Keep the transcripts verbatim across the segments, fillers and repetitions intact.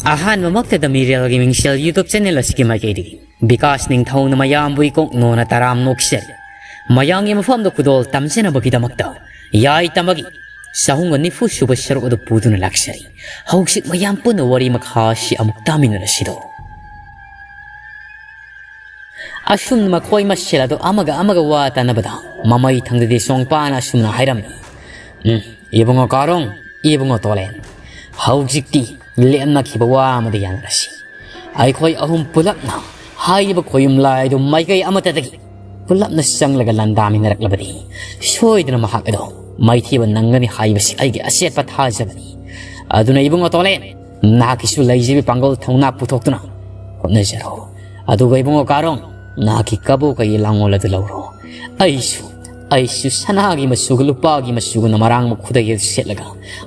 ꯑꯍꯥꯟꯕꯃꯛꯇꯗ ꯃꯤꯔꯦꯜꯒꯤ ꯃꯤꯡꯁꯦꯜ YouTube channel ꯑꯁꯤꯒꯤ ꯃꯥꯏꯀꯩꯗꯒꯤ ꯕꯤꯀꯥꯁ ꯅꯤꯡꯊꯧꯅ ꯃꯌꯥꯝꯕꯨ ꯏꯀꯣꯛ ꯅꯣꯟꯅ ꯇꯔꯥꯝ ꯅꯣꯛꯆꯔꯤ꯫ ꯃꯌꯥꯝꯒꯤ ꯃꯐꯝꯗ ꯈꯨꯗꯣꯜ ꯇꯝꯖꯅꯕꯒꯤꯗꯃꯛꯇ ꯌꯥꯏ ꯇꯝꯕꯒꯤ ꯆꯍꯨꯝꯒ ꯅꯤꯐꯨ ꯁꯨꯕ ꯁꯔꯨꯛ ꯑꯗꯨ ꯄꯨꯗꯨꯅ ꯂꯥꯛꯆꯔꯤ꯫ ꯍꯧꯖꯤꯛ ꯃꯌꯥꯝ ꯄꯨꯟꯅ ꯋꯥꯔꯤ ꯃꯈꯥ ꯑꯁꯤ ꯑꯃꯨꯛ ꯇꯥꯃꯤꯟꯅꯔꯁꯤꯗꯣ꯫ ꯑꯁꯨꯝꯅ ꯃꯈꯣꯏ ꯃꯁꯦꯜ ꯑꯗꯨ ꯑꯃꯒ ꯑꯃꯒ ꯋꯥ ꯇꯥꯅꯕꯗ ꯃꯃꯩ ꯊꯪꯗꯗꯤ ꯁꯣꯡꯄꯥꯅ ꯑꯁꯨꯝꯅ ꯍꯥꯏꯔꯝꯃꯤ, "ꯎꯝ, ꯏꯕꯨꯡꯉꯣ ꯀꯥꯔꯣꯡ, ꯏꯕꯨꯡꯉꯣ ꯇꯣꯂꯦꯟ, ꯍꯧꯖꯤꯛꯇꯤ ꯂꯦꯞꯅꯈꯤꯕ ꯋꯥ ꯑꯃꯗ ꯌꯥꯅꯔꯁꯤ꯫ ꯑꯩꯈꯣꯏ ꯑꯍꯨꯝ ꯄꯨꯂꯞꯅ ꯍꯥꯏꯔꯤꯕ ꯈꯣꯌꯨꯝ ꯂꯥꯏ ꯑꯗꯨ ꯃꯥꯏꯀꯩ ꯑꯃꯠꯇꯗꯒꯤ ꯄꯨꯂꯞꯅ ꯆꯪꯂꯒ ꯂꯥꯟꯗꯥꯃꯤꯟꯅꯔꯛꯂꯕꯗꯤ ꯁꯣꯏꯗꯅ ꯃꯍꯥꯛ ꯑꯗꯣ ꯃꯥꯏꯊꯤꯕ ꯅꯪꯒꯅꯤ ꯍꯥꯏꯕꯁꯤ ꯑꯩꯒꯤ ꯑꯆꯦꯠꯄ ꯊꯥꯖꯕꯅꯤ꯫ ꯑꯗꯨꯅ ꯏꯕꯨꯡꯉꯣ ꯇꯣꯂꯦꯟ, ꯅꯍꯥꯛꯀꯤꯁꯨ ꯂꯩꯖꯕꯤ ꯄꯥꯡꯒꯜ ꯊꯧꯅꯥ ꯄꯨꯊꯣꯛꯇꯨꯅ ꯍꯣꯠꯅꯖꯔꯣ꯫ ꯑꯗꯨꯒ ꯏꯕꯨꯡꯉꯣ ꯀꯥꯔꯣꯡ, ꯅꯍꯥꯛꯀꯤ ꯀꯕꯣꯛꯀꯒꯤ ꯂꯥꯡꯒꯣꯜ ꯑꯗꯨ ꯂꯧꯔꯣ꯫ ꯑꯩꯁꯨ, ꯑꯩꯁꯨ ꯁꯅꯥꯒꯤ ꯃꯆꯨꯒ ꯂꯨꯄꯥꯒꯤ ꯃꯆꯨꯒꯅ ꯃꯔꯥꯡꯕ ꯈꯨꯗꯩ ꯑꯗꯨ ꯁꯦꯠꯂꯒ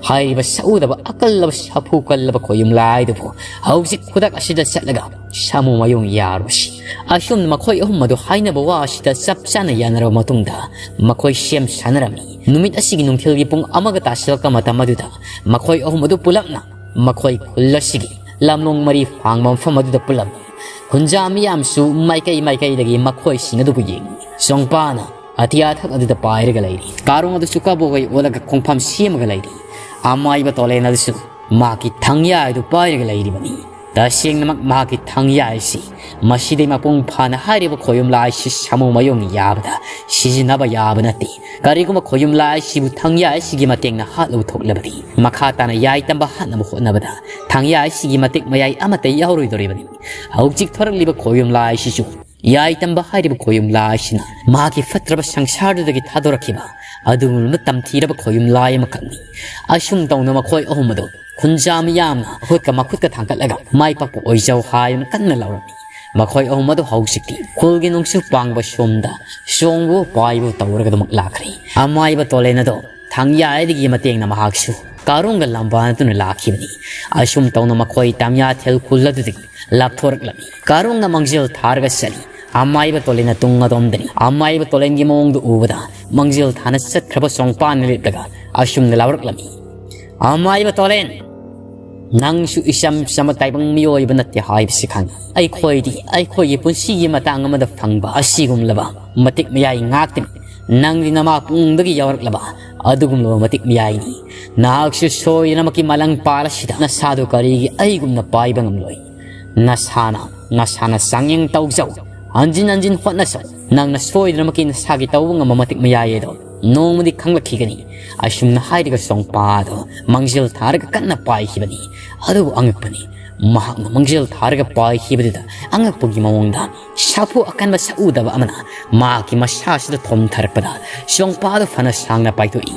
ꯍꯥꯏꯔꯤꯕ ꯁꯛꯎꯗꯕ ꯑꯀꯜꯂꯕ ꯁꯥꯐꯨ ꯀꯜꯂꯕ ꯈꯣꯌꯨꯝ ꯂꯥꯏꯗꯨꯕꯨ ꯍꯧꯖꯤꯛ ꯈꯨꯗꯛ ꯑꯁꯤꯗ ꯆꯠꯂꯒ ꯁꯥꯃꯨ ꯃꯌꯣꯡ ꯌꯥꯔꯨꯁꯤ꯫" ꯑꯁꯨꯝꯅ ꯃꯈꯣꯏ ꯑꯍꯨꯝ ꯑꯗꯨ ꯍꯥꯏꯅꯕ ꯋꯥ ꯑꯁꯤꯗ ꯆꯞ ꯆꯥꯅ ꯌꯥꯅꯔꯕ ꯃꯇꯨꯡꯗ ꯃꯈꯣꯏ ꯁꯦꯝ ꯁꯥꯅꯔꯝꯃꯤ꯫ ꯅꯨꯃꯤꯠ ꯑꯁꯤꯒꯤ ꯅꯨꯡꯊꯤꯜꯒꯤ ꯄꯨꯡ ꯑꯃꯒ ꯇꯥꯁꯤꯜꯂꯛꯄ ꯃꯇꯝ ꯑꯗꯨꯗ ꯃꯈꯣꯏ ꯑꯍꯨꯝ ꯑꯗꯨ ꯄꯨꯂꯞꯅ ꯃꯈꯣꯏ ꯈꯨꯜ ꯑꯁꯤꯒꯤ ꯂꯝꯂꯣꯡ ꯃꯔꯤ ꯐꯥꯡꯕ ꯃꯐꯝ ꯑꯗꯨꯗ ꯄꯨꯜꯂꯝꯃꯤ꯫ ꯈꯨꯟꯖꯥ ꯃꯤꯌꯥꯝꯁꯨ ꯃꯥꯏꯀꯩ ꯃꯥꯏꯀꯩꯗꯒꯤ ꯃꯈꯣꯏꯁꯤꯡ ꯑꯗꯨꯕꯨ ꯌꯦꯡꯂꯤ꯫ ꯆꯣꯡꯄꯥꯅ ꯑꯇꯤꯌꯥ ꯊꯛ ꯑꯗꯨꯗ ꯄꯥꯏꯔꯒ ꯂꯩꯔꯤ꯫ ꯀꯥꯔꯣꯡ ꯑꯗꯨꯁꯨ ꯀꯕꯣꯛꯀꯩ ꯑꯣꯜꯂꯒ ꯈꯣꯡꯐꯝ ꯁꯦꯝꯃꯒ ꯂꯩꯔꯤ꯫ ꯑꯃꯥꯏꯕ ꯇꯣꯂꯦꯟ ꯑꯗꯨꯁꯨ ꯃꯍꯥꯛꯀꯤ ꯊꯥꯡꯌꯥ ꯑꯗꯨ ꯄꯥꯏꯔꯒ ꯂꯩꯔꯤꯕꯅꯤ꯫ ꯇꯁꯦꯡꯅꯃꯛ ꯃꯍꯥꯛꯀꯤ ꯊꯥꯡꯌꯥ ꯑꯁꯤ ꯃꯁꯤꯗꯩ ꯃꯄꯨꯡ ꯐꯥꯅ ꯍꯥꯏꯔꯤꯕ ꯈꯣꯌꯨꯝ ꯂꯥꯏꯁꯤ ꯁꯥꯃꯨ ꯃꯌꯣꯡ ꯌꯥꯕꯗ ꯁꯤꯖꯤꯟꯅꯕ ꯌꯥꯕ ꯅꯠꯇꯦ꯫ ꯀꯔꯤꯒꯨꯝꯕ ꯈꯣꯌꯨꯝ ꯂꯥꯏ ꯑꯁꯤꯕꯨ ꯊꯥꯡꯌꯥ ꯑꯁꯤꯒꯤ ꯃꯇꯦꯡꯅ ꯍꯥꯠꯂꯨ ꯊꯣꯛꯂꯕꯗꯤ ꯃꯈꯥ ꯇꯥꯅ ꯌꯥꯏ ꯇꯝꯕ ꯍꯥꯠꯅꯕ ꯍꯣꯠꯅꯕꯗ ꯊꯥꯡꯌꯥ ꯑꯁꯤꯒꯤ ꯃꯇꯤꯛ ꯃꯌꯥꯏ ꯑꯃꯠꯇ ꯌꯥꯎꯔꯣꯏꯗꯧꯔꯤꯕꯅꯤ꯫ ꯍꯧꯖꯤꯛ ꯊꯣꯔꯛꯂꯤꯕ ꯈꯣꯌꯨꯝ ꯂꯥꯏ ꯑꯁꯤꯁꯨ ꯌꯥꯏ ꯇꯝꯕ ꯍꯥꯏꯔꯤꯕ ꯈꯣꯌꯨꯝ ꯂꯥꯏ ꯑꯁꯤꯅ ꯃꯍꯥꯛꯀꯤ ꯐꯠꯇ꯭ꯔꯕ ꯁꯪꯁꯥꯔꯗꯨꯗꯒꯤ ꯊꯥꯗꯣꯔꯛꯈꯤꯕ ꯑꯗꯨꯒꯨꯝꯂꯕ ꯇꯝꯊꯤꯔꯕ ꯈꯣꯌꯨꯝ ꯂꯥꯏ ꯑꯃꯈꯛꯅꯤ꯫ ꯑꯁꯨꯝ ꯇꯧꯅ ꯃꯈꯣꯏ ꯑꯍꯨꯝ ꯑꯗꯨ ꯈꯨꯟꯖꯥ ꯃꯤꯌꯥꯝꯅ ꯃꯈꯨꯠꯀ ꯃꯈꯨꯠꯀ ꯊꯥꯡꯒꯠꯂꯒ ꯃꯥꯏ ꯄꯥꯛꯄ ꯑꯣꯏꯖꯧ ꯍꯥꯏꯗꯨꯅ ꯀꯟꯅ ꯂꯥꯎꯔꯝꯃꯤ꯫ ꯃꯈꯣꯏ ꯑꯍꯨꯝ ꯑꯗꯨ ꯍꯧꯖꯤꯛꯇꯤ ꯈꯨꯜꯒꯤ ꯅꯨꯡꯁꯨ ꯄꯥꯡꯕ ꯁꯣꯝꯗ ꯆꯣꯡꯕꯨ ꯄꯥꯏꯕꯨ ꯇꯧꯔꯒ ꯑꯗꯨꯃꯛ ꯂꯥꯛꯈ꯭ꯔꯦ꯫ ꯑꯃꯥꯏꯕ ꯇꯣꯂꯦꯟ ꯑꯗꯣ ꯊꯥꯡꯌꯥꯏꯗꯒꯤ ꯃꯇꯦꯡꯅ ꯃꯍꯥꯛꯁꯨ ꯀꯥꯔꯣꯡꯒ ꯂꯝꯕꯥꯅꯗꯨꯅ ꯂꯥꯛꯈꯤꯕꯅꯤ꯫ ꯑꯁꯨꯝ ꯇꯧꯅ ꯃꯈꯣꯏ ꯇꯥꯡꯌꯥꯊꯦꯜ ꯈꯨꯜ ꯑꯗꯨꯗꯒꯤ ꯂꯥꯞꯊꯣꯔꯛꯂꯝꯃꯤ꯫ ꯀꯥꯔꯣꯡꯅ ꯃꯥꯡꯖꯤꯜ ꯊꯥꯔꯒ ꯆꯠꯂꯤ꯫ ꯑꯃꯥꯏꯕ ꯇꯣꯂꯦꯟꯅ ꯇꯨꯡ ꯑꯗꯣꯝꯗꯅꯤ꯫ ꯑꯃꯥꯏꯕ ꯇꯣꯂꯦꯟꯒꯤ ꯃꯑꯣꯡꯗꯨ ꯎꯕꯗ ꯃꯥꯡꯖꯤꯜ ꯊꯥꯅ ꯆꯠꯈ꯭ꯔꯕ ꯆꯣꯡꯄꯥꯟꯅ ꯂꯦꯞꯂꯒ ꯑꯁꯨꯝꯅ ꯂꯥꯎꯔꯛꯂꯝꯃꯤ, "ꯑꯃꯥꯏꯕ ꯇꯣꯂꯦꯟ!" ꯅꯪꯁꯨ ꯏꯆꯝ ꯆꯝꯕ ꯇꯥꯏꯕꯪ ꯃꯤꯑꯣꯏꯕ ꯅꯠꯇꯦ ꯍꯥꯏꯕꯁꯤ ꯈꯪꯉꯤ꯫ ꯑꯩꯈꯣꯏꯗꯤ ꯑꯩꯈꯣꯏꯒꯤ ꯄꯨꯟꯁꯤꯒꯤ ꯃꯇꯥꯡ ꯑꯃꯗ ꯐꯪꯕ ꯑꯁꯤꯒꯨꯝꯂꯕ ꯃꯇꯤꯛ ꯃꯌꯥꯏ ꯉꯥꯛꯇꯅꯤ꯫ ꯅꯪꯗꯤ ꯅꯃꯥ ꯄꯨꯡꯗꯒꯤ ꯌꯥꯎꯔꯛꯂꯕ ꯑꯗꯨꯒꯨꯝꯂꯕ ꯃꯇꯤꯛ ꯃꯌꯥꯏꯅꯤ꯫ ꯅꯍꯥꯛꯁꯨ ꯁꯣꯏꯗꯅꯃꯛꯀꯤ ꯃꯥꯂꯪ ꯄꯥꯜ ꯑꯁꯤꯗ ꯅꯁꯥꯗꯨ ꯀꯔꯤꯒꯤ ꯑꯩꯒꯨꯝꯅ ꯄꯥꯏꯕ ꯉꯝꯂꯣꯏ? ꯅꯁꯥꯅ, ꯅꯁꯥꯅ ꯆꯥꯡꯌꯦꯡ ꯇꯧꯖꯧ꯫ ꯍꯟꯖꯤꯟ ꯍꯟꯖꯤꯟ ꯍꯣꯠꯅꯁꯧ꯫ ꯅꯪꯅ ꯁꯣꯏꯗꯅꯃꯛꯀꯤ ꯅꯁꯥꯒꯤ ꯇꯧꯕ ꯉꯝꯕ ꯃꯇꯤꯛ ꯃꯌꯥꯏ ꯑꯗꯣ ꯅꯣꯡꯃꯗꯤ ꯈꯪꯂꯛꯈꯤꯒꯅꯤ꯫ ꯑꯁꯨꯝꯅ ꯍꯥꯏꯔꯒ ꯁꯣꯡꯄꯥꯗꯣ ꯃꯥꯡꯖꯤꯜ ꯊꯥꯔꯒ ꯀꯟꯅ ꯄꯥꯏꯈꯤꯕꯅꯤ꯫ ꯑꯗꯨꯕꯨ ꯑꯉꯛꯄꯅꯤ, ꯃꯍꯥꯛꯅ ꯃꯥꯡꯖꯤꯜ ꯊꯥꯔꯒ ꯄꯥꯏꯈꯤꯕꯗꯨꯗ ꯑꯉꯛꯄꯒꯤ ꯃꯑꯣꯡꯗ ꯁꯥꯐꯨ ꯑꯀꯟꯕ ꯁꯛꯎꯗꯕ ꯑꯃꯅ ꯃꯍꯥꯛꯀꯤ ꯃꯁꯥꯁꯤꯗ ꯊꯣꯝꯊꯔꯛꯄꯗ ꯁꯣꯡꯄꯥꯗꯣ ꯐꯅ ꯁꯥꯡꯅ ꯄꯥꯏꯊꯣꯛꯏ꯫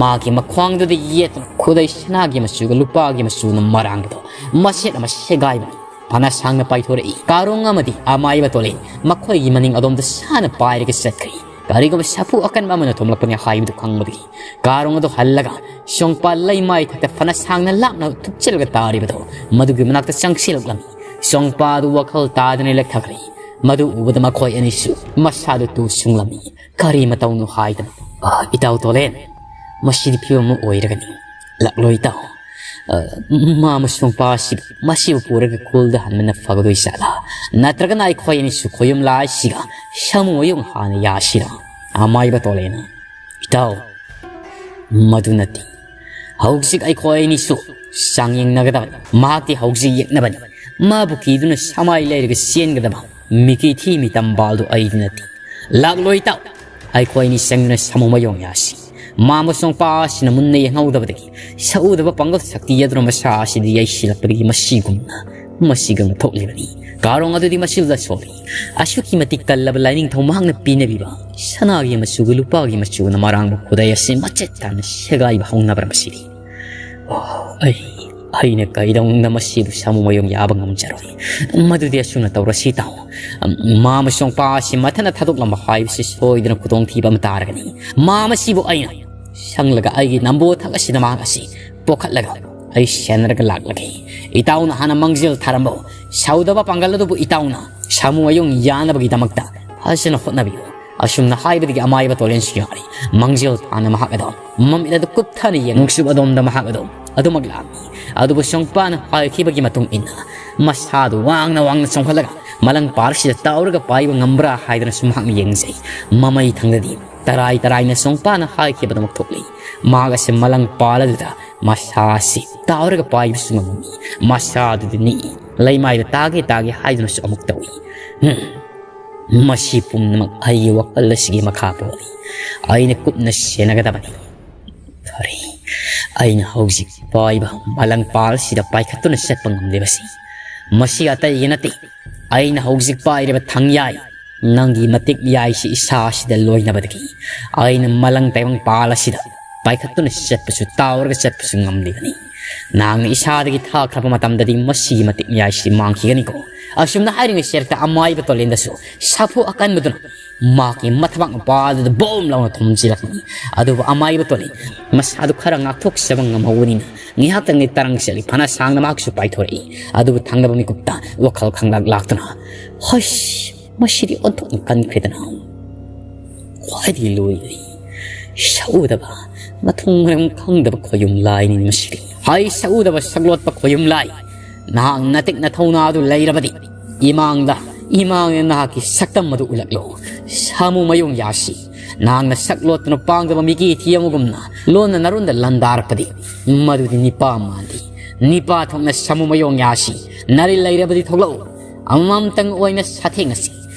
ꯃꯍꯥꯛꯀꯤ ꯃꯈ꯭ꯋꯥꯡꯗꯨꯗ ꯌꯦꯠꯇꯨꯅ ꯈꯨꯗꯩ ꯁꯅꯥꯒꯤ ꯃꯆꯨꯒ ꯂꯨꯄꯥꯒꯤ ꯃꯆꯨꯅ ꯃꯔꯥꯡꯕꯗꯣ ꯃꯆꯦꯠ ꯑꯃ ꯁꯦꯒꯥꯏꯕꯅꯤ꯫ ꯐꯅ ꯁꯥꯡꯅ ꯄꯥꯏꯊꯣꯔꯛꯏ꯫ ꯀꯥꯔꯣꯡ ꯑꯃꯗꯤ ꯑꯃꯥꯏꯕ ꯇꯣꯂꯦꯟ ꯃꯈꯣꯏꯒꯤ ꯃꯅꯤꯡ ꯑꯗꯣꯝꯗ ꯁꯥꯅ ꯄꯥꯏꯔꯒ ꯆꯠꯈ꯭ꯔꯤ꯫ ꯀꯔꯤꯒꯨꯝꯕ ꯁꯥꯐꯨ ꯑꯀꯟꯕ ꯑꯃꯅ ꯊꯣꯝꯂꯛꯄꯅꯤ ꯍꯥꯏꯕꯗꯨ ꯈꯪꯕꯗꯒꯤ ꯀꯥꯔꯣꯡ ꯑꯗꯨ ꯍꯜꯂꯒ ꯁꯣꯡꯄꯥ ꯂꯩꯃꯥꯏ ꯊꯛꯇ ꯐꯅ ꯁꯥꯡꯅ ꯂꯥꯞꯅ ꯊꯨꯞꯆꯤꯜꯂꯒ ꯇꯥꯔꯤꯕꯗꯣ ꯃꯗꯨꯒꯤ ꯃꯅꯥꯛꯇ ꯆꯪꯁꯤꯜꯂꯛꯂꯝꯃꯤ꯫ ꯁꯣꯡꯄꯥ ꯑꯗꯨ ꯋꯥꯈꯜ ꯇꯥꯗꯅ ꯂꯦꯛꯊꯈ꯭ꯔꯦ꯫ ꯃꯗꯨ ꯎꯕꯗ ꯃꯈꯣꯏ ꯑꯅꯤꯁꯨ ꯃꯁꯥꯗꯨ ꯇꯨ ꯁꯨꯡꯂꯝꯃꯤ꯫ ꯀꯔꯤ ꯃꯇꯧꯅꯣ ꯍꯥꯏꯗꯅ, "ꯑ, ꯏꯇꯥꯎ ꯇꯣꯂꯦꯟ, ꯃꯁꯤꯗꯤ ꯐꯤꯕꯝ ꯑꯃ ꯑꯣꯏꯔꯒꯅꯤ꯫ ꯂꯥꯛꯂꯣ ꯏꯇꯥꯎ꯫ ꯑ, ꯃꯥ ꯑꯃꯁꯨꯡ ꯄꯥ ꯑꯁꯤ, ꯃꯁꯤꯕꯨ ꯄꯨꯔꯒ ꯈꯨꯜꯗ ꯍꯟꯕꯅ ꯐꯒꯗꯣꯏ ꯖꯥꯠꯂꯥ? ꯅꯠꯇ꯭ꯔꯒꯅ ꯑꯩꯈꯣꯏ ꯑꯅꯤꯁꯨ ꯈꯣꯌꯨꯝ ꯂꯥꯏꯁꯤꯒ ꯁꯥꯃꯨ ꯃꯌꯨꯡ ꯍꯥꯟꯅ ꯌꯥꯁꯤꯔꯥ?" ꯑꯃꯥꯏꯕ ꯇꯣꯂꯦꯟꯅ, "ꯏꯇꯥꯎ, ꯃꯗꯨ ꯅꯠꯇꯦ꯫ ꯍꯧꯖꯤꯛ ꯑꯩꯈꯣꯏ ꯑꯅꯤꯁꯨ ꯆꯥꯡꯌꯦꯡꯅꯒꯗꯕꯅꯤ꯫ ꯃꯍꯥꯛꯇꯤ ꯍꯧꯖꯤꯛ ꯌꯦꯛꯅꯕꯅꯤ꯫ ꯃꯥꯕꯨ ꯀꯤꯗꯨꯅ ꯁꯃꯥꯏ ꯂꯩꯔꯒ ꯆꯦꯟꯒꯗꯕ ꯃꯤꯀꯤ ꯊꯤ ꯃꯤꯇꯝꯕꯥꯜꯗꯨ ꯑꯩꯗꯤ ꯅꯠꯇꯦ꯫ ꯂꯥꯛꯂꯣ ꯏꯇꯥꯎ, ꯑꯩꯈꯣꯏ ꯑꯅꯤ ꯆꯪꯗꯨꯅ ꯁꯥꯃꯨ ꯃꯌꯣꯡ ꯌꯥꯁꯤ꯫ ꯃꯥ ꯑꯃꯁꯨꯡ ꯄꯥ ꯑꯁꯤꯅ ꯃꯨꯟꯅ ꯌꯦꯡꯍꯧꯗꯕꯗꯒꯤ ꯁꯛꯎꯗꯕ ꯄꯥꯡꯒꯜ ꯁꯛꯇꯤ ꯑꯗꯨꯅ ꯃꯁꯥ ꯑꯁꯤꯗ ꯌꯩꯁꯤꯜꯂꯛꯄꯗꯒꯤ ꯃꯁꯤꯒꯨꯝꯅ, ꯃꯁꯤꯒꯨꯝꯅ ꯊꯣꯛꯂꯤꯕꯅꯤ꯫ ꯀꯥꯔꯣꯡ ꯑꯗꯨꯗꯤ ꯃꯁꯤꯗ ꯁꯣꯜꯂꯤ꯫ ꯑꯁꯨꯛꯀꯤ ꯃꯇꯤꯛ ꯀꯜꯂꯕ ꯂꯥꯏꯅꯤꯡꯊꯧ ꯃꯍꯥꯛꯅ ꯄꯤꯅꯕꯤꯕ ꯁꯅꯥꯒꯤ ꯃꯆꯨꯒ ꯂꯨꯄꯥꯒꯤ ꯃꯆꯨꯅ ꯃꯔꯥꯡꯕ ꯈꯨꯗꯩ ꯑꯁꯤ ꯃꯆꯦꯠ ꯇꯥꯅ ꯁꯦꯒꯥꯏꯕ ꯍꯧꯅꯕ꯭ꯔꯥ ꯃꯁꯤꯗꯤ? ꯑꯣ, ꯑꯩ, ꯑꯩꯅ ꯀꯩꯗꯧꯅ ꯃꯁꯤꯕꯨ ꯁꯥꯃꯨ ꯃꯌꯣꯡ ꯌꯥꯕ ꯉꯝꯖꯔꯣꯏ? ꯃꯗꯨꯗꯤ ꯑꯁꯨꯝꯅ ꯇꯧꯔꯁꯤ ꯇꯥꯎ꯫ ꯃꯥ ꯑꯃꯁꯨꯡ ꯄꯥ ꯑꯁꯤ ꯃꯊꯟꯅ ꯊꯥꯗꯣꯛꯂꯝꯕ ꯍꯥꯏꯕꯁꯤ ꯁꯣꯏꯗꯅ ꯈꯨꯗꯣꯡꯊꯤꯕ ꯑꯃ ꯇꯥꯔꯒꯅꯤ꯫ ꯃꯥ ꯃꯁꯤꯕꯨ ꯑꯩꯅ ꯁꯪꯂꯒ ꯑꯩꯒꯤ ꯅꯝꯕꯣ ꯊꯛ ꯑꯁꯤꯗ ꯃꯍꯥꯛ ꯑꯁꯤ ꯄꯣꯈꯠꯂꯒ ꯑꯩ ꯁꯦꯟꯅꯔꯒ ꯂꯥꯛꯂꯒꯦ꯫ ꯏꯇꯥꯎꯅ ꯍꯥꯟꯅ ꯃꯥꯡꯖꯤꯜ ꯊꯥꯔꯝꯕ ꯁꯧꯗꯕ ꯄꯥꯡꯒꯜ ꯑꯗꯨꯕꯨ ꯏꯇꯥꯎꯅ ꯁꯥꯃꯨ ꯃꯌꯣꯡ ꯌꯥꯅꯕꯒꯤꯗꯃꯛꯇ ꯐꯖꯅ ꯍꯣꯠꯅꯕꯤꯌꯨ꯫ ꯑꯁꯨꯝꯅ ꯍꯥꯏꯕꯗꯒꯤ ꯑꯃꯥꯏꯕ ꯇꯣꯂꯦꯟꯁꯨ ꯌꯥꯔꯤ꯫ ꯃꯥꯡꯖꯤꯜ ꯊꯥꯅ ꯃꯍꯥꯛ ꯑꯗꯣ ꯃꯃꯤꯠ ꯑꯗꯨ ꯀꯨꯞꯊꯅ ꯌꯦꯡ ꯅꯨꯡꯁꯤꯕ ꯑꯗꯣꯝꯗ ꯃꯍꯥꯛ ꯑꯗꯣ ꯑꯗꯨꯃꯛ ꯂꯥꯛꯂꯝꯃꯤ꯫ ꯑꯗꯨꯕꯨ ꯁꯣꯡꯄꯥꯅ ꯍꯥꯏꯈꯤꯕꯒꯤ ꯃꯇꯨꯡ ꯏꯟꯅ ꯃꯁꯥꯗꯨ ꯋꯥꯡꯅ ꯋꯥꯡꯅ ꯆꯣꯡꯈꯠꯂꯒ ꯃꯂꯪ ꯄꯥꯜꯁꯤꯗ ꯇꯥꯎꯔꯒ ꯄꯥꯏꯕ ꯉꯝꯕ꯭ꯔꯥ ꯍꯥꯏꯗꯨꯅꯁꯨ ꯃꯍꯥꯛꯅ ꯌꯦꯡꯖꯩ꯫ ꯃꯃꯩ ꯊꯪꯗꯗꯤ ꯇꯔꯥꯏ ꯇꯔꯥꯏꯅ ꯁꯣꯡꯄꯥꯅ ꯍꯥꯏꯈꯤꯕꯗꯃꯛ ꯊꯣꯛꯂꯤ꯫ ꯃꯍꯥꯛ ꯑꯁꯤ ꯃꯂꯪ ꯄꯥꯜ ꯑꯗꯨꯗ ꯃꯁꯥ ꯑꯁꯤ ꯇꯥꯎꯔꯒ ꯄꯥꯏꯕꯁꯨ ꯉꯝꯃꯤ꯫ ꯃꯁꯥ ꯑꯗꯨꯗꯤ ꯅꯤꯛꯏ꯫ ꯂꯩꯃꯥꯏꯗ ꯇꯥꯒꯦ ꯇꯥꯒꯦ ꯍꯥꯏꯗꯨꯅꯁꯨ ꯑꯃꯨꯛ ꯇꯧꯏ꯫ ꯍꯝ꯫ ꯃꯁꯤ ꯄꯨꯝꯅꯃꯛ ꯑꯩꯒꯤ ꯋꯥꯈꯜ ꯑꯁꯤꯒꯤ ꯃꯈꯥ ꯄꯣꯜꯂꯤ꯫ ꯑꯩꯅ ꯀꯨꯞꯅ ꯁꯦꯟꯅꯒꯗꯕꯅꯤ꯫ ꯐꯔꯦ, ꯑꯩꯅ ꯍꯧꯖꯤꯛ ꯄꯥꯏꯕ ꯃꯂꯪ ꯄꯥꯜꯁꯤꯗ ꯄꯥꯏꯈꯠꯇꯨꯅ ꯆꯠꯄ ꯉꯝꯂꯤꯕꯁꯤ ꯃꯁꯤ ꯑꯇꯩꯒꯤ ꯅꯠꯇꯦ꯫ ꯑꯩꯅ ꯍꯧꯖꯤꯛ ꯄꯥꯏꯔꯤꯕ ꯊꯪꯌꯥꯏ, ꯅꯪꯒꯤ ꯃꯇꯤꯛ ꯌꯥꯏꯁꯤ ꯏꯁꯥ ꯑꯁꯤꯗ ꯂꯣꯏꯅꯕꯗꯒꯤ ꯑꯩꯅ ꯃꯂꯪ ꯇꯥꯏꯕꯪ ꯄꯥꯜ ꯑꯁꯤꯗ ꯄꯥꯏꯈꯠꯇꯨꯅ ꯆꯠꯄꯁꯨ ꯇꯥꯎꯔꯒ ꯆꯠꯄꯁꯨ ꯉꯝꯂꯤꯕꯅꯤ꯫ ꯅꯍꯥꯛꯅ ꯏꯁꯥꯗꯒꯤ ꯊꯥꯈ꯭ꯔꯕ ꯃꯇꯝꯗꯗꯤ ꯃꯁꯤꯒꯤ ꯃꯇꯤꯛ ꯃꯌꯥꯏꯁꯤ ꯃꯥꯡꯈꯤꯒꯅꯤꯀꯣ꯫ ꯑꯁꯨꯝꯅ ꯍꯥꯏꯔꯤꯉꯩ ꯁꯦꯔꯛꯇ ꯑꯃꯥꯏꯕ ꯇꯣꯂꯦꯟꯗꯁꯨ ꯁꯥꯐꯨ ꯑꯀꯟꯕꯗꯨꯅ ꯃꯍꯥꯛꯀꯤ ꯃꯊꯕꯥꯛ ꯃꯄꯥꯗꯨꯗ ꯕꯣꯝ ꯂꯥꯎꯅ ꯊꯣꯝꯖꯤꯜꯂꯛꯄꯅꯤ꯫ ꯑꯗꯨꯕꯨ ꯑꯃꯥꯏꯕ ꯇꯣꯂꯦꯟ ꯃꯁꯥꯗꯨ ꯈꯔ ꯉꯥꯛꯊꯣꯛꯆꯕ ꯉꯝꯍꯧꯕꯅꯤꯅ ꯉꯥꯏꯍꯥꯛꯇꯪꯗꯤ ꯇꯔꯪ ꯆꯠꯂꯤ꯫ ꯐꯅ ꯁꯥꯡꯅ ꯃꯍꯥꯛꯁꯨ ꯄꯥꯏꯊꯣꯔꯛꯏ꯫ ꯑꯗꯨꯕꯨ ꯊꯪꯅꯕ ꯃꯤꯀꯨꯞꯇ ꯋꯥꯈꯜ ꯈꯪꯂꯥꯛ ꯂꯥꯛꯇꯨꯅ, "ꯍꯩꯁ, ꯃꯁꯤꯗꯤ ꯑꯣꯟꯊꯣꯛꯅ ꯀꯟꯈ꯭ꯔꯦꯗꯅ꯫ ꯈ꯭ꯋꯥꯏꯗꯒꯤ ꯂꯣꯏꯔꯦ꯫ ꯁꯛꯎꯗꯕ, ꯃꯊꯣꯡ ꯃꯔꯝ ꯈꯪꯗꯕ ꯈꯣꯌꯨꯝ ꯂꯥꯏꯅꯤ ꯃꯁꯤꯗꯤ꯫ ꯍꯥꯏ ꯁꯛꯎꯗꯕ ꯁꯛꯂꯣꯠꯄ ꯈꯣꯌꯨꯝ ꯂꯥꯏ, ꯅꯍꯥꯛ ꯅꯇꯤꯛ ꯅꯊꯧꯅꯥ ꯑꯗꯨ ꯂꯩꯔꯕꯗꯤ ꯏꯃꯥꯡꯗ, ꯏꯃꯥꯡꯗ ꯅꯍꯥꯛꯀꯤ ꯁꯛꯇꯝ ꯑꯗꯨ ꯎꯠꯂꯛꯂꯣ꯫ ꯁꯥꯃꯨ ꯃꯌꯣꯡ ꯌꯥꯁꯤ, ꯅꯍꯥꯛꯅ ꯁꯛ ꯂꯣꯠꯇꯨꯅ ꯄꯥꯡꯗꯕ ꯃꯤꯒꯤ ꯊꯤ ꯑꯃꯒꯨꯝꯅ ꯂꯣꯟꯅ ꯅꯔꯣꯟꯗ ꯂꯟꯗꯥꯔꯛꯄꯗꯤ ꯃꯗꯨꯗꯤ ꯅꯤꯄꯥ ꯃꯥꯟꯗꯦ꯫ ꯅꯤꯄꯥ ꯊꯣꯛꯅ ꯁꯥꯃꯨ ꯃꯌꯣꯡ ꯌꯥꯁꯤ, ꯅꯔꯤꯜ ꯂꯩꯔꯕꯗꯤ ꯊꯣꯛꯂꯛꯎ꯫ ꯑꯃꯃꯝꯇꯪ ꯑꯣꯏꯅ ꯁꯥꯊꯦꯡꯅꯁꯤ꯫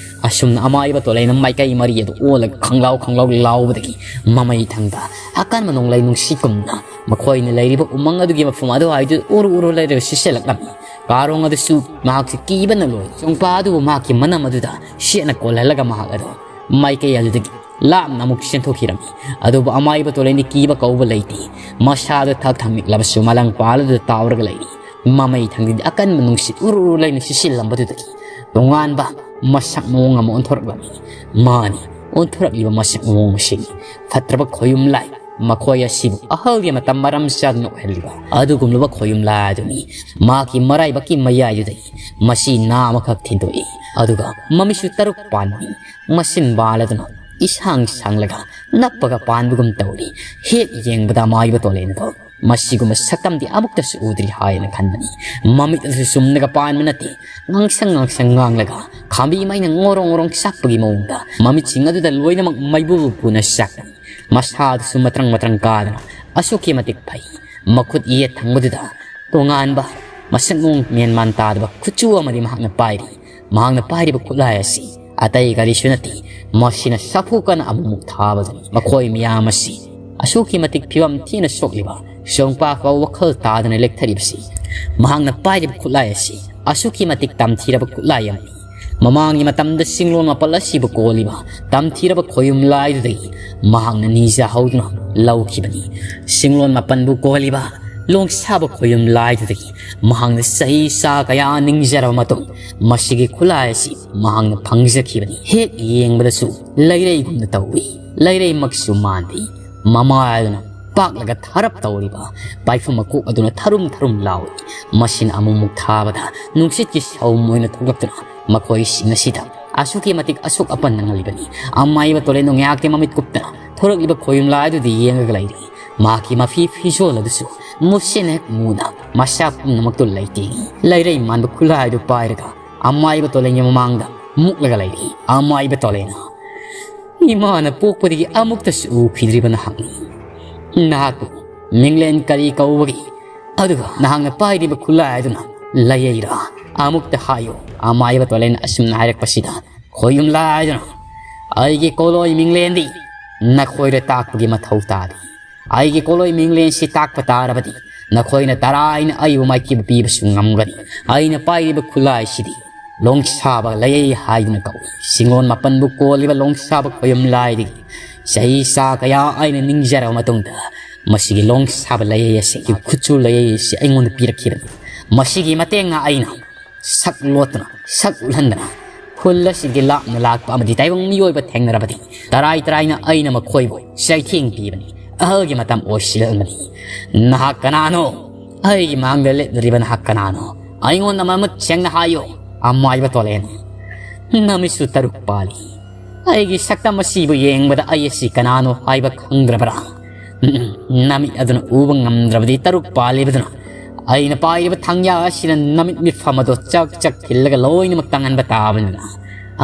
ꯑꯁꯨꯝꯅ ꯑꯃꯥꯏꯕ ꯇꯣꯂꯩꯅ ꯃꯥꯏꯀꯩ ꯃꯔꯤ ꯑꯗꯨ ꯑꯣꯜꯂꯒ ꯈꯪꯂꯥꯎ ꯈꯪꯂꯥꯎ ꯂꯥꯎꯕꯗꯒꯤ ꯃꯃꯩ ꯊꯪꯗ ꯑꯀꯟꯕ ꯅꯣꯡꯂꯩ ꯅꯨꯡꯁꯤꯠꯀꯨꯝꯅ ꯃꯈꯣꯏꯅ ꯂꯩꯔꯤꯕ ꯎꯃꯪ ꯑꯗꯨꯒꯤ ꯃꯐꯝ ꯑꯗꯨꯋꯥꯏꯗꯨ ꯎꯔꯨ ꯎꯔꯨ ꯂꯩꯔꯒ ꯁꯤꯠꯆꯜꯂꯛꯂꯝꯃꯤ꯫ ꯀꯥꯔꯣꯡ ꯑꯗꯨꯁꯨ ꯃꯍꯥꯛꯁꯤ ꯀꯤꯕꯅ ꯂꯣꯏ꯫ ꯆꯣꯡꯄꯥ ꯑꯗꯨꯕꯨ ꯃꯍꯥꯛꯀꯤ ꯃꯅꯝ ꯑꯗꯨꯗ ꯁꯦꯠꯅ ꯀꯣꯜꯍꯜꯂꯒ ꯃꯍꯥꯛ ꯑꯗꯨ ꯃꯥꯏꯀꯩ ꯑꯗꯨꯗꯒꯤ ꯂꯥꯞꯅ ꯑꯃꯨꯛ ꯆꯦꯟꯊꯣꯛꯈꯤꯔꯝꯃꯤ꯫ ꯑꯗꯨꯕꯨ ꯑꯃꯥꯏꯕ ꯇꯣꯂꯩꯅ ꯀꯤꯕ ꯀꯧꯕ ꯂꯩꯇꯦ꯫ ꯃꯁꯥꯗꯨ ꯊꯛ ꯊꯝꯃꯤꯛꯂꯕꯁꯨ ꯃꯂꯪ ꯄꯥꯜ ꯑꯗꯨꯗ ꯇꯥꯎꯔꯒ ꯂꯩꯔꯤ꯫ ꯃꯃꯩ ꯊꯪꯗꯗꯤ ꯑꯀꯟꯕ ꯅꯨꯡꯁꯤꯠ ꯎꯔꯨ ꯎꯔꯨ ꯂꯩꯅ ꯁꯤꯠꯆꯤꯜꯂꯝꯕꯗꯨꯗꯒꯤ ꯇꯣꯉꯥꯟꯕ ꯃꯁꯛ ꯃꯑꯣꯡ ꯑꯃ ꯑꯣꯟꯊꯣꯔꯛꯂꯝꯃꯤ꯫ ꯃꯥꯅꯤ, ꯑꯣꯟꯊꯣꯔꯛꯂꯤꯕ ꯃꯁꯛ ꯃꯑꯣꯡ ꯑꯁꯤꯅꯤ꯫ ꯐꯠꯇ꯭ꯔꯕ ꯈꯣꯌꯨꯝ ꯂꯥꯏ, ꯃꯈꯣꯏ ꯑꯁꯤꯕꯨ ꯑꯍꯜꯒꯤ ꯃꯇꯝ ꯃꯔꯝ ꯆꯥꯗꯅ ꯑꯣꯏꯍꯜꯂꯤꯕ ꯑꯗꯨꯒꯨꯝꯂꯕ ꯈꯣꯌꯨꯝ ꯂꯥꯏ ꯑꯗꯨꯅꯤ꯫ ꯃꯍꯥꯛꯀꯤ ꯃꯔꯥꯏꯕꯛꯀꯤ ꯃꯌꯥꯏꯗꯨꯗꯒꯤ ꯃꯁꯤ ꯅꯥ ꯑꯃꯈꯛ ꯊꯤꯟꯗꯣꯛꯏ, ꯑꯗꯨꯒ ꯃꯃꯤꯠꯁꯨ ꯇꯔꯨꯛ ꯄꯥꯟꯕꯅꯤ꯫ ꯃꯆꯤꯟ ꯕꯥꯜ ꯑꯗꯨꯅ ꯏꯁꯥꯡ ꯁꯥꯡꯂꯒ ꯅꯞꯄꯒ ꯄꯥꯟꯕꯒꯨꯝ ꯇꯧꯔꯤ꯫ ꯍꯦꯛ ꯌꯦꯡꯕꯗ ꯑꯃꯥꯏꯕ ꯇꯣꯂꯦꯟꯗꯣ "ꯃꯁꯤꯒꯨꯝꯕ ꯁꯛꯇꯝꯗꯤ ꯑꯃꯨꯛꯇꯁꯨ ꯎꯗ꯭ꯔꯤ" ꯍꯥꯏꯅ ꯈꯟꯕꯅꯤ꯫ ꯃꯃꯤꯠ ꯑꯗꯨꯁꯨ ꯆꯨꯝꯅꯒ ꯄꯥꯟꯕ ꯅꯠꯇꯦ, ꯉꯥꯡꯁꯪ ꯉꯥꯡꯁꯪ ꯉꯥꯡꯂꯒ ꯈꯥꯝꯕꯤ ꯃꯩꯅ ꯉꯣꯔꯣꯡ ꯉꯣꯔꯣꯡ ꯆꯥꯛꯄꯒꯤ ꯃꯑꯣꯡꯗ ꯃꯃꯤꯠꯁꯤꯡ ꯑꯗꯨꯗ ꯂꯣꯏꯅꯃꯛ ꯃꯩꯕꯨ ꯄꯨꯅ ꯆꯥꯛꯄꯅꯤ꯫ ꯃꯁꯥꯗꯨꯁꯨ ꯃꯇ꯭ꯔꯪ ꯃꯇ꯭ꯔꯪ ꯀꯥꯗꯅ ꯑꯁꯨꯛꯀꯤ ꯃꯇꯤꯛ ꯐꯩ꯫ ꯃꯈꯨꯠ ꯌꯦꯠ ꯊꯪꯕꯗꯨꯗ ꯇꯣꯉꯥꯟꯕ, ꯃꯁꯛ ꯃꯑꯣꯡ ꯃꯦꯟ ꯃꯥꯟ ꯇꯥꯗꯕ ꯈꯨꯠꯁꯨ ꯑꯃꯗꯤ ꯃꯍꯥꯛꯅ ꯄꯥꯏꯔꯤ꯫ ꯃꯍꯥꯛꯅ ꯄꯥꯏꯔꯤꯕ ꯈꯨꯠꯂꯥꯏ ꯑꯁꯤ ꯑꯇꯩ ꯀꯔꯤꯁꯨ ꯅꯠꯇꯦ, ꯃꯁꯤꯅ ꯁꯥꯐꯨ ꯀꯟꯅ ꯑꯃꯨꯛꯃꯨꯛ ꯊꯥꯕꯗꯨꯅꯤ꯫ ꯃꯈꯣꯏ ꯃꯤꯌꯥꯝ ꯑꯁꯤ ꯑꯁꯨꯛꯀꯤ ꯃꯇꯤꯛ ꯐꯤꯕꯝ ꯊꯤꯅ ꯁꯣꯛꯂꯤꯕ ꯁꯣꯡꯄꯥꯛ ꯐꯥꯎ ꯋꯥꯈꯜ ꯇꯥꯗꯅ ꯂꯦꯛꯊꯔꯤꯕꯁꯤ꯫ ꯃꯍꯥꯛꯅ ꯄꯥꯏꯔꯤꯕ ꯈꯨꯠꯂꯥꯏ ꯑꯁꯤ ꯑꯁꯨꯛꯀꯤ ꯃꯇꯤꯛ ꯇꯝꯊꯤꯔꯕ ꯈꯨꯠꯂꯥꯏ ꯑꯃꯅꯤ꯫ ꯃꯃꯥꯡꯒꯤ ꯃꯇꯝꯗ ꯆꯤꯡꯂꯣꯟ ꯃꯥꯄꯜ ꯑꯁꯤꯕꯨ ꯀꯣꯜꯂꯤꯕ ꯇꯝꯊꯤꯔꯕ ꯈꯣꯌꯨꯝ ꯂꯥꯏꯗꯨꯗꯒꯤ ꯃꯍꯥꯛꯅ ꯅꯤꯖꯍꯧꯗꯨꯅ ꯂꯧꯈꯤꯕꯅꯤ꯫ ꯆꯤꯡꯂꯣꯟ ꯃꯥꯄꯜꯕꯨ ꯀꯣꯜꯂꯤꯕ ꯂꯣꯡꯁꯥꯕ ꯈꯣꯌꯨꯝ ꯂꯥꯏꯗꯨꯗꯒꯤ ꯃꯍꯥꯛꯅ ꯆꯍꯤ ꯆꯥ ꯀꯌꯥ ꯅꯤꯡꯖꯔꯕ ꯃꯇꯨꯡ ꯃꯁꯤꯒꯤ ꯈꯨꯠꯂꯥꯏ ꯑꯁꯤ ꯃꯍꯥꯛꯅ ꯐꯪꯖꯈꯤꯕꯅꯤ꯫ ꯍꯦꯛ ꯌꯦꯡꯕꯗꯁꯨ ꯂꯩꯔꯩꯒꯨꯝꯅ ꯇꯧꯏ꯫ ꯂꯩꯔꯩꯃꯛꯁꯨ ꯃꯥꯟꯗꯦ꯫ ꯃꯃꯥꯏ ꯑꯗꯨꯅ ꯄꯥꯛꯂꯒ ꯊꯥꯔꯞ ꯇꯧꯔꯤꯕ ꯄꯥꯏꯐꯝ ꯃꯀꯣꯛ ꯑꯗꯨꯅ ꯊꯔꯨꯝ ꯊꯔꯨꯝ ꯂꯥꯎꯏ꯫ ꯃꯁꯤꯅ ꯑꯃꯨꯛꯃꯨꯛ ꯊꯥꯕꯗ ꯅꯨꯡꯁꯤꯠꯀꯤ ꯁꯧꯝ ꯑꯣꯏꯅ ꯊꯣꯛꯂꯛꯇꯨꯅ ꯃꯈꯣꯏꯁꯤꯡ ꯑꯁꯤꯗ ꯑꯁꯨꯛꯀꯤ ꯃꯇꯤꯛ ꯑꯁꯣꯛ ꯑꯄꯟ ꯅꯪꯍꯜꯂꯤꯕꯅꯤ꯫ ꯑꯃꯥꯏꯕ ꯇꯣꯂꯦꯟꯗꯣ ꯉꯥꯏꯍꯥꯛꯇꯤ ꯃꯃꯤꯠ ꯀꯨꯞꯇꯅ ꯊꯣꯔꯛꯂꯤꯕ ꯈꯣꯌꯨꯝ ꯂꯥꯏꯗꯨꯗ ꯌꯦꯡꯉꯒ ꯂꯩꯔꯤ꯫ ꯃꯍꯥꯛꯀꯤ ꯃꯐꯤ ꯐꯤꯖꯣꯜ ꯑꯗꯨꯁꯨ ꯃꯨꯁꯤꯟ ꯍꯦꯛ ꯃꯨꯅ ꯃꯁꯥ ꯄꯨꯝꯅꯃꯛꯇꯨ ꯂꯩꯇꯦꯡꯏ꯫ ꯂꯩꯔꯩ ꯃꯥꯟꯕ ꯈꯨꯠꯂꯥꯏꯗꯨ ꯄꯥꯏꯔꯒ ꯑꯃꯥꯏꯕ ꯇꯣꯂꯦꯟꯒꯤ ꯃꯃꯥꯡꯗ ꯃꯨꯛꯂꯒ ꯂꯩꯔꯤ꯫ ꯑꯃꯥꯏꯕ ꯇꯣꯂꯦꯟꯅ, "ꯏꯃꯥꯅ ꯄꯣꯛꯄꯗꯒꯤ ꯑꯃꯨꯛꯇꯁꯨ ꯎꯈꯤꯗ꯭ꯔꯤꯕ ꯅꯍꯥꯛꯅꯤ꯫ ꯅꯍꯥꯛꯄꯨ ꯃꯤꯡꯂꯦꯟ ꯀꯔꯤ ꯀꯧꯕꯒꯦ? ꯑꯗꯨꯒ ꯅꯍꯥꯛꯅ ꯄꯥꯏꯔꯤꯕ ꯈꯨꯠꯂꯥꯏ ꯑꯗꯨꯅ ꯂꯩꯌꯩꯔꯥ? ꯑꯃꯨꯛꯇ ꯍꯥꯏꯌꯨ," ꯑꯃꯥꯏꯕ ꯇꯣꯂꯦꯟꯅ ꯑꯁꯨꯝꯅ ꯍꯥꯏꯔꯛꯄꯁꯤꯗ ꯈꯣꯌꯨꯝ ꯂꯥꯏꯗꯨꯅ, "ꯑꯩꯒꯤ ꯀꯣꯂꯣꯏ ꯃꯤꯡꯂꯦꯟꯗꯤ ꯅꯈꯣꯏꯗ ꯇꯥꯛꯄꯒꯤ ꯃꯊꯧ ꯇꯥꯗꯦ꯫ ꯑꯩꯒꯤ ꯀꯣꯂꯣꯏ ꯃꯤꯡꯂꯦꯟꯁꯤ ꯇꯥꯛꯄ ꯇꯥꯔꯕꯗꯤ ꯅꯈꯣꯏꯅ ꯇꯔꯥꯏꯅ ꯑꯩꯕꯨ ꯃꯥꯏꯊꯤꯕ ꯄꯤꯕꯁꯨ ꯉꯝꯒꯅꯤ꯫ ꯑꯩꯅ ꯄꯥꯏꯔꯤꯕ ꯈꯨꯠꯂꯥꯏꯁꯤꯗꯤ ꯂꯣꯡꯁꯥꯕ ꯂꯩꯌꯩ ꯍꯥꯏꯗꯨꯅ ꯀꯧꯏ꯫ ꯆꯤꯡꯂꯣꯟ ꯃꯥꯄꯟꯕꯨ ꯀꯣꯜꯂꯤꯕ ꯂꯣꯡꯁꯥꯕ ꯈꯣꯌꯨꯝ ꯂꯥꯏꯗꯒꯤ ꯆꯍꯤ ꯆꯥ ꯀꯌꯥ ꯑꯩꯅ ꯅꯤꯡꯖꯔꯕ ꯃꯇꯨꯡꯗ ꯃꯁꯤꯒꯤ ꯂꯣꯡꯁꯥꯕ ꯂꯩꯌꯩ ꯑꯁꯤꯒꯤ ꯈꯨꯠꯁꯨ ꯂꯩꯌꯩ ꯑꯁꯤ ꯑꯩꯉꯣꯟꯗ ꯄꯤꯔꯛꯈꯤꯕꯅꯤ꯫ ꯃꯁꯤꯒꯤ ꯃꯇꯦꯡꯅ ꯑꯩꯅ ꯁꯛ ꯂꯣꯠꯇꯨꯅ, ꯁꯛ ꯎꯠꯍꯟꯗꯅ, ꯈꯨꯜ ꯑꯁꯤꯒꯤ ꯂꯥꯞꯅ ꯂꯥꯛꯄ ꯑꯃꯗꯤ ꯇꯥꯏꯕꯪ ꯃꯤꯑꯣꯏꯕ ꯊꯦꯡꯅꯔꯕꯗꯤ ꯇꯔꯥꯏ ꯇꯔꯥꯏꯅ ꯑꯩꯅ ꯃꯈꯣꯏꯕꯨ ꯆꯩꯊꯦꯡ ꯄꯤꯕꯅꯤ꯫ ꯑꯍꯜꯒꯤ ꯃꯇꯝ ꯑꯣꯏꯁꯤꯜꯂꯛꯂꯕꯅꯤ꯫ ꯅꯍꯥꯛ ꯀꯅꯥꯅꯣ? ꯑꯩꯒꯤ ꯃꯥꯡꯗ ꯂꯦꯞꯂꯤꯕ ꯅꯍꯥꯛ ꯀꯅꯥꯅꯣ? ꯑꯩꯉꯣꯟꯗ ꯃꯃꯨꯠ ꯁꯦꯡꯅ ꯍꯥꯏꯌꯨ, ꯑꯃꯥꯏꯕ ꯇꯣꯂꯦꯟ꯫ ꯅꯃꯤꯠꯁꯨ ꯇꯔꯨꯛ ꯄꯥꯜꯂꯤ꯫ ꯑꯩꯒꯤ ꯁꯛꯇꯝ ꯑꯁꯤꯕꯨ ꯌꯦꯡꯕꯗ ꯑꯩ ꯑꯁꯤ ꯀꯅꯥꯅꯣ ꯍꯥꯏꯕ ꯈꯪꯗ꯭ꯔꯕ꯭ꯔꯥ?" ꯅꯃꯤꯠ ꯑꯗꯨꯅ ꯎꯕ ꯉꯝꯗ꯭ꯔꯕꯗꯤ ꯇꯔꯨꯛ ꯄꯥꯜꯂꯤꯕꯗꯨꯅ ꯑꯩꯅ ꯄꯥꯏꯔꯤꯕ ꯊꯥꯡꯌꯥ ꯑꯁꯤꯅ ꯅꯃꯤꯠ ꯃꯤꯠꯐꯝ ꯑꯗꯣ ꯆꯛ ꯆꯛ ꯊꯤꯜꯂꯒ ꯂꯣꯏꯅꯃꯛ ꯇꯪꯍꯟꯕ ꯇꯥꯕꯅꯤꯅ,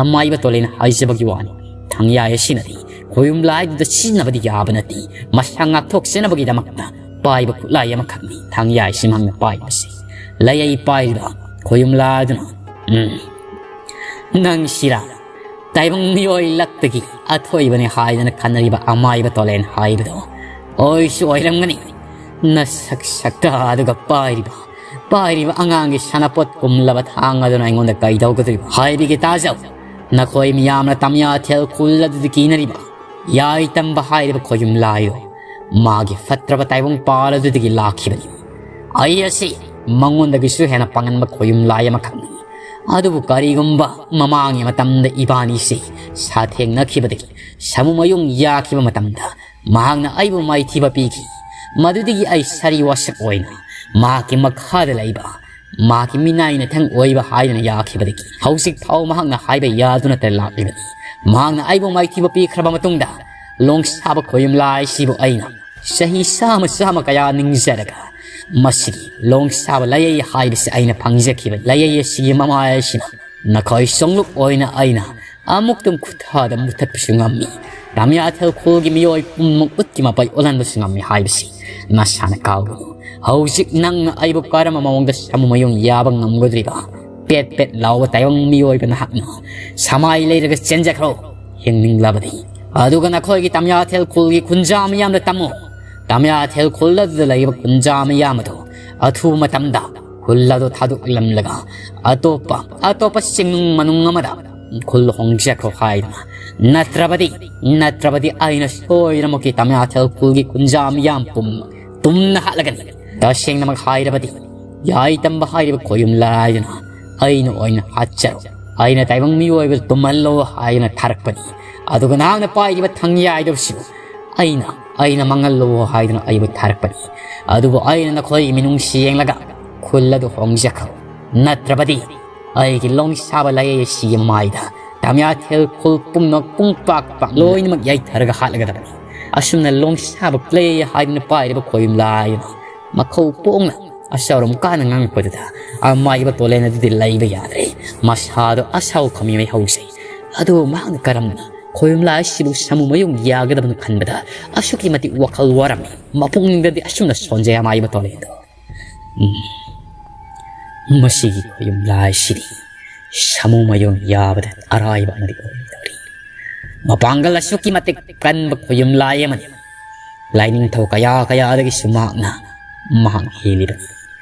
ꯑꯃꯥꯏꯕ ꯇꯣꯂꯦꯟ ꯍꯥꯏꯖꯕꯒꯤ ꯋꯥꯅꯤ꯫ ꯊꯥꯡꯌꯥ ꯑꯁꯤꯅꯗꯤ ꯈꯣꯌꯨꯝ ꯂꯥꯏꯗꯨꯗ ꯁꯤꯖꯤꯟꯅꯕꯗꯤ ꯌꯥꯕ ꯅꯠꯇꯦ꯫ ꯃꯁꯥ ꯉꯥꯛꯊꯣꯛꯆꯅꯕꯒꯤꯗꯃꯛꯇ ꯄꯥꯏꯕ ꯈꯨꯠꯂꯥꯏ ꯑꯃꯈꯛꯅꯤ ꯊꯥꯡꯌꯥ ꯑꯁꯤꯃꯛꯅ ꯄꯥꯏꯕꯁꯤ꯫ ꯂꯩ ꯄꯥꯏꯔꯤꯕ ꯈꯣꯌꯨꯝ ꯂꯥꯏꯗꯨꯅ, "ꯎꯝ, ꯅꯪ ꯁꯤꯔꯥ ꯇꯥꯏꯕꯪ ꯃꯤꯑꯣꯏ ꯂꯛꯇꯒꯤ ꯑꯊꯣꯏꯕꯅꯤ ꯍꯥꯏꯗꯅ ꯈꯟꯅꯔꯤꯕ ꯑꯃꯥꯏꯕ ꯇꯣꯂꯦꯟ ꯍꯥꯏꯕꯗꯣ? ꯑꯣꯏꯁꯨ ꯑꯣꯏꯔꯝꯒꯅꯤ꯫ ꯅꯁꯛ ꯁꯛꯇ ꯑꯗꯨꯒ ꯄꯥꯏꯔꯤꯕ, ꯄꯥꯏꯔꯤꯕ ꯑꯉꯥꯡꯒꯤ ꯁꯥꯟꯅꯄꯣꯠ ꯀꯨꯝꯂꯕ ꯊꯥꯡ ꯑꯗꯨꯅ ꯑꯩꯉꯣꯟꯗ ꯀꯩꯗꯧꯒꯗꯣꯔꯤꯕ? ꯍꯥꯏꯕꯤꯒꯦ ꯇꯥꯖꯧ꯫ ꯅꯈꯣꯏ ꯃꯤꯌꯥꯝꯅ ꯇꯝꯌꯥꯊꯦꯜ ꯈꯨꯜ ꯑꯗꯨꯗ ꯀꯤꯅꯔꯤꯕ ꯌꯥꯏ ꯇꯝꯕ ꯍꯥꯏꯔꯤꯕ ꯈꯣꯌꯨꯝ ꯂꯥꯏꯗꯣ ꯃꯥꯒꯤ ꯐꯠꯇ꯭ꯔꯕ ꯇꯥꯏꯕꯪ ꯄꯥꯜ ꯑꯗꯨꯗꯒꯤ ꯂꯥꯛꯈꯤꯕꯅꯤ꯫ ꯑꯩ ꯑꯁꯤ ꯃꯉꯣꯟꯗꯒꯤꯁꯨ ꯍꯦꯟꯅ ꯄꯥꯡꯒꯟꯕ ꯈꯣꯌꯨꯝ ꯂꯥꯏ ꯑꯃꯈꯛꯅꯤ꯫ ꯑꯗꯨꯕꯨ ꯀꯔꯤꯒꯨꯝꯕ ꯃꯃꯥꯡꯒꯤ ꯃꯇꯝꯗ ꯏꯕꯥꯅꯤꯁꯤ ꯁꯥꯊꯦꯡꯅꯈꯤꯕꯗꯒꯤ ꯁꯥꯃꯨ ꯃꯌꯨꯡ ꯌꯥꯈꯤꯕ ꯃꯇꯝꯗ ꯃꯍꯥꯛꯅ ꯑꯩꯕꯨ ꯃꯥꯏꯊꯤꯕ ꯄꯤꯈꯤ꯫ ꯃꯗꯨꯗꯒꯤ ꯑꯩ ꯁꯥꯔꯤ ꯋꯥꯁꯛ ꯑꯣꯏꯅ ꯃꯍꯥꯛꯀꯤ ꯃꯈꯥꯗ ꯂꯩꯕ ꯃꯍꯥꯛꯀꯤ ꯃꯤꯅꯥꯏ ꯅꯊꯪ ꯑꯣꯏꯕ ꯍꯥꯏꯗꯨꯅ ꯌꯥꯈꯤꯕꯗꯒꯤ ꯍꯧꯖꯤꯛ ꯐꯥꯎ ꯃꯍꯥꯛꯅ ꯍꯥꯏꯕ ꯌꯥꯗꯨꯅꯇ ꯂꯥꯛꯂꯤꯕꯅꯤ꯫ ꯃꯍꯥꯛꯅ ꯑꯩꯕꯨ ꯃꯥꯏꯊꯤꯕ ꯄꯤꯈ꯭ꯔꯕ ꯃꯇꯨꯡꯗ ꯂꯣꯡꯁꯥꯕ ꯈꯣꯌꯨꯝ ꯂꯥꯏꯁꯤꯕꯨ ꯑꯩꯅ ꯆꯍꯤ ꯆꯥꯝꯃ ꯆꯥꯝꯃ ꯀꯌꯥ ꯅꯤꯡꯖꯔꯒ ꯃꯁꯤꯒꯤ ꯂꯣꯡꯁꯥꯕ ꯂꯥꯏꯌꯩ ꯍꯥꯏꯕꯁꯤ ꯑꯩꯅ ꯐꯪꯖꯈꯤꯕ ꯂꯥꯏꯌꯩ ꯑꯁꯤꯒꯤ ꯃꯃꯥꯏ ꯑꯁꯤꯅ ꯅꯈꯣꯏ ꯁꯣꯡꯂꯨꯞ ꯑꯣꯏꯅ ꯑꯩꯅ ꯑꯃꯨꯛꯇꯪ ꯈꯨꯠꯊꯥꯗ ꯃꯨꯊꯠꯄꯁꯨ ꯉꯝꯃꯤ꯫ ꯇꯥꯃꯤꯌꯥꯊꯦꯜ ꯈꯨꯜꯒꯤ ꯃꯤꯑꯣꯏ ꯄꯨꯝꯅꯃꯛ ꯎꯠꯀꯤ ꯃꯄꯩ ꯑꯣꯜꯍꯟꯕꯁꯨ ꯉꯝꯃꯤ ꯍꯥꯏꯕꯁꯤ ꯅꯁꯥꯅ ꯀꯥꯎꯒꯅꯨ꯫ ꯍꯧꯖꯤꯛ ꯅꯪꯅ ꯑꯩꯕꯨ ꯀꯔꯝꯕ ꯃꯑꯣꯡꯗ ꯁꯥꯃꯨ ꯃꯌꯨꯡ ꯌꯥꯕ ꯉꯝꯒꯗꯧꯔꯤꯕ? ꯄꯦꯠ ꯄꯦꯠ ꯂꯥꯎꯕ ꯇꯥꯏꯕꯪ ꯃꯤꯑꯣꯏꯕ ꯅꯍꯥꯛꯅ ꯁꯃꯥꯏ ꯂꯩꯔꯒ ꯆꯦꯟꯖꯈ꯭ꯔꯣ, ꯍꯤꯡꯅꯤꯡꯂꯕꯗꯤ꯫ ꯑꯗꯨꯒ ꯅꯈꯣꯏꯒꯤ ꯇꯥꯃꯤꯌꯥꯊꯦꯜ ꯈꯨꯜꯒꯤ ꯈꯨꯟꯖꯥ ꯃꯤꯌꯥꯝꯗ ꯇꯝꯃꯨ꯫ ꯇꯥꯃꯤꯌꯥꯊꯦꯜ ꯈꯨꯜ ꯑꯗꯨꯗ ꯂꯩꯕ ꯈꯨꯟꯖꯥ ꯃꯤꯌꯥꯝ ꯑꯗꯨ ꯑꯊꯨꯕ ꯃꯇꯝꯗ ꯈꯨꯜ ꯑꯗꯨ ꯊꯥꯗꯣꯛꯂꯝꯂꯒ ꯑꯇꯣꯞꯄ, ꯑꯇꯣꯞꯄ ꯆꯤꯡꯅꯨꯡ ꯃꯅꯨꯡ ꯑꯃꯗ ꯈꯨꯜ ꯍꯣꯡꯖꯈ꯭ꯔꯣ ꯍꯥꯏꯗꯨꯅ꯫ ꯅꯠꯇ꯭ꯔꯕꯗꯤ, ꯅꯠꯇ꯭ꯔꯕꯗꯤ ꯑꯩꯅ ꯁꯣꯏꯗꯅꯃꯛꯀꯤ ꯇꯥꯃꯤꯌꯥꯊꯦꯜ ꯈꯨꯜꯒꯤ ꯈꯨꯟꯖꯥ ꯃꯤꯌꯥꯝ ꯄꯨꯝꯅꯃꯛ ꯇꯨꯝꯅ ꯍꯥꯠꯂꯒꯅꯤ꯫ ꯇꯁꯦꯡꯅꯃꯛ ꯍꯥꯏꯔꯕꯗꯤ, ꯌꯥꯏ ꯇꯝꯕ ꯍꯥꯏꯔꯤꯕ ꯈꯣꯌꯨꯝ ꯂꯥꯏꯗꯨꯅ ꯑꯩꯅ ꯑꯣꯏꯅ ꯍꯥꯠꯆꯔꯣ, ꯑꯩꯅ ꯇꯥꯏꯕꯪ ꯃꯤꯑꯣꯏꯕꯗ ꯇꯨꯝꯍꯜꯂꯣ ꯍꯥꯏꯗꯨꯅ ꯊꯥꯔꯛꯄꯅꯤ꯫ ꯑꯗꯨꯒ ꯅꯍꯥꯛꯅ ꯄꯥꯏꯔꯤꯕ ꯊꯥꯡꯌꯥꯏꯗꯨꯁꯨ ꯑꯩꯅ, ꯑꯩꯅ ꯃꯥꯡꯍꯜꯂꯣ ꯍꯥꯏꯗꯨꯅ ꯑꯩꯕꯨ ꯊꯥꯔꯛꯄꯅꯤ꯫ ꯑꯗꯨꯕꯨ ꯑꯩꯅ ꯅꯈꯣꯏꯒꯤ ꯃꯤꯅꯨꯡꯁꯤ ꯌꯦꯡꯂꯒ ꯈꯨꯜ ꯑꯗꯨ ꯍꯣꯡꯖꯈ꯭ꯔꯣ, ꯅꯠꯇ꯭ꯔꯕꯗꯤ ꯑꯩꯒꯤ ꯂꯣꯡꯁꯥꯕ ꯂꯥꯏꯌꯩ ꯑꯁꯤꯒꯤ ꯃꯥꯏꯗ ꯇꯥꯃꯤꯌꯥꯊꯦꯜ ꯈꯨꯜ ꯄꯨꯝꯅꯃꯛ ꯄꯨꯡ ꯄꯥꯛ ꯄꯥꯛ ꯂꯣꯏꯅꯃꯛ ꯌꯩꯊꯔꯒ ꯍꯥꯠꯂꯒꯗꯕꯅꯤ꯫ ꯑꯁꯨꯝꯅ ꯂꯣꯡꯁꯥꯕ ꯄ꯭ꯂꯦ ꯍꯥꯏꯗꯨꯅ ꯄꯥꯏꯔꯤꯕ ꯈꯣꯌꯨꯝ ꯂꯥꯏ ꯑꯗꯨꯅ ꯃꯈꯧ ꯄꯣꯡꯅ ꯑꯁꯥꯎꯔꯝ ꯀꯥꯅ ꯉꯥꯡꯉꯛꯄꯗꯨꯗ ꯑꯃꯥꯏꯕ ꯇꯣꯂꯦꯟ ꯑꯗꯨꯗꯤ ꯂꯩꯕ ꯌꯥꯗ꯭ꯔꯦ꯫ ꯃꯁꯥꯗꯣ ꯑꯁꯥꯎ ꯈꯥꯃꯤ ꯃꯩ ꯍꯧꯖꯩ꯫ ꯑꯗꯨꯕꯨ ꯃꯍꯥꯛꯅ ꯀꯔꯝꯅ ꯈꯣꯌꯨꯝ ꯂꯥꯏ ꯑꯁꯤꯕꯨ ꯁꯥꯃꯨ ꯃꯌꯨꯡ ꯌꯥꯒꯗꯕꯅꯣ ꯈꯟꯕꯗ ꯑꯁꯨꯛꯀꯤ ꯃꯇꯤꯛ ꯋꯥꯈꯜ ꯋꯥꯔꯝꯃꯤ꯫ ꯃꯄꯨꯛꯅꯤꯡꯗꯗꯤ ꯑꯁꯨꯝꯅ ꯁꯣꯟꯖꯩ ꯑꯃꯥꯏꯕ ꯇꯣꯂꯦꯟꯗꯣ꯫ ꯎꯝ꯫ ꯃꯁꯤꯒꯤ ꯈꯣꯌꯨꯝ ꯂꯥꯏꯁꯤꯗꯤ ꯁꯥꯃꯨ ꯃꯌꯨꯡ ꯌꯥꯕꯗ ꯑꯔꯥꯏꯕ ꯑꯃꯗꯤ ꯑꯣꯏꯔꯣꯏꯗꯧꯔꯤ꯫ ꯃꯄꯥꯡꯒꯜ ꯑꯁꯨꯛꯀꯤ ꯃꯇꯤꯛ ꯀꯟꯕ ꯈꯣꯌꯨꯝ ꯂꯥꯏ ꯑꯃꯅꯤ꯫ ꯂꯥꯏꯅꯤꯡꯊꯧ ꯀꯌꯥ ꯀꯌꯥꯗꯒꯤꯁꯨ ꯃꯍꯥꯛꯅ ꯃꯍꯥꯛ ꯍꯦꯜꯂꯤꯕꯅꯤ꯫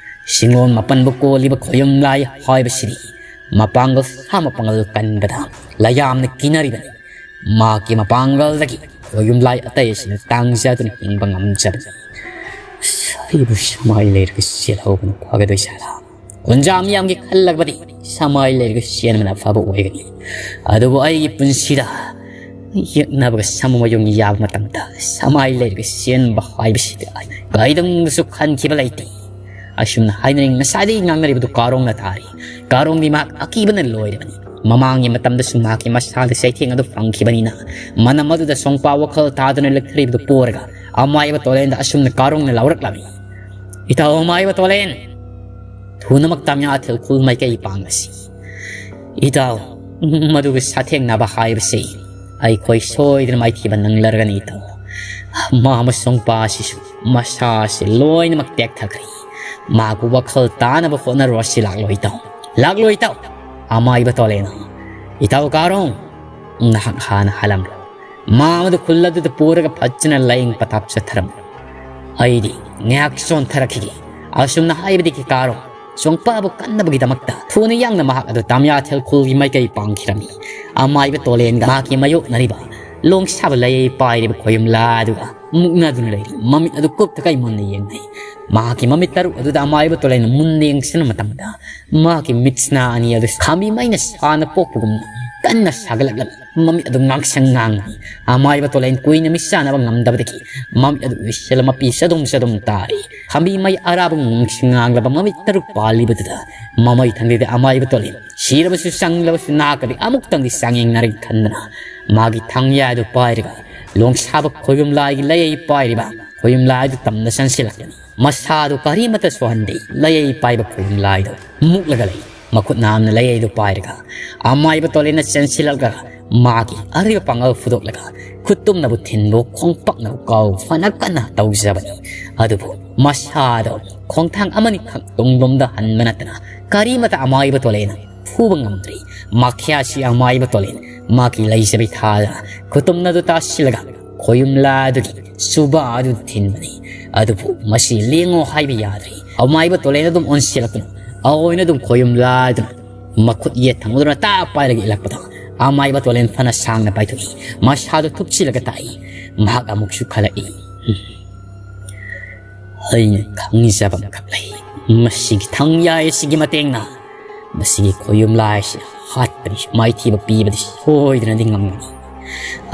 ꯁꯤꯡꯂꯣꯟ ꯃꯥꯄꯟꯕꯨ ꯀꯣꯜꯂꯤꯕ ꯈꯣꯌꯨꯝ ꯂꯥꯏ ꯍꯥꯏꯕꯁꯤꯗꯤ ꯃꯄꯥꯡꯒꯜ ꯁꯥ ꯃꯄꯥꯡꯒꯜ ꯀꯟꯕꯗ ꯂꯌꯥꯝꯅ ꯀꯤꯅꯔꯤꯕꯅꯤ꯫ ꯃꯍꯥꯛꯀꯤ ꯃꯄꯥꯡꯒꯜꯗꯒꯤ ꯈꯣꯌꯨꯝ ꯂꯥꯏ ꯑꯇꯩ ꯑꯁꯤꯅ ꯇꯥꯡꯖꯗꯨꯅ ꯍꯤꯡꯕ ꯉꯝꯖꯕꯅꯤ꯫ ꯑꯩꯕꯨ ꯁꯃꯥꯏ ꯂꯩꯔꯒ ꯆꯦꯜꯍꯧꯕꯅ ꯐꯒꯗꯣꯏ ꯖꯥꯠꯂꯥ? ꯈꯨꯟꯖꯥ ꯃꯤꯌꯥꯝꯒꯤ ꯈꯜꯂꯒꯗꯤ ꯁꯃꯥꯏ ꯂꯩꯔꯒ ꯆꯦꯟꯕꯅ ꯑꯐꯕ ꯑꯣꯏꯒꯅꯤ꯫ ꯑꯗꯨꯕꯨ ꯑꯩꯒꯤ ꯄꯨꯟꯁꯤꯗ ꯌꯦꯛꯅꯕꯒ ꯁꯥꯃꯨ ꯃꯌꯨꯡ ꯌꯥꯕ ꯃꯇꯝꯗ ꯁꯃꯥꯏ ꯂꯩꯔꯒ ꯆꯦꯟꯕ ꯍꯥꯏꯕꯁꯤꯗꯤ ꯑꯩ ꯀꯩꯗꯧꯅꯨꯡꯗꯁꯨ ꯈꯟꯈꯤꯕ ꯂꯩꯇꯦ꯫ ꯑꯁꯨꯝꯅ ꯍꯥꯏꯅꯔꯤ꯫ ꯉꯁꯥꯏꯗꯒꯤ ꯉꯥꯡꯅꯔꯤꯕꯗꯨ ꯀꯥꯔꯣꯡꯅ ꯇꯥꯔꯤ꯫ ꯀꯥꯔꯣꯡꯗꯤ ꯃꯍꯥꯛ ꯑꯀꯤꯕꯅ ꯂꯣꯏꯔꯕꯅꯤ꯫ ꯃꯃꯥꯡꯒꯤ ꯃꯇꯝꯗꯁꯨ ꯃꯍꯥꯛꯀꯤ ꯃꯁꯥꯗ ꯆꯩꯊꯦꯡ ꯑꯗꯨ ꯐꯪꯈꯤꯕꯅꯤꯅ ꯃꯅꯝ ꯑꯗꯨꯗ ꯁꯣꯡꯄꯥ ꯋꯥꯈꯜ ꯇꯥꯗꯨꯅ ꯂꯦꯛꯊꯔꯤꯕꯗꯨ ꯄꯣꯔꯒ ꯑꯃꯥꯏꯕ ꯇꯣꯂꯦꯟꯗ ꯑꯁꯨꯝꯅ ꯀꯥꯔꯣꯡꯅ ꯂꯥꯎꯔꯛꯂꯝꯃꯤ꯫ "ꯏꯇꯥꯎ ꯑꯃꯥꯏꯕ ꯇꯣꯂꯦꯟ, ꯊꯨꯅꯃꯛ ꯇꯥꯃꯤꯌꯥ ꯊꯦꯜꯈꯨꯜ ꯃꯥꯏꯀꯩ ꯄꯥꯡꯂꯁꯤ꯫ ꯏꯇꯥꯎ, ꯃꯗꯨꯒ ꯁꯥꯊꯦꯡꯅꯕ ꯍꯥꯏꯕꯁꯤ ꯑꯩꯈꯣꯏ ꯁꯣꯏꯗꯅ ꯃꯥꯏꯊꯤꯕ ꯅꯪꯂꯔꯒꯅꯤ ꯏꯇꯥꯎ꯫ ꯃꯥ ꯑꯃꯁꯨꯡ ꯄꯥ ꯑꯁꯤꯁꯨ ꯃꯁꯥꯁꯤ ꯂꯣꯏꯅꯃꯛ ꯇꯦꯛꯊꯈ꯭ꯔꯦ꯫ ꯃꯥꯕꯨ ꯋꯥꯈꯜ ꯇꯥꯅꯕ ꯍꯣꯠꯅꯔꯣ꯫ ꯑꯁꯤ ꯂꯥꯛꯂꯣꯏ ꯏꯇꯥꯎ, ꯂꯥꯛꯂꯣꯏ ꯏꯇꯥꯎ꯫ ꯑꯃꯥꯏꯕ ꯇꯣꯂꯦꯟ, ꯏꯇꯥꯎ ꯀꯥꯔꯣꯡ, ꯅꯍꯥꯛ ꯍꯥꯟꯅ ꯍꯜꯂꯝꯂꯣ꯫ ꯃꯥ ꯑꯃꯗꯨ ꯈꯨꯜ ꯑꯗꯨꯗ ꯄꯨꯔꯒ ꯐꯖꯅ ꯂꯥꯏꯌꯦꯡ ꯄꯊꯥꯞ ꯆꯠꯊꯔꯝꯂꯣ꯫ ꯑꯩꯗꯤ ꯉꯥꯏꯍꯥꯛ ꯆꯣꯟꯊꯔꯛꯈꯤꯒꯦ꯫" ꯑꯁꯨꯝꯅ ꯍꯥꯏꯕꯗꯒꯤ ꯀꯥꯔꯣꯡ ꯁꯣꯡꯄꯥꯕꯨ ꯀꯟꯅꯕꯒꯤꯗꯃꯛꯇ ꯊꯨꯅ ꯌꯥꯡꯅ ꯃꯍꯥꯛ ꯑꯗꯨ ꯇꯥꯃꯤꯌꯥ ꯊꯦꯜꯈꯨꯜꯒꯤ ꯃꯥꯏꯀꯩ ꯄꯥꯡꯈꯤꯔꯝꯃꯤ꯫ ꯑꯃꯥꯏꯕ ꯇꯣꯂꯦꯟꯒ ꯃꯍꯥꯛꯀꯤ ꯃꯥꯌꯣꯛꯅꯔꯤꯕ ꯂꯣꯡꯁꯥꯕ ꯂꯩ ꯄꯥꯏꯔꯤꯕ ꯈꯣꯌꯨꯝ ꯂꯥꯏ ꯑꯗꯨꯒ ꯃꯨꯛꯅꯗꯨꯅ ꯂꯩꯔꯤ꯫ ꯃꯃꯤꯠ ꯑꯗꯨ ꯀꯨꯞꯊꯈꯩ ꯃꯨꯟꯅ ꯌꯦꯡꯅꯩ꯫ ꯃꯍꯥꯛꯀꯤ ꯃꯃꯤꯠ ꯇꯔꯨꯛ ꯑꯗꯨꯗ ꯑꯃꯥꯏꯕ ꯇꯣꯂꯦꯟꯅ ꯃꯨꯟꯅ ꯌꯦꯡꯁꯤꯟꯕ ꯃꯇꯝꯗ ꯃꯍꯥꯛꯀꯤ ꯃꯤꯠꯁꯤꯅ ꯑꯅꯤ ꯑꯗꯨ ꯈꯥꯝꯕꯤ ꯃꯩꯅ ꯁꯥꯅ ꯄꯣꯛꯄꯒꯨꯝꯅ ꯀꯟꯅ ꯁꯥꯒꯠꯂꯛꯂꯝꯃꯤ꯫ ꯃꯃꯤꯠ ꯑꯗꯨ ꯉꯥꯡꯁꯪ ꯉꯥꯡꯂꯤ꯫ ꯑꯃꯥꯏꯕ ꯇꯣꯂꯦꯟ ꯀꯨꯏꯅ ꯃꯤꯠ ꯆꯥꯅꯕ ꯉꯝꯗꯕꯗꯒꯤ ꯃꯃꯤꯠ ꯑꯗꯨ ꯎꯏꯁꯤꯜꯂ ꯃꯄꯤ ꯆꯗꯨꯝ ꯆꯗꯨꯝ ꯇꯥꯔꯤ꯫ ꯈꯥꯝꯕꯤ ꯃꯩ ꯑꯔꯥꯕ ꯉꯥꯡꯁꯪ ꯉꯥꯡꯂꯕ ꯃꯃꯤꯠ ꯇꯔꯨꯛ ꯄꯥꯜꯂꯤꯕꯗꯨꯗ ꯃꯃꯩ ꯊꯪꯂꯤꯗ ꯑꯃꯥꯏꯕ ꯇꯣꯂꯦꯟ ꯁꯤꯔꯕꯁꯨ ꯆꯪꯂꯕꯁꯨ ꯅꯥꯀꯗꯤ ꯑꯃꯨꯛꯇꯪꯗꯤ ꯆꯥꯡꯌꯦꯡꯅꯔꯒꯦ ꯈꯟꯗꯅ ꯃꯥꯒꯤ ꯊꯥꯡꯌꯥ ꯑꯗꯨ ꯄꯥꯏꯔꯒ ꯂꯣꯡꯁꯥꯕ ꯈꯣꯌꯨꯝ ꯂꯥꯏꯒꯤ ꯂꯩꯌꯩ ꯄꯥꯏꯔꯤꯕ ꯈꯣꯌꯨꯝ ꯂꯥꯏꯗꯨ ꯇꯝꯅ ꯆꯪꯁꯤꯜꯂꯛꯂꯅꯤ꯫ ꯃꯁꯥꯗꯨ ꯀꯔꯤꯃꯠꯇ ꯁꯣꯛꯍꯟꯗꯦ꯫ ꯂꯩꯌꯩ ꯄꯥꯏꯕ ꯈꯣꯌꯨꯝ ꯂꯥꯏꯗꯨ ꯃꯨꯛꯂꯒ ꯂꯩ꯫ ꯃꯈꯨꯠ ꯅꯥꯝꯅ ꯂꯩꯌꯩꯗꯨ ꯄꯥꯏꯔꯒ ꯑꯃꯥꯏꯕ ꯇꯣꯂꯦꯟꯅ ꯆꯦꯟꯁꯤꯜꯂꯛꯂꯒ ꯃꯥꯒꯤ ꯑꯔꯤꯕ ꯄꯥꯡꯒꯜ ꯐꯨꯗꯣꯛꯂꯒ ꯈꯨꯠꯇꯨꯝꯅꯕꯨ ꯊꯤꯟꯕꯨ ꯈꯣꯡꯄꯥꯛꯅꯕꯨ ꯀꯥꯎ ꯐꯅ ꯀꯟꯅ ꯇꯧꯖꯕꯅꯤ꯫ ꯑꯗꯨꯕꯨ ꯃꯁꯥꯗꯣ ꯈꯣꯡꯊꯥꯡ ꯑꯃꯅꯤꯈꯛ ꯇꯨꯡꯂꯣꯝꯗ ꯍꯟꯕ ꯅꯠꯇꯅ ꯀꯔꯤꯃꯠꯇ ꯑꯃꯥꯏꯕ ꯇꯣꯂꯦꯟꯅ ꯐꯨꯕ ꯉꯝꯗ꯭ꯔꯤ꯫ ꯃꯈ꯭ꯌꯥꯁꯤ ꯑꯃꯥꯏꯕ ꯇꯣꯂꯦꯟ ꯃꯥꯒꯤ ꯂꯩꯖꯕꯤ ꯊꯥꯗ ꯈꯨꯇꯨꯝꯅꯗꯨ ꯇꯥꯁꯤꯜꯂꯒ ꯈꯣꯌꯨꯝꯂꯥꯗꯨꯒꯤ ꯁꯨꯕꯥ ꯑꯗꯨ ꯊꯤꯟꯕꯅꯤ꯫ ꯑꯗꯨꯕꯨ ꯃꯁꯤ ꯂꯦꯡꯉꯣ ꯍꯥꯏꯕ ꯌꯥꯗ꯭ꯔꯤ꯫ ꯑꯃꯥꯏꯕ ꯇꯣꯂꯦꯟ ꯑꯗꯨꯝ ꯑꯣꯟꯁꯤꯜꯂꯛꯇꯨꯅ ꯑꯑꯣꯏꯅ ꯑꯗꯨꯝ ꯈꯣꯌꯨꯝꯂꯥꯗꯨꯅ ꯃꯈꯨꯠ ꯌꯦꯠ ꯊꯪꯗꯨꯅ ꯇꯥ ꯄꯥꯏꯔꯒ ꯏꯜꯂꯛꯄꯗ ꯑꯃꯥꯏꯕ ꯇꯣꯂꯦꯟ ꯐꯅ ꯁꯥꯡꯅ ꯄꯥꯏꯊꯣꯛꯏ꯫ ꯃꯁꯥꯗꯨ ꯊꯨꯞꯆꯤꯜꯂꯒ ꯇꯥꯛꯏ꯫ ꯃꯍꯥꯛ ꯑꯃꯨꯛꯁꯨ ꯈꯜꯂꯛꯏ, "ꯑꯩꯅ ꯈꯪꯖꯕ ꯑꯃꯈꯛ ꯂꯩ꯫ ꯃꯁꯤꯒꯤ ꯊꯥꯡꯌꯥꯏ ꯑꯁꯤꯒꯤ ꯃꯇꯦꯡꯅ ꯃꯁꯤꯒꯤ ꯈꯣꯌꯨꯝ ꯂꯥꯏꯁꯤ ꯍꯥꯠꯄꯗꯤ, ꯃꯥꯏꯊꯤꯕ ꯄꯤꯕꯗꯤ ꯁꯣꯏꯗꯅꯗꯤ ꯉꯝꯒꯅꯤ꯫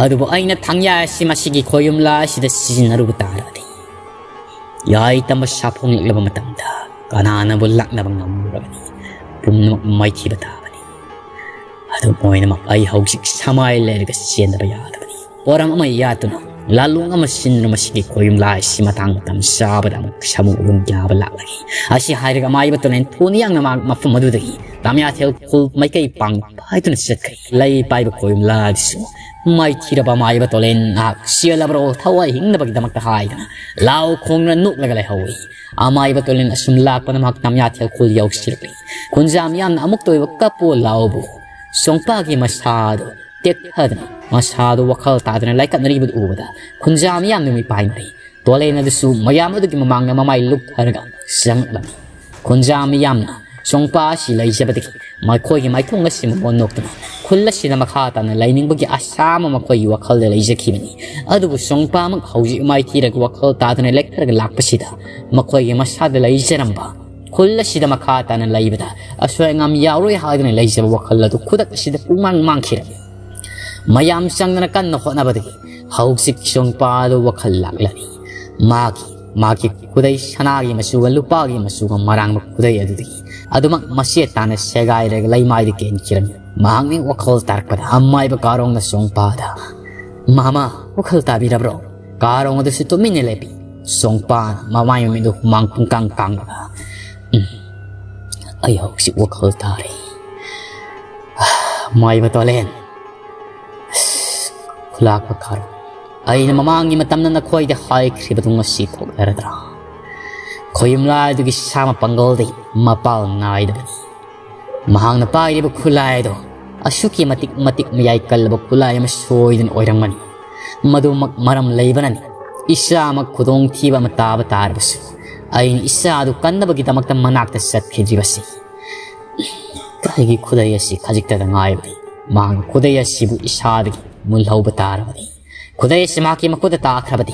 ꯑꯗꯨꯕꯨ ꯑꯩꯅ ꯊꯥꯡꯌꯥꯏ ꯑꯁꯤ ꯃꯁꯤꯒꯤ ꯈꯣꯌꯨꯝ ꯂꯥꯏꯁꯤꯗ ꯁꯤꯖꯤꯟꯅꯔꯨꯕ ꯇꯥꯔꯒꯗꯤ, ꯌꯥꯏ ꯇꯝꯕ ꯁꯥꯐꯣꯡꯂꯛꯂꯕ ꯃꯇꯝꯗ ꯀꯅꯥꯅꯕꯨ ꯂꯥꯛꯅꯕ ꯉꯝꯂꯔꯕꯅꯤ꯫ ꯄꯨꯝꯅꯃꯛ ꯃꯥꯏꯊꯤꯕ ꯇꯥꯕꯅꯤ꯫ ꯑꯗꯨꯝ ꯑꯣꯏꯅꯃꯛ ꯑꯩ ꯍꯧꯖꯤꯛ ꯁꯃꯥꯏ ꯂꯩꯔꯒ ꯆꯦꯟꯗꯕ ꯌꯥꯗꯕꯅꯤ꯫ ꯄꯣꯔꯝ ꯑꯃ ꯌꯥꯠꯇꯨꯅ ꯂꯥꯂꯣꯡ ꯑꯃ ꯁꯤꯟꯗꯨꯅ ꯃꯁꯤꯒꯤ ꯈꯣꯌꯨꯝ ꯂꯥꯏꯁꯤ ꯃꯇꯥꯡ ꯃꯇꯝ ꯆꯥꯕꯗ ꯑꯃꯨꯛ ꯁꯥꯃꯨ ꯑꯗꯨꯝ ꯌꯥꯕ ꯂꯥꯛꯂꯒꯦ꯫" ꯑꯁꯤ ꯍꯥꯏꯔꯒ ꯑꯃꯥꯏꯕ ꯇꯣꯂꯦꯟ ꯊꯨꯅ ꯌꯥꯡꯅ ꯃꯥ-, ꯃꯐꯝ ꯑꯗꯨꯗꯒꯤ ꯇꯥꯃꯤꯌꯥꯊꯦꯜ ꯈꯨꯜ ꯃꯥꯏꯀꯩ ꯄꯥꯡ ꯄꯥꯏꯗꯨꯅ ꯆꯠꯈ꯭ꯔꯦ꯫ ꯂꯩ ꯄꯥꯏꯕ ꯈꯣꯌꯨꯝ ꯂꯥꯏꯗꯨꯁꯨ ꯃꯥꯏꯊꯤꯔꯕ ꯑꯃꯥꯏꯕ ꯇꯣꯂꯦꯟ ꯉꯥꯏꯍꯥꯛ ꯆꯦꯜꯂꯕ꯭ꯔꯣ ꯊꯋꯥꯏ ꯍꯤꯡꯅꯕꯒꯤꯗꯃꯛꯇ ꯍꯥꯏꯗꯨꯅ ꯂꯥꯎ ꯈꯣꯡꯗꯨꯅ ꯅꯣꯛꯂꯒ ꯂꯩꯍꯧꯏ꯫ ꯑꯃꯥꯏꯕ ꯇꯣꯂꯦꯟ ꯑꯁꯨꯝ ꯂꯥꯛꯄꯅ ꯃꯍꯥꯛ ꯇꯥꯃꯤꯌꯥꯊꯦꯜ ꯈꯨꯜ ꯌꯧꯁꯤꯜꯂꯛꯂꯤ꯫ ꯈꯨꯟꯖꯥ ꯃꯤꯌꯥꯝꯅ ꯑꯃꯨꯛꯇ ꯑꯣꯏꯕ ꯀꯞꯄꯨ ꯂꯥꯎꯕꯨ ꯁꯣꯡꯄꯥꯒꯤ ꯃꯁꯥꯗꯨ ꯇꯦꯛꯊꯗꯨꯅ ꯃꯁꯥꯗꯨ ꯋꯥꯈꯜ ꯇꯥꯗꯅ ꯂꯥꯏꯀꯠꯅꯔꯤꯕꯗꯨ ꯎꯕꯗ ꯈꯨꯟꯖꯥ ꯃꯤꯌꯥꯝꯅ ꯃꯤꯄꯥꯏꯅꯔꯤ꯫ ꯇꯣꯂꯦꯟ ꯑꯗꯨꯁꯨ ꯃꯌꯥꯝ ꯑꯗꯨꯒꯤ ꯃꯃꯥꯡꯗ ꯃꯃꯥꯏ ꯂꯨꯞꯊꯔꯒ ꯆꯪꯂꯛꯂꯝꯃꯤ꯫ ꯈꯨꯟꯖꯥ ꯃꯤꯌꯥꯝꯅ ꯁꯣꯡꯄꯥ ꯑꯁꯤ ꯂꯩꯖꯕꯗꯒꯤ ꯃꯈꯣꯏꯒꯤ ꯃꯥꯏꯊꯣꯡ ꯑꯁꯤ ꯃꯃꯣꯟ ꯅꯣꯛꯇꯨꯅ ꯈꯨꯜ ꯑꯁꯤꯗ ꯃꯈꯥ ꯇꯥꯅ ꯂꯩꯅꯤꯡꯕꯒꯤ ꯑꯁꯥ ꯑꯃ ꯃꯈꯣꯏꯒꯤ ꯋꯥꯈꯜꯗ ꯂꯩꯖꯈꯤꯕꯅꯤ꯫ ꯑꯗꯨꯕꯨ ꯁꯣꯡꯄꯥꯃꯛ ꯍꯧꯖꯤꯛ ꯃꯥꯏꯊꯤꯔꯒ ꯋꯥꯈꯜ ꯇꯥꯗꯅ ꯂꯦꯛꯊꯔꯒ ꯂꯥꯛꯄꯁꯤꯗ ꯃꯈꯣꯏꯒꯤ ꯃꯁꯥꯗ ꯂꯩꯖꯔꯝꯕ ꯈꯨꯜ ꯑꯁꯤꯗ ꯃꯈꯥ ꯇꯥꯅ ꯂꯩꯕꯗ ꯑꯁꯣꯏ ꯑꯉꯥꯝ ꯌꯥꯎꯔꯣꯏ ꯍꯥꯏꯗꯨꯅ ꯂꯩꯖꯕ ꯋꯥꯈꯜ ꯑꯗꯨ ꯈꯨꯗꯛ ꯑꯁꯤꯗ ꯄꯨꯡꯃꯥꯡ ꯃꯥꯡꯈꯤꯔꯝꯃꯤ꯫ ꯃꯌꯥꯝ ꯆꯪꯗꯅ ꯀꯟꯅ ꯍꯣꯠꯅꯕꯗꯒꯤ ꯍꯧꯖꯤꯛ ꯁꯣꯡꯄꯥ ꯑꯗꯨ ꯋꯥꯈꯜ ꯂꯥꯛꯂꯅꯤ꯫ ꯃꯥꯒꯤ, ꯃꯥꯒꯤ ꯈꯨꯗꯩ ꯁꯅꯥꯒꯤ ꯃꯆꯨꯒ ꯂꯨꯄꯥꯒꯤ ꯃꯆꯨꯒ ꯃꯔꯥꯡꯕ ꯈꯨꯗꯩ ꯑꯗꯨꯗꯒꯤ ꯑꯗꯨꯃꯛ ꯃꯆꯦꯠ ꯇꯥꯅ ꯁꯦꯒꯥꯏꯔꯒ ꯂꯩꯃꯥꯏꯗ ꯀꯦꯟꯈꯤꯔꯝꯃꯤ꯫ ꯃꯍꯥꯛꯅ ꯋꯥꯈꯜ ꯇꯥꯔꯛꯄꯗ ꯑꯃꯥꯏꯕ ꯀꯥꯔꯣꯡꯅ ꯁꯣꯡꯄꯥꯗ "ꯃꯃꯥ, ꯋꯥꯈꯜ ꯇꯥꯕꯤꯔꯕ꯭ꯔꯣ?" ꯀꯥꯔꯣꯡ ꯑꯗꯨꯁꯨ ꯇꯨꯃꯤꯟꯅ ꯂꯦꯞꯄꯤ꯫ ꯁꯣꯡꯄꯥꯅ ꯃꯃꯥꯏ ꯃꯃꯤꯗꯨ ꯍꯨꯃꯥꯡ ꯄꯨꯡꯀꯥꯡ ꯀꯥꯡꯂꯒ, "ꯎꯝ, ꯑꯩ ꯍꯧꯖꯤꯛ ꯋꯥꯈꯜ ꯇꯥꯔꯦ꯫ ꯃꯥꯏꯕ ꯇꯣꯂꯦꯟ, ꯈꯨꯂꯥꯛꯄ ꯀꯥꯔꯣꯡ, ꯑꯩꯅ ꯃꯃꯥꯡꯒꯤ ꯃꯇꯝꯗ ꯅꯈꯣꯏꯗ ꯍꯥꯏꯈ꯭ꯔꯤꯕꯗꯨ ꯉꯁꯤ ꯊꯣꯛꯂꯔꯗ꯭ꯔꯥ? ꯈꯣꯌꯨꯝꯂꯥꯏꯗꯨꯒꯤ ꯁꯥ ꯃꯄꯥꯡꯒꯜꯗꯤ ꯃꯄꯥꯜ ꯅꯥꯏꯗꯕꯅꯤ꯫ ꯃꯍꯥꯛꯅ ꯄꯥꯏꯔꯤꯕ ꯈꯨꯠꯂꯥꯏ ꯑꯗꯣ ꯑꯁꯨꯛꯀꯤ ꯃꯇꯤꯛ ꯃꯇꯤꯛ ꯃꯌꯥꯏ ꯀꯜꯂꯕ ꯈꯨꯠꯂꯥꯏ ꯑꯃ ꯁꯣꯏꯗꯅ ꯑꯣꯏꯔꯝꯒꯅꯤ꯫ ꯃꯗꯨꯃꯛ ꯃꯔꯝ ꯂꯩꯕꯅꯅꯤ ꯏꯆꯥꯃꯛ ꯈꯨꯗꯣꯡꯊꯤꯕ ꯑꯃ ꯇꯥꯕ ꯇꯥꯔꯕꯁꯨ ꯑꯩꯅ ꯏꯆꯥ ꯑꯗꯨ ꯀꯟꯅꯕꯒꯤꯗꯃꯛꯇ ꯃꯅꯥꯛꯇ ꯆꯠꯈꯤꯗ꯭ꯔꯤꯕꯁꯤ꯫ ꯑꯩꯒꯤ ꯈꯨꯗꯩ ꯑꯁꯤ ꯈꯖꯤꯛꯇꯗ ꯉꯥꯏꯕꯗꯤ ꯃꯍꯥꯛꯅ ꯈꯨꯗꯩ ꯑꯁꯤꯕꯨ ꯏꯁꯥꯗꯒꯤ ꯃꯨꯜꯍꯧꯕ ꯇꯥꯔꯕꯅꯤ꯫ ꯈꯨꯗꯩ ꯑꯁꯤ ꯃꯍꯥꯛꯀꯤ ꯃꯈꯨꯠꯇ ꯇꯥꯈ꯭ꯔꯕꯗꯤ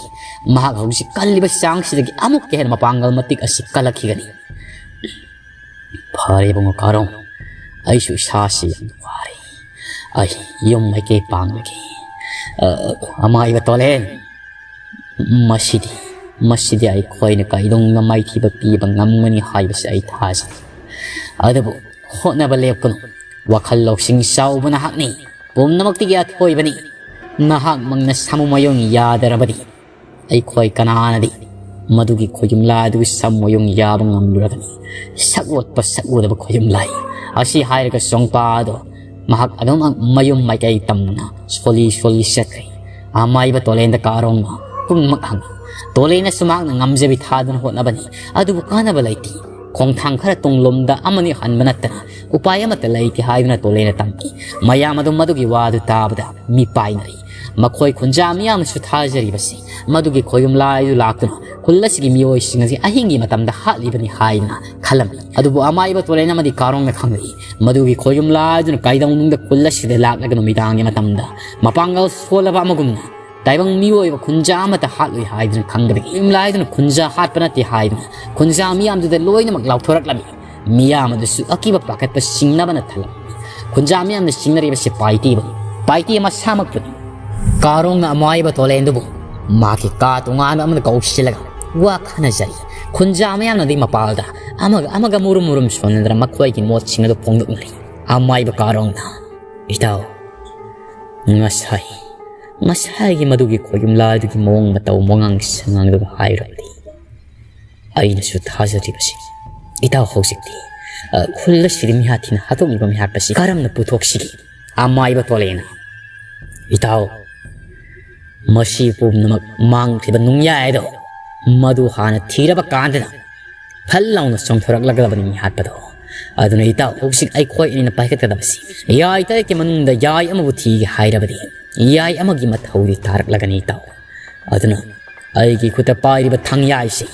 ꯃꯍꯥꯛ ꯍꯧꯖꯤꯛ ꯀꯜꯂꯤꯕ ꯆꯥꯡꯁꯤꯗꯒꯤ ꯑꯃꯨꯛꯀ ꯍꯦꯟꯅ ꯃꯄꯥꯡꯒꯜ ꯃꯇꯤꯛ ꯑꯁꯤ ꯀꯜꯂꯛꯈꯤꯒꯅꯤ꯫ ꯐꯔꯦ ꯏꯕꯨꯡꯉꯣ ꯀꯥꯔꯣꯡ, ꯑꯩꯁꯨ ꯏꯁꯥꯁꯤ ꯌꯥꯝꯅ ꯋꯥꯔꯦ꯫ ꯑꯩ ꯌꯨꯝ ꯃꯥꯏꯀꯩ ꯄꯥꯡꯂꯒꯦ꯫ ꯑ, ꯑꯃꯥꯏꯕ ꯇꯣꯂꯦꯟ, ꯃꯁꯤꯗꯤ, ꯃꯁꯤꯗꯤ ꯑꯩꯈꯣꯏꯅ ꯀꯩꯗꯧꯅ ꯃꯥꯏꯊꯤꯕ ꯄꯤꯕ ꯉꯝꯒꯅꯤ ꯍꯥꯏꯕꯁꯤ ꯑꯩ ꯊꯥꯖꯩ꯫ ꯑꯗꯨꯕꯨ ꯍꯣꯠꯅꯕ ꯂꯦꯞꯀꯅꯨ꯫ ꯋꯥꯈꯜ ꯂꯧꯁꯤꯡ ꯆꯥꯎꯕ ꯅꯍꯥꯛꯅꯤ꯫ ꯄꯨꯝꯅꯃꯛꯇꯒꯤ ꯑꯊꯣꯏꯕꯅꯤ꯫ ꯅꯍꯥꯛꯃꯛꯅ ꯁꯥꯃꯨ ꯃꯌꯣꯡ ꯌꯥꯗꯔꯕꯗꯤ ꯑꯩꯈꯣꯏ ꯀꯅꯥꯅꯗꯤ ꯃꯗꯨꯒꯤ ꯈꯣꯌꯨꯝꯂꯥꯏ ꯑꯗꯨꯒꯤ ꯁꯥꯃꯨ ꯃꯌꯣꯡ ꯌꯥꯕ ꯉꯝꯂꯨꯔꯒꯅꯤ? ꯁꯛ ꯑꯣꯠꯄ ꯁꯛ ꯎꯗꯕ ꯈꯣꯌꯨꯝꯂꯥꯏ꯫ ꯑꯁꯤ ꯍꯥꯏꯔꯒ ꯆꯣꯡꯄꯥ ꯑꯗꯣ ꯃꯍꯥꯛ ꯑꯗꯨꯝ ꯃꯌꯨꯝ ꯃꯥꯏꯀꯩ ꯇꯝꯅ ꯁꯣꯜꯂꯤ ꯁꯣꯜꯂꯤ ꯆꯠꯈ꯭ꯔꯦ꯫ ꯑꯃꯥꯏꯕ ꯇꯣꯂꯦꯟꯗ ꯀꯥꯔꯣꯡꯅ ꯄꯨꯝꯅꯃꯛ ꯍꯪꯉꯤ꯫ ꯇꯣꯂꯦꯟꯅꯁꯨ ꯃꯍꯥꯛꯅ ꯉꯝꯖꯕꯤ ꯊꯥꯗꯨꯅ ꯍꯣꯠꯅꯕꯅꯤ, ꯑꯗꯨꯕꯨ ꯀꯥꯟꯅꯕ ꯂꯩꯇꯦ꯫ ꯈꯣꯡꯊꯥꯡ ꯈꯔ ꯇꯨꯡꯂꯣꯝꯗ ꯑꯃꯅꯤ ꯍꯟꯕ ꯅꯠꯇꯅ ꯎꯄꯥꯏ ꯑꯃꯠꯇ ꯂꯩꯇꯦ ꯍꯥꯏꯗꯨꯅ ꯇꯣꯂꯦꯟꯅ ꯇꯝꯈꯤ꯫ ꯃꯌꯥꯝ ꯑꯗꯨ ꯃꯗꯨꯒꯤ ꯋꯥꯗꯨ ꯇꯥꯕꯗ ꯃꯤ ꯄꯥꯏꯅꯔꯤ꯫ ꯃꯈꯣꯏ ꯈꯨꯟꯖꯥ ꯃꯤꯌꯥꯝꯅꯁꯨ ꯊꯥꯖꯔꯤꯕꯁꯤ ꯃꯗꯨꯒꯤ ꯈꯣꯌꯨꯝꯂꯥꯏꯗꯨ ꯂꯥꯛꯇꯨꯅ ꯈꯨꯜ ꯑꯁꯤꯒꯤ ꯃꯤꯑꯣꯏꯁꯤꯡ ꯑꯁꯤ ꯑꯍꯤꯡꯒꯤ ꯃꯇꯝꯗ ꯍꯥꯠꯂꯤꯕꯅꯤ ꯍꯥꯏꯗꯨꯅ ꯈꯜꯂꯝꯃꯤ꯫ ꯑꯗꯨꯕꯨ ꯑꯃꯥꯏꯕ ꯇꯣꯂꯦꯟ ꯑꯃꯗꯤ ꯀꯥꯔꯣꯡꯅ ꯈꯪꯂꯛꯏ, ꯃꯗꯨꯒꯤ ꯈꯣꯌꯨꯝꯂꯥꯏꯗꯨꯅ ꯀꯩꯗꯧꯅꯨꯡꯗ ꯈꯨꯜ ꯑꯁꯤꯗ ꯂꯥꯛꯂꯒ ꯅꯨꯃꯤꯗꯥꯡꯒꯤ ꯃꯇꯝꯗ ꯃꯄꯥꯡꯒꯜ ꯁꯣꯜꯂꯕ ꯑꯃꯒꯨꯝꯅ ꯇꯥꯏꯕꯪ ꯃꯤꯑꯣꯏꯕ ꯈꯨꯟꯖꯥ ꯑꯃꯠꯇ ꯍꯥꯠꯂꯣꯏ ꯍꯥꯏꯗꯨꯅ ꯈꯪꯕꯗꯒꯤ ꯈꯣꯌꯨꯝꯂꯥꯏꯗꯨꯅ ꯈꯨꯟꯖꯥ ꯍꯥꯠꯄ ꯅꯠꯇꯦ ꯍꯥꯏꯗꯨꯅ ꯈꯨꯟꯖꯥ ꯃꯤꯌꯥꯝꯗꯨꯗ ꯂꯣꯏꯅꯃꯛ ꯂꯥꯎꯊꯣꯔꯛꯂꯝꯃꯤ꯫ ꯃꯤꯌꯥꯝ ꯑꯗꯨꯁꯨ ꯑꯀꯤꯕ ꯄꯥꯈꯠꯄ ꯁꯤꯡꯅꯕꯅ ꯊꯜꯂꯝꯃꯤ꯫ ꯈꯨꯟꯖꯥ ꯃꯤꯌꯥꯝꯅ ꯁꯤꯡꯅꯔꯤꯕꯁꯤ ꯄꯥꯏꯇꯤꯕꯨ, ꯄꯥꯏꯇꯤ ꯃꯁꯥꯃꯛꯄꯨꯅꯤ꯫ ꯀꯥꯔꯣꯡꯅ ꯑꯃꯥꯏꯕ ꯇꯣꯂꯦꯟꯗꯨꯕꯨ ꯃꯍꯥꯛꯀꯤ ꯀꯥ ꯇꯣꯉꯥꯟꯕ ꯑꯃꯗ ꯀꯧꯁꯤꯜꯂꯒ ꯋꯥ ꯈꯟꯅꯖꯔꯤ꯫ ꯈꯨꯟꯖꯥ ꯃꯌꯥꯝꯅꯗꯤ ꯃꯄꯥꯜꯗ ꯑꯃꯒ ꯑꯃꯒ ꯃꯨꯔꯨꯝ ꯃꯨꯔꯨꯝ ꯁꯣꯟꯅꯗꯨꯅ ꯃꯈꯣꯏꯒꯤ ꯃꯣꯠꯁꯤꯡ ꯑꯗꯨ ꯐꯣꯡꯗꯣꯛꯅꯔꯤ꯫ ꯑꯃꯥꯏꯕ ꯀꯥꯔꯣꯡꯅ, "ꯏꯇꯥꯎ, ꯉꯁꯥꯏ ꯃꯁꯥꯒꯤ ꯃꯗꯨꯒꯤ ꯈꯣꯌꯨꯝꯂꯥꯗꯨꯒꯤ ꯃꯑꯣꯡ ꯃꯇꯧ, ꯋꯥꯉꯥꯡ ꯁꯉꯥꯡꯗꯨꯒ ꯍꯥꯏꯔꯨꯔꯕꯗꯤ, ꯑꯩꯅꯁꯨ ꯊꯥꯖꯗ꯭ꯔꯤꯕꯁꯤ, ꯏꯇꯥꯎ, ꯍꯧꯖꯤꯛꯇꯤ, ꯑ, ꯈꯨꯜ ꯑꯁꯤꯗ ꯃꯤꯍꯥꯠ ꯊꯤꯅ ꯍꯥꯠꯇꯣꯛꯂꯤꯕ ꯃꯤꯍꯥꯠꯄꯁꯤ ꯀꯔꯝꯅ ꯄꯨꯊꯣꯛꯁꯤꯒꯦ? ꯑꯃꯥꯏꯕ ꯇꯣꯂꯦꯅ, ꯏꯇꯥꯎ, ꯃꯁꯤ ꯄꯨꯝꯅꯃꯛ ꯃꯥꯡꯈ꯭ꯔꯤꯕ ꯅꯨꯡꯌꯥꯏ ꯑꯗꯣ ꯃꯗꯨ ꯍꯥꯟꯅ ꯊꯤꯔꯕ ꯀꯥꯟꯗꯅ ꯐꯠ ꯂꯥꯎꯅ ꯆꯣꯡꯊꯣꯔꯛꯂꯒꯗꯕꯅꯤ ꯃꯤꯍꯥꯠꯄꯗꯣ꯫ ꯑꯗꯨꯅ ꯏꯇꯥꯎ, ꯍꯧꯖꯤꯛ ꯑꯩꯈꯣꯏ ꯑꯅꯤꯅ ꯄꯥꯏꯈꯠꯀꯗꯕꯁꯤ, ꯌꯥꯏ ꯇꯔꯦꯠꯀꯤ ꯃꯅꯨꯡꯗ ꯌꯥꯏ ꯑꯃꯕꯨ ꯊꯤꯒꯦ ꯍꯥꯏꯔꯕꯗꯤ, ꯌꯥꯏ ꯑꯃꯒꯤ ꯃꯊꯧꯗꯤ ꯇꯥꯔꯛꯂꯒꯅꯤ ꯏꯇꯥꯎ꯫ ꯑꯗꯨꯅ ꯑꯩꯒꯤ ꯈꯨꯠꯇ ꯄꯥꯏꯔꯤꯕ ꯊꯥꯡꯌꯥꯏꯁꯤ,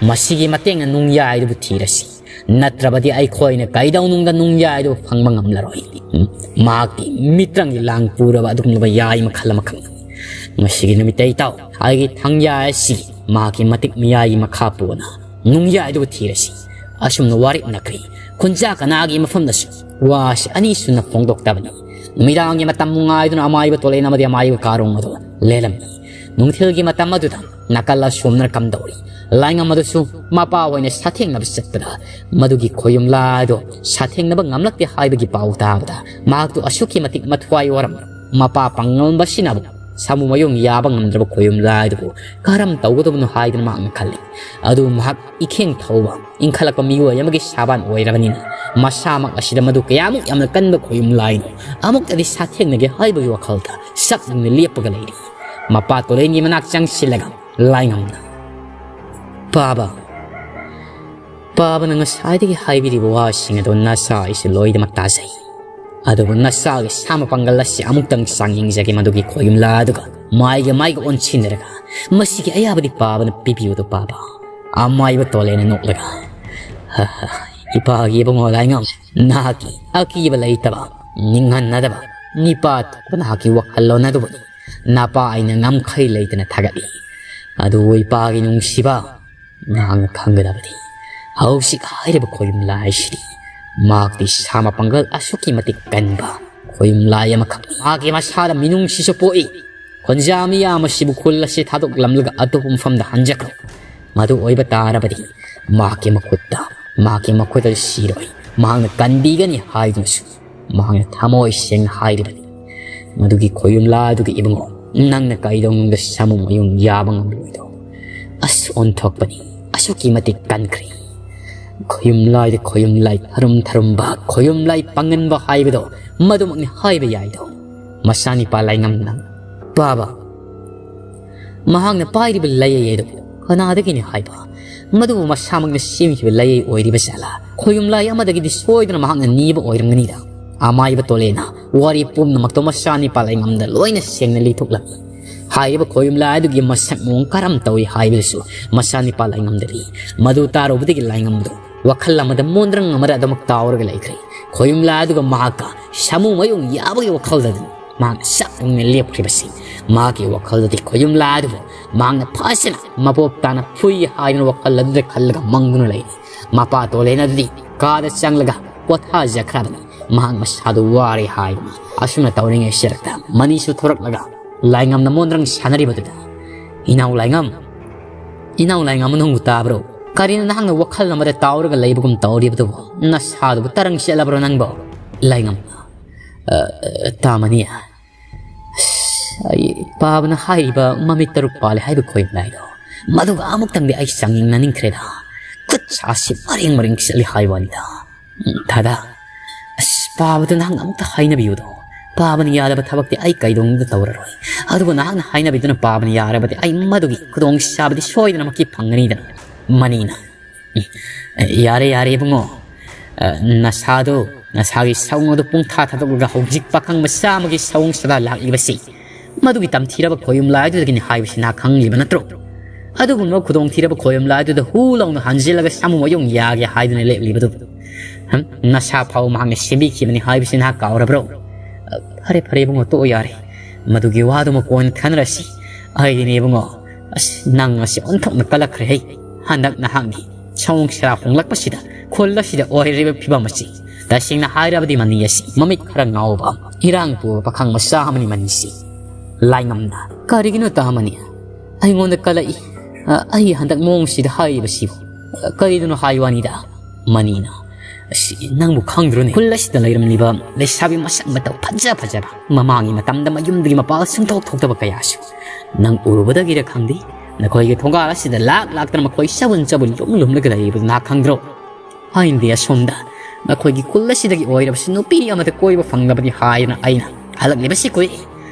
ꯃꯁꯤꯒꯤ ꯃꯇꯦꯡꯅ ꯅꯨꯡꯌꯥꯏꯗꯨꯕꯨ ꯊꯤꯔꯁꯤ꯫ ꯅꯠꯇ꯭ꯔꯕꯗꯤ ꯑꯩꯈꯣꯏꯅ ꯀꯩꯗꯧꯅꯨꯡꯗ ꯅꯨꯡꯌꯥꯏꯗꯨꯕꯨ ꯐꯪꯕ ꯉꯝꯂꯔꯣꯏ꯫ ꯃꯍꯥꯛꯇꯤ ꯃꯤꯇ꯭ꯔꯪꯒꯤ ꯂꯥꯡ ꯄꯨꯔꯕ ꯑꯗꯨꯒꯨꯝꯂꯕ ꯌꯥꯏ ꯃꯈꯜ ꯑꯃꯈꯛꯅꯤ꯫ ꯃꯁꯤꯒꯤ ꯅꯨꯃꯤꯠꯇ ꯏꯇꯥꯎ, ꯑꯩꯒꯤ ꯊꯥꯡꯌꯥꯏ ꯑꯁꯤ ꯃꯍꯥꯛꯀꯤ ꯃꯇꯤꯛ ꯃꯌꯥꯏꯒꯤ ꯃꯈꯥ ꯄꯣꯟꯅ ꯅꯨꯡꯌꯥꯏꯗꯨꯕꯨ ꯊꯤꯔꯁꯤ꯫ ꯑꯁꯨꯝꯅ ꯋꯥꯔꯦꯞꯅꯈ꯭ꯔꯦ꯫ ꯈꯨꯟꯖꯥ ꯀꯅꯥꯒꯤ ꯃꯐꯝꯗꯁꯨ ꯋꯥꯁꯤ ꯑꯅꯤ ꯁꯨꯅ ꯐꯣꯡꯗꯣꯛꯇꯕꯅꯤ꯫ ꯅꯨꯃꯤꯗꯥꯡꯒꯤ ꯃꯇꯝ ꯉꯥꯏꯗꯨꯅ ꯑꯃꯥꯏꯕ ꯇꯣꯂꯦꯟ ꯑꯃꯗꯤ ꯑꯃꯥꯏꯕ ꯀꯥꯔꯣꯡ ꯑꯗꯨ ꯂꯦꯜꯂꯝꯃꯤ꯫ ꯅꯨꯡꯊꯤꯜꯒꯤ ꯃꯇꯝ ꯑꯗꯨꯗ ꯅꯥꯀꯜ ꯑꯁꯣꯝꯅ ꯀꯝꯗꯧꯔꯤ? ꯂꯥꯏꯉꯝ ꯑꯗꯨꯁꯨ ꯃꯄꯥ ꯑꯣꯏꯅ ꯁꯥꯊꯦꯡꯅꯕ ꯆꯠꯄꯗ ꯃꯗꯨꯒꯤ ꯈꯣꯌꯨꯝꯂꯥ ꯑꯗꯨ ꯁꯥꯊꯦꯡꯅꯕ ꯉꯝꯂꯛꯇꯦ ꯍꯥꯏꯕꯒꯤ ꯄꯥꯎ ꯇꯥꯕꯗ ꯃꯍꯥꯛꯇꯨ ꯑꯁꯨꯛꯀꯤ ꯃꯇꯤꯛ ꯃꯊ꯭ꯋꯥꯏ ꯋꯥꯔꯝ꯫ ꯃꯄꯥ ꯄꯥꯡꯉꯝꯕꯁꯤꯅꯕꯨ ꯁꯥꯃꯨ ꯃꯌꯨꯡ ꯌꯥꯕ ꯉꯝꯗ꯭ꯔꯕ ꯈꯣꯌꯨꯝꯂꯥ ꯑꯗꯨꯕꯨ ꯀꯔꯝ ꯇꯧꯒꯗꯕꯅꯣ ꯍꯥꯏꯗꯨꯅ ꯃꯍꯥꯛꯅ ꯈꯜꯂꯤ꯫ ꯑꯗꯨ ꯃꯍꯥꯛ ꯏꯈꯦꯡ ꯊꯧꯕ, ꯏꯟꯈꯠꯂꯛꯄ ꯃꯤꯑꯣꯏ ꯑꯃꯒꯤ ꯁꯥꯕꯥꯟ ꯑꯣꯏꯔꯕꯅꯤꯅ ꯃꯁꯥꯃꯛ ꯑꯁꯤꯗ ꯃꯗꯨ ꯀꯌꯥꯃꯨꯛ ꯌꯥꯝꯅ ꯀꯟꯕ ꯈꯣꯌꯨꯝ ꯂꯥꯏꯅꯣ ꯑꯃꯨꯛꯇꯗꯤ ꯁꯥꯊꯦꯡꯅꯒꯦ ꯍꯥꯏꯕꯒꯤ ꯋꯥꯈꯜꯗ ꯆꯞ ꯌꯨꯡꯅ ꯂꯦꯞꯄꯒ ꯂꯩꯔꯤ꯫ ꯃꯄꯥ ꯇꯣꯂꯦꯟꯒꯤ ꯃꯅꯥꯛ ꯆꯪꯁꯤꯜꯂꯒ ꯂꯥꯏꯉꯝꯅ, "ꯄꯥꯕ, ꯄꯥꯕꯅ ꯉꯁꯥꯏꯗꯒꯤ ꯍꯥꯏꯕꯤꯔꯤꯕ ꯋꯥꯁꯤꯡ ꯑꯗꯨ ꯅꯆꯥ ꯑꯩꯁꯨ ꯂꯣꯏꯅꯃꯛ ꯇꯥꯖꯩ꯫ ꯑꯗꯨꯕꯨ ꯅꯆꯥꯒꯤ ꯁꯥ ꯃꯄꯥꯡꯒꯜ ꯑꯁꯤ ꯑꯃꯨꯛꯇꯪ ꯆꯥꯡ ꯌꯦꯡꯖꯒꯦ, ꯃꯗꯨꯒꯤ ꯈꯣꯌꯨꯝꯂꯥ ꯑꯗꯨꯒ ꯃꯥꯏꯒ ꯃꯥꯏꯒ ꯑꯣꯟꯁꯤꯟꯅꯔꯒ ꯃꯁꯤꯒꯤ ꯑꯌꯥꯕꯗꯤ ꯄꯥꯕꯅ ꯄꯤꯕꯤꯌꯨꯗꯣ ꯄꯥꯕ꯫" ꯑꯃꯥꯏꯕ ꯇꯣꯂꯦꯅ ꯅꯣꯛꯂꯒ, "ꯍ, ꯍ, ꯏꯄꯥꯒꯤ ꯏꯕꯨꯡꯉꯣ ꯂꯥꯏꯉꯝ, ꯅꯍꯥꯛꯀꯤ ꯑꯀꯤꯕ ꯂꯩꯇꯕ, ꯅꯤꯡꯍꯟꯅꯗꯕ, ꯅꯤꯄꯥ ꯊꯣꯛꯄ ꯅꯍꯥꯛꯀꯤ ꯋꯥꯈꯜꯂꯣꯟ ꯑꯗꯨꯕꯨꯅꯤ ꯅꯄꯥ ꯑꯩꯅ ꯉꯝꯈꯩ ꯂꯩꯇꯅ ꯊꯥꯒꯠꯂꯤ꯫ ꯑꯗꯨꯕꯨ ꯏꯄꯥꯒꯤ ꯅꯨꯡꯁꯤꯕ, ꯅꯍꯥꯛꯅ ꯈꯪꯒꯗꯕꯗꯤ, ꯍꯧꯖꯤꯛ ꯍꯥꯏꯔꯤꯕ ꯈꯣꯌꯨꯝ ꯂꯥꯏꯁꯤꯗꯤ ꯃꯍꯥꯛꯇꯤ ꯁꯥ ꯃꯄꯥꯡꯒꯜ ꯑꯁꯨꯛꯀꯤ ꯃꯇꯤꯛ ꯀꯟꯕ ꯈꯣꯌꯨꯝ ꯂꯥꯏ ꯑꯃꯈꯛꯅꯤ꯫ ꯃꯍꯥꯛꯀꯤ ꯃꯁꯥꯗ ꯃꯤꯅꯨꯡꯁꯤꯁꯨ ꯄꯣꯛꯏ꯫ ꯈꯣꯟꯖꯥ ꯃꯤꯌꯥꯝ ꯑꯁꯤꯕꯨ ꯈꯨꯜ ꯑꯁꯤ ꯊꯥꯗꯣꯛꯂꯝꯂꯒ ꯑꯇꯣꯞꯄ ꯃꯐꯝꯗ ꯍꯟꯖꯈ꯭ꯔꯣ꯫ ꯃꯗꯨ ꯑꯣꯏꯕ ꯇꯥꯔꯕꯗꯤ ꯃꯍꯥꯛꯀꯤ ꯃꯈꯨꯠꯇ, ꯃꯍꯥꯛꯀꯤ ꯃꯈꯨꯠꯇ ꯁꯤꯔꯣꯏ꯫ ꯃꯍꯥꯛꯅ ꯀꯟꯕꯤꯒꯅꯤ ꯍꯥꯏꯗꯨꯅꯁꯨ ꯃꯍꯥꯛꯅ ꯊꯃꯣꯏ ꯁꯦꯡꯅ ꯍꯥꯏꯔꯤꯕꯅꯤ꯫ ꯃꯗꯨꯒꯤ ꯈꯣꯌꯨꯝ ꯂꯥꯏ ꯑꯗꯨꯒꯤ ꯏꯕꯨꯡꯉꯣ, ꯅꯪꯅ ꯀꯩꯗꯧꯅꯨꯡꯗ ꯁꯥꯃꯨ ꯃꯌꯨꯡ ꯌꯥꯕ ꯉꯝꯂꯣꯏꯗꯣ꯫ ꯑꯁ, ꯑꯣꯟꯊꯣꯛꯄꯅꯤ꯫ ꯑꯁꯨꯛꯀꯤ ꯃꯇꯤꯛ ꯀꯟꯈ꯭ꯔꯦ꯫ ꯈꯣꯌꯨꯝꯂꯥꯏꯗ ꯈꯣꯌꯨꯝꯂꯥꯏ ꯊꯔꯨꯝ ꯊꯔꯨꯝꯕ, ꯈꯣꯌꯨꯝꯂꯥꯏ ꯄꯥꯡꯒꯟꯕ ꯍꯥꯏꯕꯗꯣ ꯃꯗꯨꯃꯛꯅꯤ ꯍꯥꯏꯕ ꯌꯥꯏꯗꯣ꯫ ꯃꯆꯥꯅꯤꯄꯥ ꯂꯥꯏꯉꯝꯅ, "ꯄꯥꯕ, ꯃꯍꯥꯛꯅ ꯄꯥꯏꯔꯤꯕ ꯂꯩ ꯑꯗꯨ ꯀꯅꯥꯗꯒꯤꯅꯤ ꯍꯥꯏꯕ? ꯃꯗꯨꯕꯨ ꯃꯁꯥꯃꯛꯅ ꯁꯦꯝꯈꯤꯕ ꯂꯩ ꯑꯣꯏꯔꯤꯕ ꯖꯥꯠꯂꯥ? ꯈꯣꯌꯨꯝꯂꯥꯏ ꯑꯃꯗꯒꯤꯗꯤ ꯁꯣꯏꯗꯅ ꯃꯍꯥꯛꯅ ꯅꯤꯕ ꯑꯣꯏꯔꯝꯒꯅꯤꯗ꯫" ꯑꯃꯥꯏꯕ ꯇꯣꯂꯦꯅ ꯋꯥꯔꯤ ꯄꯨꯝꯅꯃꯛꯇꯣ ꯃꯆꯥꯅꯤꯄꯥ ꯂꯥꯏꯉꯝꯗ ꯂꯣꯏꯅ ꯁꯦꯡꯅ ꯂꯤꯊꯣꯛꯂꯝꯃꯤ꯫ ꯍꯥꯏꯔꯤꯕ ꯈꯣꯌꯨꯝꯂꯥꯏ ꯑꯗꯨꯒꯤ ꯃꯁꯛ ꯃꯑꯣꯡ ꯀꯔꯝ ꯇꯧꯏ ꯍꯥꯏꯕꯗꯨꯁꯨ ꯃꯆꯥꯅꯤꯄꯥ ꯂꯥꯏꯉꯝꯗ ꯂꯤ꯫ ꯃꯗꯨ ꯇꯥꯔꯨꯕꯗꯒꯤ ꯂꯥꯏꯉꯝꯗꯣ ꯋꯥꯈꯜ ꯑꯃꯗ ꯃꯣꯟꯗ꯭ꯔꯪ ꯑꯃꯗ ꯑꯗꯨꯃꯛ ꯇꯥꯎꯔꯒ ꯂꯩꯈ꯭ꯔꯦ꯫ ꯈꯣꯌꯨꯝꯂꯥꯏ ꯑꯗꯨꯒ ꯃꯍꯥꯛꯀ ꯁꯥꯃꯨ ꯃꯌꯨꯡ ꯌꯥꯕꯒꯤ ꯋꯥꯈꯜꯗ ꯑꯗꯨꯝ ꯃꯍꯥꯛꯅ ꯆꯞ ꯌꯨꯡꯅ ꯂꯦꯞꯈ꯭ꯔꯤꯕꯁꯤ꯫ ꯃꯍꯥꯛꯀꯤ ꯋꯥꯈꯜꯗꯗꯤ ꯈꯣꯌꯨꯝꯂꯥꯏ ꯑꯗꯨꯕꯨ ꯃꯍꯥꯛꯅ ꯐꯖꯅ ꯃꯄꯣꯞ ꯇꯥꯅ ꯐꯨꯏ ꯍꯥꯏꯗꯨꯅ ꯋꯥꯈꯜ ꯑꯗꯨꯗ ꯈꯜꯂꯒ ꯃꯪꯗꯨꯅ ꯂꯩꯔꯤ꯫ ꯃꯄꯥ ꯇꯣꯂꯦꯟ ꯑꯗꯨꯗꯤ ꯀꯥꯗ ꯆꯪꯂꯒ ꯄꯣꯊꯥꯖꯈ꯭ꯔꯕꯅꯤ꯫ ꯃꯍꯥꯛ ꯃꯁꯥꯗꯨ ꯋꯥꯔꯦ ꯍꯥꯏꯗꯨꯅ꯫ ꯑꯁꯨꯝꯅ ꯇꯧꯔꯤꯉꯩ ꯁꯤꯔꯛꯇ ꯃꯅꯤꯁꯨ ꯊꯣꯔꯛꯂꯒ, ꯂꯥꯏꯉꯝꯅ ꯃꯣꯟꯗ꯭ꯔꯪ ꯁꯥꯟꯅꯔꯤꯕꯗꯨꯗ, "ꯏꯅꯥꯎ ꯂꯥꯏꯉꯝ, ꯏꯅꯥꯎ ꯂꯥꯏꯉꯝ, ꯅꯪꯕꯨ ꯇꯥꯕ꯭ꯔꯣ? ꯀꯔꯤꯅꯣ ꯅꯍꯥꯛꯅ ꯋꯥꯈꯜ ꯑꯃꯗ ꯇꯥꯎꯔꯒ ꯂꯩꯕꯒꯨꯝ ꯇꯧꯔꯤꯕꯗꯨꯕꯨ? ꯅꯁꯥꯗꯨꯕꯨ ꯇꯔꯪ ꯆꯦꯜꯂꯕ꯭ꯔꯣ ꯅꯪꯕꯣ?" ꯂꯥꯏꯉꯝ, "ꯑ, ꯑ, ꯇꯥꯃꯅꯤ꯫ ꯑꯁ, ꯑꯩ ꯄꯥꯕꯅ ꯍꯥꯏꯔꯤꯕ ꯃꯃꯤꯠ ꯇꯔꯨꯛ ꯄꯥꯜꯂꯦ ꯍꯥꯏꯕ ꯈꯣꯏꯕ ꯂꯥꯏꯗꯣ, ꯃꯗꯨꯒ ꯑꯃꯨꯛꯇꯪꯗꯤ ꯑꯩ ꯆꯥꯡꯌꯦꯡꯅꯅꯤꯡꯈ꯭ꯔꯦꯗ꯫ ꯈꯨꯠ ꯁꯥꯁꯤ ꯃꯔꯦꯡ ꯃꯔꯦꯡ ꯆꯠꯂꯤ ꯍꯥꯏꯕ ꯋꯥꯅꯤꯗ꯫ ꯎꯝ, ꯗꯥꯗꯥ, ꯑꯁ, ꯄꯥꯕꯗ ꯅꯍꯥꯛꯅ ꯑꯃꯨꯛꯇ ꯍꯥꯏꯅꯕꯤꯌꯨꯗꯣ꯫ ꯄꯥꯕꯅ ꯌꯥꯗꯕ ꯊꯕꯛꯇꯤ ꯑꯩ ꯀꯩꯗꯧꯅꯨꯡꯗ ꯇꯧꯔꯔꯣꯏ꯫ ꯑꯗꯨꯕꯨ ꯅꯍꯥꯛꯅ ꯍꯥꯏꯅꯕꯤꯗꯨꯅ ꯄꯥꯕꯅ ꯌꯥꯔꯕꯗꯤ ꯑꯩ ꯃꯗꯨꯒꯤ ꯈꯨꯗꯣꯡꯆꯥꯕꯗꯤ ꯁꯣꯏꯗꯅꯃꯛꯀꯤ ꯐꯪꯒꯅꯤꯗꯅ꯫" ꯃꯅꯤꯅ, "ꯌꯥꯔꯦ, ꯌꯥꯔꯦ ꯏꯕꯨꯡꯉꯣ꯫ ꯑ, ꯅꯁꯥꯗꯣ, ꯅꯁꯥꯒꯤ ꯁꯥꯎꯅꯗꯣ ꯄꯨꯡꯊꯥ ꯊꯥꯗꯣꯛꯂꯒ ꯍꯧꯖꯤꯛ ꯄꯥꯈꯪ ꯃꯆꯥ ꯑꯃꯒꯤ ꯁꯑꯣꯡ ꯁꯥꯗꯥ ꯂꯥꯛꯂꯤꯕꯁꯤ ꯃꯗꯨꯒꯤ ꯇꯝꯊꯤꯔꯕ ꯈꯣꯌꯨꯝ ꯂꯥꯏꯗꯨꯗꯒꯤꯅꯤ ꯍꯥꯏꯕꯁꯤ ꯅꯍꯥꯛ ꯈꯪꯂꯤꯕ ꯅꯠꯇ꯭ꯔꯣ? ꯑꯗꯨꯒꯨꯝꯂꯕ ꯈꯨꯗꯣꯡꯊꯤꯔꯕ ꯈꯣꯌꯨꯝ ꯂꯥꯏꯗꯨꯗ ꯍꯨ ꯂꯥꯎꯅ ꯍꯟꯖꯤꯜꯂꯒ ꯁꯥꯃꯨ ꯃꯌꯨꯡ ꯌꯥꯒꯦ ꯍꯥꯏꯗꯨꯅ ꯂꯦꯞꯂꯤꯕꯗꯨ, ꯍꯝ? ꯅꯁꯥ ꯐꯥꯎ ꯃꯍꯥꯛꯅ ꯁꯦꯝꯕꯤꯈꯤꯕꯅꯤ ꯍꯥꯏꯕꯁꯤ ꯅꯍꯥꯛ ꯀꯥꯎꯔꯕ꯭ꯔꯣ? ꯑ, ꯐꯔꯦ, ꯐꯔꯦ ꯏꯕꯨꯡꯉꯣ, ꯇꯣꯛꯑꯣ ꯌꯥꯔꯦ꯫ ꯃꯗꯨꯒꯤ ꯋꯥꯗꯨꯃ ꯀꯣꯟꯅ ꯈꯟꯅꯔꯁꯤ꯫ ꯑꯩꯗꯤꯅꯦ ꯏꯕꯨꯡꯉꯣ, ꯑꯁ, ꯅꯪ ꯑꯁꯤ ꯑꯣꯟꯊꯣꯛꯅ ꯀꯜꯂꯛꯈ꯭ꯔꯦ ꯍꯩ꯫ ꯍꯟꯗꯛ ꯅꯍꯥꯛꯀꯤ ꯁꯑꯣꯡ ꯁꯔꯥ ꯍꯣꯡꯂꯛꯄꯁꯤꯗ ꯈꯨꯜ ꯑꯁꯤꯗ ꯑꯣꯏꯔꯤꯕ ꯐꯤꯕꯝ ꯑꯁꯤ ꯇꯁꯦꯡꯅ ꯍꯥꯏꯔꯕꯗꯤ ꯃꯅꯤ ꯑꯁꯤ ꯃꯃꯤꯠ ꯈꯔ ꯉꯥꯎꯕ, ꯏꯔꯥꯡ ꯄꯨꯕ ꯄꯥꯈꯪ ꯃꯆꯥ ꯑꯃꯅꯤ ꯃꯅꯤꯁꯤ꯫ ꯂꯥꯏꯉꯝꯅ, "ꯀꯔꯤꯒꯤꯅꯣ ꯇꯥꯃꯅꯤ? ꯑꯩꯉꯣꯟꯗ ꯀꯜꯂꯛꯏ꯫ ꯑ, ꯑꯩ ꯍꯟꯗꯛ ꯃꯑꯣꯡꯁꯤꯗ ꯍꯥꯏꯔꯤꯕꯁꯤꯕꯨ, ꯑ, ꯀꯔꯤꯗꯅꯣ ꯍꯥꯏ ꯋꯥꯅꯤꯗ꯫" ꯃꯅꯤꯅ, ꯑꯁꯤ ꯅꯪꯕꯨ ꯈꯪꯗ꯭ꯔꯣꯅꯦ? ꯈꯨꯜ ꯑꯁꯤꯗ ꯂꯩꯔꯝꯂꯤꯕ ꯂꯩꯁꯥꯕꯤ ꯃꯁꯛ ꯃꯇꯧ ꯐꯖ ꯐꯖꯕ, ꯃꯃꯥꯡꯒꯤ ꯃꯇꯝꯗ ꯃꯌꯨꯝꯗꯒꯤ ꯃꯄꯥꯜ ꯁꯨꯡꯊꯣꯛ ꯊꯣꯛꯇꯕ ꯀꯌꯥꯁꯨ ꯅꯪ ꯎꯔꯨꯕꯗꯒꯤꯔ ꯈꯪꯗꯦ, ꯅꯈꯣꯏꯒꯤ ꯊꯣꯡꯒꯥꯜ ꯑꯁꯤꯗ ꯂꯥꯛ ꯂꯥꯛꯇꯅ ꯃꯈꯣꯏ ꯆꯕꯨꯟ ꯆꯕꯨꯟ ꯌꯨꯝ ꯂꯨꯝꯂꯒ ꯂꯩꯔꯤꯕꯗꯨ ꯅꯍꯥꯛ ꯈꯪꯗ꯭ꯔꯣ? ꯍꯥꯏꯅꯗꯤ ꯑꯁꯣꯝꯗ ꯅꯈꯣꯏꯒꯤ ꯈꯨꯜ ꯑꯁꯤꯗꯒꯤ ꯑꯣꯏꯔꯕꯁꯨ ꯅꯨꯄꯤ ꯑꯃꯗ ꯀꯣꯏꯕ ꯐꯪꯂꯕꯗꯤ ꯍꯥꯏꯗꯅ ꯑꯩꯅ ꯍꯜꯂꯛꯂꯤꯕꯁꯤ ꯀꯨꯏꯔꯦ꯫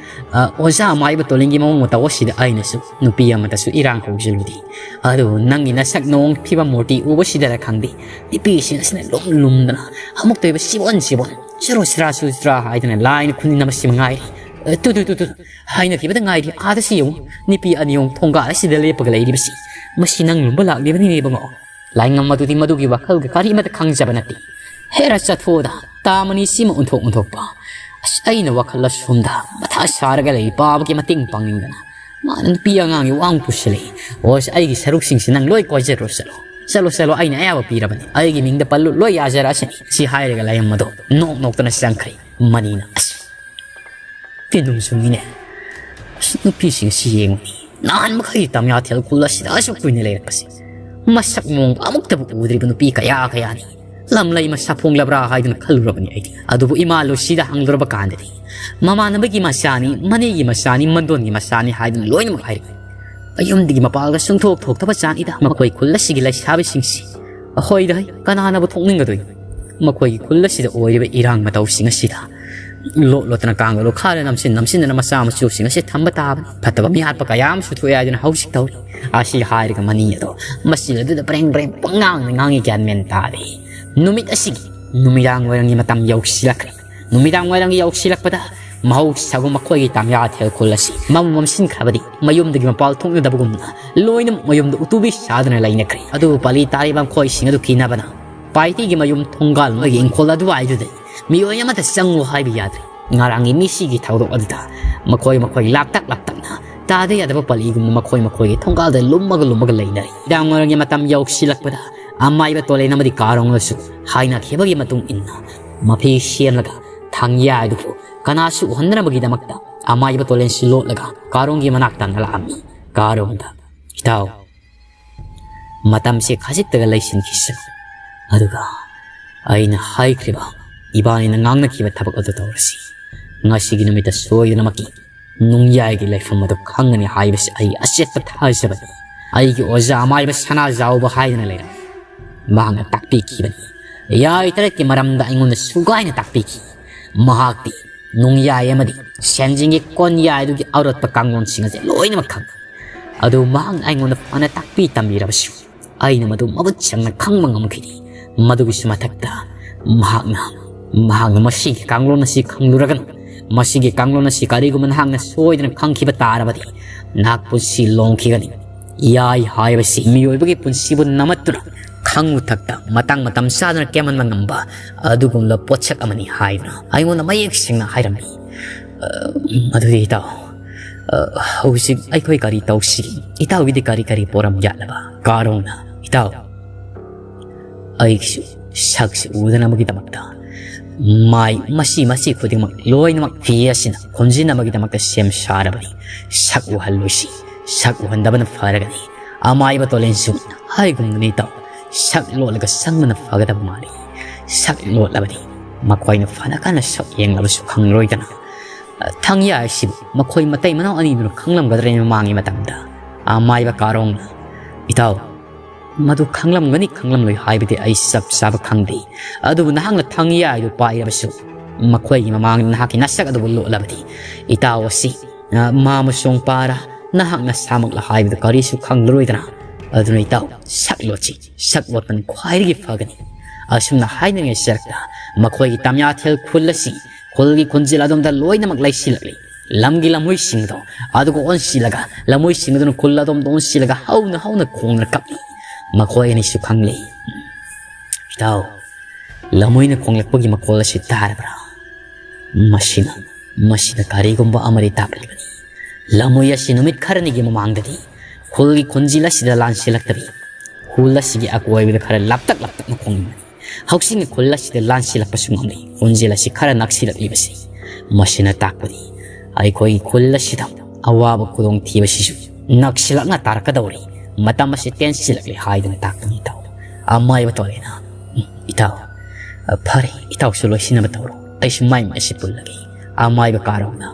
ꯑ, ꯑꯣꯖꯥ ꯃꯥꯏꯕ ꯇꯣꯂꯤꯡꯒꯤ ꯃꯑꯣꯡ ꯃꯇꯧ ꯑꯁꯤꯗ ꯑꯩꯅꯁꯨ ꯅꯨꯄꯤ ꯑꯃꯗꯁꯨ ꯏꯔꯥꯡ ꯍꯧꯖꯤꯜꯂꯨꯗꯦ꯫ ꯑꯗꯨꯕꯨ ꯅꯪꯒꯤ ꯅꯁꯛ ꯅꯑꯣꯡ ꯐꯤꯕꯝ ꯃꯨꯔꯇꯤ ꯎꯕꯁꯤꯗꯔ ꯈꯪꯗꯦ, ꯅꯨꯄꯤꯁꯤꯡ ꯑꯁꯤꯅ ꯂꯨꯝ ꯂꯨꯝꯗꯅ ꯑꯃꯨꯛꯇ ꯑꯣꯏꯕ ꯁꯤꯕꯣꯟ ꯁꯤꯕꯣꯟ, ꯆꯔꯣ ꯆꯔꯥ ꯆꯨ ꯆꯔꯥ ꯍꯥꯏꯗꯅ ꯂꯥꯏꯅ ꯈꯨꯅꯤꯡꯅꯕꯁꯤ ꯃꯉꯥꯏꯔꯦ꯫ ꯑ, ꯇꯨ, ꯇꯨ, ꯇꯨ, ꯇꯨ, ꯍꯥꯏꯅꯈꯤꯕꯗ ꯉꯥꯏꯔꯤ꯫ ꯑꯥꯗꯁꯤ ꯌꯦꯡꯉꯨ, ꯅꯨꯄꯤ ꯑꯅꯤ ꯑꯍꯨꯝ ꯊꯣꯡꯒꯥꯜ ꯑꯁꯤꯗ ꯂꯦꯞꯄꯒ ꯂꯩꯔꯤꯕꯁꯤ꯫ ꯃꯁꯤ ꯅꯪ ꯂꯨꯝꯕ ꯂꯥꯛꯂꯤꯕꯅꯤꯅꯦ ꯏꯕꯨꯡꯉꯣ꯫ ꯂꯥꯏꯉꯝ ꯑꯗꯨꯗꯤ ꯃꯗꯨꯒꯤ ꯋꯥꯈꯜꯒ ꯀꯔꯤꯃꯠꯇ ꯈꯪꯖꯕ ꯅꯠꯇꯦ꯫ ꯍꯦꯔꯥ ꯆꯠꯊꯣꯛꯑꯣꯗ, ꯇꯥ ꯃꯅꯤ ꯁꯤꯃ ꯑꯣꯟꯊꯣꯛ ꯑꯣꯟꯊꯣꯛꯄ꯫ ꯑꯁ, ꯑꯩꯅ ꯋꯥꯈꯜ ꯑꯁꯣꯝꯗ ꯃꯊꯥ ꯁꯥꯔꯒ ꯂꯩ, ꯄꯥꯕꯒꯤ ꯃꯇꯦꯡ ꯄꯥꯡꯅꯤꯡꯗꯅ꯫ ꯃꯥꯅ ꯅꯨꯄꯤ ꯑꯉꯥꯡꯒꯤ ꯋꯥ ꯑꯃꯨꯛ ꯄꯨꯁꯤꯜꯂꯛꯏ꯫ ꯑꯣ, ꯑꯁ, ꯑꯩꯒꯤ ꯁꯔꯨꯛꯁꯤꯡꯁꯤ ꯅꯪ ꯂꯣꯏ ꯀꯣꯏꯖꯔꯣ, ꯆꯠꯂꯣ꯫ ꯆꯠꯂꯣ, ꯆꯠꯂꯣ, ꯑꯩꯅ ꯑꯌꯥꯕ ꯄꯤꯔꯕꯅꯤ꯫ ꯑꯩꯒꯤ ꯃꯤꯡꯗ ꯄꯜꯂꯨ, ꯂꯣꯏ ꯌꯥꯖꯔꯛꯑꯁꯅꯤ꯫ ꯁꯤ ꯍꯥꯏꯔꯒ ꯂꯥꯏꯉꯝ ꯑꯗꯣ ꯅꯣꯛ ꯅꯣꯛꯇꯅ ꯆꯪꯈ꯭ꯔꯦ꯫ ꯃꯅꯤꯅ, ꯑꯁ, ꯄꯦꯟꯗꯨꯝ ꯆꯨꯝꯃꯤꯅꯦ꯫ ꯑꯁ, ꯅꯨꯄꯤꯁꯤꯡ ꯑꯁꯤ ꯌꯦꯡꯉꯨꯅꯦ꯫ ꯅꯍꯥꯟ ꯃꯈꯩ ꯇꯝꯌꯥꯊꯦꯜ ꯈꯨꯜ ꯑꯁꯤꯗ ꯑꯁꯨꯛ ꯀꯨꯏꯅ ꯂꯩꯔꯛꯄꯁꯦ, ꯃꯁꯛ ꯃꯑꯣꯡ ꯑꯃꯨꯛꯇꯕꯨ ꯎꯗ꯭ꯔꯤꯕ ꯅꯨꯄꯤ ꯀꯌꯥ ꯀꯌꯥꯅꯤ꯫ ꯂꯝꯂꯩ ꯃꯁꯥ ꯐꯣꯡꯂꯕ꯭ꯔꯥ ꯍꯥꯏꯗꯨꯅ ꯈꯜꯂꯨꯔꯕꯅꯤ ꯑꯩꯗꯤ꯫ ꯑꯗꯨꯕꯨ ꯏꯃꯥ ꯂꯨꯁꯤꯗ ꯍꯪꯂꯨꯔꯕ ꯀꯥꯟꯗꯗꯤ, ꯃꯃꯥꯟꯅꯕꯒꯤ ꯃꯆꯥꯅꯤ, ꯃꯅꯦꯒꯤ ꯃꯆꯥꯅꯤ, ꯃꯟꯗꯣꯟꯒꯤ ꯃꯆꯥꯅꯤ ꯍꯥꯏꯗꯨꯅ ꯂꯣꯏꯅꯃꯛ ꯍꯥꯏꯔꯛꯏ꯫ ꯃꯌꯨꯝꯗꯒꯤ ꯃꯄꯥꯜꯒ ꯁꯨꯡꯊꯣꯛ ꯊꯣꯛꯇꯕ ꯖꯥꯠꯅꯤꯗ ꯃꯈꯣꯏ ꯈꯨꯜ ꯑꯁꯤꯒꯤ ꯂꯩꯁꯥꯕꯤꯁꯤꯡꯁꯤ꯫ ꯑꯍꯣꯏꯗ, ꯍꯩ, ꯀꯅꯥꯅꯕꯨ ꯊꯣꯛꯅꯤꯡꯒꯗꯣꯏꯅꯣ? ꯃꯈꯣꯏꯒꯤ ꯈꯨꯜ ꯑꯁꯤꯗ ꯑꯣꯏꯔꯤꯕ ꯏꯔꯥꯡ ꯃꯇꯧꯁꯤꯡ ꯑꯁꯤꯗ ꯂꯣꯠ ꯂꯣꯠꯇꯅ ꯀꯥꯡꯒ ꯂꯨꯈꯥꯔ ꯅꯝꯁꯤꯟ ꯅꯝꯁꯤꯟꯗꯅ ꯃꯆꯥ ꯃꯁꯨꯁꯤꯡ ꯑꯁꯤ ꯊꯝꯕ ꯇꯥꯕꯅꯤ꯫ ꯐꯠꯇꯕ ꯃꯤꯍꯥꯠꯄ ꯀꯌꯥ ꯑꯃꯁꯨ ꯊꯣꯛꯑꯦ ꯍꯥꯏꯗꯨꯅ ꯍꯧꯖꯤꯛ ꯇꯧꯔꯤ꯫ ꯑꯁꯤ ꯍꯥꯏꯔꯒ ꯃꯅꯤ ꯑꯗꯣ ꯃꯆꯤꯟ ꯑꯗꯨꯗ ꯕ꯭ꯔꯦꯡ ꯕ꯭ꯔꯦꯡ ꯄꯪꯉꯥꯡꯗ ꯉꯥꯡꯉꯤ, ꯒ꯭ꯌꯥꯟ ꯃꯦꯟ ꯇꯥꯗꯦ꯫ ꯅꯨꯃꯤꯠ ꯑꯁꯤꯒꯤ ꯅꯨꯃꯤꯗꯥꯡ ꯋꯥꯏꯔꯝꯒꯤ ꯃꯇꯝ ꯌꯧꯁꯤꯜꯂꯛꯈ꯭ꯔꯦ꯫ ꯅꯨꯃꯤꯗꯥꯡ ꯋꯥꯏꯔꯝꯒꯤ ꯌꯧꯁꯤꯜꯂꯛꯄꯗ ꯃꯍꯧꯁꯥꯒꯨꯝ ꯃꯈꯣꯏꯒꯤ ꯇꯥꯡꯌꯥ ꯊꯦꯜꯈꯣꯜ ꯑꯁꯤ ꯃꯝ ꯃꯝꯁꯤꯟꯈ꯭ꯔꯕꯗꯤ ꯃꯌꯨꯝꯗꯒꯤ ꯃꯄꯥꯜ ꯊꯣꯛꯅꯗꯕꯒꯨꯝꯅ ꯂꯣꯏꯅꯃꯛ ꯃꯌꯨꯝꯗ ꯎꯇꯨꯕꯤ ꯁꯥꯗꯨꯅ ꯂꯩꯅꯈ꯭ꯔꯦ꯫ ꯑꯗꯨꯕꯨ ꯄꯥꯂꯤ ꯇꯥꯔꯤꯕ ꯃꯈꯣꯏꯁꯤꯡ ꯑꯗꯨ ꯀꯤꯅꯕꯅ ꯄꯥꯏꯇꯤꯒꯤ ꯃꯌꯨꯝ ꯊꯣꯡꯒꯥꯜ ꯃꯣꯏꯒꯤ ꯏꯪꯈꯣꯜ ꯑꯗꯨꯋꯥꯏꯗꯨꯗ ꯃꯤꯑꯣꯏ ꯑꯃꯠꯇ ꯆꯪꯉꯨ ꯍꯥꯏꯕ ꯌꯥꯗ꯭ꯔꯦ꯫ ꯉꯔꯥꯡꯒꯤ ꯃꯤꯁꯤꯒꯤ ꯊꯧꯗꯣꯛ ꯑꯗꯨꯗ ꯃꯈꯣꯏ ꯃꯈꯣꯏ ꯂꯥꯛꯇꯛ ꯂꯥꯛꯇꯛꯅ ꯇꯥꯗ ꯌꯥꯗꯕ ꯄꯥꯂꯤꯒꯨꯝꯕ ꯃꯈꯣꯏ ꯃꯈꯣꯏꯒꯤ ꯊꯣꯡꯒꯥꯜꯗ ꯂꯨꯝꯃꯒ ꯂꯨꯝꯃꯒ ꯂꯩꯅꯔꯤ꯫ ꯅꯨꯃꯤꯗꯥꯡ ꯋꯥꯏꯔꯝꯒꯤ ꯃꯇꯝ ꯌꯧꯁꯤꯜꯂꯛꯄꯗ ꯑꯃꯥꯏꯕ ꯇꯣꯂꯦꯟ ꯑꯃꯗꯤ ꯀꯥꯔꯣꯡꯅꯁꯨ ꯍꯥꯏꯅꯈꯤꯕꯒꯤ ꯃꯇꯨꯡ ꯏꯟꯅ ꯃꯐꯤ ꯁꯦꯝꯂꯒ ꯊꯥꯡꯌꯥ ꯑꯗꯨꯕꯨ ꯀꯅꯥꯁꯨ ꯎꯍꯟꯗꯅꯕꯒꯤꯗꯃꯛꯇ ꯑꯃꯥꯏꯕ ꯇꯣꯂꯦꯟꯁꯤ ꯂꯣꯠꯂꯒ ꯀꯥꯔꯣꯡꯒꯤ ꯃꯅꯥꯛꯇ ꯂꯥꯛꯑꯝꯃꯤ꯫ ꯀꯥꯔꯣꯡꯗ, "ꯏꯇꯥꯎ, ꯃꯇꯝꯁꯦ ꯈꯖꯤꯛꯇꯒ ꯂꯩꯁꯤꯟꯈꯤꯁꯅꯨ, ꯑꯗꯨꯒ ꯑꯩꯅ ꯍꯥꯏꯈ꯭ꯔꯤꯕ, ꯏꯕꯥꯅꯤꯅ ꯉꯥꯡꯅꯈꯤꯕ ꯊꯕꯛ ꯑꯗꯨ ꯇꯧꯔꯁꯤ꯫ ꯉꯁꯤꯒꯤ ꯅꯨꯃꯤꯠꯇ ꯁꯣꯏꯗꯅꯃꯛꯀꯤ ꯅꯨꯡꯌꯥꯏꯒꯤ ꯂꯩꯐꯝ ꯑꯗꯨ ꯈꯪꯒꯅꯤ ꯍꯥꯏꯕꯁꯤ ꯑꯩ ꯑꯆꯦꯠꯄ ꯊꯥꯖꯕꯅꯤ꯫ ꯑꯩꯒꯤ ꯑꯣꯖꯥ ꯑꯃꯥꯏꯕ ꯁꯅꯥꯖꯥꯎꯕ ꯍꯥꯏꯗꯅ ꯂꯩꯔꯝꯃꯤ꯫ ꯃꯍꯥꯛꯅ ꯇꯥꯛꯄꯤꯈꯤꯕꯅꯤ꯫ ꯌꯥꯏ ꯇꯔꯦꯠꯀꯤ ꯃꯔꯝꯗ ꯑꯩꯉꯣꯟꯗ ꯁꯨꯒꯥꯏꯅ ꯇꯥꯛꯄꯤꯈꯤ꯫ ꯃꯍꯥꯛꯇꯤ ꯅꯨꯡꯌꯥꯏ ꯑꯃꯗꯤ ꯁꯦꯟꯖꯤꯡꯒꯤ ꯀꯣꯟꯌꯥꯏꯗꯨꯒꯤ ꯑꯔꯣꯠꯄ ꯀꯥꯡꯂꯣꯟꯁꯤꯡ ꯑꯁꯦ ꯂꯣꯏꯅꯃꯛ ꯈꯪꯏ꯫ ꯑꯗꯨ ꯃꯍꯥꯛꯅ ꯑꯩꯉꯣꯟꯗ ꯐꯅ ꯇꯥꯛꯄꯤ ꯇꯝꯕꯤꯔꯕꯁꯨ, ꯑꯩꯅ ꯃꯗꯨ ꯃꯃꯨꯠ ꯆꯪꯅ ꯈꯪꯕ ꯉꯝꯈꯤꯗꯦ꯫ ꯃꯗꯨꯒꯤꯁꯨ ꯃꯊꯛꯇ, ꯃꯍꯥꯛꯅ, ꯃꯍꯥꯛꯅ ꯃꯁꯤꯒꯤ ꯀꯥꯡꯂꯣꯟ ꯑꯁꯤ ꯈꯪꯂꯨꯔꯒꯅꯨ꯫ ꯃꯁꯤꯒꯤ ꯀꯥꯡꯂꯣꯟ ꯑꯁꯤ ꯀꯔꯤꯒꯨꯝꯕ ꯅꯍꯥꯛꯅ ꯁꯣꯏꯗꯅ ꯈꯪꯈꯤꯕ ꯇꯥꯔꯕꯗꯤ, ꯅꯍꯥꯛ ꯄꯨꯟꯁꯤ ꯂꯣꯡꯈꯤꯒꯅꯤ꯫ ꯌꯥꯏ ꯍꯥꯏꯕꯁꯤ ꯃꯤꯑꯣꯏꯕꯒꯤ ꯄꯨꯟꯁꯤꯕꯨ ꯅꯝꯃꯠꯇꯨꯅ ꯈꯪ ꯃꯊꯛꯇ ꯃꯇꯥꯡ ꯃꯇꯝ ꯆꯥꯗꯅ ꯀꯦꯝꯍꯟꯕ ꯉꯝꯕ ꯑꯗꯨꯒꯨꯝꯂꯕ ꯄꯣꯠꯁꯛ ꯑꯃꯅꯤ ꯍꯥꯏꯗꯨꯅ ꯑꯩꯉꯣꯟꯗ ꯃꯌꯦꯛ ꯁꯦꯡꯅ ꯍꯥꯏꯔꯝꯃꯤ꯫ ꯑ, ꯃꯗꯨꯗꯤ ꯏꯇꯥꯎ, ꯑ, ꯍꯧꯖꯤꯛ ꯑꯩꯈꯣꯏ ꯀꯔꯤ ꯇꯧꯁꯤ? ꯏꯇꯥꯎꯒꯤꯗꯤ ꯀꯔꯤ ꯀꯔꯤ ꯄꯣꯔꯝ ꯌꯥꯠꯂꯕ? ꯀꯥꯔꯣꯡꯅ, ꯏꯇꯥꯎ, ꯑꯩꯒꯤꯁꯨ ꯁꯛꯁꯤ ꯎꯗꯅꯕꯒꯤꯗꯃꯛꯇ ꯃꯥꯏ ꯃꯁꯤ ꯃꯁꯤ ꯈꯨꯗꯤꯡꯃꯛ ꯂꯣꯏꯅꯃꯛ ꯐꯤ ꯑꯁꯤꯅ ꯈꯨꯝꯖꯤꯟꯅꯕꯒꯤꯗꯃꯛꯇ ꯁꯦꯝ ꯁꯥꯔꯕꯅꯤ꯫ ꯁꯛ ꯎꯍꯜꯂꯣꯏꯁꯤ, ꯁꯛ ꯎꯍꯟꯗꯕꯅ ꯐꯔꯒꯅꯤ꯫ ꯑꯃꯥꯏꯕ ꯇꯣꯂꯦꯟꯁꯨ ꯍꯥꯏꯒꯨꯝꯗꯅ ꯏꯇꯥꯎ, ꯁꯛ ꯂꯣꯠꯂꯒ ꯆꯪꯕꯅ ꯐꯒꯗꯕ ꯃꯥꯜꯂꯤ꯫ ꯁꯛ ꯂꯣꯠꯂꯕꯗꯤ ꯃꯈꯣꯏꯅ ꯐꯅ ꯀꯟꯅ ꯁꯛ ꯌꯦꯡꯂꯕꯁꯨ ꯈꯪꯂꯔꯣꯏꯗꯅ꯫ ꯊꯪꯌꯥ ꯑꯁꯤꯕꯨ ꯃꯈꯣꯏ ꯃꯇꯩ ꯃꯅꯥꯎ ꯑꯅꯤꯗꯨꯅ ꯈꯪꯂꯝꯒꯗ꯭ꯔꯦ ꯃꯃꯥꯡꯒꯤ ꯃꯇꯝꯗ? ꯑꯃꯥꯏꯕ ꯀꯥꯔꯣꯡꯅ, ꯏꯇꯥꯎ, ꯃꯗꯨ ꯈꯪꯂꯝꯒꯅꯤ ꯈꯪꯂꯝꯂꯣꯏ ꯍꯥꯏꯕꯗꯤ ꯑꯩ ꯆꯞ ꯆꯥꯕ ꯈꯪꯗꯦ꯫ ꯑꯗꯨꯕꯨ ꯅꯍꯥꯛꯅ ꯊꯪꯌꯥꯏꯗꯨ ꯄꯥꯏꯔꯕꯁꯨ, ꯃꯈꯣꯏꯒꯤ ꯃꯃꯥꯡꯗ ꯅꯍꯥꯛꯀꯤ ꯅꯁꯛ ꯑꯗꯨꯕꯨ ꯂꯣꯠꯂꯕꯗꯤ, ꯏꯇꯥꯎ ꯑꯁꯤ, ꯑ, ꯃꯥ ꯑꯃꯁꯨꯡ ꯄꯥꯔꯥ, ꯅꯍꯥꯛ ꯅꯁꯥꯃꯛꯂ ꯍꯥꯏꯕꯗꯨ ꯀꯔꯤꯁꯨ ꯈꯪꯂꯔꯣꯏꯗꯅ꯫ ꯑꯗꯨꯅ ꯏꯇꯥꯎ, ꯁꯛ ꯂꯣꯠꯁꯤ, ꯁꯛ ꯂꯣꯠꯄꯅ ꯈ꯭ꯋꯥꯏꯗꯒꯤ ꯐꯒꯅꯤ꯫ ꯑꯁꯨꯝꯅ ꯍꯥꯏꯅꯉꯩ ꯆꯔꯛꯇ ꯃꯈꯣꯏꯒꯤ ꯇꯝꯌꯥꯊꯦꯜ ꯈꯨꯜ ꯑꯁꯤ ꯈꯨꯜꯒꯤ ꯈꯣꯟꯖꯦꯜ ꯑꯗꯣꯝꯗ ꯂꯣꯏꯅꯃꯛ ꯂꯩꯁꯤꯜꯂꯛꯂꯤ꯫ ꯂꯝꯒꯤ ꯂꯝꯍꯨꯏꯁꯤꯡꯗꯣ ꯑꯗꯨꯒ ꯑꯣꯟꯁꯤꯜꯂꯒ, ꯂꯝꯍꯨꯏꯁꯤꯡ ꯑꯗꯨꯅ ꯈꯨꯜ ꯑꯗꯣꯝꯗ ꯑꯣꯟꯁꯤꯜꯂꯒ ꯍꯧꯅ ꯍꯧꯅ ꯈꯣꯡꯅ ꯀꯞꯂꯤ꯫ ꯃꯈꯣꯏ ꯑꯅꯤꯁꯨ ꯈꯪꯂꯤ꯫ ꯏꯇꯥꯎ, ꯂꯝꯍꯨꯏꯅ ꯈꯣꯡꯂꯛꯄꯒꯤ ꯃꯈꯣꯜ ꯑꯁꯤ ꯇꯥꯔꯕ꯭ꯔꯥ? ꯃꯁꯤꯅ, ꯃꯁꯤꯅ ꯀꯔꯤꯒꯨꯝꯕ ꯑꯃꯗꯤ ꯇꯥꯛꯂꯤꯕꯅꯤ꯫ ꯂꯝꯍꯨꯏ ꯑꯁꯤ ꯅꯨꯃꯤꯠ ꯈꯔꯅꯤꯒꯤ ꯃꯃꯥꯡꯗꯗꯤ ꯈꯨꯜꯒꯤ ꯈꯣꯟꯖꯦꯜ ꯑꯁꯤꯗ ꯂꯥꯟꯁꯤꯜꯂꯛꯇꯕꯤ, ꯈꯨꯜ ꯑꯁꯤꯒꯤ ꯑꯀꯣꯏꯕꯗ ꯈꯔ ꯂꯥꯞꯇꯛ ꯂꯥꯞꯇꯛꯅ ꯈꯣꯡꯂꯝꯕꯅꯤ꯫ ꯍꯧꯖꯤꯛꯅ ꯈꯨꯜ ꯑꯁꯤꯗ ꯂꯥꯟꯁꯤꯜꯂꯛꯄꯁꯨ ꯉꯝꯂꯤ꯫ ꯈꯣꯟꯖꯦꯜ ꯑꯁꯤ ꯈꯔ ꯅꯛꯁꯤꯜꯂꯛꯂꯤꯕꯁꯤ, ꯃꯁꯤꯅ ꯇꯥꯛꯄꯗꯤ ꯑꯩꯈꯣꯏꯒꯤ ꯈꯨꯜ ꯑꯁꯤꯗ ꯑꯋꯥꯕ ꯈꯨꯗꯣꯡꯊꯤꯕꯁꯤꯁꯨ ꯅꯛꯁꯤꯜꯂꯛꯅ ꯇꯥꯔꯛꯀꯗꯧꯔꯤ꯫ ꯃꯇꯝ ꯑꯁꯤ ꯇꯦꯟꯁꯤꯜꯂꯛꯂꯤ ꯍꯥꯏꯗꯨꯅ ꯇꯥꯛꯄꯅꯤ ꯏꯇꯥꯎ꯫ ꯑꯃꯥꯏꯕ ꯇꯣꯂꯦꯅ, ꯎꯝ, ꯏꯇꯥꯎ, "ꯑ, ꯐꯔꯦ, ꯏꯇꯥꯎꯁꯨ ꯂꯣꯏꯁꯤꯟꯅꯕ ꯇꯧꯔꯣ, ꯑꯩꯁꯨ ꯃꯥꯏ ꯃꯤꯠ ꯑꯁꯤ ꯄꯨꯜꯂꯒꯦ꯫" ꯑꯃꯥꯏꯕ ꯀꯥꯔꯣꯡꯅ,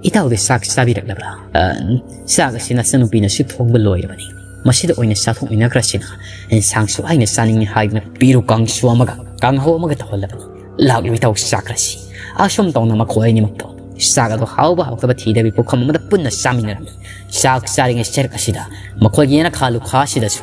"ꯏꯇꯥꯎꯗꯤ ꯆꯥꯛ ꯆꯥꯕꯤꯔꯛꯂꯕ꯭ꯔꯥ?" "ꯑ, ꯆꯥꯛ ꯑꯁꯤ ꯅꯆꯟꯅꯨꯄꯤꯅꯁꯨ ꯊꯣꯡꯕ ꯂꯣꯏꯔꯕꯅꯤ꯫ ꯃꯁꯤꯗ ꯑꯣꯏꯅ ꯆꯥꯊꯣꯛꯃꯤꯟꯅꯈ꯭ꯔꯁꯤꯅ꯫ ꯏꯟꯁꯥꯡꯁꯨ ꯑꯩꯅ ꯆꯥꯅꯤꯡꯉꯤ ꯍꯥꯏꯗꯨꯅ ꯄꯦꯔꯨꯛ ꯀꯥꯡꯁꯨ ꯑꯃꯒ ꯀꯥꯡꯍꯧ ꯑꯃꯒ ꯇꯧꯍꯜꯂꯕꯅꯤ꯫ ꯂꯥꯛꯂꯨ ꯏꯇꯥꯎ, ꯆꯥꯈ꯭ꯔꯁꯤ꯫" ꯑꯁꯨꯝ ꯇꯧꯅ ꯃꯈꯣꯏ ꯑꯅꯤꯃꯛꯇꯣ ꯆꯥꯛ ꯑꯗꯨ ꯍꯥꯎꯕ ꯍꯥꯎꯇꯕ ꯊꯤꯗꯕꯤ ꯄꯨꯈꯝ ꯑꯃꯗ ꯄꯨꯟꯅ ꯆꯥꯃꯤꯟꯅꯔꯝꯃꯤ꯫ ꯆꯥꯛ ꯆꯥꯔꯤꯉꯩ ꯁꯔꯨꯛ ꯑꯁꯤꯗ ꯃꯈꯣꯏꯒꯤ ꯌꯦꯅꯈꯥ ꯂꯨꯈꯥ ꯑꯁꯤꯗꯁꯨ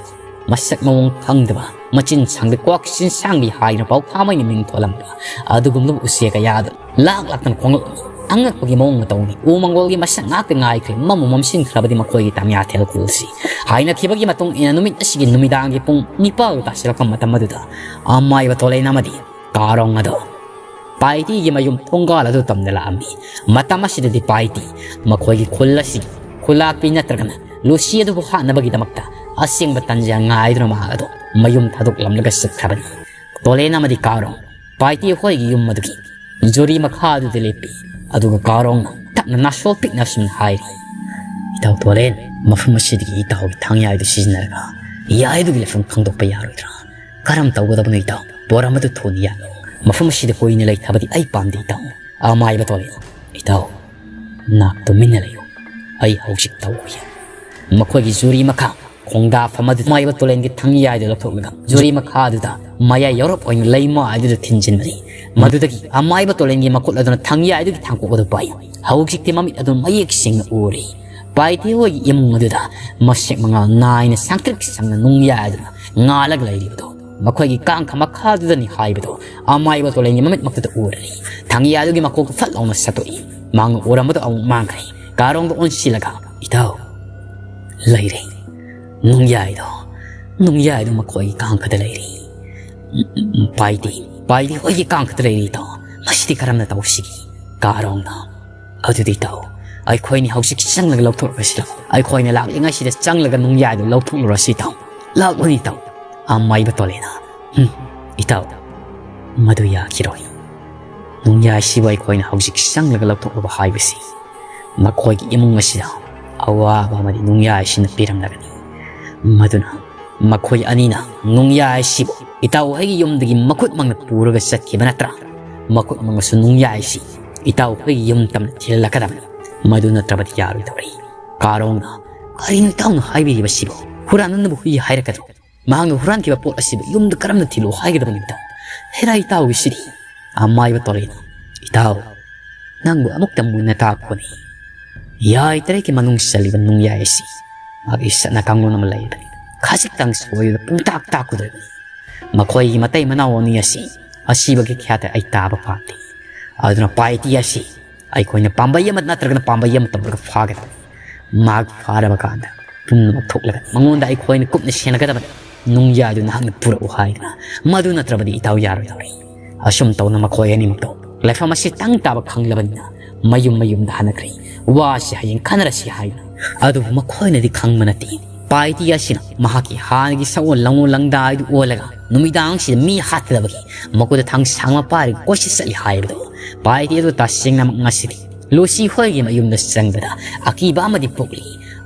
ꯃꯁꯛ ꯃꯑꯣꯡ ꯈꯪꯗꯕ, ꯃꯆꯤꯟ ꯁꯥꯡꯕꯤ ꯀ꯭ꯋꯥꯛ ꯆꯤꯟ ꯁꯥꯡꯕꯤ ꯍꯥꯏꯗꯅ ꯄꯥꯎ ꯊꯥꯃꯩꯅ ꯃꯤꯡ ꯊꯣꯜꯂꯝꯕ ꯑꯗꯨꯒꯨꯝꯂꯕ ꯎꯆꯦꯛ ꯀꯌꯥꯗꯨ ꯂꯥꯛ ꯂꯥꯛꯇꯅ ꯈꯣꯡꯂꯛꯂꯝꯃꯤ꯫ ꯑꯉꯛꯄꯒꯤ ꯃꯑꯣꯡ ꯃꯇꯧꯅꯤ꯫ ꯎ ꯃꯪꯒꯣꯜꯒꯤ ꯃꯁꯛ ꯉꯥꯛꯇ ꯉꯥꯏꯈ꯭ꯔꯦ꯫ ꯃꯝꯕꯨ ꯃꯝꯁꯤꯟꯈ꯭ꯔꯕꯗꯤ ꯃꯈꯣꯏꯒꯤ ꯇꯝꯌꯥꯊꯦꯜ ꯈꯨꯜꯁꯤ꯫ ꯍꯥꯏꯅꯈꯤꯕꯒꯤ ꯃꯇꯨꯡ ꯏꯟꯅ ꯅꯨꯃꯤꯠ ꯑꯁꯤꯒꯤ ꯅꯨꯃꯤꯗꯥꯡꯒꯤ ꯄꯨꯡ ꯅꯤꯄꯥꯜ ꯇꯥꯁꯤꯜꯂꯛꯄ ꯃꯇꯝ ꯑꯗꯨꯗ ꯑꯃꯥꯏꯕ ꯇꯣꯂꯦꯟ ꯑꯃꯗꯤ ꯀꯥꯔꯣꯡ ꯑꯗꯣ ꯄꯥꯏꯇꯤꯒꯤ ꯃꯌꯨꯝ ꯊꯣꯡꯒꯥꯜ ꯑꯗꯨ ꯇꯝꯅ ꯂꯥꯛꯑꯝꯃꯤ꯫ ꯃꯇꯝ ꯑꯁꯤꯗꯗꯤ ꯄꯥꯏꯇꯤ ꯃꯈꯣꯏꯒꯤ ꯈꯨꯜ ꯑꯁꯤꯒꯤ ꯈꯨꯜꯂꯥꯛꯄꯤ ꯅꯠꯇ꯭ꯔꯒꯅ ꯂꯨꯁꯤ ꯑꯗꯨꯕꯨ ꯍꯥꯠꯅꯕꯒꯤꯗꯃꯛꯇ ꯑꯁꯦꯡꯕ ꯇꯟꯖꯥ ꯉꯥꯏꯗꯨꯅ ꯃꯍꯥꯛ ꯑꯗꯣ ꯃꯌꯨꯝ ꯊꯥꯗꯣꯛꯂꯝꯂꯒ ꯆꯠꯈ꯭ꯔꯕꯅꯤ꯫ ꯇꯣꯂꯦꯟ ꯑꯃꯗꯤ ꯀꯥꯔꯣꯡ ꯄꯥꯏꯇꯤ ꯍꯣꯏꯒꯤ ꯌꯨꯝ ꯑꯗꯨꯒꯤ ꯖꯨꯔꯤ ꯃꯈꯥ ꯑꯗꯨꯗ ꯂꯦꯞꯄꯤ꯫ ꯑꯗꯨꯒ ꯀꯥꯔꯣꯡꯅ ꯇꯞꯅ ꯅꯥꯁꯣꯜ ꯄꯤꯛꯅ ꯑꯁꯨꯝꯅ ꯍꯥꯏꯔꯤ, "ꯏꯇꯥꯎ ꯇꯣꯂꯦꯟ, ꯃꯐꯝ ꯑꯁꯤꯗꯒꯤ ꯏꯇꯥꯎꯒꯤ ꯊꯥꯡꯌꯥꯏꯗꯨ ꯁꯤꯖꯤꯟꯅꯔꯒ ꯌꯥꯏꯗꯨꯒꯤ ꯂꯩꯐꯝ ꯈꯪꯗꯣꯛꯄ ꯌꯥꯔꯣꯏꯗ꯭ꯔꯥ?" "ꯀꯔꯝ ꯇꯧꯒꯗꯕꯅꯣ ꯏꯇꯥꯎ? ꯄꯣꯠ ꯑꯃꯗꯨ ꯊꯨꯅ ꯌꯥꯜꯂꯨ꯫ ꯃꯐꯝ ꯑꯁꯤꯗ ꯀꯨꯏꯅ ꯂꯩꯊꯕꯗꯤ ꯑꯩ ꯄꯥꯝꯗꯦ ꯏꯇꯥꯎ꯫" ꯑꯃꯥꯏꯕ ꯇꯣꯂꯦꯟ, "ꯏꯇꯥꯎ, ꯅꯥꯛ ꯇꯨꯃꯤꯟꯅ ꯂꯩꯌꯨ꯫ ꯑꯩ ꯍꯧꯖꯤꯛ ꯇꯧꯒꯦ꯫" ꯃꯈꯣꯏꯒꯤ ꯖꯨꯔꯤ ꯃꯈꯥ ꯈꯣꯡꯗꯥꯐꯝ ꯑꯗꯨ ꯑꯃꯥꯏꯕ ꯇꯣꯂꯦꯟꯒꯤ ꯊꯥꯡꯌꯥꯏꯗꯨ ꯂꯧꯊꯣꯛꯂꯒ ꯖꯨꯔꯤ ꯃꯈꯥ ꯑꯗꯨꯗ ꯃꯌꯥꯏ ꯌꯧꯔꯞ ꯑꯣꯏꯅ ꯂꯩꯃꯥꯏꯗꯨꯗ ꯊꯤꯟꯖꯤꯟꯕꯅꯤ꯫ ꯃꯗꯨꯗꯒꯤ ꯑꯃꯥꯏꯕ ꯇꯣꯂꯦꯟꯒꯤ ꯃꯈꯨꯠ ꯑꯗꯨꯅ ꯊꯥꯡꯌꯥꯏꯗꯨꯒꯤ ꯊꯥꯡꯀꯣꯛ ꯑꯗꯨ ꯄꯥꯏ꯫ ꯍꯧꯖꯤꯛꯇꯤ ꯃꯃꯤꯠ ꯑꯗꯨ ꯃꯌꯦꯛ ꯁꯦꯡꯅ ꯎꯔꯤ꯫ ꯄꯥꯏꯇꯤ ꯍꯣꯏꯒꯤ ꯏꯃꯨꯡ ꯑꯗꯨꯗ ꯃꯁꯦꯛ ꯃꯉꯥꯜ ꯅꯥꯏꯅ ꯁꯪꯇ꯭ꯔꯤꯛ ꯁꯪꯅ ꯅꯨꯡꯌꯥꯏꯗꯨꯅ ꯉꯥꯜꯂꯒ ꯂꯩꯔꯤꯕꯗꯨ ꯃꯈꯣꯏꯒꯤ ꯀꯥꯡꯈ ꯃꯈꯥꯗꯨꯗꯅꯤ ꯍꯥꯏꯕꯗꯨ ꯑꯃꯥꯏꯕ ꯇꯣꯂꯦꯟꯒꯤ ꯃꯃꯤꯠꯃꯛꯇꯨꯗ ꯎꯔꯅꯤ꯫ ꯊꯥꯡꯌꯥꯗꯨꯒꯤ ꯃꯀꯣꯛꯇꯨ ꯐꯠ ꯂꯥꯎꯅ ꯁꯠꯇꯣꯛꯏ꯫ ꯃꯥꯡ ꯎꯔꯝꯕꯗꯣ ꯑꯃꯨꯛ ꯃꯥꯡꯈ꯭ꯔꯦ꯫ ꯀꯥꯔꯣꯡꯗ ꯑꯣꯟꯁꯤꯜꯂꯒ, "ꯏꯇꯥꯎ, ꯂꯩꯔꯦ꯫ ꯅꯨꯡꯌꯥꯏꯗꯣ, ꯅꯨꯡꯌꯥꯏꯗꯣ ꯃꯈꯣꯏꯒꯤ ꯀꯥꯡꯈꯗ ꯂꯩꯔꯦ꯫ ꯎꯝ, ꯎꯝ, ꯎꯝ, ꯄꯥꯏꯗꯤ, ꯄꯥꯏꯗꯤ ꯍꯣꯏꯒꯤ ꯀꯥꯡꯈꯗ ꯂꯩꯔꯦ ꯏꯇꯥꯎ꯫ ꯃꯁꯤꯗꯤ ꯀꯔꯝꯅ ꯇꯧꯁꯤꯒꯦ?" ꯀꯥꯔꯣꯡꯅ, "ꯑꯗꯨꯗꯤ ꯏꯇꯥꯎ, ꯑꯩꯈꯣꯏꯅꯤ ꯍꯧꯖꯤꯛ ꯆꯪꯂꯒ ꯂꯧꯊꯣꯛꯂꯨꯔꯁꯤ ꯂꯥꯎ꯫ ꯑꯩꯈꯣꯏꯅ ꯂꯥꯛꯂꯤꯉꯩꯁꯤꯗ ꯆꯪꯂꯒ ꯅꯨꯡꯌꯥꯏꯗꯨ ꯂꯧꯊꯣꯛꯂꯨꯔꯁꯤ ꯏꯇꯥꯎ꯫ ꯂꯥꯛꯂꯨꯅꯤ ꯏꯇꯥꯎ꯫" ꯑꯃꯥꯏꯕ ꯇꯣꯂꯦꯟꯅ, "ꯎꯝ, ꯏꯇꯥꯎ, ꯃꯗꯨ ꯌꯥꯈꯤꯔꯣꯏ꯫ ꯅꯨꯡꯌꯥꯏꯁꯤꯕꯨ ꯑꯩꯈꯣꯏꯅ ꯍꯧꯖꯤꯛ ꯆꯪꯂꯒ ꯂꯧꯊꯣꯛꯂꯨꯕ ꯍꯥꯏꯕꯁꯤ ꯃꯈꯣꯏꯒꯤ ꯏꯃꯨꯡ ꯑꯁꯤꯗ ꯑꯋꯥꯕ ꯑꯃꯗꯤ ꯅꯨꯡꯌꯥꯏꯁꯤꯅ ꯄꯤꯔꯝꯂꯒꯅꯤ꯫ ꯃꯗꯨꯅ ꯃꯈꯣꯏ ꯑꯅꯤꯅ ꯅꯨꯡꯌꯥꯏꯁꯤꯕꯨ ꯏꯇꯥꯎ ꯍꯣꯏꯒꯤ ꯌꯨꯝꯗꯒꯤ ꯃꯈꯨꯠꯃꯛꯅ ꯄꯨꯔꯒ ꯆꯠꯈꯤꯕ ꯅꯠꯇ꯭ꯔꯥ? ꯃꯈꯨꯠꯃꯛꯅꯁꯨ ꯅꯨꯡꯌꯥꯏ ꯑꯁꯤ ꯏꯇꯥꯎ ꯍꯣꯏꯒꯤ ꯌꯨꯝ ꯇꯝꯅ ꯊꯤꯜꯍꯜꯂꯛꯀꯗꯕꯅꯤ꯫ ꯃꯗꯨ ꯅꯠꯇ꯭ꯔꯕꯗꯤ ꯌꯥꯔꯣꯏꯗꯧꯔꯤ꯫ ꯀꯥꯔꯣꯡꯅ, "ꯀꯔꯤꯅꯣ ꯏꯇꯥꯎꯅ ꯍꯥꯏꯕꯤꯔꯤꯕꯁꯤꯕꯣ? ꯍꯨꯔꯥꯟꯅꯅꯕ ꯍꯨꯏ ꯍꯥꯏꯔꯛꯀꯗ꯭ꯔꯣ? ꯃꯍꯥꯛꯅ ꯍꯨꯔꯥꯟꯈꯤꯕ ꯄꯣꯠ ꯑꯁꯤꯕꯨ ꯌꯨꯝꯗ ꯀꯔꯝꯅ ꯊꯤꯜꯂꯨ ꯍꯥꯏꯒꯗꯕꯅꯣ ꯏꯇꯥꯎ?" ꯍꯦꯔꯥ ꯏꯇꯥꯎꯒꯤꯁꯤꯗꯤ꯫ ꯑꯃꯥꯏꯕ ꯇꯣꯔꯦꯅ, "ꯏꯇꯥꯎ, ꯅꯪꯕꯨ ꯑꯃꯨꯛꯇ ꯃꯨꯟꯅ ꯇꯥꯛꯄꯅꯤ꯫ ꯌꯥꯏ ꯇꯔꯦꯠꯀꯤ ꯃꯅꯨꯡ ꯆꯜꯂꯤꯕ ꯅꯨꯡꯌꯥꯏ ꯑꯁꯤ ꯃꯥꯒꯤ ꯆꯠꯅ ꯀꯥꯡꯂꯣꯟ ꯑꯃ ꯂꯩꯕꯅꯤ꯫ ꯈꯖꯤꯛꯇꯪ ꯁꯣꯏꯕꯗ ꯄꯨꯡꯇꯥꯛ ꯇꯥꯛꯀꯗꯣꯔꯤꯕꯅꯤ꯫ ꯃꯈꯣꯏꯒꯤ ꯃꯇꯩ ꯃꯅꯥꯎ ꯑꯅꯤ ꯑꯁꯤ ꯑꯁꯤꯕꯒꯤ ꯈ꯭ꯌꯥꯠꯇ ꯑꯩ ꯇꯥꯕ ꯄꯥꯝꯗꯦ꯫ ꯑꯗꯨꯅ ꯄꯥꯏꯇꯤ ꯑꯁꯤ ꯑꯩꯈꯣꯏꯅ ꯄꯥꯝꯕꯩ ꯑꯃ ꯅꯠꯇ꯭ꯔꯒꯅ ꯄꯥꯝꯕꯩ ꯑꯃ ꯇꯧꯔꯒ ꯐꯥꯒꯗꯕꯅꯤ꯫ ꯃꯍꯥꯛ ꯐꯥꯔꯕ ꯀꯥꯟꯗ ꯄꯨꯝꯅꯃꯛ ꯊꯣꯛꯂꯒꯅꯤ꯫ ꯃꯉꯣꯟꯗ ꯑꯩꯈꯣꯏꯅ ꯀꯨꯞꯅ ꯁꯦꯟꯅꯒꯗꯕꯅꯤ꯫ ꯅꯨꯡꯌꯥꯏꯗꯨ ꯅꯍꯥꯛꯅ ꯄꯨꯔꯛꯎ ꯍꯥꯏꯗꯅ, ꯃꯗꯨ ꯅꯠꯇ꯭ꯔꯕꯗꯤ ꯏꯇꯥꯎ ꯌꯥꯔꯣꯏꯗꯧꯔꯤ꯫" ꯑꯁꯨꯝ ꯇꯧꯅ ꯃꯈꯣꯏ ꯑꯅꯤꯃꯛꯇꯣ ꯂꯩꯐꯝ ꯑꯁꯤ ꯇꯪ ꯇꯥꯕ ꯈꯪꯂꯕꯅꯤꯅ ꯃꯌꯨꯝ ꯃꯌꯨꯝꯗ ꯍꯟꯅꯈ꯭ꯔꯦ꯫ ꯋꯥꯁꯤ ꯍꯌꯦꯡ ꯈꯟꯅꯔꯁꯤ ꯍꯥꯏꯅ꯫ ꯑꯗꯨꯕꯨ ꯃꯈꯣꯏꯅꯗꯤ ꯈꯪꯕ ꯅꯠꯇꯦ꯫ ꯄꯥꯏꯇꯤ ꯑꯁꯤꯅ ꯃꯍꯥꯛꯀꯤ ꯍꯥꯟꯅꯒꯤ ꯁꯛꯑꯣꯟ ꯂꯪꯑꯣꯟ ꯂꯪꯗꯥꯏꯗꯨ ꯑꯣꯜꯂꯒ ꯅꯨꯃꯤꯗꯥꯡꯁꯤꯗ ꯃꯤ ꯍꯥꯠꯀꯗꯕꯒꯤ ꯃꯈꯨꯠꯇ ꯊꯥꯡ ꯁꯥꯡꯕ ꯄꯥꯏꯔꯒ ꯀꯣꯏꯆꯠ ꯆꯠꯂꯤ ꯍꯥꯏꯕꯗꯣ꯫ ꯄꯥꯏꯇꯤ ꯑꯗꯨ ꯇꯁꯦꯡꯅꯃꯛ ꯉꯁꯤꯗꯤ ꯂꯨꯁꯤ ꯍꯣꯏꯒꯤ ꯃꯌꯨꯝꯗ ꯆꯪꯕꯗ ꯑꯀꯤꯕ ꯑꯃꯗꯤ ꯄꯣꯛꯂꯤ꯫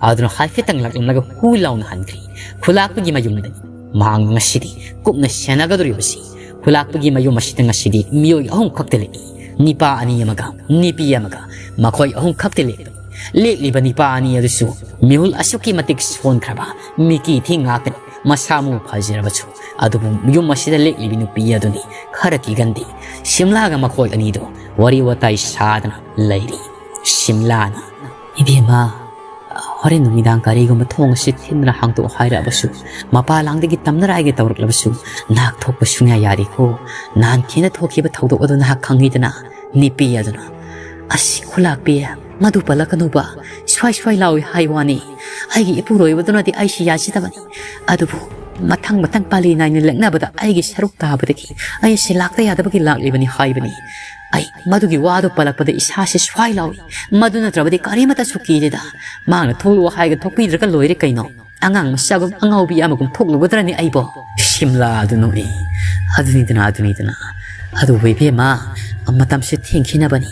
ꯑꯗꯨꯅ ꯍꯥꯏꯐꯦꯠꯇꯪ ꯂꯥꯛꯂꯝꯂꯒ ꯍꯨ ꯂꯥꯎꯅ ꯍꯟꯈ꯭ꯔꯤ꯫ ꯈꯨꯂꯥꯛꯄꯒꯤ ꯃꯌꯨꯝꯗꯅꯤ ꯃꯍꯥꯛꯅ ꯉꯁꯤꯗꯤ ꯀꯨꯞꯅ ꯁꯦꯟꯅꯒꯗꯧꯔꯤꯕꯁꯤ꯫ ꯈꯨꯂꯥꯛꯄꯒꯤ ꯃꯌꯨꯝ ꯑꯁꯤꯗ ꯉꯁꯤꯗꯤ ꯃꯤꯑꯣꯏ ꯑꯍꯨꯝ ꯈꯛꯇ ꯂꯦꯛꯏ꯫ ꯅꯤꯄꯥ ꯑꯅꯤ ꯑꯃꯒ ꯅꯤꯄꯤ ꯑꯃꯒ, ꯃꯈꯣꯏ ꯑꯍꯨꯝ ꯈꯛꯇ ꯂꯦꯛꯄꯅꯤ꯫ ꯂꯦꯛꯂꯤꯕ ꯅꯤꯄꯥ ꯑꯅꯤ ꯑꯗꯨꯁꯨ ꯃꯤꯍꯨꯜ ꯑꯁꯨꯛꯀꯤ ꯃꯇꯤꯛ ꯁꯣꯟꯈ꯭ꯔꯕ, ꯃꯤꯀꯤ ꯊꯤ ꯉꯥꯛꯇꯅꯤ꯫ ꯃꯁꯥ ꯃꯎ ꯐꯖꯔꯕꯁꯨ, ꯑꯗꯨꯕꯨ ꯌꯨꯝ ꯑꯁꯤꯗ ꯂꯦꯛꯂꯤꯕꯤ ꯅꯨꯄꯤ ꯑꯗꯨꯅꯤ ꯈꯔ ꯀꯤꯒꯟꯗꯦ꯫ ꯁꯤꯝꯂꯥꯒ ꯃꯈꯣꯏ ꯑꯅꯤꯗꯨ ꯋꯥꯔꯤ ꯋꯥꯇꯥꯏ ꯁꯥꯗꯅ ꯂꯩꯔꯤ꯫ ꯁꯤꯝꯂꯥꯅ, "ꯏꯕꯦꯝꯃ, ꯍꯣꯔꯦꯟ ꯅꯨꯃꯤꯗꯥꯡ ꯀꯔꯤꯒꯨꯝꯕ ꯊꯣꯡ ꯑꯁꯤ ꯊꯤꯟꯗꯨꯅ ꯍꯥꯡꯗꯣꯛꯑꯣ ꯍꯥꯏꯔꯛꯑꯕꯁꯨ, ꯃꯄꯥ ꯂꯥꯡꯗꯒꯤ ꯇꯝꯅꯔꯛꯑꯒꯦ ꯇꯧꯔꯛꯂꯕꯁꯨ, ꯅꯍꯥꯛ ꯊꯣꯛꯄ ꯁꯨꯡꯌꯥ ꯌꯥꯗꯦꯀꯣ꯫ ꯅꯍꯥꯟ ꯊꯦꯡꯅ ꯊꯣꯛꯈꯤꯕ ꯊꯧꯗꯣꯛ ꯑꯗꯨ ꯅꯍꯥꯛ ꯈꯪꯉꯤꯗꯅ?" ꯅꯤꯄꯤ ꯑꯗꯨꯅ, "ꯑꯁ ꯈꯨꯂꯥꯛꯄꯤ, ꯃꯗꯨ ꯄꯜꯂꯛꯀꯅꯨꯕ꯫ ꯁ꯭ꯋꯥꯏ ꯁ꯭ꯋꯥꯏ ꯂꯥꯎꯏ ꯍꯥꯏ ꯋꯥꯅꯤ꯫ ꯑꯩꯒꯤ ꯏꯄꯨꯔꯣꯏꯕꯗꯨꯅꯗꯤ ꯑꯩꯁꯤ ꯌꯥꯖꯗꯕꯅꯤ꯫ ꯑꯗꯨꯕꯨ ꯃꯊꯪ ꯃꯊꯪ ꯄꯥꯂꯤ ꯅꯥꯏꯅ ꯂꯦꯛꯅꯕꯗ ꯑꯩꯒꯤ ꯁꯔꯨꯛ ꯇꯥꯕꯗꯒꯤ ꯑꯩꯁꯤ ꯂꯥꯛꯇ ꯌꯥꯗꯕꯒꯤ ꯂꯥꯛꯂꯤꯕꯅꯤ ꯍꯥꯏꯕꯅꯤ꯫ ꯑꯩ ꯃꯗꯨꯒꯤ ꯋꯥꯗꯨ ꯄꯜꯂꯛꯄꯗ ꯏꯁꯥꯁꯤ ꯁ꯭ꯋꯥꯏ ꯂꯥꯎꯏ꯫ ꯃꯗꯨ ꯅꯠꯇ꯭ꯔꯕꯗꯤ ꯀꯔꯤꯃꯠꯇꯁꯨ ꯀꯤꯗꯦꯗ꯫ ꯃꯥꯅ ꯊꯣꯛꯂꯛꯑꯣ ꯍꯥꯏꯔꯒ ꯊꯣꯛꯄꯤꯗ꯭ꯔꯒ ꯂꯣꯏꯔꯦ ꯀꯩꯅꯣ꯫ ꯑꯉꯥꯡ ꯃꯆꯥꯒꯨꯝ ꯑꯉꯥꯎꯕꯤ ꯑꯃꯒꯨꯝ ꯊꯣꯛꯂꯨꯒꯗ꯭ꯔꯅꯤ ꯑꯩꯕꯣ?" ꯁꯤꯝꯂꯥ ꯑꯗꯨ ꯅꯣꯛꯏ꯫ "ꯑꯗꯨꯅꯤꯗꯅ, ꯑꯗꯨꯅꯤꯗꯅ꯫ ꯑꯗꯨꯕꯨ ꯏꯕꯦꯝꯃ, ꯃꯇꯝꯁꯦ ꯊꯦꯡꯈꯤꯅꯕꯅꯤ꯫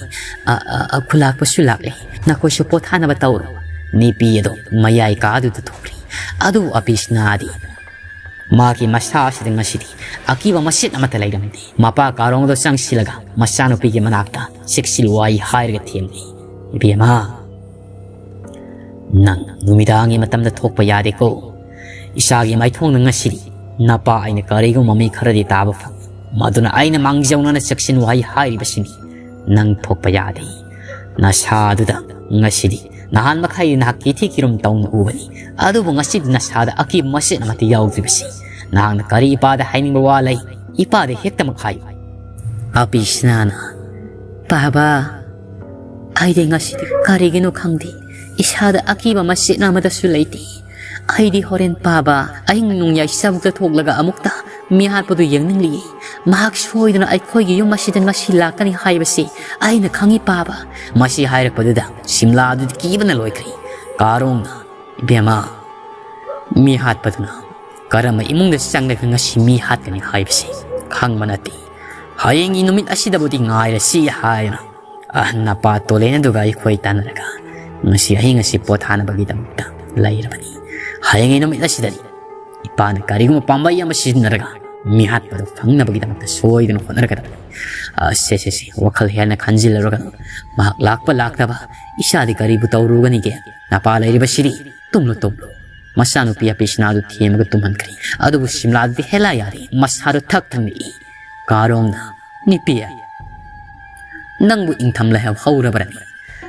ꯑ, ꯑ, ꯑ, ꯈꯨꯂꯥꯛꯄꯁꯨ ꯂꯥꯛꯂꯦ꯫ ꯅꯈꯣꯏꯁꯨ ꯄꯣꯊꯥꯅꯕ ꯇꯧꯔꯣ꯫" ꯅꯤꯄꯤ ꯑꯗꯨ ꯃꯌꯥꯏ ꯀꯥꯗꯨꯗ ꯊꯣꯛꯈ꯭ꯔꯦ꯫ ꯑꯗꯨꯕꯨ ꯑꯕꯤꯁꯅꯥꯗꯤ ꯃꯍꯥꯛꯀꯤ ꯃꯁꯥ ꯑꯁꯤꯗ ꯉꯁꯤꯗꯤ ꯑꯀꯤꯕ ꯃꯆꯦꯠ ꯑꯃꯠꯇ ꯂꯩꯔꯝꯗꯦ꯫ ꯃꯄꯥ ꯀꯥꯔꯣꯡꯗꯣ ꯆꯪꯁꯤꯜꯂꯒ ꯃꯆꯥꯅꯨꯄꯤꯒꯤ ꯃꯅꯥꯛꯇ ꯆꯦꯛꯁꯤꯜ ꯋꯥꯍꯩ ꯍꯥꯏꯔꯒ ꯊꯦꯝꯂꯤ, "ꯏꯕꯦꯝꯃ, ꯅꯪ ꯅꯨꯃꯤꯗꯥꯡꯒꯤ ꯃꯇꯝꯗ ꯊꯣꯛꯄ ꯌꯥꯗꯦꯀꯣ꯫ ꯏꯆꯥꯒꯤ ꯃꯥꯏꯊꯣꯡꯗ ꯉꯁꯤꯗꯤ ꯅꯄꯥ ꯑꯩꯅ ꯀꯔꯤꯒꯨꯝꯕ ꯃꯃꯤ ꯈꯔꯗꯤ ꯇꯥꯕ ꯐꯪꯏ꯫ ꯃꯗꯨꯅ ꯑꯩꯅ ꯃꯥꯡꯖꯧꯅꯅ ꯆꯦꯛꯁꯤꯟ ꯋꯥꯍꯩ ꯍꯥꯏꯔꯤꯕꯁꯤꯅꯤ꯫ ꯅꯪ ꯊꯣꯛꯄ ꯌꯥꯗꯦ꯫ ꯅꯁꯥꯗꯨꯗ ꯉꯁꯤꯗꯤ ꯅꯍꯥꯟ ꯃꯈꯩꯗꯤ ꯅꯍꯥꯛ ꯀꯤꯊꯤ ꯀꯤꯔꯨꯝ ꯇꯧꯅ ꯎꯕꯅꯤ꯫ ꯑꯗꯨꯕꯨ ꯉꯁꯤꯗꯤ ꯅꯁꯥꯗ ꯑꯀꯤꯕ ꯃꯆꯦꯠ ꯑꯃꯠꯇ ꯌꯥꯎꯗ꯭ꯔꯤꯕꯁꯤ꯫ ꯅꯍꯥꯛꯅ ꯀꯔꯤ ꯏꯄꯥꯗ ꯍꯥꯏꯅꯤꯡꯕ ꯋꯥ ꯂꯩ? ꯏꯄꯥꯗ ꯍꯦꯛꯇꯃꯛ ꯍꯥꯏꯌꯨ꯫" ꯑꯄꯤꯁꯅꯥꯅ, "ꯄꯥꯕ, ꯑꯩꯗꯤ ꯉꯁꯤꯗꯤ ꯀꯔꯤꯒꯤꯅꯣ ꯈꯪꯗꯦ, ꯏꯁꯥꯗ ꯑꯀꯤꯕ ꯃꯆꯦꯠ ꯑꯃꯠꯇꯁꯨ ꯂꯩꯇꯦ꯫ ꯑꯩꯗꯤ ꯍꯣꯔꯦꯟ ꯄꯥꯕ ꯑꯍꯤꯡ ꯅꯣꯡꯌꯥꯏ ꯆꯕꯨꯛꯇ ꯊꯣꯛꯂꯒ ꯑꯃꯨꯛꯇ ꯃꯤꯍꯥꯠꯄꯗꯨ ꯌꯦꯡꯅꯤꯡꯂꯤ꯫ ꯃꯍꯥꯛ ꯁꯣꯏꯗꯅ ꯑꯩꯈꯣꯏꯒꯤ ꯌꯨꯝ ꯑꯁꯤꯗ ꯉꯁꯤ ꯂꯥꯛꯀꯅꯤ ꯍꯥꯏꯕꯁꯤ ꯑꯩꯅ ꯈꯪꯏ ꯄꯥꯕ꯫" ꯃꯁꯤ ꯍꯥꯏꯔꯛꯄꯗꯨꯗ ꯁꯤꯝꯂꯥꯗꯨꯗꯤ ꯀꯤꯕꯅ ꯂꯣꯏꯈ꯭ꯔꯦ꯫ ꯀꯥꯔꯣꯡꯅ, "ꯏꯕꯦꯝꯃ, ꯃꯤ ꯍꯥꯠꯄꯗꯨꯅ ꯀꯔꯝꯕ ꯏꯃꯨꯡꯗ ꯆꯪꯂꯒ ꯉꯁꯤ ꯃꯤ ꯍꯥꯠꯀꯅꯤ ꯍꯥꯏꯕꯁꯤ ꯈꯪꯕ ꯅꯠꯇꯦ꯫ ꯍꯌꯦꯡꯒꯤ ꯅꯨꯃꯤꯠ ꯑꯁꯤꯗꯕꯨꯗꯤ ꯉꯥꯏꯔꯁꯤ" ꯍꯥꯏꯗꯨꯅ ꯑꯍꯟ ꯑꯄꯥ ꯇꯣꯂꯦꯟ ꯑꯗꯨꯒ ꯑꯩꯈꯣꯏ ꯇꯥꯟꯅꯔꯒ ꯉꯁꯤ ꯑꯍꯤꯡ ꯑꯁꯤ ꯄꯣꯊꯥꯅꯕꯒꯤꯗꯃꯛꯇ ꯂꯩꯔꯕꯅꯤ꯫ ꯍꯌꯦꯡꯒꯤ ꯅꯨꯃꯤꯠ ꯑꯁꯤꯗꯗꯤ ꯏꯄꯥꯅ ꯀꯔꯤꯒꯨꯝꯕ ꯄꯥꯝꯕꯩ ꯑꯃ ꯁꯤꯖꯤꯟꯅꯔꯒ ꯃꯤꯍꯥꯠꯄꯗꯨ ꯐꯪꯅꯕꯒꯤꯗꯃꯛꯇ ꯁꯣꯏꯗꯅ ꯍꯣꯠꯅꯔꯒꯗꯕꯅꯤ꯫ ꯑ, ꯁꯦ, ꯁꯦ, ꯁꯦ, ꯋꯥꯈꯜ ꯍꯦꯟꯅ ꯈꯟꯖꯤꯜꯂꯔꯒꯅꯨ꯫ ꯃꯍꯥꯛ ꯂꯥꯛꯄ ꯂꯥꯛꯇꯕ ꯏꯆꯥꯗꯤ ꯀꯔꯤꯕꯨ ꯇꯧꯔꯨꯒꯅꯤꯒꯦ? ꯅꯄꯥ ꯂꯩꯔꯤꯕꯁꯤꯗꯤ꯫ ꯇꯨꯝꯂꯨ, ꯇꯨꯝꯂꯨ꯫ ꯃꯆꯥꯅꯨꯄꯤ ꯑꯄꯤꯁꯅꯥꯗꯨ ꯊꯦꯝꯃꯒ ꯇꯨꯝꯍꯟꯈ꯭ꯔꯦ꯫ ꯑꯗꯨꯕꯨ ꯁꯤꯝꯂꯥꯗꯨꯗꯤ ꯍꯦꯂꯥ ꯌꯥꯗꯦ꯫ ꯃꯁꯥꯗꯨ ꯊꯛ ꯊꯛ ꯅꯤꯛꯏ꯫ ꯀꯥꯔꯣꯡꯅ, "ꯅꯨꯄꯤ, ꯅꯪꯕꯨ ꯏꯪꯊꯝ ꯂꯩꯍꯧ ꯍꯧꯔꯕ꯭ꯔꯅꯦ?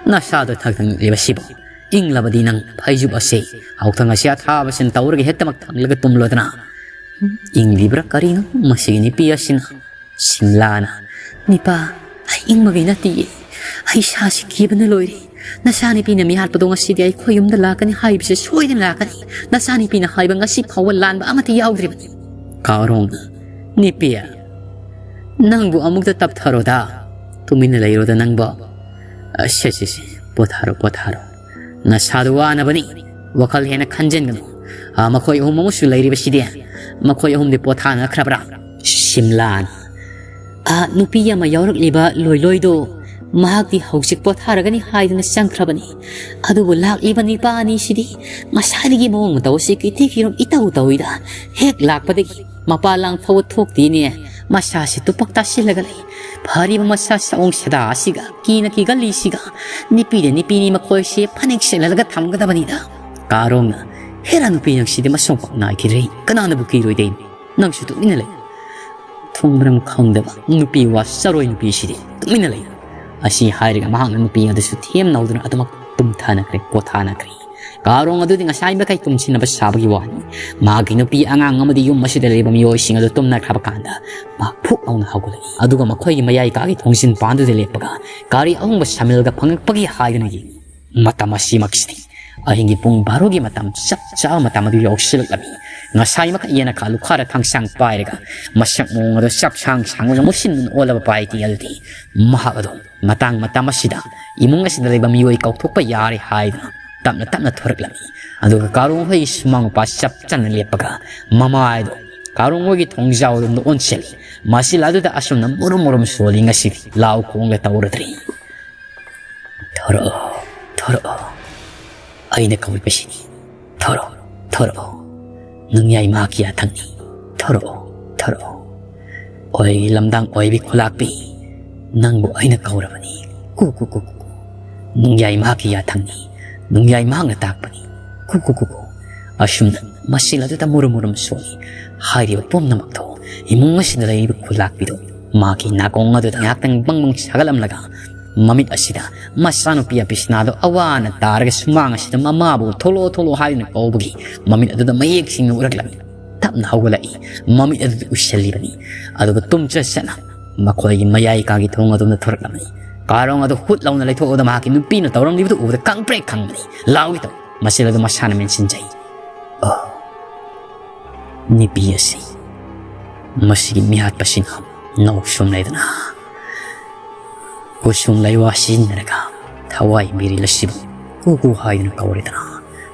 ꯅꯁꯥꯗꯣ ꯊꯛ ꯊꯛ ꯅꯤꯛꯂꯤꯕꯁꯤꯕꯨ? ꯏꯪꯂꯕꯗꯤ ꯅꯪ ꯐꯩꯖꯨꯞ ꯑꯁꯤ ꯍꯥꯎꯊꯪ ꯑꯁꯤ ꯑꯊꯥꯕꯁꯤꯅ ꯇꯧꯔꯒ ꯍꯦꯛꯇꯃꯛ ꯊꯥꯡꯂꯒ ꯇꯨꯝꯂꯣꯗꯅ꯫" ꯏꯪꯂꯤꯕ꯭ꯔꯥ ꯀꯔꯤꯅꯣ ꯃꯁꯤꯒꯤ ꯅꯨꯄꯤ ꯑꯁꯤꯅ? ꯁꯤꯝꯂꯥꯅ, "ꯅꯤꯄꯥ, ꯑꯩ ꯏꯪꯕꯒꯤ ꯅꯠꯇꯤꯌꯦ꯫ ꯑꯩ ꯏꯁꯥꯁꯤ ꯀꯤꯕꯅ ꯂꯣꯏꯔꯦ꯫ ꯅꯆꯥꯅꯨꯄꯤꯅ ꯃꯤꯍꯥꯠꯄꯗꯣ ꯉꯁꯤꯗꯤ ꯑꯩꯈꯣꯏ ꯌꯨꯝꯗ ꯂꯥꯛꯀꯅꯤ ꯍꯥꯏꯕꯁꯦ ꯁꯣꯏꯗꯅ ꯂꯥꯛꯀꯅꯤ꯫ ꯅꯆꯥꯅꯨꯄꯤꯅ ꯍꯥꯏꯕ ꯉꯁꯤ ꯐꯥꯎꯕ ꯂꯥꯟꯕ ꯑꯃꯠꯇ ꯌꯥꯎꯗ꯭ꯔꯤꯕꯅꯤ꯫" ꯀꯥꯔꯣꯡꯅ, "ꯅꯤꯄꯤ, ꯅꯪꯕꯨ ꯑꯃꯨꯛꯇ ꯇꯞꯊꯔꯣꯗ꯫ ꯇꯨꯃꯤꯟꯅ ꯂꯩꯔꯣꯗ ꯅꯪꯕꯣ꯫ ꯑ, ꯁꯦ, ꯁꯦ, ꯁꯦ, ꯄꯣꯊꯥꯔꯣ, ꯄꯣꯊꯥꯔꯣ꯫ ꯅꯁꯥꯗꯨ ꯋꯥꯅꯕꯅꯤ꯫ ꯋꯥꯈꯜ ꯍꯦꯟꯅ ꯈꯟꯖꯤꯟꯒꯅꯨ꯫ ꯑ, ꯃꯈꯣꯏ ꯑꯍꯨꯝ ꯑꯃꯁꯨ ꯂꯩꯔꯤꯕꯁꯤꯗꯤ꯫ ꯃꯈꯣꯏ ꯑꯍꯨꯝꯗꯤ ꯄꯣꯊꯥꯅꯈ꯭ꯔꯕ꯭ꯔꯥ?" ꯁꯤꯝꯂꯥꯅ, "ꯑ, ꯅꯨꯄꯤ ꯑꯃ ꯌꯥꯎꯔꯛꯂꯤꯕ ꯂꯣꯏꯂꯣꯏꯗꯣ ꯃꯍꯥꯛꯇꯤ ꯍꯧꯖꯤꯛ ꯄꯣꯊꯥꯔꯒꯅꯤ ꯍꯥꯏꯗꯨꯅ ꯆꯪꯈ꯭ꯔꯕꯅꯤ꯫ ꯑꯗꯨꯕꯨ ꯂꯥꯛꯂꯤꯕ ꯅꯤꯄꯥ ꯑꯅꯤꯁꯤꯗꯤ ꯉꯁꯥꯏꯗꯒꯤ ꯃꯑꯣꯡ ꯃꯇꯧ ꯑꯁꯤ ꯀꯤꯊꯤ ꯀꯤꯔꯨꯝ ꯏꯇꯧ ꯇꯧꯏꯗ꯫ ꯍꯦꯛ ꯂꯥꯛꯄꯗꯒꯤ ꯃꯄꯥ ꯂꯥꯡ ꯐꯥꯎꯕ ꯊꯣꯛꯇꯦꯅꯦ꯫ ꯃꯁꯥꯁꯤ ꯇꯨꯄꯛ ꯇꯥꯁꯤꯜꯂꯒ ꯂꯩ꯫ ꯐꯔꯤꯕ ꯃꯁꯥ ꯁꯑꯣꯡ ꯁꯗꯥ ꯑꯁꯤꯒ ꯀꯤꯅ ꯀꯤꯒꯜꯂꯤꯁꯤꯒ꯫ ꯅꯨꯄꯤꯗ ꯅꯨꯄꯤꯅꯤ, ꯃꯈꯣꯏꯁꯦ ꯐꯅꯦꯛ ꯁꯦꯠꯍꯜꯂꯒ ꯊꯝꯒꯗꯕꯅꯤꯗ꯫ ꯀꯥꯔꯣꯡꯅ, "ꯍꯦꯔꯥ, ꯅꯨꯄꯤ ꯅꯪꯁꯤꯗꯤ ꯃꯁꯣꯡ ꯄꯥꯛ ꯅꯥꯏꯈꯤꯗ꯭ꯔꯦ꯫ ꯀꯅꯥꯅꯕꯨ ꯀꯤꯔꯣꯏꯗꯩꯅꯣ? ꯅꯪꯁꯨ ꯇꯨꯃꯤꯟꯅ ꯂꯩ꯫ ꯃꯊꯣꯡ ꯃꯔꯝ ꯈꯪꯗꯕ ꯅꯨꯄꯤ ꯋꯥ ꯆꯔꯣꯏ ꯅꯨꯄꯤꯁꯤꯗꯤ ꯇꯨꯃꯤꯟꯅ ꯂꯩ"꯫ ꯑꯁꯤ ꯍꯥꯏꯔꯒ ꯃꯍꯥꯛꯅ ꯅꯨꯄꯤ ꯑꯗꯨꯁꯨ ꯊꯦꯝꯅꯧꯗꯨꯅ ꯑꯗꯨꯃꯛ ꯇꯨꯝꯊꯅꯈ꯭ꯔꯦ, ꯀꯣꯊꯥꯅꯈ꯭ꯔꯦ꯫ ꯀꯥꯔꯣꯡ ꯑꯗꯨꯗꯤ ꯉꯁꯥꯏ ꯃꯈꯩ ꯇꯨꯝꯁꯤꯟꯅꯕ ꯁꯥꯕꯒꯤ ꯋꯥꯅꯤ꯫ ꯃꯥꯒꯤ ꯅꯨꯄꯤ ꯑꯉꯥꯡ ꯑꯃꯗꯤ ꯌꯨꯝ ꯑꯁꯤꯗ ꯂꯩꯔꯤꯕ ꯃꯤꯑꯣꯏꯁꯤꯡ ꯑꯗꯨ ꯇꯨꯝꯅꯈ꯭ꯔꯕ ꯀꯥꯟꯗ ꯃꯍꯥꯛ ꯐꯨꯛ ꯂꯥꯎꯅ ꯍꯧꯒꯠꯂꯛꯏ꯫ ꯑꯗꯨꯒ ꯃꯈꯣꯏꯒꯤ ꯃꯌꯥꯏ ꯀꯥꯒꯤ ꯊꯣꯡꯖꯤꯟ ꯄꯥꯟꯗꯨꯗ ꯂꯦꯞꯄꯒ ꯒꯥꯔꯤ ꯑꯍꯣꯡꯕ ꯁꯃꯤꯜꯒ ꯐꯪꯉꯛꯄꯒꯤ ꯍꯥꯏꯗꯨꯅ ꯌꯦꯡꯏ꯫ ꯃꯇꯝ ꯑꯁꯤꯃꯛꯁꯤꯗꯤ ꯑꯍꯤꯡꯒꯤ ꯄꯨꯡ ꯕꯥꯔꯣꯒꯤ ꯃꯇꯝ, ꯆꯞ ꯆꯥꯕ ꯃꯇꯝ ꯑꯗꯨ ꯌꯧꯁꯤꯜꯂꯛꯂꯝꯃꯤ꯫ ꯉꯁꯥꯏ ꯃꯈꯩ ꯌꯦꯅꯈꯥ ꯂꯨꯈꯥꯔ ꯊꯥꯡꯁꯥꯡ ꯄꯥꯏꯔꯒ ꯃꯁꯛ ꯃꯑꯣꯡ ꯑꯗꯨ ꯆꯞ ꯁꯥꯡ ꯁꯥꯡꯕ ꯃꯨꯁꯤꯟ ꯃꯨꯅ ꯑꯣꯜꯂꯕ ꯄꯥꯏꯇꯤ ꯑꯗꯨꯗꯤ ꯃꯍꯥꯛ ꯑꯗꯨ ꯃꯇꯥꯡ ꯃꯇꯝ ꯑꯁꯤꯗ ꯏꯃꯨꯡ ꯑꯁꯤꯗ ꯂꯩꯕ ꯃꯤꯑꯣꯏ ꯀꯧꯊꯣꯛꯄ ꯌꯥꯔꯦ ꯍꯥꯏꯗꯨꯅ ꯇꯞꯅ ꯇꯞꯅ ꯊꯣꯔꯛꯂꯝꯃꯤ꯫ ꯑꯗꯨꯒ ꯀꯥꯔꯣꯡ ꯍꯣꯏꯒꯤ ꯁꯨꯃꯥꯡ ꯃꯄꯥ ꯆꯞ ꯆꯥꯅ ꯂꯦꯞꯄꯒ ꯃꯃꯥꯏꯗꯣ ꯀꯥꯔꯣꯡ ꯍꯣꯏꯒꯤ ꯊꯣꯡꯖꯥꯎꯗ ꯑꯣꯟꯁꯤꯜꯂꯤ꯫ ꯃꯁꯤꯜ ꯑꯗꯨꯗ ꯑꯁꯨꯝꯅ ꯃꯨꯔꯨꯝ ꯃꯨꯔꯨꯝ ꯁꯣꯜꯂꯤ꯫ ꯉꯁꯤꯗꯤ ꯂꯥꯎ ꯈꯣꯡꯒ ꯇꯧꯔꯗ꯭ꯔꯤ꯫ "ꯊꯣꯔꯛꯑꯣ, ꯊꯣꯔꯛꯑꯣ꯫ ꯑꯩꯅ ꯀꯧꯔꯤꯕꯁꯤꯅꯤ꯫ ꯊꯣꯔꯛꯑꯣ, ꯊꯣꯔꯛꯑꯣ꯫ ꯅꯨꯡꯌꯥꯏ ꯃꯍꯥꯛꯀꯤ ꯌꯥꯊꯪꯅꯤ꯫ ꯊꯣꯔꯛꯑꯣ, ꯊꯣꯔꯛꯑꯣ꯫ ꯑꯣꯏ ꯂꯝꯗꯥꯡ ꯑꯣꯏꯕꯤ ꯈꯨꯂꯥꯛꯄꯤ, ꯅꯪꯕꯨ ꯑꯩꯅ ꯀꯧꯔꯕꯅꯤ꯫ ꯀꯨ, ꯀꯨ, ꯀꯨ, ꯀꯨ, ꯀꯨ꯫ ꯅꯨꯡꯌꯥꯏ ꯃꯍꯥꯛꯀꯤ ꯌꯥꯊꯪꯅꯤ꯫ ꯅꯨꯡꯌꯥꯏ ꯃꯍꯥꯛꯅ ꯇꯥꯛꯄꯅꯤ꯫ ꯀꯨ, ꯀꯨ, ꯀꯨ, ꯀꯨ"꯫ ꯑꯁꯨꯝꯅ ꯃꯁꯤꯜ ꯑꯗꯨꯗ ꯃꯨꯔꯨꯝ ꯃꯨꯔꯨꯝ ꯁꯣꯜꯂꯤ꯫ ꯍꯥꯏꯔꯤꯕ ꯄꯨꯝꯅꯃꯛꯇꯣ ꯏꯃꯨꯡ ꯑꯁꯤꯗ ꯂꯩꯔꯤꯕ ꯈꯨꯂꯥꯛꯄꯤꯗꯣ ꯃꯥꯒꯤ ꯅꯥꯀꯣꯡ ꯑꯗꯨꯗ ꯉꯥꯏꯍꯥꯛꯇꯪ ꯕꯪ ꯕꯪ ꯁꯥꯒꯠꯂꯝꯂꯒ ꯃꯃꯤꯠ ꯑꯁꯤꯗ ꯃꯆꯥꯅꯨꯄꯤ ꯑꯄꯤꯁꯅꯥꯗꯣ ꯑꯋꯥꯅ ꯇꯥꯔꯒ ꯁꯨꯃꯥꯡ ꯑꯁꯤꯗ ꯃꯃꯥꯕꯨ "ꯊꯣꯛꯂꯛꯑꯣ, ꯊꯣꯛꯂꯛꯑꯣ" ꯍꯥꯏꯗꯨꯅ ꯀꯧꯕꯒꯤ ꯃꯃꯤꯠ ꯑꯗꯨꯗ ꯃꯌꯦꯛ ꯁꯦꯡꯅ ꯎꯔꯛꯂꯝꯃꯤ꯫ ꯇꯞꯅ ꯍꯧꯒꯠꯂꯛꯏ꯫ ꯃꯃꯤꯠ ꯑꯗꯨꯗ ꯎꯏꯁꯤꯜꯂꯤꯕꯅꯤ꯫ ꯑꯗꯨꯒ ꯇꯨꯝꯆꯠ ꯆꯠꯅ ꯃꯈꯣꯏꯒꯤ ꯃꯌꯥꯏ ꯀꯥꯒꯤ ꯊꯣꯡ ꯑꯗꯣꯝꯗ ꯊꯣꯔꯛꯂꯝꯃꯤ꯫ ꯀꯥꯔꯣꯡ ꯑꯗꯨ ꯍꯨꯠ ꯂꯥꯎꯅ ꯂꯩꯊꯣꯛꯂꯨꯗ ꯃꯍꯥꯛꯀꯤ ꯅꯨꯄꯤꯅ ꯇꯧꯔꯝꯂꯤꯕꯗꯨ ꯎꯕꯗ ꯈꯪꯄ꯭ꯔꯦꯛ ꯈꯪꯕꯅꯤ꯫ ꯂꯥꯎꯒꯦ ꯇꯧ꯫ ꯃꯁꯤꯜ ꯑꯗꯨ ꯃꯁꯥꯅ ꯃꯦꯟꯁꯤꯟꯖꯩ꯫ ꯑꯣ, ꯅꯨꯄꯤ ꯑꯁꯤ ꯃꯁꯤꯒꯤ ꯃꯤꯍꯥꯠꯄꯁꯤꯅ ꯅꯧꯁꯨꯝ ꯂꯩꯗꯅ ꯀꯨꯁꯨꯝ ꯂꯩꯋꯥ ꯁꯤꯖꯤꯟꯅꯔꯒ ꯊꯋꯥꯏ ꯃꯤꯔꯤꯜ ꯑꯁꯤꯕꯨ ꯀꯨ ꯀꯨ ꯍꯥꯏꯗꯨꯅ ꯀꯧꯔꯦꯗꯅ꯫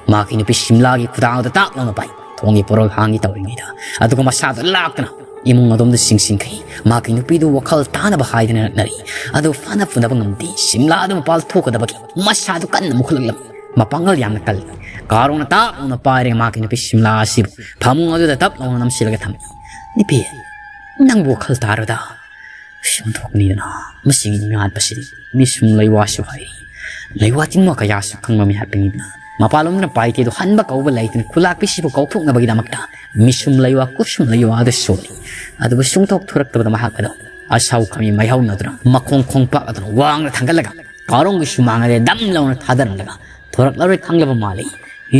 ꯃꯍꯥꯛꯀꯤ ꯅꯨꯄꯤ ꯁꯤꯝꯂꯥꯒꯤ ꯈꯨꯗꯥꯡꯗ ꯇꯥꯛ ꯂꯥꯎꯅ ꯄꯥꯏ꯫ ꯊꯣꯡꯒꯤ ꯄꯣꯔꯣꯜ ꯍꯥꯡꯒꯤ ꯇꯧꯔꯤꯉꯩꯗ ꯑꯗꯨꯒ ꯃꯁꯥꯗ ꯂꯥꯛꯇꯅ ꯏꯃꯨꯡ ꯑꯗꯣꯝꯗ ꯆꯤꯡꯁꯤꯟꯈ꯭ꯔꯦ꯫ ꯃꯍꯥꯛꯀꯤ ꯅꯨꯄꯤꯗꯨ ꯋꯥꯈꯜ ꯇꯥꯅꯕ ꯍꯥꯏꯗꯅ ꯂꯛꯅꯔꯤ꯫ ꯑꯗꯨ ꯐꯥꯅ ꯐꯨꯅꯕ ꯉꯝꯗꯦ꯫ ꯁꯤꯝꯂꯥ ꯑꯗꯨ ꯃꯄꯥꯜ ꯊꯣꯛꯀꯗꯕꯒꯤ ꯃꯁꯥꯗꯨ ꯀꯟꯅ ꯃꯨꯈꯠꯂꯛꯂꯝꯃꯤ꯫ ꯃꯄꯥꯡꯒꯜ ꯌꯥꯝꯅ ꯀꯜꯂꯤ꯫ ꯀꯥꯔꯣꯡꯅ ꯇꯥꯞ ꯂꯥꯎꯅ ꯄꯥꯏꯔꯒ ꯃꯍꯥꯛꯀꯤ ꯅꯨꯄꯤ ꯁꯤꯝꯂꯥ ꯑꯁꯤꯕꯨ ꯐꯃꯨꯡ ꯑꯗꯨꯗ ꯇꯞ ꯂꯥꯎꯅ ꯅꯝꯁꯤꯜꯂꯒ ꯊꯝꯃꯤ꯫ "ꯅꯨꯄꯤ, ꯅꯪꯕꯨ ꯋꯥꯈꯜ ꯇꯥꯔꯣꯏꯗ꯫ ꯑꯣꯟꯊꯣꯛꯅꯤꯗꯅ ꯃꯁꯤꯒꯤ ꯃꯤꯍꯥꯠꯄꯁꯤꯗꯤ꯫ ꯃꯤꯁꯨꯝ ꯂꯩꯋꯥꯁꯨ ꯍꯩ꯫ ꯂꯩꯋꯥ ꯇꯤꯟꯋꯥ ꯀꯌꯥꯁꯨ ꯈꯪꯕ ꯃꯤꯍꯥꯠꯄꯅꯤꯗꯅ꯫ ꯃꯄꯥꯟꯂꯣꯝꯗꯅ ꯄꯥꯏꯀꯦꯗꯨ ꯍꯟꯕ ꯀꯧꯕ ꯂꯩꯇꯅ ꯈꯨꯂꯥꯛꯄꯤꯁꯤꯕꯨ ꯀꯧꯊꯣꯛꯅꯕꯒꯤꯗꯃꯛꯇ ꯃꯤꯁꯨꯝ ꯂꯩꯋꯥ ꯀꯨꯁꯨꯝ ꯂꯩꯋꯥ ꯑꯗꯨ ꯁꯣꯜꯂꯤ꯫ ꯑꯗꯨꯕꯨ ꯁꯨꯡꯊꯣꯛ ꯊꯣꯔꯛꯇꯕꯗ ꯃꯍꯥꯛ ꯑꯗꯨ ꯑꯁꯥꯎ ꯈꯥꯃꯤ ꯃꯥꯏꯍꯧꯅꯗꯨꯅ ꯃꯈꯣꯡ ꯈꯣꯡꯄꯥꯛ ꯑꯗꯨꯅ ꯋꯥꯡꯅ ꯊꯥꯡꯒꯠꯂꯒ ꯀꯥꯔꯣꯡꯒꯤ ꯁꯨꯃꯥꯡ ꯑꯗꯨ ꯗꯝ ꯂꯥꯎꯅ ꯊꯥꯗꯔꯝꯂꯒ ꯊꯣꯔꯛꯂꯔꯣꯏ ꯈꯪꯂꯕ ꯃꯥꯜꯂꯤ꯫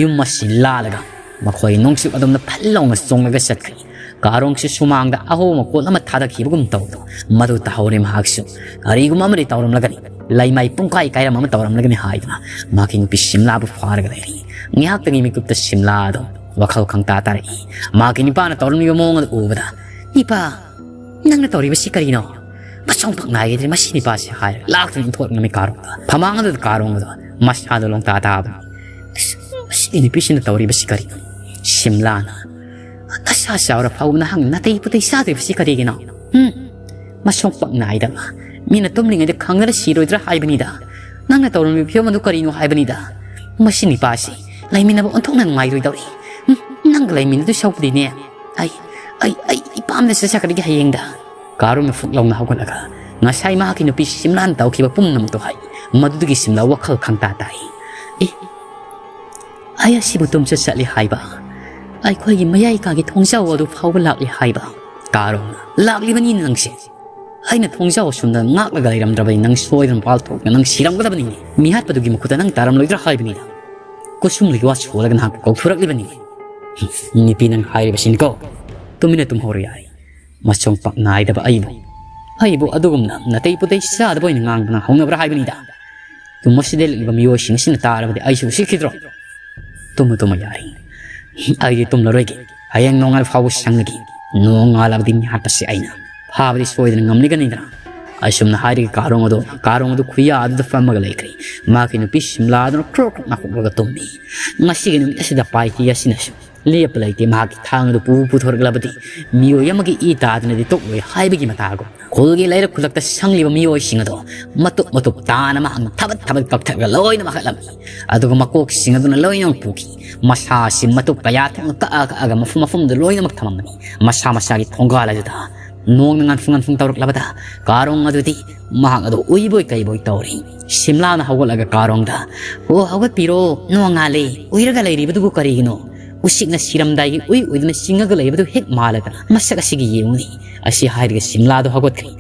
ꯌꯨꯝ ꯑꯁꯤ ꯂꯥꯜꯂꯒ ꯃꯈꯣꯏ ꯅꯣꯡꯆꯨꯞ ꯑꯗꯣꯝꯗ ꯐꯠ ꯂꯥꯎꯅ ꯆꯣꯡꯂꯒ ꯆꯠꯈ꯭ꯔꯤ꯫ ꯀꯥꯔꯣꯡꯁꯤ ꯁꯨꯃꯥꯡꯗ ꯑꯍꯣꯕ ꯃꯀꯣꯜ ꯑꯃ ꯊꯥꯗꯈꯤꯕꯒꯨꯝ ꯇꯧꯗꯨ ꯃꯗꯨ ꯇꯥꯍꯧꯔꯦ꯫ ꯃꯍꯥꯛꯁꯨ ꯀꯔꯤꯒꯨꯝꯕ ꯑꯃꯗꯤ ꯇꯧꯔꯝꯂꯒꯅꯤ, ꯂꯩꯃꯥꯏ ꯄꯨꯡꯀꯥꯏ ꯀꯥꯏꯔꯝ ꯑꯃ ꯇꯧꯔꯝꯂꯒꯅꯤ ꯍꯥꯏꯗꯨꯅ ꯃꯍꯥꯛꯀꯤ ꯅꯨꯄꯤ ꯁꯤꯝꯂꯥꯕꯨ ꯐꯥꯔꯒ ꯂꯩꯔꯤ꯫ ꯉꯥꯏꯍꯥꯛꯇꯒꯤ ꯃꯤꯀꯨꯞꯇ ꯁꯤꯝꯂꯥ ꯑꯗꯨ ꯋꯥꯈꯜ ꯈꯪꯇꯥ ꯇꯥꯔꯛꯏ꯫ ꯃꯍꯥꯛꯀꯤ ꯅꯨꯄꯥꯅ ꯇꯧꯔꯝꯂꯤꯕ ꯃꯑꯣꯡ ꯑꯗꯨ ꯎꯕꯗ, "ꯏꯄꯥ, ꯅꯪꯅ ꯇꯧꯔꯤꯕꯁꯤ ꯀꯔꯤꯅꯣ? ꯃꯁꯣꯡ ꯄꯛ ꯅꯥꯏꯒꯗ꯭ꯔꯦ ꯃꯁꯤ ꯅꯨꯄꯥꯁꯤ," ꯍꯥꯏꯔꯒ ꯂꯥꯛꯇꯨꯅ ꯏꯟꯊꯣꯛꯂꯝꯃꯤ ꯀꯥꯔꯣꯡꯗ꯫ ꯐꯃꯥꯡ ꯑꯗꯨꯗ ꯀꯥꯔꯣꯡ ꯑꯗꯨ ꯃꯁꯥꯗꯨ ꯂꯣꯡꯇꯥ ꯇꯥꯕꯅꯤ꯫ "ꯑꯁ, ꯃꯁꯤꯒꯤ ꯅꯨꯄꯤꯁꯤꯅ ꯇꯧꯔꯤꯕꯁꯤ ꯀꯔꯤꯅꯣ?" ꯁꯤꯝꯂꯥꯅ, "ꯅꯁꯥ ꯆꯥꯎꯔ ꯐꯥꯎꯕ ꯅꯍꯥꯛ ꯅꯥꯇꯩ ꯄꯨꯇꯩ ꯆꯥꯗ꯭ꯔꯤꯕꯁꯤ ꯀꯔꯤꯒꯤꯅꯣ? ꯎꯝ? ꯃꯁꯣꯡ ꯄꯛ ꯅꯥꯏꯗꯕ, ꯃꯤꯅ ꯇꯨꯝꯂꯤꯉꯩꯗ ꯈꯪꯗꯅ ꯁꯤꯔꯣꯏꯗ꯭ꯔꯥ ꯍꯥꯏꯕꯅꯤꯗ꯫ ꯅꯪꯅ ꯇꯧꯔꯝꯃꯤꯕ ꯐꯤꯕꯝ ꯑꯗꯨ ꯀꯔꯤꯅꯣ ꯍꯥꯏꯕꯅꯤꯗ꯫ ꯃꯁꯤ ꯅꯨꯄꯥꯁꯤ ꯂꯩꯃꯤꯟꯅꯕ ꯑꯣꯟꯊꯣꯛꯅ ꯅꯨꯡꯉꯥꯏꯔꯣꯏꯗꯧꯔꯤ꯫ ꯎꯝ? ꯅꯪꯒ ꯂꯩꯃꯤꯟꯅꯗꯣꯏ ꯁꯔꯨꯛꯄꯨꯗꯤꯅꯦ, ꯑꯩ, ꯑꯩ, ꯑꯩ ꯏꯄꯥꯝꯗ ꯆꯠꯆꯈ꯭ꯔꯒꯦ ꯍꯌꯦꯡꯗ꯫" ꯀꯥꯔꯣꯡꯅ ꯐꯨꯛ ꯂꯥꯎꯅ ꯍꯧꯒꯠꯂꯒ ꯉꯁꯥꯏ ꯃꯍꯥꯛꯀꯤ ꯅꯨꯄꯤ ꯁꯤꯝꯂꯥꯅ ꯇꯧꯈꯤꯕ ꯄꯨꯝꯅꯃꯛꯇꯣ ꯍꯥꯏ꯫ ꯃꯗꯨꯗꯒꯤ ꯁꯤꯝꯂꯥ ꯋꯥꯈꯜ ꯈꯪꯇꯥ ꯇꯥꯏ꯫ "ꯑꯦ, ꯑꯩ ꯑꯁꯤꯕꯨ ꯇꯨꯝꯆꯠ ꯆꯠꯂꯤ ꯍꯥꯏꯕ? ꯑꯩꯈꯣꯏꯒꯤ ꯃꯌꯥꯏ ꯀꯥꯒꯤ ꯊꯣꯡꯖꯥꯎ ꯑꯗꯨ ꯐꯥꯎꯕ ꯂꯥꯛꯂꯤ ꯍꯥꯏꯕ?" "ꯀꯥꯔꯣꯡ, ꯂꯥꯛꯂꯤꯕꯅꯤꯅꯦ ꯅꯪꯁꯦ꯫ ꯑꯩꯅ ꯊꯣꯡꯖꯥꯎ ꯑꯁꯨꯝꯅ ꯉꯥꯛꯂꯒ ꯂꯩꯔꯝꯗ꯭ꯔꯕꯗꯤ ꯅꯪ ꯁꯣꯏꯗꯅ ꯃꯄꯥꯜ ꯊꯣꯛꯇꯨꯅ ꯅꯪ ꯁꯤꯔꯝꯒꯗꯕꯅꯤꯅꯦ꯫ ꯃꯤꯍꯥꯠꯄꯗꯨꯒꯤ ꯃꯈꯨꯠꯇ ꯅꯪ ꯇꯥꯔꯝꯂꯣꯏꯗ꯭ꯔꯥ ꯍꯥꯏꯕꯅꯤꯗ꯫ ꯀꯨꯁꯨꯝ ꯂꯩꯋꯥ ꯁꯣꯜꯂꯒ ꯅꯍꯥꯛꯄꯨ ꯀꯧꯊꯣꯔꯛꯂꯤꯕꯅꯤ꯫ ꯅꯨꯄꯤ, ꯅꯪ ꯍꯥꯏꯔꯤꯕꯁꯤꯅꯤꯀꯣ꯫ ꯇꯨꯃꯤꯟꯅ ꯇꯨꯝꯍꯧꯔꯣ ꯌꯥꯔꯦ꯫ ꯃꯁꯣꯡ ꯄꯥꯛ ꯅꯥꯏꯗꯕ ꯑꯩꯕꯨ, ꯑꯩꯕꯨ ꯑꯗꯨꯒꯨꯝꯅ ꯅꯥꯇꯩ ꯄꯨꯇꯩ ꯆꯥꯗꯕ ꯑꯣꯏꯅ ꯉꯥꯡꯗꯅ ꯍꯧꯅꯕ꯭ꯔꯥ ꯍꯥꯏꯕꯅꯤꯗ꯫ ꯇꯨꯝꯃꯁꯤꯗ ꯂꯩꯔꯤꯕ ꯃꯤꯑꯣꯏꯁꯤꯡ ꯑꯁꯤꯅ ꯇꯥꯔꯕꯗꯤ ꯑꯩꯁꯨ ꯎꯁꯤꯠꯈꯤꯗ꯭ꯔꯣ? ꯇꯨꯝꯃꯨ, ꯇꯨꯝꯃꯨ ꯌꯥꯔꯦ꯫ ꯑꯩꯗꯤ ꯇꯨꯝꯂꯔꯣꯏꯒꯦ꯫ ꯍꯌꯦꯡ ꯅꯣꯡꯉꯥꯜ ꯐꯥꯎꯕ ꯁꯪꯂꯒꯦ꯫ ꯅꯣꯡꯉꯥꯜꯂꯕꯗꯤ ꯃꯤꯍꯥꯠꯄꯁꯤ ꯑꯩꯅ ꯐꯥꯕꯗꯤ ꯁꯣꯏꯗꯅ ꯉꯝꯂꯤꯒꯅꯤꯗꯅ꯫" ꯑꯁꯨꯝꯅ ꯍꯥꯏꯔꯒ ꯀꯥꯔꯣꯡ ꯑꯗꯨ, ꯀꯥꯔꯣꯡ ꯑꯗꯨ ꯈꯨꯌꯥ ꯑꯗꯨꯗ ꯐꯝꯃꯒ ꯂꯩꯈ꯭ꯔꯦ꯫ ꯃꯍꯥꯛꯀꯤ ꯅꯨꯄꯤ ꯁꯤꯝꯂꯥ ꯑꯗꯨꯅ ꯀ꯭ꯔꯣꯛ ꯀ꯭ꯔꯣꯛ ꯅꯥꯀꯣꯛꯂꯒ ꯇꯨꯝꯃꯤ꯫ ꯉꯁꯤꯒꯤ ꯅꯨꯃꯤꯠ ꯑꯁꯤꯗ ꯄꯥꯏꯀꯤ ꯑꯁꯤꯅꯁꯨ ꯂꯦꯞꯄ ꯂꯩꯇꯦ꯫ ꯃꯍꯥꯛꯀꯤ ꯊꯥꯡ ꯑꯗꯨ ꯄꯨ ꯄꯨꯊꯣꯔꯛꯂꯕꯗꯤ ꯃꯤꯑꯣꯏ ꯑꯃꯒꯤ ꯏ ꯇꯥꯗꯅꯗꯤ ꯇꯣꯛꯂꯣꯏ ꯍꯥꯏꯕꯒꯤ ꯃꯇꯥꯒꯨꯝ ꯈꯨꯜꯒꯤ ꯂꯩꯔꯛ ꯈꯨꯜꯂꯛꯇ ꯁꯪꯂꯤꯕ ꯃꯤꯑꯣꯏꯁꯤꯡ ꯑꯗꯣ ꯃꯇꯨꯞ ꯃꯇꯨꯞ ꯇꯥꯅ ꯃꯍꯥꯛꯅ ꯊꯕꯠ ꯊꯕꯠ ꯀꯛꯊꯠꯂꯒ ꯂꯣꯏꯅꯃꯛ ꯍꯠꯂꯝꯃꯤ꯫ ꯑꯗꯨꯒ ꯃꯀꯣꯛꯁꯤꯡ ꯑꯗꯨꯅ ꯂꯣꯏꯅꯃꯛ ꯄꯨꯈꯤ꯫ ꯃꯁꯥꯁꯤ ꯃꯇꯨꯞ ꯀꯌꯥ ꯊꯣꯛꯅ ꯀꯛꯑ ꯀꯛꯑꯒ ꯃꯐꯝ ꯃꯐꯝꯗ ꯂꯣꯏꯅꯃꯛ ꯊꯝꯃꯝꯕꯅꯤ꯫ ꯃꯁꯥ ꯃꯁꯥꯒꯤ ꯊꯣꯡꯒꯥꯜ ꯑꯗꯨꯗ ꯅꯣꯡꯅ ꯉꯥꯟꯐꯨꯡ ꯉꯥꯟꯐꯨꯡ ꯇꯧꯔꯛꯂꯕꯗ ꯀꯥꯔꯣꯡ ꯑꯗꯨꯗꯤ ꯃꯍꯥꯛ ꯑꯗꯨ ꯎꯏꯕꯣꯏ ꯀꯩꯕꯣꯏ ꯇꯧꯔꯤ꯫ ꯁꯤꯝꯂꯥꯅ ꯍꯧꯒꯠꯂꯒ ꯀꯥꯔꯣꯡꯗ, "ꯑꯣ, ꯍꯧꯒꯠꯄꯤꯔꯣ, ꯅꯣꯡꯉꯥꯜꯂꯦ, ꯎꯏꯔꯒ ꯂꯩꯔꯤꯕꯗꯨꯕꯨ ꯀꯔꯤꯒꯤꯅꯣ? ꯎꯆꯤꯛꯅ ꯁꯤꯔꯝꯗꯥꯏꯒꯤ ꯎꯏ ꯎꯏꯗꯨꯅ ꯆꯤꯡꯉꯒ ꯂꯩꯕꯗꯨ ꯍꯦꯛ ꯃꯥꯜꯂꯗꯅ, ꯃꯁꯛ ꯑꯁꯤꯒꯤ ꯌꯦꯡꯉꯨꯅꯦ"꯫ ꯑꯁꯤ ꯍꯥꯏꯔꯒ ꯁꯤꯝꯂꯥꯗꯣ ꯍꯧꯒꯠꯈ꯭ꯔꯦ꯫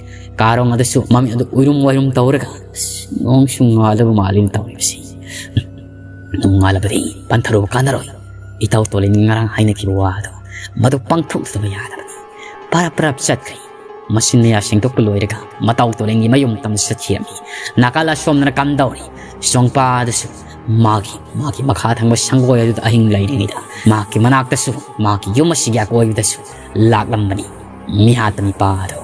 ꯀꯥꯔꯣꯡ ꯑꯗꯨꯁꯨ ꯃꯃꯤꯠ ꯑꯗꯨ ꯎꯏꯔꯨꯝ ꯋꯥꯏꯔꯨꯝ ꯇꯧꯔꯒ, "ꯑꯁ, ꯅꯣꯡꯁꯨ ꯉꯥꯜꯂꯕ ꯃꯥꯜꯂꯤꯅ ꯇꯧꯔꯤꯕꯁꯤ꯫ ꯅꯣꯡꯉꯥꯜꯂꯕꯗꯤ ꯄꯟꯊꯔꯨꯕ ꯀꯥꯟꯅꯔꯣꯏ꯫ ꯏꯇꯥꯎ ꯇꯣꯂꯤꯟꯒꯤ ꯉꯔꯥꯡ ꯍꯥꯏꯅꯈꯤꯕ ꯋꯥ ꯑꯗꯣ ꯃꯗꯨ ꯄꯥꯡꯊꯣꯛꯇꯕ ꯌꯥꯗꯕꯅꯤ"꯫ ꯄꯔꯞ ꯄꯔꯞ ꯆꯠꯈ꯭ꯔꯦ꯫ ꯃꯆꯤꯟ ꯃꯌꯥ ꯁꯦꯡꯗꯣꯛꯄ ꯂꯣꯏꯔꯒ ꯃꯇꯥꯎ ꯇꯣꯂꯤꯟꯒꯤ ꯃꯌꯨꯝ ꯇꯝꯅ ꯆꯠꯈꯤꯔꯝꯃꯤ꯫ ꯅꯥꯀꯜ ꯑꯁꯣꯝꯗꯅ ꯀꯝꯗꯧꯔꯤ? ꯆꯣꯡꯄꯥ ꯑꯗꯨꯁꯨ ꯃꯥꯒꯤ, ꯃꯥꯒꯤ ꯃꯈꯥ ꯊꯪꯕ ꯁꯪꯒꯣꯏ ꯑꯗꯨꯗ ꯑꯍꯤꯡ ꯂꯩꯔꯤꯉꯩꯗ ꯃꯍꯥꯛꯀꯤ ꯃꯅꯥꯛꯇꯁꯨ, ꯃꯍꯥꯛꯀꯤ ꯌꯨꯝ ꯑꯁꯤꯒꯤ ꯑꯀꯣꯏꯕꯗꯁꯨ ꯂꯥꯛꯂꯝꯕꯅꯤ ꯃꯤꯍꯥꯠꯄ ꯅꯤꯄꯥ ꯑꯗꯣ꯫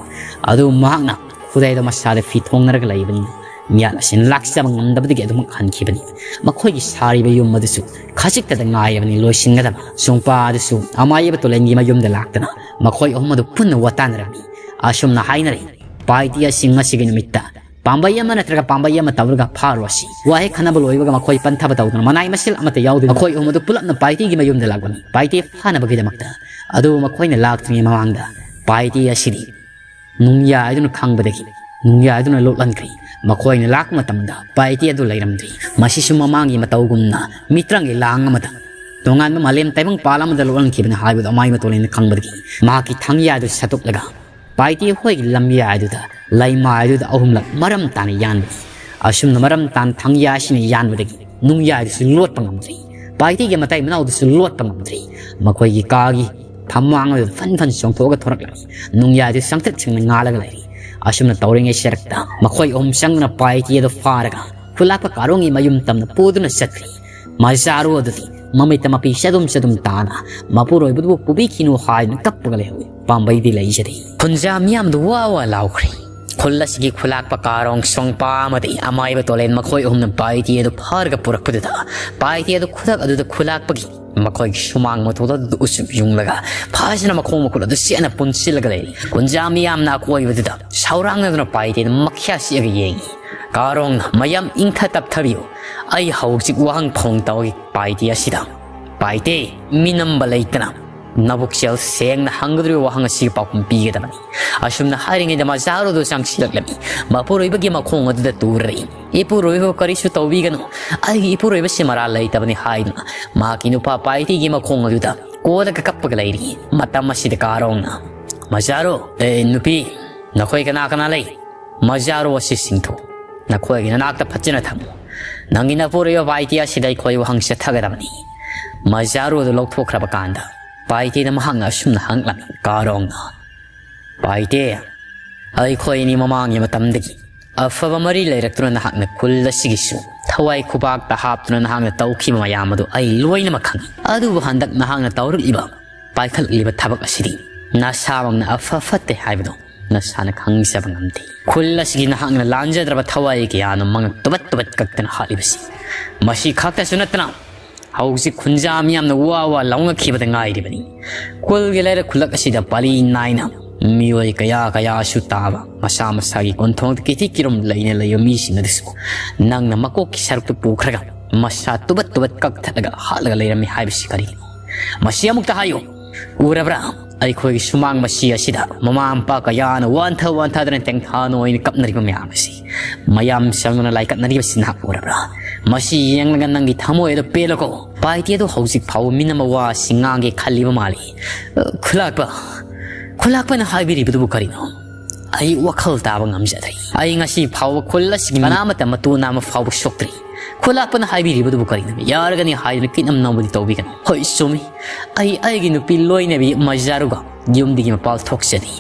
ꯑꯗꯨ ꯃꯍꯥꯛꯅ ꯈꯨꯗꯥꯏꯗ ꯃꯁꯥꯗ ꯐꯤ ꯊꯣꯡꯅꯔꯒ ꯂꯩꯕꯅꯤꯅ ꯃꯤꯍꯥꯠ ꯑꯁꯤꯅ ꯂꯥꯛꯆꯕ ꯉꯝꯗꯕꯗꯒꯤ ꯑꯗꯨꯃꯛ ꯍꯟꯈꯤꯕꯅꯤ꯫ ꯃꯈꯣꯏꯒꯤ ꯁꯥꯔꯤꯕ ꯌꯨꯝ ꯑꯗꯨꯁꯨ ꯈꯖꯤꯛꯇꯗ ꯉꯥꯏꯔꯕꯅꯤ ꯂꯣꯏꯁꯤꯟꯒꯗꯕ꯫ ꯆꯣꯡꯄꯥ ꯑꯗꯨꯁꯨ ꯑꯃꯥꯏꯕ ꯇꯣꯂꯦꯟꯒꯤ ꯃꯌꯨꯝꯗ ꯂꯥꯛꯇꯅ ꯃꯈꯣꯏ ꯑꯍꯨꯝ ꯑꯗꯨ ꯄꯨꯟꯅ ꯋꯥꯇꯥꯟꯅꯔꯝꯃꯤ꯫ ꯑꯁꯨꯝꯅ ꯍꯥꯏꯅꯔꯤ, "ꯄꯥꯏꯇꯤ ꯑꯁꯤ ꯉꯁꯤꯒꯤ ꯅꯨꯃꯤꯠꯇ ꯄꯥꯝꯕꯩ ꯑꯃ ꯅꯠꯇ꯭ꯔꯒ ꯄꯥꯝꯕꯩ ꯑꯃ ꯇꯧꯔꯒ ꯐꯥꯔꯨꯔꯁꯤ"꯫ ꯋꯥ ꯍꯦꯛ ꯈꯟꯅꯕ ꯂꯣꯏꯕꯒ ꯃꯈꯣꯏ ꯄꯟꯊꯕ ꯇꯧꯗꯨꯅ ꯃꯅꯥꯏ ꯃꯁꯤꯜ ꯑꯃꯠꯇ ꯌꯥꯎꯗꯕꯤ ꯃꯈꯣꯏ ꯑꯍꯨꯝ ꯑꯗꯨ ꯄꯨꯂꯞꯅ ꯄꯥꯏꯇꯤꯒꯤ ꯃꯌꯨꯝꯗ ꯂꯥꯛꯄꯅꯤ, ꯄꯥꯏꯇꯤ ꯐꯥꯅꯕꯒꯤꯗꯃꯛꯇ꯫ ꯑꯗꯨꯕꯨ ꯃꯈꯣꯏꯅ ꯂꯥꯛꯇ꯭ꯔꯤꯉꯩ ꯃꯃꯥꯡꯗ ꯄꯥꯏꯇꯤ ꯑꯁꯤꯗꯤ ꯅꯨꯡꯌꯥꯏꯗꯨꯅ ꯈꯪꯕꯗꯒꯤ ꯅꯨꯡꯌꯥꯏꯗꯨꯅ ꯂꯣꯠꯍꯟꯈ꯭ꯔꯤ꯫ ꯃꯈꯣꯏꯅ ꯂꯥꯛꯄ ꯃꯇꯝꯗ ꯄꯥꯏꯇꯤ ꯑꯗꯨ ꯂꯩꯔꯝꯗ꯭ꯔꯤ꯫ ꯃꯁꯤꯁꯨ ꯃꯃꯥꯡꯒꯤ ꯃꯇꯧꯒꯨꯝꯅ ꯃꯤꯇ꯭ꯔꯪꯒꯤ ꯂꯥꯡ ꯑꯃꯗ ꯇꯣꯉꯥꯟꯕ ꯃꯥꯂꯦꯝ ꯇꯥꯏꯕꯪ ꯄꯥꯜ ꯑꯃꯗ ꯂꯣꯠꯍꯟꯈꯤꯕꯅꯤ ꯍꯥꯏꯕꯗꯨ ꯑꯃꯥꯏ ꯃꯇꯣꯂꯦꯟꯅ ꯈꯪꯕꯗꯒꯤ ꯃꯍꯥꯛꯀꯤ ꯊꯥꯡꯌꯥꯗꯨ ꯁꯠꯇꯣꯛꯂꯒ ꯄꯥꯏꯇꯤ ꯍꯣꯏꯒꯤ ꯂꯝꯌꯥꯏꯗꯨꯗ ꯂꯩꯃꯥꯏꯗꯨꯗ ꯑꯍꯨꯝꯂꯛ ꯃꯔꯝ ꯇꯥꯅ ꯌꯥꯟꯕꯅꯤ꯫ ꯑꯁꯨꯝꯅ ꯃꯔꯝ ꯇꯥꯅ ꯊꯥꯡꯌꯥ ꯑꯁꯤꯅ ꯌꯥꯟꯕꯗꯒꯤ ꯅꯨꯡꯌꯥꯏꯗꯨꯁꯨ ꯂꯣꯠꯄ ꯉꯝꯗ꯭ꯔꯤ꯫ ꯄꯥꯏꯇꯤꯒꯤ ꯃꯇꯩ ꯃꯅꯥꯎꯗꯨꯁꯨ ꯂꯣꯠꯄ ꯉꯝꯗ꯭ꯔꯤ꯫ ꯃꯈꯣꯏꯒꯤ ꯀꯥꯒꯤ ꯐꯝꯃꯥꯡ ꯑꯗꯨꯗ ꯐꯟ ꯐꯟ ꯆꯣꯡꯊꯣꯛꯑꯒ ꯊꯣꯔꯛꯂꯝꯃꯤ꯫ ꯅꯨꯡꯌꯥꯏꯗꯨ ꯆꯪꯇ꯭ꯔꯤꯛ ꯁꯤꯡꯅ ꯉꯥꯜꯂꯒ ꯂꯩꯔꯤ꯫ ꯑꯁꯨꯝꯅ ꯇꯧꯔꯤꯉꯩ ꯁꯦꯔꯛꯇ ꯃꯈꯣꯏ ꯑꯍꯨꯝ ꯆꯪꯗꯨꯅ ꯄꯥꯏꯇꯤ ꯑꯗꯨ ꯐꯥꯔꯒ ꯈꯨꯂꯥꯛꯄ ꯀꯥꯔꯣꯡꯒꯤ ꯃꯌꯨꯝ ꯇꯝꯅ ꯄꯨꯗꯨꯅ ꯆꯠꯈ꯭ꯔꯤ꯫ ꯃꯆꯥꯔꯣ ꯑꯗꯨꯗꯤ ꯃꯃꯤꯠꯇ ꯃꯄꯤ ꯆꯗꯨꯝ ꯆꯗꯨꯝ ꯇꯥꯅ ꯃꯄꯨꯔꯣꯏꯕꯗꯨꯕꯨ ꯄꯨꯕꯤꯈꯤꯅꯨ ꯍꯥꯏꯗꯨꯅ ꯀꯞꯄꯒ ꯂꯩꯍꯧꯏ꯫ ꯄꯥꯝꯕꯩꯗꯤ ꯂꯩꯖꯗꯦ꯫ ꯈꯨꯟꯖꯥ ꯃꯤꯌꯥꯝꯗꯨ ꯋꯥ ꯋꯥ ꯂꯥꯎꯈ꯭ꯔꯦ꯫ ꯈꯨꯜ ꯑꯁꯤꯒꯤ ꯈꯨꯂꯥꯛꯄ ꯀꯥꯔꯣꯡ ꯁꯣꯡꯄꯥ ꯑꯃꯗꯤ ꯑꯃꯥꯏꯕ ꯇꯣꯂꯦꯟ ꯃꯈꯣꯏ ꯑꯍꯨꯝꯅ ꯄꯥꯏꯇꯤ ꯑꯗꯨ ꯐꯥꯔꯒ ꯄꯨꯔꯛꯄꯗꯨꯗ ꯄꯥꯏꯇꯤ ꯑꯗꯨ ꯈꯨꯗꯛ ꯑꯗꯨꯗ ꯈꯨꯂꯥꯛꯄꯒꯤ ꯃꯈꯣꯏꯒꯤ ꯁꯨꯃꯥꯡ ꯃꯇꯣꯜ ꯑꯗꯨꯗ ꯎꯆꯨꯞ ꯌꯨꯡꯂꯒ ꯐꯖꯅ ꯃꯈꯣꯡ ꯃꯈꯨꯠ ꯑꯗꯨ ꯆꯦꯠꯅ ꯄꯨꯟꯁꯤꯜꯂꯒ ꯂꯩꯔꯤ꯫ ꯀꯨꯟꯖꯥ ꯃꯤꯌꯥꯝꯅ ꯑꯀꯣꯏꯕꯗꯨꯗ ꯁꯥꯎꯔꯥꯡꯅꯗꯨꯅ ꯄꯥꯏꯇꯦꯗ ꯃꯈ꯭ꯌꯥ ꯁꯤꯛꯑꯒ ꯌꯦꯡꯉꯤ꯫ ꯀꯥꯔꯣꯡꯅ, "ꯃꯌꯥꯝ ꯏꯪꯊ ꯇꯞꯊꯕꯤꯌꯨ꯫ ꯑꯩ ꯍꯧꯖꯤꯛ ꯋꯥꯍꯪ ꯐꯣꯡ ꯇꯧꯒꯦ ꯄꯥꯏꯇꯦ ꯑꯁꯤꯗ꯫ ꯄꯥꯏꯇꯦ, ꯃꯤꯅꯝꯕ ꯂꯩꯇꯅ ꯅꯕꯨꯛꯆꯦꯜ ꯁꯦꯡꯅ ꯍꯪꯒꯗꯧꯔꯤꯕ ꯋꯥꯍꯪ ꯑꯁꯤꯒꯤ ꯄꯥꯎꯈꯨꯝ ꯄꯤꯒꯗꯕꯅꯤ꯫" ꯑꯁꯨꯝꯅ ꯍꯥꯏꯔꯤꯉꯩꯗ ꯃꯖꯥꯔꯨꯗꯨ ꯆꯪꯁꯤꯜꯂꯛꯂꯝꯃꯤ꯫ ꯃꯄꯨꯔꯣꯏꯕꯒꯤ ꯃꯈꯣꯡ ꯑꯗꯨꯗ ꯇꯨꯔꯔꯛꯏ꯫ "ꯏꯄꯨꯔꯣꯏꯕꯕꯨ ꯀꯔꯤꯁꯨ ꯇꯧꯕꯤꯒꯅꯨ꯫ ꯑꯩꯒꯤ ꯏꯄꯨꯔꯣꯏꯕꯁꯤ ꯃꯔꯥꯜ ꯂꯩꯇꯕꯅꯤ" ꯍꯥꯏꯗꯨꯅ ꯃꯍꯥꯛꯀꯤ ꯅꯨꯄꯥ ꯄꯥꯏꯇꯤꯒꯤ ꯃꯈꯣꯡ ꯑꯗꯨꯗ ꯀꯣꯜꯂꯒ ꯀꯞꯄꯒ ꯂꯩꯔꯤ꯫ ꯃꯇꯝ ꯑꯁꯤꯗ ꯀꯥꯔꯣꯡꯅ, "ꯃꯖꯥꯔꯨ, ꯑꯦ ꯅꯨꯄꯤ, ꯅꯈꯣꯏ ꯀꯅꯥ ꯀꯅꯥ ꯂꯩ? ꯃꯖꯥꯔꯨ ꯑꯁꯤ ꯁꯤꯡꯊꯣꯛ꯫ ꯅꯈꯣꯏꯒꯤ ꯅꯅꯥꯛꯇ ꯐꯖꯅ ꯊꯝꯃꯨ꯫ ꯅꯪꯒꯤ ꯅꯄꯨꯔꯣꯏꯕ ꯄꯥꯏꯇꯤ ꯑꯁꯤꯗ ꯑꯩꯈꯣꯏ ꯋꯥꯍꯪ ꯆꯠꯊꯒꯗꯕꯅꯤ꯫" ꯃꯖꯥꯔꯨ ꯑꯗꯨ ꯂꯧꯊꯣꯛꯈ꯭ꯔꯕ ꯀꯥꯟꯗ ꯄꯥꯏꯇꯤꯗ ꯃꯍꯥꯛꯅ ꯑꯁꯨꯝꯅ ꯍꯪꯂꯝꯃꯤ꯫ ꯀꯥꯔꯣꯡꯅ, "ꯄꯥꯏꯇꯦ, ꯑꯩꯈꯣꯏ ꯑꯅꯤ ꯃꯃꯥꯡꯒꯤ ꯃꯇꯝꯗꯒꯤ ꯑꯐꯕ ꯃꯔꯤ ꯂꯩꯔꯛꯇꯨꯅ ꯅꯍꯥꯛꯅ ꯈꯨꯜ ꯑꯁꯤꯒꯤꯁꯨ ꯊꯋꯥꯏ ꯈꯨꯕꯥꯛꯇ ꯍꯥꯞꯇꯨꯅ ꯅꯍꯥꯛꯅ ꯇꯧꯈꯤꯕ ꯃꯌꯥꯝ ꯑꯗꯨ ꯑꯩ ꯂꯣꯏꯅꯃꯛ ꯈꯪꯏ꯫ ꯑꯗꯨꯕꯨ ꯍꯟꯗꯛ ꯅꯍꯥꯛꯅ ꯇꯧꯔꯛꯂꯤꯕ, ꯄꯥꯏꯈꯠꯂꯛꯂꯤꯕ ꯊꯕꯛ ꯑꯁꯤꯗꯤ ꯅꯁꯥꯃꯛꯅ ꯑꯐ ꯐꯠꯇꯦ ꯍꯥꯏꯕꯗꯨ ꯅꯁꯥꯅ ꯈꯪꯖꯕ ꯉꯝꯗꯦ꯫ ꯈꯨꯜ ꯑꯁꯤꯒꯤ ꯅꯍꯥꯛꯅ ꯂꯥꯟꯖꯗ꯭ꯔꯕ ꯊꯋꯥꯏ ꯀꯌꯥꯅ ꯃꯉꯛ ꯇꯨꯕꯠ ꯇꯨꯕꯠ ꯀꯛꯇꯅ ꯍꯥꯠꯂꯤꯕꯁꯤ꯫ ꯃꯁꯤ ꯈꯛꯇꯁꯨ ꯅꯠꯇꯅ ꯍꯧꯖꯤꯛ ꯈꯨꯟꯖꯥ ꯃꯤꯌꯥꯝꯅ ꯋꯥ ꯋꯥ ꯂꯥꯎꯅꯈꯤꯕꯗ ꯉꯥꯏꯔꯤꯕꯅꯤ꯫ ꯈꯨꯜꯒꯤ ꯂꯩꯔꯛ ꯈꯨꯜꯂꯛ ꯑꯁꯤꯗ ꯄꯥꯂꯤ ꯅꯥꯏꯅ ꯃꯤꯑꯣꯏ ꯀꯌꯥ ꯀꯌꯥꯁꯨ ꯇꯥꯕ, ꯃꯁꯥ ꯃꯁꯥꯒꯤ ꯀꯣꯟꯊꯣꯡꯗ ꯀꯤꯊꯤ ꯀꯤꯔꯨꯝ ꯂꯩꯅ ꯂꯩꯕ ꯃꯤꯁꯤꯡ ꯑꯗꯨꯁꯨ ꯅꯪꯅ ꯃꯀꯣꯛꯀꯤ ꯁꯔꯨꯛꯇꯨ ꯄꯨꯈ꯭ꯔꯒ ꯃꯁꯥ ꯇꯨꯕꯠ ꯇꯨꯕꯠ ꯀꯛꯊꯠꯂꯒ ꯍꯥꯠꯂꯒ ꯂꯩꯔꯝꯃꯤ ꯍꯥꯏꯕꯁꯤ ꯀꯔꯤꯅꯣ? ꯃꯁꯤ ꯑꯃꯨꯛꯇ ꯍꯥꯏꯌꯨ꯫ ꯎꯔꯕ꯭ꯔꯥ? ꯑꯩꯈꯣꯏꯒꯤ ꯁꯨꯃꯥꯡ ꯃꯁꯤ ꯑꯁꯤꯗ ꯃꯃꯥ ꯃꯄꯥ ꯀꯌꯥꯅ ꯋꯥꯟꯊ ꯋꯥꯟꯊꯗꯅ ꯇꯦꯡꯊꯥꯅ ꯑꯣꯏꯅ ꯀꯞꯅꯔꯤꯕ ꯃꯌꯥꯝ ꯑꯁꯤ꯫ ꯃꯌꯥꯝ ꯆꯪꯗꯨꯅ ꯂꯥꯏꯀꯠꯅꯔꯤꯕꯁꯤ ꯅꯍꯥꯛ ꯎꯔꯕ꯭ꯔꯥ? ꯃꯁꯤ ꯌꯦꯡꯂꯒ ꯅꯪꯒꯤ ꯊꯃꯣꯏ ꯑꯗꯨ ꯄꯦꯜꯂꯀꯣ꯫ ꯄꯥꯏꯇꯤ ꯑꯗꯨ ꯍꯧꯖꯤꯛ ꯐꯥꯎꯕ ꯃꯤꯅꯝꯕ ꯋꯥꯁꯤ ꯉꯥꯡꯒꯦ ꯈꯜꯂꯤꯕ ꯃꯥꯜꯂꯤ꯫ "ꯑ, ꯈꯨꯂꯥꯛꯄ, ꯈꯨꯂꯥꯛꯄꯅ ꯍꯥꯏꯕꯤꯔꯤꯕꯗꯨꯕꯨ ꯀꯔꯤꯅꯣ? ꯑꯩ ꯋꯥꯈꯜ ꯇꯥꯕ ꯉꯝꯖꯗ꯭ꯔꯦ꯫ ꯑꯩ ꯉꯁꯤ ꯐꯥꯎꯕ ꯈꯨꯜ ꯑꯁꯤꯒꯤ ꯀꯅꯥꯃꯠꯇ ꯃꯇꯨ ꯅꯥꯝꯃ ꯐꯥꯎꯕ ꯁꯣꯛꯇ꯭ꯔꯤ꯫ ꯈꯨꯂꯥꯛꯄꯅ ꯍꯥꯏꯕꯤꯔꯤꯕꯗꯨꯕꯨ ꯀꯔꯤꯅꯣ? ꯌꯥꯔꯒꯅꯤ ꯍꯥꯏꯗꯨꯅ ꯀꯤꯠꯅꯝ ꯅꯧꯕꯗꯤ ꯇꯧꯕꯤꯒꯅꯨ꯫ ꯍꯣꯏ, ꯆꯨꯝꯃꯤ꯫ ꯑꯩ ꯑꯩꯒꯤ ꯅꯨꯄꯤ ꯂꯣꯏꯅꯕꯤ ꯃꯖꯥꯔꯨꯒ ꯌꯨꯝꯗꯒꯤ ꯃꯄꯥꯜ ꯊꯣꯛꯆꯔꯤ꯫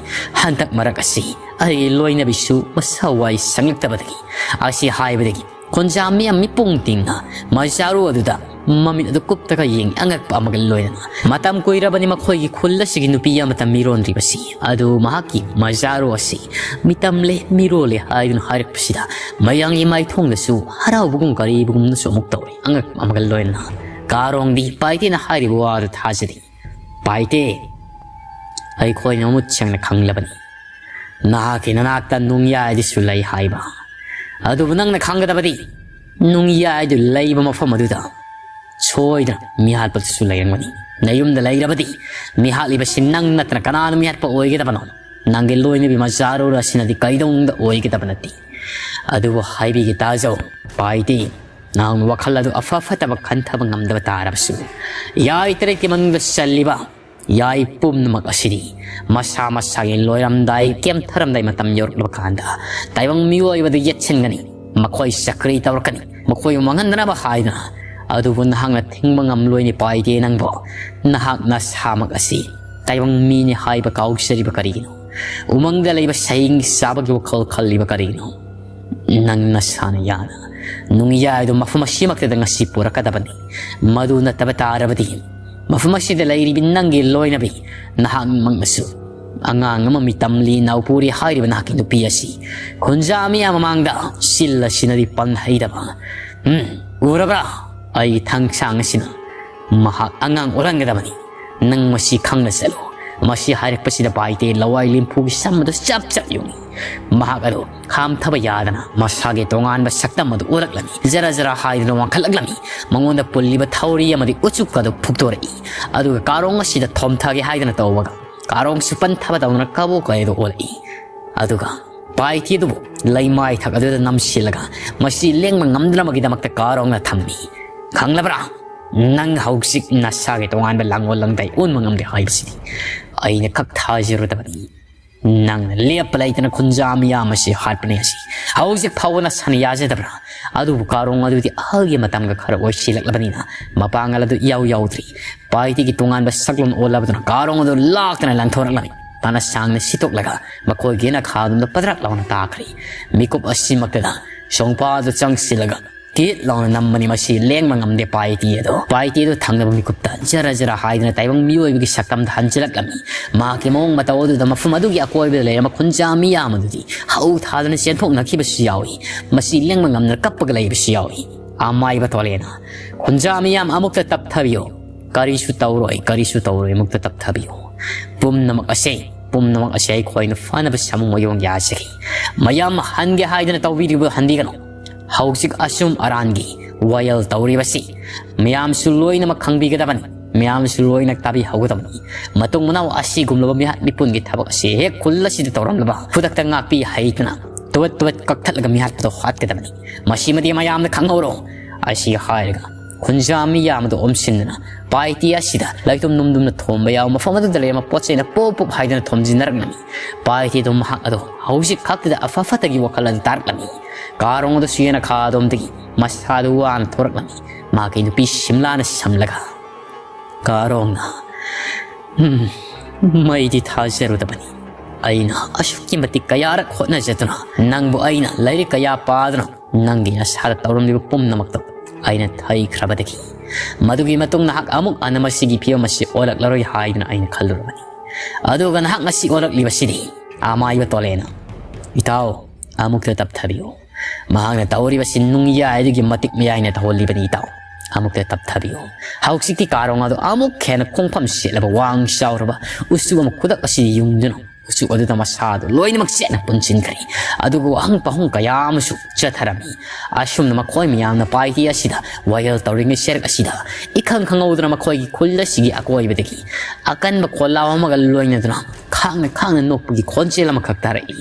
ꯍꯟꯗꯛ ꯃꯔꯛ ꯑꯁꯤ ꯑꯩꯒꯤ ꯂꯣꯏꯅꯕꯤꯁꯨ ꯃꯁꯥ ꯋꯥꯏ ꯁꯪꯂꯛꯇꯕꯗꯒꯤ" ꯑꯁꯤ ꯍꯥꯏꯕꯗꯒꯤ ꯈꯣꯟꯖꯥ ꯃꯤꯌꯥꯝ ꯃꯤꯄꯨꯡ ꯇꯤꯡꯅ ꯃꯖꯥꯔꯨ ꯑꯗꯨꯗ ꯃꯃꯤꯠ ꯑꯗꯨ ꯀꯨꯞꯇꯒ ꯌꯦꯡꯉꯤ ꯑꯉꯛꯄ ꯑꯃꯒ ꯂꯣꯏꯅꯅ꯫ ꯃꯇꯝ ꯀꯨꯏꯔꯕꯅꯤ ꯃꯈꯣꯏꯒꯤ ꯈꯨꯜ ꯑꯁꯤꯒꯤ ꯅꯨꯄꯤ ꯑꯃꯠꯇ ꯃꯤꯔꯣꯟꯗ꯭ꯔꯤꯕꯁꯤ꯫ ꯑꯗꯨ ꯃꯍꯥꯛꯀꯤ ꯃꯖꯥꯔꯨ ꯑꯁꯤ ꯃꯤꯇꯝꯂꯦ, ꯃꯤꯔꯣꯜꯂꯦ ꯍꯥꯏꯗꯨꯅ ꯍꯥꯏꯔꯛꯄꯁꯤꯗ ꯃꯌꯥꯝꯒꯤ ꯃꯥꯏꯊꯣꯡꯗꯁꯨ ꯍꯔꯥꯎꯕꯒꯨꯝ ꯀꯔꯤꯕꯒꯨꯝꯅꯁꯨ ꯑꯃꯨꯛ ꯇꯧꯔꯤ ꯑꯉꯛꯄ ꯑꯃꯒ ꯂꯣꯏꯅꯅ꯫ ꯀꯥꯔꯣꯡꯗꯤ ꯄꯥꯏꯇꯦꯅ ꯍꯥꯏꯔꯤꯕ ꯋꯥꯗꯨ ꯊꯥꯖꯗꯦ꯫ "ꯄꯥꯏꯇꯦ, ꯑꯩꯈꯣꯏꯅ ꯃꯃꯨꯠ ꯁꯦꯡꯅ ꯈꯪꯂꯕꯅꯤ꯫ ꯅꯍꯥꯛꯀꯤ ꯅꯅꯥꯛꯇ ꯅꯨꯡꯌꯥꯏ ꯑꯗꯨꯁꯨ ꯂꯩ ꯍꯥꯏꯕ꯫ ꯑꯗꯨꯕꯨ ꯅꯪꯅ ꯈꯪꯒꯗꯕꯗꯤ, ꯅꯨꯡꯌꯥꯏ ꯑꯗꯨ ꯂꯩꯕ ꯃꯐꯝ ꯑꯗꯨꯗ ꯁꯣꯏꯗꯅ ꯃꯤꯍꯥꯠꯄꯗꯨꯁꯨ ꯂꯩꯔꯝꯒꯅꯤ꯫ ꯅꯌꯨꯝꯗ ꯂꯩꯔꯕꯗꯤ, ꯃꯤꯍꯥꯠꯂꯤꯕꯁꯤ ꯅꯪ ꯅꯠꯇꯅ ꯀꯅꯥꯅ ꯃꯤꯍꯥꯠꯄ ꯑꯣꯏꯒꯗꯕꯅꯣ? ꯅꯪꯒꯤ ꯂꯣꯏꯅꯕꯤ ꯃꯆꯥꯔꯣꯜ ꯑꯁꯤꯅꯗꯤ ꯀꯩꯗꯧꯅꯨꯡꯗ ꯑꯣꯏꯒꯗꯕ ꯅꯠꯇꯦ꯫ ꯑꯗꯨꯕꯨ ꯍꯥꯏꯕꯤꯒꯦ ꯇꯥꯖꯧ, ꯄꯥꯏꯇꯦ, ꯅꯍꯥꯛꯅ ꯋꯥꯈꯜ ꯑꯗꯨ ꯑꯐ ꯐꯠꯇꯕ ꯈꯟꯊꯕ ꯉꯝꯗꯕ ꯇꯥꯔꯕꯁꯨ, ꯌꯥꯏ ꯇꯔꯦꯠꯀꯤ ꯃꯅꯨꯡꯗ ꯆꯜꯂꯤꯕ ꯌꯥꯏ ꯄꯨꯝꯅꯃꯛ ꯑꯁꯤꯗꯤ ꯃꯁꯥ ꯃꯁꯥꯒꯤ ꯂꯣꯏꯔꯝꯗꯥꯏ, ꯀꯦꯝꯊꯔꯝꯗꯥꯏ ꯃꯇꯝ ꯌꯧꯔꯛꯂꯕ ꯀꯥꯟꯗ ꯇꯥꯏꯕꯪ ꯃꯤꯑꯣꯏꯕꯗ ꯌꯦꯠꯁꯤꯟꯒꯅꯤ꯫ ꯃꯈꯣꯏ ꯆꯀ꯭ꯔꯤ ꯇꯧꯔꯛꯀꯅꯤ, ꯃꯈꯣꯏꯕꯨ ꯃꯥꯡꯍꯟꯗꯅꯕ ꯍꯥꯏꯗꯨꯅ꯫ ꯑꯗꯨꯕꯨ ꯅꯍꯥꯛꯅ ꯊꯤꯡꯕ ꯉꯝꯂꯣꯏꯅꯦ ꯄꯥꯏꯇꯦ ꯅꯪꯕꯨ꯫ ꯅꯍꯥꯛ ꯅꯁꯥꯃꯛ ꯑꯁꯤ ꯇꯥꯏꯕꯪ ꯃꯤꯅꯤ ꯍꯥꯏꯕ ꯀꯥꯎꯖꯔꯤꯕ ꯀꯔꯤꯒꯤꯅꯣ? ꯎꯃꯪꯗ ꯂꯩꯕ ꯁꯍꯤꯡ ꯆꯥꯕꯒꯤ ꯋꯥꯈꯜ ꯈꯜꯂꯤꯕ ꯀꯔꯤꯒꯤꯅꯣ? ꯅꯪ ꯅꯁꯥꯅ ꯌꯥꯅ ꯅꯨꯡꯌꯥꯏꯗꯨ ꯃꯐꯝ ꯑꯁꯤꯃꯛꯇꯗ ꯉꯁꯤ ꯄꯨꯔꯛꯀꯗꯕꯅꯤ꯫ ꯃꯗꯨ ꯅꯠꯇꯕ ꯇꯥꯔꯕꯗꯤ, ꯃꯐꯝ ꯑꯁꯤꯗ ꯂꯩꯔꯤꯕꯤ ꯅꯪꯒꯤ ꯂꯣꯏꯅꯕꯤ, ꯅꯍꯥꯛꯃꯛꯅꯁꯨ ꯑꯉꯥꯡ ꯑꯃ ꯃꯤꯇꯝꯂꯤ ꯅꯥꯎꯄꯨꯔꯤ ꯍꯥꯏꯔꯤꯕ ꯅꯍꯥꯛꯀꯤ ꯅꯨꯄꯤ ꯑꯁꯤ ꯈꯨꯟꯖꯥ ꯃꯤꯌꯥꯝ ꯃꯃꯥꯡꯗ ꯁꯤꯜꯂ ꯁꯤꯟꯅꯔꯤ ꯄꯟ ꯍꯩꯗꯕ꯫ ꯎꯝ, ꯎꯔꯕ꯭ꯔꯥ? ꯑꯩꯒꯤ ꯊꯥꯡꯁꯥꯡ ꯑꯁꯤꯅ ꯃꯍꯥꯛ ꯑꯉꯥꯡ ꯑꯣꯜꯍꯟꯒꯗꯕꯅꯤ꯫ ꯅꯪ ꯃꯁꯤ ꯈꯪꯅ ꯆꯠꯂꯨ꯫ ꯃꯁꯤ ꯍꯥꯏꯔꯛꯄꯁꯤꯗ ꯄꯥꯏꯇꯦ ꯂꯋꯥꯏ ꯂꯦꯝꯐꯨꯒꯤ ꯁꯝ ꯑꯗꯨ ꯆꯞ ꯆꯞ ꯌꯨꯡꯏ꯫ ꯃꯍꯥꯛ ꯑꯗꯨ ꯈꯥꯝꯊꯕ ꯌꯥꯗꯅ ꯃꯁꯥꯒꯤ ꯇꯣꯉꯥꯟꯕ ꯁꯛꯇꯝ ꯑꯗꯨ ꯎꯔꯛꯂꯝꯃꯤ꯫ ꯖꯔ ꯖꯔ ꯍꯥꯏꯗꯨꯅ ꯋꯥꯡꯈꯠꯂꯛꯂꯝꯃꯤ꯫ ꯃꯉꯣꯟꯗ ꯄꯨꯜꯂꯤꯕ ꯊꯧꯔꯤ ꯑꯃꯗꯤ ꯎꯆꯨꯛ ꯑꯗꯨ ꯐꯨꯛꯇꯣꯔꯛꯏ꯫ ꯑꯗꯨꯒ ꯀꯥꯔꯣꯡ ꯑꯁꯤꯗ ꯊꯣꯝꯊꯒꯦ ꯍꯥꯏꯗꯨꯅ ꯇꯧꯕꯒ ꯀꯥꯔꯣꯡꯁꯨ ꯄꯟꯊꯕ ꯇꯧꯗꯨꯅ ꯀꯕꯣꯛ ꯀꯥꯏꯗꯨ ꯑꯣꯜꯂꯛꯏ꯫ ꯑꯗꯨꯒ ꯄꯥꯏꯇꯤ ꯑꯗꯨꯕꯨ ꯂꯩꯃꯥꯏꯊꯛ ꯑꯗꯨꯗ ꯅꯝꯁꯤꯜꯂꯒ ꯃꯁꯤ ꯂꯦꯡꯕ ꯉꯝꯗꯅꯕꯒꯤꯗꯃꯛꯇ ꯀꯥꯔꯣꯡꯅ ꯊꯝꯃꯤ꯫ ꯈꯪꯂꯕ꯭ꯔꯥ? ꯅꯪ ꯍꯧꯖꯤꯛ ꯅꯁꯥꯒꯤ ꯇꯣꯉꯥꯟꯕ ꯂꯥꯡꯑꯣꯜ ꯂꯥꯡꯗꯥꯏ ꯑꯣꯟꯕ ꯉꯝꯗꯦ ꯍꯥꯏꯕꯁꯤꯗꯤ ꯑꯩꯅ ꯈꯛ ꯊꯥꯖꯔꯨꯗꯕꯅꯤ꯫ ꯅꯪꯅ ꯂꯦꯞꯄ ꯂꯩꯇꯅ ꯈꯨꯟꯖꯥ ꯃꯤꯌꯥꯝ ꯑꯁꯤ ꯍꯥꯠꯄꯅꯤ ꯑꯁꯤ ꯍꯧꯖꯤꯛ ꯐꯥꯎꯕ ꯅꯁꯥꯅ ꯌꯥꯖꯗꯕ꯭ꯔꯥ? ꯑꯗꯨꯕꯨ ꯀꯥꯔꯣꯡ ꯑꯗꯨꯗꯤ ꯑꯍꯜꯒꯤ ꯃꯇꯝꯒ ꯈꯔ ꯑꯣꯏꯁꯤꯜꯂꯛꯂꯕꯅꯤꯅ ꯃꯄꯥꯡꯒꯜ ꯑꯗꯨ ꯏꯌꯥꯎ ꯌꯥꯎꯗ꯭ꯔꯤ꯫ ꯄꯥꯏꯇꯤꯒꯤ ꯇꯣꯉꯥꯟꯕ ꯁꯛꯂꯣꯟ ꯑꯣꯜꯂꯕꯗꯨꯅ ꯀꯥꯔꯣꯡ ꯑꯗꯨ ꯂꯥꯛꯇꯅ ꯂꯪꯊꯣꯔꯛꯂꯝꯃꯤ꯫ ꯇꯥꯅ ꯁꯥꯡꯅ ꯁꯤꯠꯇꯣꯛꯂꯒ ꯃꯈꯣꯏꯒꯤ ꯌꯦꯅꯈꯥꯗꯨꯗ ꯄꯗ꯭ꯔꯛ ꯂꯥꯎꯅ ꯇꯥꯈ꯭ꯔꯦ꯫ ꯃꯤꯀꯨꯞ ꯑꯁꯤꯃꯛꯇꯗ ꯁꯣꯡꯄꯥꯗꯨ ꯆꯪꯁꯤꯜꯂꯒ ꯀꯤꯠ ꯂꯥꯎꯅ ꯅꯝꯕꯅꯤ꯫ ꯃꯁꯤ ꯂꯦꯡꯕ ꯉꯝꯗꯦ ꯄꯥꯏꯇꯤ ꯑꯗꯣ꯫ ꯄꯥꯏꯇꯤ ꯑꯗꯨ ꯊꯪꯅꯕ ꯃꯤꯀꯨꯞꯇ ꯖꯔ ꯖꯔ ꯍꯥꯏꯗꯨꯅ ꯇꯥꯏꯕꯪ ꯃꯤꯑꯣꯏꯕꯒꯤ ꯁꯛꯇꯝꯗ ꯍꯟꯖꯤꯜꯂꯛꯂꯝꯃꯤ꯫ ꯃꯍꯥꯛꯀꯤ ꯃꯑꯣꯡ ꯃꯇꯧ ꯑꯗꯨꯗ ꯃꯐꯝ ꯑꯗꯨꯒꯤ ꯑꯀꯣꯏꯕꯗ ꯂꯩꯔꯝꯕ ꯈꯨꯟꯖꯥ ꯃꯤꯌꯥꯝ ꯑꯗꯨꯗꯤ ꯍꯧ ꯊꯥꯗꯨꯅ ꯆꯦꯟꯊꯣꯛꯅꯈꯤꯕꯁꯨ ꯌꯥꯎꯏ꯫ ꯃꯁꯤ ꯂꯦꯡꯕ ꯉꯝꯗꯅ ꯀꯞꯄꯒ ꯂꯩꯕꯁꯨ ꯌꯥꯎꯏ꯫ ꯑꯃꯥꯏꯕ ꯇꯣꯂꯦꯅ, "ꯈꯨꯟꯖꯥ ꯃꯤꯌꯥꯝ, ꯑꯃꯨꯛꯇ ꯇꯞꯊꯕꯤꯌꯨ꯫ ꯀꯔꯤꯁꯨ ꯇꯧꯔꯣꯏ, ꯀꯔꯤꯁꯨ ꯇꯧꯔꯣꯏ, ꯑꯃꯨꯛꯇ ꯇꯞꯊꯕꯤꯌꯨ꯫ ꯄꯨꯝꯅꯃꯛ ꯑꯁꯦ, ꯄꯨꯝꯅꯃꯛ ꯑꯁꯦ ꯑꯩꯈꯣꯏꯅ ꯐꯅꯕ ꯁꯥꯃꯨ ꯃꯌꯣꯡ ꯌꯥꯖꯒꯦ꯫ ꯃꯌꯥꯝ ꯍꯟꯒꯦ ꯍꯥꯏꯗꯅ ꯇꯧꯕꯤꯔꯤꯕ ꯍꯟꯕꯤꯒꯅꯨ꯫ ꯍꯧꯖꯤꯛ ꯑꯁꯨꯝ ꯑꯔꯥꯟꯒꯤ ꯋꯥꯌꯦꯜ ꯇꯧꯔꯤꯕꯁꯤ ꯃꯌꯥꯝꯁꯨ ꯂꯣꯏꯅꯃꯛ ꯈꯪꯕꯤꯒꯗꯕꯅꯤ, ꯃꯌꯥꯝꯁꯨ ꯂꯣꯏꯅ ꯇꯥꯕꯤꯍꯧꯒꯗꯕꯅꯤ꯫ ꯃꯇꯨꯡ ꯃꯅꯥꯎ ꯑꯁꯤꯒꯨꯝꯂꯕ ꯃꯤꯍꯥꯠ ꯃꯤꯄꯨꯟꯒꯤ ꯊꯕꯛ ꯑꯁꯤ ꯍꯦꯛ ꯈꯨꯜ ꯑꯁꯤꯗ ꯇꯧꯔꯝꯂꯕ, ꯈꯨꯗꯛꯇ ꯉꯥꯛꯄꯤ ꯍꯩꯇꯅ ꯇꯨꯕꯠ ꯇꯨꯕꯠ ꯀꯛꯊꯠꯂꯒ ꯃꯤꯍꯥꯠꯄꯗꯣ ꯍꯥꯠꯀꯗꯕꯅꯤ꯫ ꯃꯁꯤꯃꯗꯤ ꯃꯌꯥꯝꯅ ꯈꯪꯍꯧꯔꯣ꯫" ꯑꯁꯤ ꯍꯥꯏꯔꯒ ꯈꯨꯟꯖꯥ ꯃꯤꯌꯥꯝ ꯑꯗꯨ ꯑꯣꯝꯁꯤꯟꯗꯨꯅ ꯄꯥꯏꯇꯤ ꯑꯁꯤꯗ ꯂꯩꯇꯨꯝ ꯅꯨꯝꯗꯨꯝꯅ ꯊꯣꯝꯕ ꯌꯥꯎ, ꯃꯐꯝ ꯑꯗꯨꯗ ꯂꯩꯔꯝꯕ ꯄꯣꯠ ꯆꯩꯅ ꯄꯣꯞ ꯄꯣꯞ ꯍꯥꯏꯗꯨꯅ ꯊꯣꯝꯖꯤꯟꯅꯔꯛꯂꯝꯃꯤ꯫ ꯄꯥꯏꯇꯤ ꯑꯗꯨ ꯃꯍꯥꯛ ꯑꯗꯣ ꯍꯧꯖꯤꯛ ꯈꯛꯇꯗ ꯑꯐ ꯐꯠꯇꯒꯤ ꯋꯥꯈꯜ ꯑꯗꯨ ꯇꯥꯔꯛꯂꯝꯃꯤ꯫ ꯀꯥꯔꯣꯡ ꯑꯗꯨꯁꯨ ꯌꯦꯅꯈꯥꯗꯣꯝꯗꯒꯤ ꯃꯁꯥꯗꯨ ꯋꯥꯅ ꯊꯣꯔꯛꯂꯝꯃꯤ꯫ ꯃꯍꯥꯛꯀꯤ ꯅꯨꯄꯤ ꯁꯤꯝꯂꯥꯅ ꯁꯝꯂꯒ, "ꯀꯥꯔꯣꯡꯅ ꯎꯝ, ꯃꯩꯗꯤ ꯊꯥꯖꯔꯨꯗꯕꯅꯤ꯫ ꯑꯩꯅ ꯑꯁꯨꯛꯀꯤ ꯃꯇꯤꯛ ꯀꯌꯥꯔꯛ ꯍꯣꯠꯅꯖꯗꯨꯅ, ꯅꯪꯕꯨ ꯑꯩꯅ ꯂꯥꯏꯔꯤꯛ ꯀꯌꯥ ꯄꯥꯗꯨꯅ, ꯅꯪꯒꯤ ꯅꯁꯥꯗ ꯇꯧꯔꯝꯂꯤꯕ ꯄꯨꯝꯅꯃꯛꯇꯣ ꯑꯩꯅ ꯊꯩꯈ꯭ꯔꯕꯗꯒꯤ, ꯃꯗꯨꯒꯤ ꯃꯇꯨꯡ ꯅꯍꯥꯛ ꯑꯃꯨꯛ ꯍꯟꯅ ꯃꯁꯤꯒꯤ ꯐꯤꯕꯝ ꯑꯁꯤ ꯑꯣꯜꯂꯛꯂꯔꯣꯏ ꯍꯥꯏꯗꯨꯅ ꯑꯩꯅ ꯈꯜꯂꯨꯔꯕꯅꯤ꯫ ꯑꯗꯨꯒ ꯅꯍꯥꯛ ꯉꯁꯤ ꯑꯣꯜꯂꯛꯂꯤꯕꯁꯤꯗꯤ ꯑꯃꯥꯏꯕ ꯇꯣꯂꯦꯅ꯫ ꯏꯇꯥꯎ, ꯑꯃꯨꯛꯇ ꯇꯞꯊꯕꯤꯌꯨ꯫ ꯃꯍꯥꯛꯅ ꯇꯧꯔꯤꯕꯁꯤ ꯅꯨꯡꯌꯥꯏꯗꯒꯤ ꯃꯇꯤꯛ ꯃꯌꯥꯏꯅ ꯇꯧꯍꯜꯂꯤꯕꯅꯤ, ꯏꯇꯥꯎ꯫ ꯑꯃꯨꯛꯇ ꯇꯞꯊꯕꯤꯌꯨ꯫" ꯍꯧꯖꯤꯛꯇꯤ ꯀꯥꯔꯣꯡ ꯑꯗꯨ ꯑꯃꯨꯛ ꯍꯦꯟꯅ ꯈꯣꯡꯐꯝ ꯁꯦꯠꯂꯕ ꯋꯥꯡ ꯆꯥꯎꯔꯕ ꯎꯆꯨ ꯑꯃ ꯈꯨꯗꯛ ꯑꯁꯤꯗ ꯌꯨꯡꯗꯨꯅ ꯎꯆꯨ ꯑꯗꯨꯗ ꯃꯁꯥꯗꯨ ꯂꯣꯏꯅꯃꯛ ꯆꯦꯠꯅ ꯄꯨꯟꯁꯤꯟꯈ꯭ꯔꯦ꯫ ꯑꯗꯨꯒ ꯋꯥꯍꯪ ꯄꯥꯎꯍꯪ ꯀꯌꯥ ꯑꯃꯁꯨ ꯆꯠꯊꯔꯝꯃꯤ꯫ ꯑꯁꯨꯝꯅ ꯃꯈꯣꯏ ꯃꯌꯥꯝꯅ ꯄꯥꯏꯇꯤ ꯑꯁꯤꯗ ꯋꯥꯌꯦꯜ ꯇꯧꯔꯤꯉꯩ ꯆꯦꯔꯛ ꯑꯁꯤꯗ ꯏꯈꯪ ꯈꯪꯍꯧꯗꯅ ꯃꯈꯣꯏꯒꯤ ꯈꯨꯜ ꯑꯁꯤꯒꯤ ꯑꯀꯣꯏꯕꯗꯒꯤ ꯑꯀꯟꯕ ꯈꯣꯜꯂꯥꯎ ꯑꯃꯒ ꯂꯣꯏꯅꯗꯨꯅ ꯈꯥꯡꯅ ꯈꯥꯡꯅ ꯅꯣꯛꯄꯒꯤ ꯈꯣꯟꯖꯦꯜ ꯑꯃꯈꯛ ꯇꯥꯔꯛꯏ꯫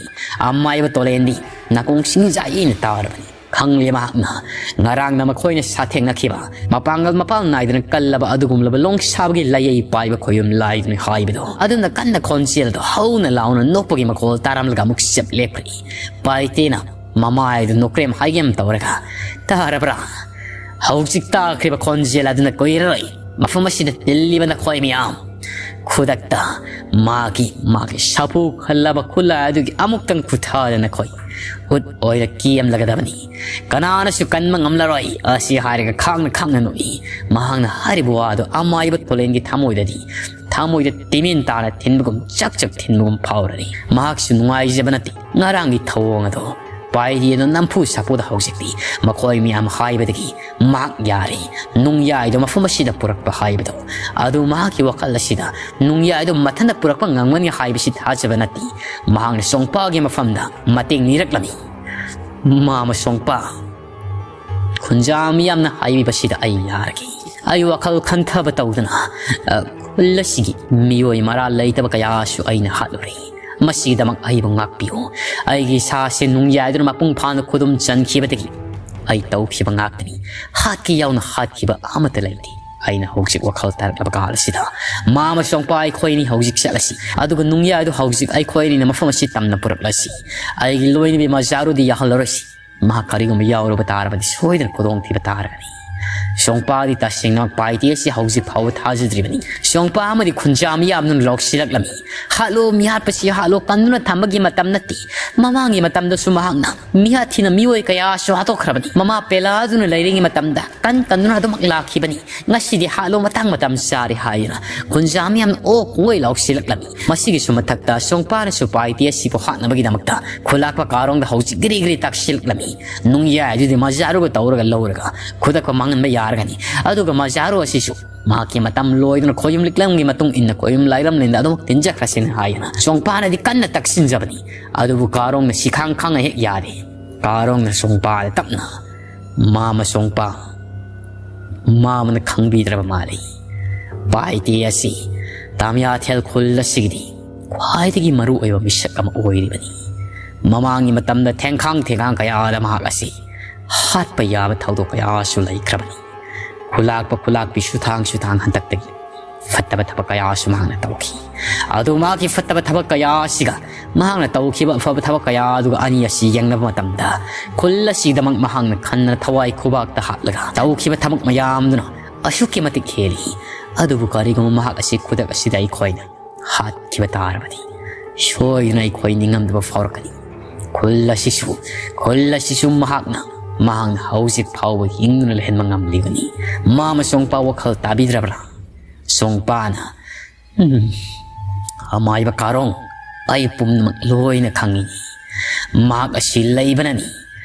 ꯑꯃꯥꯏꯕ ꯇꯣꯂꯦꯟꯗꯤ ꯅꯥꯀꯣꯡ ꯁꯤꯡꯖꯥꯏꯅ ꯇꯥꯔꯕꯅꯤ꯫ ꯈꯪꯂꯦ ꯃꯍꯥꯛꯅ ꯉꯔꯥꯡꯅ ꯃꯈꯣꯏꯅ ꯁꯥꯊꯦꯡꯅꯈꯤꯕ, ꯃꯄꯥꯡꯒꯜ ꯃꯄꯥꯜ ꯅꯥꯏꯗꯅ ꯀꯜꯂꯕ ꯑꯗꯨꯒꯨꯝꯂꯕ ꯂꯣꯡꯁꯥꯕꯒꯤ ꯂꯥꯏꯌꯩ ꯄꯥꯏꯕ ꯈꯣꯌꯨꯝ ꯂꯥꯏꯗꯨꯅꯤ ꯍꯥꯏꯕꯗꯣ꯫ ꯑꯗꯨꯅ ꯀꯟꯅ ꯈꯣꯟꯖꯦꯜꯗꯣ ꯍꯧꯅ ꯂꯥꯎꯅ ꯅꯣꯛꯄꯒꯤ ꯃꯈꯣꯜ ꯇꯥꯔꯝꯂꯒ ꯑꯃꯨꯛ ꯆꯞ ꯂꯦꯞꯈ꯭ꯔꯦ꯫ ꯄꯥꯏꯇꯦꯅ ꯃꯃꯥꯏꯗꯨ ꯅꯣꯛꯀ꯭ꯔꯦꯝ ꯍꯥꯏꯒꯦꯝ ꯇꯧꯔꯒ, "ꯇꯥꯔꯕ꯭ꯔꯥ? ꯍꯧꯖꯤꯛ ꯇꯥꯈ꯭ꯔꯤꯕ ꯈꯣꯟꯖꯦꯜ ꯑꯗꯨꯅ ꯀꯨꯏꯔꯔꯣꯏ ꯃꯐꯝ ꯑꯁꯤꯗ ꯇꯤꯜꯂꯤꯕ ꯅꯈꯣꯏ ꯃꯌꯥꯝ꯫ ꯈꯨꯗꯛꯇ ꯃꯥꯒꯤ, ꯃꯥꯒꯤ ꯁꯥꯐꯨ ꯈꯜꯂꯕ ꯈꯨꯠꯂꯥꯏ ꯑꯗꯨꯒꯤ ꯑꯃꯨꯛꯇꯪ ꯈꯨꯠꯊꯥꯗ ꯅꯈꯣꯏ ꯎꯠ ꯑꯣꯏꯅ ꯀꯦꯝꯂꯒꯗꯕꯅꯤ꯫ ꯀꯅꯥꯅꯁꯨ ꯀꯟꯕ ꯉꯝꯂꯔꯣꯏ꯫" ꯑꯁꯤ ꯍꯥꯏꯔꯒ ꯈꯥꯡꯅ ꯈꯥꯡꯅ ꯅꯣꯛꯏ꯫ ꯃꯍꯥꯛꯅ ꯍꯥꯏꯔꯤꯕ ꯋꯥꯗꯨ ꯑꯃꯥꯏꯕ ꯊꯣꯂꯦꯟꯒꯤ ꯊꯃꯣꯏꯗꯗꯤ, ꯊꯃꯣꯏꯗ ꯇꯤꯃꯤꯟ ꯇꯥꯅ ꯊꯤꯟꯕꯒꯨꯝ, ꯆꯛ ꯆꯛ ꯊꯤꯟꯕꯒꯨꯝ ꯐꯥꯎꯔꯔꯤ꯫ ꯃꯍꯥꯛꯁꯨ ꯅꯨꯡꯉꯥꯏꯖꯕ ꯅꯠꯇꯦ ꯉꯔꯥꯡꯒꯤ ꯊꯧꯑꯣꯡ ꯑꯗꯣ꯫ ꯄꯥꯏꯔꯤ ꯑꯗꯨ ꯅꯝꯐꯨ ꯁꯥꯐꯨꯗ ꯍꯧꯖꯤꯛꯇꯤ ꯃꯈꯣꯏ ꯃꯌꯥꯝ ꯍꯥꯏꯕꯗꯒꯤ ꯃꯍꯥꯛ ꯌꯥꯔꯦ꯫ ꯅꯨꯡꯌꯥꯏꯗꯣ ꯃꯐꯝ ꯑꯁꯤꯗ ꯄꯨꯔꯛꯄ ꯍꯥꯏꯕꯗꯣ ꯑꯗꯨ ꯃꯍꯥꯛꯀꯤ ꯋꯥꯈꯜ ꯑꯁꯤꯗ ꯅꯨꯡꯌꯥꯏꯗꯣ ꯃꯊꯟꯇ ꯄꯨꯔꯛꯄ ꯉꯝꯒꯅꯤ ꯍꯥꯏꯕꯁꯤ ꯊꯥꯖꯕ ꯅꯠꯇꯦ꯫ ꯃꯍꯥꯛꯅ ꯁꯣꯡꯄꯥꯒꯤ ꯃꯐꯝꯗ ꯃꯇꯦꯡ ꯅꯤꯔꯛꯂꯝꯃꯤ꯫ ꯃꯥꯃ ꯁꯣꯡꯄꯥ, ꯈꯨꯟꯖꯥ ꯃꯤꯌꯥꯝꯅ ꯍꯥꯏꯕꯤꯕꯁꯤꯗ ꯑꯩ ꯌꯥꯔꯒꯦ꯫ ꯑꯩ ꯋꯥꯈꯜ ꯈꯟꯊꯕ ꯇꯧꯗꯅ, ꯑ, ꯈꯨꯜ ꯑꯁꯤꯒꯤ ꯃꯤꯑꯣꯏ ꯃꯔꯥꯜ ꯂꯩꯇꯕ ꯀꯌꯥꯁꯨ ꯑꯩꯅ ꯍꯥꯠꯂꯨꯔꯦ꯫ ꯃꯁꯤꯒꯤꯗꯃꯛ ꯑꯩꯕꯨ ꯉꯥꯛꯄꯤꯌꯨ꯫ ꯑꯩꯒꯤ ꯏꯁꯥꯁꯦ ꯅꯨꯡꯌꯥꯏꯗꯨꯅ ꯃꯄꯨꯡ ꯐꯥꯅ ꯈꯨꯗꯨꯝ ꯆꯟꯈꯤꯕꯗꯒꯤ ꯑꯩ ꯇꯧꯈꯤꯕ ꯉꯥꯛꯇꯅꯤ꯫ ꯍꯥꯠꯀꯦ ꯌꯥꯎꯅ ꯍꯥꯠꯈꯤꯕ ꯑꯃꯠꯇ ꯂꯩꯇꯦ꯫ ꯑꯩꯅ ꯍꯧꯖꯤꯛ ꯋꯥꯈꯜ ꯇꯥꯔꯛꯂꯕ ꯀꯥꯟ ꯑꯁꯤꯗ, ꯃꯥꯃ ꯁꯣꯡꯄꯥ, ꯑꯩꯈꯣꯏꯅꯤ ꯍꯧꯖꯤꯛ ꯆꯠꯂꯁꯤ, ꯑꯗꯨꯒ ꯅꯨꯡꯌꯥꯏꯗꯨ ꯍꯧꯖꯤꯛ ꯑꯩꯈꯣꯏ ꯑꯅꯤꯅ ꯃꯐꯝ ꯑꯁꯤ ꯇꯝꯅ ꯄꯨꯔꯛꯂꯁꯤ꯫ ꯑꯩꯒꯤ ꯂꯣꯏꯅꯕꯤ ꯃꯖꯥꯔꯨꯗꯤ ꯌꯥꯍꯜꯂꯔꯣꯏꯁꯤ꯫ ꯃꯍꯥꯛ ꯀꯔꯤꯒꯨꯝꯕ ꯌꯥꯎꯔꯨꯕ ꯇꯥꯔꯕꯗꯤ ꯁꯣꯏꯗꯅ ꯈꯨꯗꯣꯡꯊꯤꯕ ꯇꯥꯔꯒꯅꯤ꯫ ꯁꯣꯡꯄꯥꯗꯤ ꯇꯁꯦꯡꯅꯃꯛ ꯄꯥꯏꯇꯦ ꯑꯁꯤ ꯍꯧꯖꯤꯛ ꯐꯥꯎꯕ ꯊꯥꯖꯗ꯭ꯔꯤꯕꯅꯤ꯫ ꯁꯣꯡꯄꯥ ꯑꯃꯗꯤ ꯈꯨꯟꯖꯥ ꯃꯤꯌꯥꯝꯗꯨꯅ ꯂꯧꯁꯤꯜꯂꯛꯂꯝꯃꯤ꯫ ꯍꯥꯠꯂꯣ, ꯃꯤꯍꯥꯠꯄꯁꯤ ꯍꯥꯠꯂꯣ, ꯀꯟꯗꯨꯅ ꯊꯝꯕꯒꯤ ꯃꯇꯝ ꯅꯠꯇꯦ꯫ ꯃꯃꯥꯡꯒꯤ ꯃꯇꯝꯗꯁꯨ ꯃꯍꯥꯛꯅ ꯃꯤꯍꯥꯠ ꯊꯤꯅ ꯃꯤꯑꯣꯏ ꯀꯌꯥꯁꯨ ꯍꯥꯠꯇꯣꯛꯈ꯭ꯔꯕꯅꯤ꯫ ꯃꯃꯥ ꯄꯦꯂꯥꯗꯨꯅ ꯂꯩꯔꯤꯉꯩ ꯃꯇꯝꯗ ꯀꯟ ꯀꯟꯗꯨꯅ ꯑꯗꯨꯃꯛ ꯂꯥꯛꯈꯤꯕꯅꯤ꯫ ꯉꯁꯤꯗꯤ ꯍꯥꯠꯂꯣ, ꯃꯇꯥꯡ ꯃꯇꯝ ꯆꯥꯔꯦ ꯍꯥꯏꯗꯨꯅ ꯈꯨꯟꯖꯥ ꯃꯤꯌꯥꯝꯅ ꯑꯣ ꯀꯣꯡꯒꯣꯏ ꯂꯥꯎꯁꯤꯜꯂꯛꯂꯝꯃꯤ꯫ ꯃꯁꯤꯒꯤꯁꯨ ꯃꯊꯛꯇ ꯁꯣꯡꯄꯥꯅꯁꯨ ꯄꯥꯏꯇꯦ ꯑꯁꯤꯕꯨ ꯍꯥꯠꯅꯕꯒꯤꯗꯃꯛꯇ ꯈꯨꯂꯥꯛꯄ ꯀꯥꯔꯣꯡꯗ ꯍꯧꯖꯤꯛ ꯒꯤꯔꯤ ꯒꯤꯔꯤ ꯇꯛꯁꯤꯜꯂꯛꯂꯝꯃꯤ꯫ ꯅꯨꯡꯌꯥꯏ ꯑꯗꯨꯗꯤ ꯃꯖꯥꯔꯨꯒ ꯇꯧꯔꯒ ꯂꯧꯔꯒ ꯈꯨꯗꯛꯄ ꯃꯥꯡꯍꯟꯕ ꯌꯥꯔꯒꯅꯤ꯫ ꯑꯗꯨꯒ ꯃꯖꯥꯔꯨ ꯑꯁꯤꯁꯨ ꯃꯍꯥꯛꯀꯤ ꯃꯇꯝ ꯂꯣꯏꯗꯨꯅ ꯈꯣꯌꯨꯝ ꯂꯤꯛꯂꯝꯒꯤ ꯃꯇꯨꯡ ꯏꯟꯅ ꯈꯣꯌꯨꯝ ꯂꯥꯏꯔꯝꯂꯦꯟꯗ ꯑꯗꯨꯃꯛ ꯇꯤꯟꯖꯈ꯭ꯔꯁꯤꯅ ꯍꯥꯏꯗꯨꯅ ꯁꯣꯡꯄꯥꯅꯗꯤ ꯀꯟꯅ ꯇꯛꯁꯤꯟꯖꯕꯅꯤ꯫ ꯑꯗꯨꯕꯨ ꯀꯥꯔꯣꯡꯅ ꯁꯤꯈꯥꯡ ꯈꯥꯡꯅ ꯍꯦꯛ ꯌꯥꯗꯦ꯫ ꯀꯥꯔꯣꯡꯅ ꯁꯣꯡꯄꯥꯗ ꯇꯞꯅ, "ꯃꯥꯃ ꯁꯣꯡꯄꯥ, ꯃꯥꯃꯅ ꯈꯪꯕꯤꯗ꯭ꯔꯕ ꯃꯥꯜꯂꯤ꯫ ꯄꯥꯏꯇꯦ ꯑꯁꯤ ꯇꯥꯃꯤꯌꯥꯊꯦꯜ ꯈꯨꯜ ꯑꯁꯤꯒꯤꯗꯤ ꯈ꯭ꯋꯥꯏꯗꯒꯤ ꯃꯔꯨ ꯑꯣꯏꯕ ꯃꯤꯁꯛ ꯑꯃ ꯑꯣꯏꯔꯤꯕꯅꯤ꯫ ꯃꯃꯥꯡꯒꯤ ꯃꯇꯝꯗ ꯊꯦꯡꯈꯥꯡ ꯊꯦꯡꯈꯥꯡ ꯀꯌꯥꯗ ꯃꯍꯥꯛ ꯑꯁꯤ ꯍꯥꯠꯄ ꯌꯥꯕ ꯊꯧꯗꯣꯛ ꯀꯌꯥꯁꯨ ꯂꯩꯈ꯭ꯔꯕꯅꯤ꯫ ꯈꯨꯂꯥꯛꯄ ꯈꯨꯂꯥꯛꯄꯤ ꯁꯨꯊꯥꯡ ꯁꯨꯊꯥꯡ ꯍꯟꯗꯛꯇꯒꯤ ꯐꯠꯇꯕ ꯊꯕꯛ ꯀꯌꯥꯁꯨ ꯃꯍꯥꯛꯅ ꯇꯧꯈꯤ꯫ ꯑꯗꯨ ꯃꯍꯥꯛꯀꯤ ꯐꯠꯇꯕ ꯊꯕꯛ ꯀꯌꯥ ꯑꯁꯤꯒ ꯃꯍꯥꯛꯅ ꯇꯧꯈꯤꯕ ꯑꯐꯕ ꯊꯕꯛ ꯀꯌꯥ ꯑꯗꯨꯒ ꯑꯅꯤ ꯑꯁꯤ ꯌꯦꯡꯅꯕ ꯃꯇꯝꯗ ꯈꯨꯜ ꯑꯁꯤꯒꯤꯗꯃꯛ ꯃꯍꯥꯛꯅ ꯈꯟꯅ ꯊꯋꯥꯏ ꯈꯨꯕꯥꯛꯇ ꯍꯥꯠꯂꯒ ꯇꯧꯈꯤꯕ ꯊꯕꯛ ꯃꯌꯥꯝꯗꯨꯅ ꯑꯁꯨꯛꯀꯤ ꯃꯇꯤꯛ ꯍꯦꯜꯂꯤ꯫ ꯑꯗꯨꯕꯨ ꯀꯔꯤꯒꯨꯝꯕ ꯃꯍꯥꯛ ꯑꯁꯤ ꯈꯨꯗꯛ ꯑꯁꯤꯗ ꯑꯩꯈꯣꯏꯅ ꯍꯥꯠꯈꯤꯕ ꯇꯥꯔꯕꯗꯤ ꯁꯣꯏꯗꯅ ꯑꯩꯈꯣꯏ ꯅꯤꯡꯉꯝꯗꯕ ꯐꯥꯎꯔꯛꯀꯅꯤ꯫ ꯈꯨꯜ ꯑꯁꯤꯁꯨ, ꯈꯨꯜ ꯑꯁꯤꯁꯨ ꯃꯍꯥꯛꯅ, ꯃꯍꯥꯛꯅ ꯍꯧꯖꯤꯛ ꯐꯥꯎꯕ ꯍꯤꯡꯗꯨꯅ ꯂꯩꯍꯟꯕ ꯉꯝꯂꯤꯕꯅꯤ꯫ ꯃꯥꯃ ꯁꯣꯡꯄꯥ ꯋꯥꯈꯜ ꯇꯥꯕꯤꯗ꯭ꯔꯕ꯭ꯔꯥ?" ꯁꯣꯡꯄꯥꯅ, "ꯎꯝ, ꯑꯃꯥꯏꯕ ꯀꯥꯔꯣꯡ, ꯑꯩ ꯄꯨꯝꯅꯃꯛ ꯂꯣꯏꯅ ꯈꯪꯏ꯫ ꯃꯍꯥꯛ ꯑꯁꯤ ꯂꯩꯕꯅꯅꯤ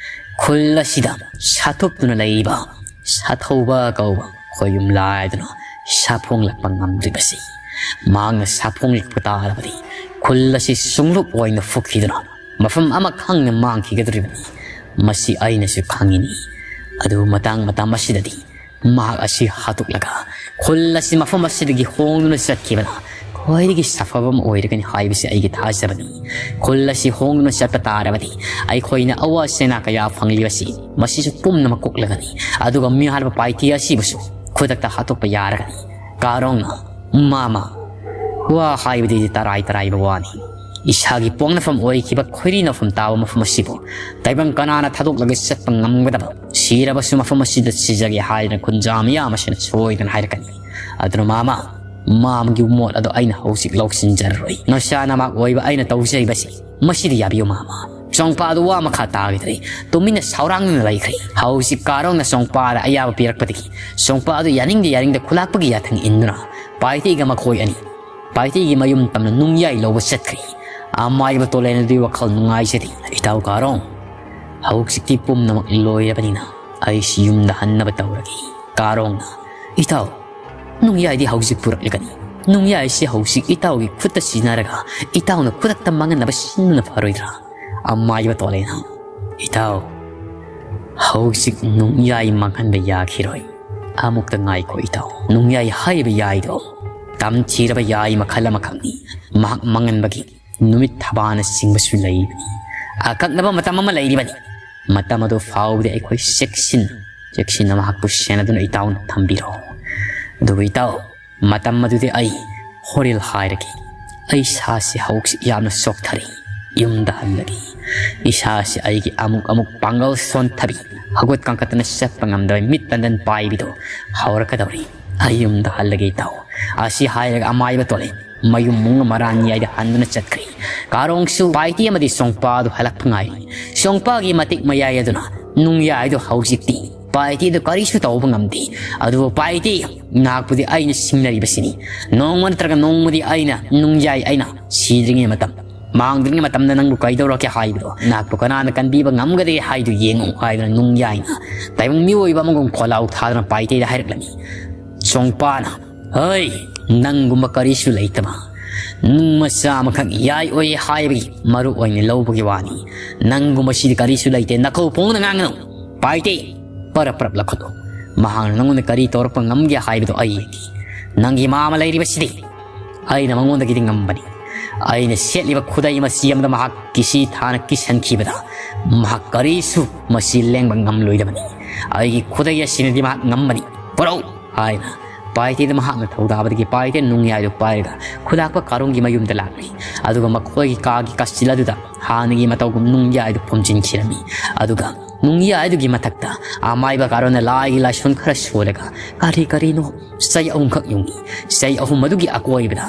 ꯈꯨꯜ ꯑꯁꯤꯗ ꯁꯥꯊꯨꯞꯇꯨꯅ ꯂꯩꯔꯤꯕ ꯁꯥꯊꯧꯕ ꯀꯧꯕ ꯈꯣꯌꯨꯝ ꯂꯥꯏꯗꯨꯅ ꯁꯥꯐꯣꯡꯂꯛꯄ ꯉꯝꯗ꯭ꯔꯤꯕꯁꯤ꯫ ꯃꯍꯥꯛꯅ ꯁꯥꯐꯣꯡꯂꯛꯄ ꯇꯥꯔꯕꯗꯤ ꯈꯨꯜ ꯑꯁꯤ ꯁꯨꯡꯂꯨꯞ ꯑꯣꯏꯅ ꯐꯨꯛꯈꯤꯗꯨꯅ ꯃꯐꯝ ꯑꯃ ꯈꯪꯅ ꯃꯥꯡꯈꯤꯒꯗꯧꯔꯤꯕꯅꯤ꯫ ꯃꯁꯤ ꯑꯩꯅꯁꯨ ꯈꯪꯉꯤꯅꯤ꯫ ꯑꯗꯨꯕꯨ ꯃꯇꯥꯡ ꯃꯇꯝ ꯑꯁꯤꯗꯗꯤ ꯃꯍꯥꯛ ꯑꯁꯤ ꯍꯥꯠꯇꯣꯛꯂꯒ ꯈꯨꯜ ꯑꯁꯤ ꯃꯐꯝ ꯑꯁꯤꯗꯒꯤ ꯍꯣꯡꯗꯨꯅ ꯆꯠꯈꯤꯕꯅ ꯈ꯭ꯋꯥꯏꯗꯒꯤ ꯁꯥꯐꯕ ꯑꯃ ꯑꯣꯏꯔꯒꯅꯤ ꯍꯥꯏꯕꯁꯤ ꯑꯩꯒꯤ ꯊꯥꯖꯕꯅꯤ꯫ ꯈꯨꯜ ꯑꯁꯤ ꯍꯣꯡꯗꯨꯅ ꯆꯠꯄ ꯇꯥꯔꯕꯗꯤ ꯑꯩꯈꯣꯏꯅ ꯑꯋꯥ ꯆꯩꯅꯥ ꯀꯌꯥ ꯐꯪꯂꯤꯕꯁꯤ ꯃꯁꯤꯁꯨ ꯄꯨꯝꯅꯃꯛ ꯀꯣꯛꯂꯒꯅꯤ꯫ ꯑꯗꯨꯒ ꯃꯤꯍꯥꯠꯄ ꯄꯥꯏꯊꯤ ꯑꯁꯤꯕꯨꯁꯨ ꯈꯨꯗꯛꯇ ꯍꯥꯠꯇꯣꯛꯄ ꯌꯥꯔꯒꯅꯤ꯫ ꯀꯥꯔꯣꯡꯅ, "ꯃꯥꯃ, ꯋꯥ ꯍꯥꯏꯕꯗꯤ ꯇꯔꯥꯏ ꯇꯔꯥꯏꯕ ꯋꯥꯅꯤ꯫ ꯏꯁꯥꯒꯤ ꯄꯣꯛꯅꯐꯝ ꯑꯣꯏꯈꯤꯕ ꯈꯣꯏꯔꯤ ꯅꯐꯝ ꯇꯥꯕ ꯃꯐꯝ ꯑꯁꯤꯕꯨ ꯇꯥꯏꯕꯪ ꯀꯅꯥꯅ ꯊꯥꯗꯣꯛꯂꯒ ꯆꯠꯄ ꯉꯝꯒꯗꯕ? ꯁꯤꯔꯕꯁꯨ ꯃꯐꯝ ꯑꯁꯤꯗ ꯁꯤꯖꯒꯦ" ꯍꯥꯏꯗꯅ ꯈꯨꯟꯖꯥ ꯃꯤꯌꯥꯝ ꯑꯁꯤꯅ ꯁꯣꯏꯗꯅ ꯍꯥꯏꯔꯛꯀꯅꯤ꯫ ꯑꯗꯨꯅ ꯃꯥꯃ, ꯃꯥꯃꯒꯤ ꯃꯣꯠ ꯑꯗꯣ ꯑꯩꯅ ꯍꯧꯖꯤꯛ ꯂꯧꯁꯤꯟꯖꯔꯔꯣꯏ꯫ ꯅꯁꯥ ꯅꯃꯛ ꯑꯣꯏꯕ ꯑꯩꯅ ꯇꯧꯖꯔꯤꯕꯁꯤ ꯃꯁꯤꯗ ꯌꯥꯕꯤꯌꯨ ꯃꯥꯃ꯫ ꯆꯣꯡꯄꯥ ꯑꯗꯨ ꯋꯥ ꯃꯈꯥ ꯇꯥꯈꯤꯗ꯭ꯔꯦ꯫ ꯇꯨꯃꯤꯟꯅ ꯁꯥꯎꯔꯥꯡꯗꯨꯅ ꯂꯩꯈ꯭ꯔꯦ꯫ ꯍꯧꯖꯤꯛ ꯀꯥꯔꯣꯡꯅ ꯆꯣꯡꯄꯥꯗ ꯑꯌꯥꯕ ꯄꯤꯔꯛꯄꯗꯒꯤ ꯆꯣꯡꯄꯥ ꯑꯗꯨ ꯌꯥꯅꯤꯡꯗ ꯌꯥꯅꯤꯡꯗ ꯈꯨꯂꯥꯛꯄꯒꯤ ꯌꯥꯊꯪ ꯏꯟꯗꯨꯅ ꯄꯥꯏꯊꯤꯒ ꯃꯈꯣꯏ ꯑꯅꯤ ꯄꯥꯏꯊꯤꯒꯤ ꯃꯌꯨꯝ ꯇꯝꯅ ꯅꯨꯡꯌꯥꯏ ꯂꯧꯕ ꯆꯠꯈ꯭ꯔꯦ꯫ ꯑꯃꯥꯏꯕ ꯇꯣꯂꯦꯟ ꯑꯗꯨꯒꯤ ꯋꯥꯈꯜ ꯅꯨꯡꯉꯥꯏꯖꯗꯦ꯫ "ꯏꯇꯥꯎ ꯀꯥꯔꯣꯡ, ꯍꯧꯖꯤꯛꯇꯤ ꯄꯨꯝꯅꯃꯛ ꯂꯣꯏꯔꯕꯅꯤꯅ ꯑꯩꯁꯤ ꯌꯨꯝꯗ ꯍꯟꯅꯕ ꯇꯧꯔꯒꯦ꯫" ꯀꯥꯔꯣꯡꯅ, "ꯏꯇꯥꯎ, ꯅꯨꯡꯌꯥꯏꯗꯤ ꯍꯧꯖꯤꯛ ꯄꯨꯔꯛꯂꯒꯅꯤ꯫ ꯅꯨꯡꯌꯥꯏꯁꯤ ꯍꯧꯖꯤꯛ ꯏꯇꯥꯎꯒꯤ ꯈꯨꯠꯇ ꯁꯤꯟꯅꯔꯒ ꯏꯇꯥꯎꯅ ꯈꯨꯗꯛꯇ ꯃꯥꯡꯍꯟꯅꯕ ꯁꯤꯟꯕꯅ ꯐꯔꯣꯏꯗ꯭ꯔꯥ?" ꯑꯃꯥꯏꯕ ꯇꯣꯂꯦꯅ, "ꯏꯇꯥꯎ, ꯍꯧꯖꯤꯛ ꯅꯨꯡꯌꯥꯏ ꯃꯥꯡꯍꯟꯕ ꯌꯥꯈꯤꯔꯣꯏ꯫ ꯑꯃꯨꯛꯇ ꯉꯥꯏꯈꯣ ꯏꯇꯥꯎ꯫ ꯅꯨꯡꯌꯥꯏ ꯍꯥꯏꯔꯤꯕ ꯌꯥꯏꯗꯣ ꯇꯝꯊꯤꯔꯕ ꯌꯥꯏ ꯃꯈꯜ ꯑꯃꯈꯛꯅꯤ꯫ ꯃꯍꯥꯛ ꯃꯥꯡꯍꯟꯕꯒꯤ ꯅꯨꯃꯤꯠ ꯊꯕꯥꯅ ꯆꯤꯡꯕꯁꯨ ꯂꯩꯕꯅꯤ꯫ ꯑꯀꯛꯅꯕ ꯃꯇꯝ ꯑꯃ ꯂꯩꯔꯤꯕꯅꯤ꯫ ꯃꯇꯝ ꯑꯗꯨ ꯐꯥꯎꯕꯗꯤ ꯑꯩꯈꯣꯏ ꯆꯦꯛꯁꯤꯟ ꯆꯦꯛꯁꯤꯟꯅ ꯃꯍꯥꯛꯄꯨ ꯁꯦꯟꯅꯗꯨꯅ ꯏꯇꯥꯎꯅ ꯊꯝꯕꯤꯔꯣ꯫ ꯑꯗꯨꯕꯨ ꯏꯇꯥꯎ, ꯃꯇꯝ ꯑꯗꯨꯗꯤ ꯑꯩ ꯍꯣꯔꯦꯜ ꯍꯥꯏꯔꯒꯦ꯫ ꯑꯩ ꯏꯁꯥꯁꯤ ꯍꯧꯖꯤꯛ ꯌꯥꯝꯅ ꯆꯣꯛꯊꯔꯤ꯫ ꯌꯨꯝꯗ ꯍꯜꯂꯒꯦ꯫ ꯏꯁꯥꯁꯤ ꯑꯩꯒꯤ ꯑꯃꯨꯛ ꯑꯃꯨꯛ ꯄꯥꯡꯒꯜ ꯁꯣꯟꯊꯕꯤ, ꯍꯧꯒꯠ ꯀꯥꯡꯈꯠꯇꯅ ꯆꯠꯄ ꯉꯝꯗꯕ, ꯃꯤꯠ ꯇꯟꯗꯟ ꯄꯥꯏꯕꯤꯗꯣ ꯍꯧꯔꯛꯀꯗꯧꯔꯤ꯫ ꯑꯩ ꯌꯨꯝꯗ ꯍꯜꯂꯒꯦ ꯏꯇꯥꯎ꯫" ꯑꯁꯤ ꯍꯥꯏꯔꯒ ꯑꯃꯥꯏꯕ ꯇꯣꯂꯦ ꯃꯌꯨꯝ ꯃꯨꯡ ꯃꯔꯥꯟ ꯌꯥꯏꯗ ꯍꯟꯗꯨꯅ ꯆꯠꯈ꯭ꯔꯦ꯫ ꯀꯥꯔꯣꯡꯁꯨ ꯄꯥꯏꯇꯤ ꯑꯃꯗꯤ ꯁꯣꯡꯄꯥ ꯑꯗꯨ ꯍꯜꯂꯛꯄ ꯉꯥꯏꯔꯤ꯫ ꯁꯣꯡꯄꯥꯒꯤ ꯃꯇꯤꯛ ꯃꯌꯥꯏ ꯑꯗꯨꯅ ꯅꯨꯡꯌꯥꯏꯗꯨ ꯍꯧꯖꯤꯛꯇꯤ ꯄꯥꯏꯇꯤ ꯑꯗꯨ ꯀꯔꯤꯁꯨ ꯇꯧꯕ ꯉꯝꯗꯦ꯫ ꯑꯗꯨꯕꯨ ꯄꯥꯏꯇꯤ, ꯅꯍꯥꯛꯄꯨꯗꯤ ꯑꯩꯅ ꯁꯤꯡꯅꯔꯤꯕꯁꯤꯅꯤ꯫ ꯅꯣꯡꯃ ꯅꯠꯇ꯭ꯔꯒ ꯅꯣꯡꯃꯗꯤ ꯑꯩꯅ ꯅꯨꯡꯌꯥꯏ ꯑꯩꯅ ꯁꯤꯗ꯭ꯔꯤꯉꯩ ꯃꯇꯝ ꯃꯥꯡꯗ꯭ꯔꯤꯉꯩ ꯃꯇꯝꯗ ꯅꯪꯕꯨ ꯀꯩꯗꯧꯔꯛꯀꯦ ꯍꯥꯏꯕꯗꯣ, ꯅꯍꯥꯛꯄꯨ ꯀꯅꯥꯅ ꯀꯟꯕꯤꯕ ꯉꯝꯒꯗꯒꯦ ꯍꯥꯏꯗꯨ ꯌꯦꯡꯉꯨ" ꯍꯥꯏꯗꯨꯅ ꯅꯨꯡꯌꯥꯏꯅ ꯇꯥꯏꯕꯪ ꯃꯤꯑꯣꯏꯕ ꯑꯃꯒꯨꯝ ꯈꯣꯜꯂꯥꯎ ꯊꯥꯗꯨꯅ ꯄꯥꯏꯇꯩꯗ ꯍꯥꯏꯔꯛꯂꯝꯃꯤ꯫ ꯆꯣꯡꯄꯥꯅ, "ꯍꯩ, ꯅꯪꯒꯨꯝꯕ ꯀꯔꯤꯁꯨ ꯂꯩꯇꯕ, ꯅꯨꯡ ꯃꯆꯥ ꯑꯃꯈꯛ ꯌꯥꯏ ꯑꯣꯏ ꯍꯥꯏꯕꯒꯤ ꯃꯔꯨ ꯑꯣꯏꯅ ꯂꯧꯕꯒꯤ ꯋꯥꯅꯤ꯫ ꯅꯪꯒꯨꯝꯕꯁꯤꯗꯤ ꯀꯔꯤꯁꯨ ꯂꯩꯇꯦ, ꯅꯈꯧ ꯄꯣꯡꯅ ꯉꯥꯡꯒꯅꯨ꯫ ꯄꯥꯏꯇꯦ, ꯄꯔꯞ ꯄꯔꯞ ꯂꯧꯈꯠꯂꯨ꯫ ꯃꯍꯥꯛꯅ ꯅꯪꯉꯣꯟꯗ ꯀꯔꯤ ꯇꯧꯔꯛꯄ ꯉꯝꯒꯦ ꯍꯥꯏꯕꯗꯨ ꯑꯩ ꯌꯦꯡꯒꯦ꯫ ꯅꯪꯒꯤ ꯏꯃꯥ ꯑꯃ ꯂꯩꯔꯤꯕꯁꯤꯗꯤ ꯑꯩꯅ ꯃꯉꯣꯟꯗꯒꯤꯗꯤ ꯉꯝꯕꯅꯤ꯫ ꯑꯩꯅ ꯁꯦꯠꯂꯤꯕ ꯈꯨꯗꯩ ꯃꯁꯤ ꯑꯃꯗ ꯃꯍꯥꯛ ꯀꯤꯁꯤ ꯊꯥꯅ ꯀꯤꯁꯟꯈꯤꯕꯗ ꯃꯍꯥꯛ ꯀꯔꯤꯁꯨ ꯃꯁꯤ ꯂꯦꯡꯕ ꯉꯝꯂꯣꯏꯗꯕꯅꯤ꯫ ꯑꯩꯒꯤ ꯈꯨꯗꯩ ꯑꯁꯤꯅꯗꯤ ꯃꯍꯥꯛ ꯉꯝꯕꯅꯤ꯫ ꯄꯨꯔꯛꯎ" ꯍꯥꯏꯅ ꯄꯥꯏꯇꯦꯗ ꯃꯍꯥꯛꯅ ꯊꯧꯗꯥꯕꯗꯒꯤ ꯄꯥꯏꯇꯦ ꯅꯨꯡꯌꯥꯏꯗꯨ ꯄꯥꯏꯔꯒ ꯈꯨꯗꯥꯛꯄ ꯀꯥꯔꯣꯡꯒꯤ ꯃꯌꯨꯝꯗ ꯂꯥꯛꯂꯤ꯫ ꯑꯗꯨꯒ ꯃꯈꯣꯏꯒꯤ ꯀꯥꯒꯤ ꯀꯥꯆꯤꯜ ꯑꯗꯨꯗ ꯍꯥꯟꯅꯒꯤ ꯃꯇꯧꯒꯨꯝ ꯅꯨꯡꯌꯥꯏꯗꯨ ꯐꯨꯝꯖꯤꯟꯈꯤꯔꯝꯃꯤ꯫ ꯑꯗꯨꯒ ꯅꯨꯡꯌꯥꯏꯗꯨꯒꯤ ꯃꯊꯛꯇ ꯑꯃꯥꯏꯕ ꯀꯥꯔꯣꯟꯅ ꯂꯥꯏꯒꯤ ꯂꯥꯏꯁꯣꯟ ꯈꯔ ꯁꯣꯜꯂꯒ ꯀꯔꯤ ꯀꯔꯤꯅꯣ ꯆꯩ ꯑꯍꯨꯝꯈꯛ ꯌꯨꯡꯏ꯫ ꯆꯩ ꯑꯍꯨꯝ ꯑꯗꯨꯒꯤ ꯑꯀꯣꯏꯕꯗ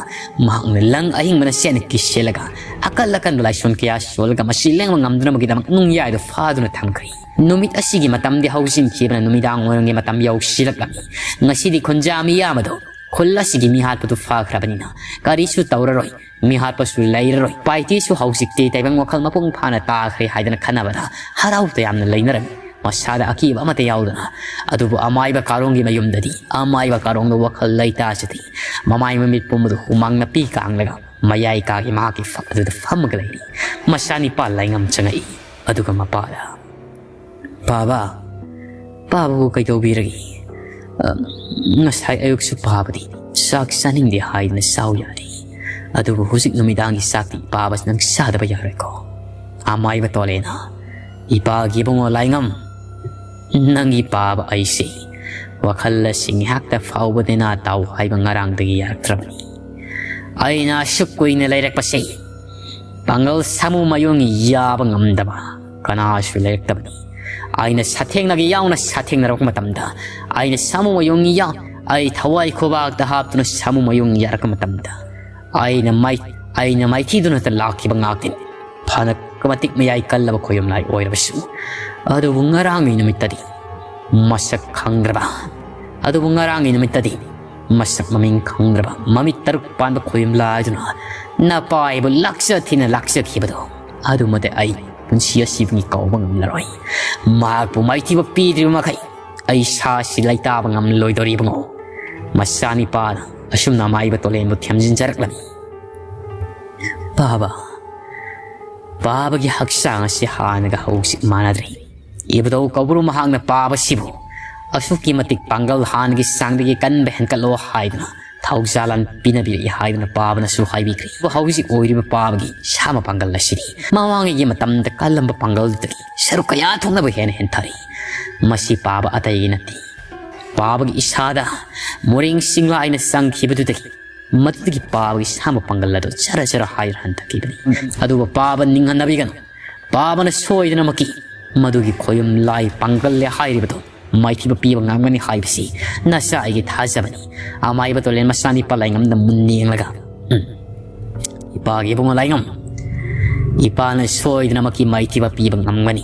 ꯃꯍꯥꯛꯅ ꯂꯪ ꯑꯍꯤꯡꯕꯅ ꯆꯦꯠꯅ ꯀꯤꯁꯤꯜꯂꯒ ꯑꯀꯜ ꯑꯀꯟꯕ ꯂꯥꯏꯁꯣꯟ ꯀꯌꯥ ꯁꯣꯜꯂꯒ ꯃꯁꯤ ꯂꯦꯡꯕ ꯉꯝꯗꯅꯕꯒꯤꯗꯃꯛ ꯅꯨꯡꯌꯥꯏꯗꯨ ꯐꯥꯗꯨꯅ ꯊꯝꯈ꯭ꯔꯤ꯫ ꯅꯨꯃꯤꯠ ꯑꯁꯤꯒꯤ ꯃꯇꯝꯗꯤ ꯍꯧꯖꯤꯟꯈꯤꯕꯅ ꯅꯨꯃꯤꯗꯥꯡ ꯋꯥꯏꯔꯝꯒꯤ ꯃꯇꯝ ꯌꯧꯁꯤꯜꯂꯛꯂꯝꯃꯤ꯫ ꯉꯁꯤꯗꯤ ꯈꯨꯟꯖꯥ ꯃꯤꯌꯥꯝ ꯑꯗꯨ ꯈꯨꯜ ꯑꯁꯤꯒꯤ ꯃꯤꯍꯥꯠꯄꯗꯨ ꯐꯈ꯭ꯔꯕꯅꯤꯅ ꯀꯔꯤꯁꯨ ꯇꯧꯔꯔꯣꯏ, ꯃꯤꯍꯥꯠꯄꯁꯨ ꯂꯩꯔꯔꯣꯏ꯫ ꯄꯥꯏꯇꯤꯁꯨ ꯍꯧꯖꯤꯛꯇꯤ ꯇꯥꯏꯕꯪ ꯋꯥꯈꯜ ꯃꯄꯨꯡ ꯐꯥꯅ ꯇꯥꯈ꯭ꯔꯦ ꯍꯥꯏꯗꯅ ꯈꯟꯅꯕꯗ ꯍꯔꯥꯎ ꯇꯌꯥꯝꯅ ꯂꯩꯅꯔꯝꯃꯤ꯫ ꯃꯁꯥꯗ ꯑꯀꯤꯕ ꯑꯃꯠꯇ ꯌꯥꯎꯗꯅ꯫ ꯑꯗꯨꯕꯨ ꯑꯃꯥꯏꯕ ꯀꯥꯔꯣꯡꯒꯤ ꯃꯌꯨꯝꯗꯗꯤ ꯑꯃꯥꯏꯕ ꯀꯥꯔꯣꯡꯗ ꯋꯥꯈꯜ ꯂꯩꯇꯥꯖꯗꯦ꯫ ꯃꯃꯥꯏ ꯃꯃꯤꯠ ꯄꯨꯝꯕꯗꯨ ꯍꯨꯃꯥꯡꯅ ꯄꯤ ꯀꯥꯡꯂꯒ ꯃꯌꯥꯏ ꯀꯥꯒꯤ ꯃꯍꯥꯛꯀꯤ ꯐꯛ ꯑꯗꯨꯗ ꯐꯝꯃꯒ ꯂꯩꯔꯤ꯫ ꯃꯆꯥꯅꯤꯄꯥ ꯂꯥꯏꯉꯝ ꯆꯪꯉꯛꯏ꯫ ꯑꯗꯨꯒ ꯃꯄꯥꯗ, "ꯄꯥꯕ, ꯄꯥꯕꯕꯨ ꯀꯩꯗꯧꯕꯤꯔꯒꯦ? ꯑ, ꯉꯁꯥꯏ ꯑꯌꯨꯛꯁꯨ ꯄꯥꯕꯗꯤ ꯆꯥꯛ ꯆꯥꯅꯤꯡꯗꯦ ꯍꯥꯏꯗꯨꯅ ꯆꯥꯎ ꯌꯥꯗꯦ꯫ ꯑꯗꯨꯕꯨ ꯍꯧꯖꯤꯛ ꯅꯨꯃꯤꯗꯥꯡꯒꯤ ꯆꯥꯛꯇꯤ ꯄꯥꯕꯁꯤ ꯅꯪ ꯆꯥꯗꯕ ꯌꯥꯔꯣꯏꯀꯣ?" ꯑꯃꯥꯏꯕ ꯇꯣꯂꯦꯅ, "ꯏꯄꯥꯒꯤ ꯏꯕꯨꯡꯉꯣ ꯂꯥꯏꯉꯝ, ꯅꯪꯒꯤ ꯄꯥꯕ ꯑꯩꯁꯦ ꯋꯥꯈꯜ ꯑꯁꯤ ꯉꯥꯏꯍꯥꯛꯇ ꯐꯥꯎꯕꯗꯅ ꯇꯥꯎ ꯍꯥꯏꯕ ꯉꯔꯥꯡꯗꯒꯤ ꯌꯥꯔꯛꯇ꯭ꯔꯕꯅꯤ꯫ ꯑꯩꯅ ꯑꯁꯨꯛ ꯀꯨꯏꯅ ꯂꯩꯔꯛꯄꯁꯦ ꯄꯥꯡꯒꯜ ꯁꯥꯃꯨ ꯃꯌꯨꯡ ꯌꯥꯕ ꯉꯝꯗꯕ ꯀꯅꯥꯁꯨ ꯂꯩꯔꯛꯇꯕꯅꯤ꯫ ꯑꯩꯅ ꯁꯥꯊꯦꯡꯅꯒ ꯌꯥꯎꯅ ꯁꯥꯊꯦꯡꯅꯔꯛꯄ ꯃꯇꯝꯗ, ꯑꯩꯅ ꯁꯥꯃꯨ ꯃꯌꯨꯡ ꯌꯥꯎ-, ꯑꯩ ꯊꯋꯥꯏ ꯈꯨꯕꯥꯛꯇ ꯍꯥꯞꯇꯨꯅ ꯁꯥꯃꯨ ꯃꯌꯨꯡ ꯌꯥꯔꯛꯄ ꯃꯇꯝꯗ, ꯑꯩꯅ ꯃꯥꯏ-, ꯑꯩꯅ ꯃꯥꯏꯊꯤꯗꯨꯅꯇ ꯂꯥꯛꯈꯤꯕ ꯉꯥꯛꯇꯅꯤ꯫ ꯐꯅ ꯃꯇꯤꯛ ꯃꯌꯥꯏ ꯀꯜꯂꯕ ꯈꯣꯌꯨꯝ ꯂꯥꯏ ꯑꯣꯏꯔꯕꯁꯨ, ꯑꯗꯨꯕꯨ ꯉꯔꯥꯡꯒꯤ ꯅꯨꯃꯤꯠꯇꯗꯤ ꯃꯁꯛ ꯈꯪꯗ꯭ꯔꯕ, ꯑꯗꯨꯕꯨ ꯉꯔꯥꯡꯒꯤ ꯅꯨꯃꯤꯠꯇꯗꯤ ꯃꯁꯛ ꯃꯃꯤꯡ ꯈꯪꯗ꯭ꯔꯕ ꯃꯃꯤꯠ ꯇꯔꯨꯛ ꯄꯥꯟꯕ ꯈꯣꯌꯨꯝ ꯂꯥꯏꯗꯨꯅ ꯅꯄꯥ ꯑꯩꯕꯨ ꯂꯥꯛꯆ ꯊꯤꯅ ꯂꯥꯛꯆꯈꯤꯕꯗꯣ, ꯑꯗꯨꯃꯗꯤ ꯑꯩ ꯄꯨꯟꯁꯤ ꯑꯁꯤꯕꯨ ꯀꯥꯎꯕ ꯉꯝꯂꯔꯣꯏ꯫ ꯃꯍꯥꯛꯄꯨ ꯃꯥꯏꯊꯤꯕ ꯄꯤꯗ꯭ꯔꯤꯕ ꯃꯈꯩ ꯑꯩ ꯁꯥꯁꯤ ꯂꯩꯇꯥꯕ ꯉꯝꯂꯣꯏꯗꯧꯔꯤꯕꯉꯣ꯫ ꯃꯆꯥꯅꯤꯄꯥꯅ ꯑꯁꯨꯝꯅ ꯑꯃꯥꯏꯕ ꯇꯣꯂꯦꯟꯕꯨ ꯊꯦꯝꯖꯤꯟꯖꯔꯛꯂꯝꯃꯤ꯫ ꯄꯥꯕ, ꯄꯥꯕꯒꯤ ꯍꯛꯆꯥꯡ ꯑꯁꯤ ꯍꯥꯟꯅꯒ ꯍꯧꯖꯤꯛ ꯃꯥꯟꯅꯗ꯭ꯔꯦ꯫ ꯏꯕꯨꯙꯧ ꯀꯧꯕ꯭ꯔꯨ ꯃꯍꯥꯛꯅ ꯄꯥꯕꯁꯤꯕꯨ ꯑꯁꯨꯛꯀꯤ ꯃꯇꯤꯛ ꯄꯥꯡꯒꯜ ꯍꯥꯟꯅꯒꯤ ꯆꯥꯡꯗꯒꯤ ꯀꯟꯕ ꯍꯦꯟꯒꯠꯂꯣ ꯍꯥꯏꯗꯨꯅ ꯊꯧꯖꯥꯜ ꯂꯥꯟ ꯄꯤꯅꯕꯤꯔꯛꯏ ꯍꯥꯏꯗꯨꯅ ꯄꯥꯕꯅꯁꯨ ꯍꯥꯏꯕꯤꯈ꯭ꯔꯦ꯫ ꯍꯧꯖꯤꯛ ꯑꯣꯏꯔꯤꯕ ꯄꯥꯕꯒꯤ ꯁꯥꯃ ꯄꯥꯡꯒꯜ ꯑꯁꯤꯗꯤ ꯃꯃꯥꯡꯉꯩꯒꯤ ꯃꯇꯝꯗ ꯀꯜꯂꯝꯕ ꯄꯥꯡꯒꯜꯗꯨꯗꯒꯤ ꯁꯔꯨꯛ ꯀꯌꯥ ꯊꯣꯛꯅꯕ ꯍꯦꯟꯅ ꯍꯦꯟꯊꯔꯦ꯫ ꯃꯁꯤ ꯄꯥꯕ ꯑꯇꯩꯒꯤ ꯅꯠꯇꯦ꯫ ꯄꯥꯕꯒꯤ ꯏꯁꯥꯗ ꯃꯣꯔꯦꯡ ꯆꯤꯡꯂꯥꯏꯅ ꯆꯪꯈꯤꯕꯗꯨꯗꯒꯤ ꯃꯗꯨꯗꯒꯤ ꯄꯥꯕꯒꯤ ꯁꯥꯃ ꯄꯥꯡꯒꯜ ꯑꯗꯨ ꯆꯔ ꯆꯔ ꯍꯥꯏꯔ ꯍꯟꯊꯈꯤꯕꯅꯤ꯫ ꯑꯗꯨꯕꯨ ꯄꯥꯕ ꯅꯤꯡꯍꯟꯅꯕꯤꯒꯅꯨ꯫ ꯄꯥꯕꯅ ꯁꯣꯏꯗꯅꯃꯛꯀꯤ ꯃꯗꯨꯒꯤ ꯈꯣꯌꯨꯝ ꯂꯥꯏ ꯄꯥꯡꯒꯜꯂꯦ ꯍꯥꯏꯔꯤꯕꯗꯨ ꯃꯥꯏꯊꯤꯕ ꯄꯤꯕ ꯉꯝꯒꯅꯤ ꯍꯥꯏꯕꯁꯤ ꯅꯆꯥ ꯑꯩꯒꯤ ꯊꯥꯖꯕꯅꯤ꯫ ꯑꯃꯥꯏꯕ ꯇꯣꯂꯦꯟ ꯃꯆꯥꯅꯤꯄꯥ ꯂꯥꯏꯉꯝꯗ ꯃꯨꯟꯅ ꯌꯦꯡꯂꯒ, ꯎꯝ, ꯏꯄꯥꯒꯤ ꯏꯕꯨꯡꯉꯣ ꯂꯥꯏꯉꯝ, ꯏꯄꯥꯅ ꯁꯣꯏꯗꯅꯃꯛꯀꯤ ꯃꯥꯏꯊꯤꯕ ꯄꯤꯕ ꯉꯝꯒꯅꯤ꯫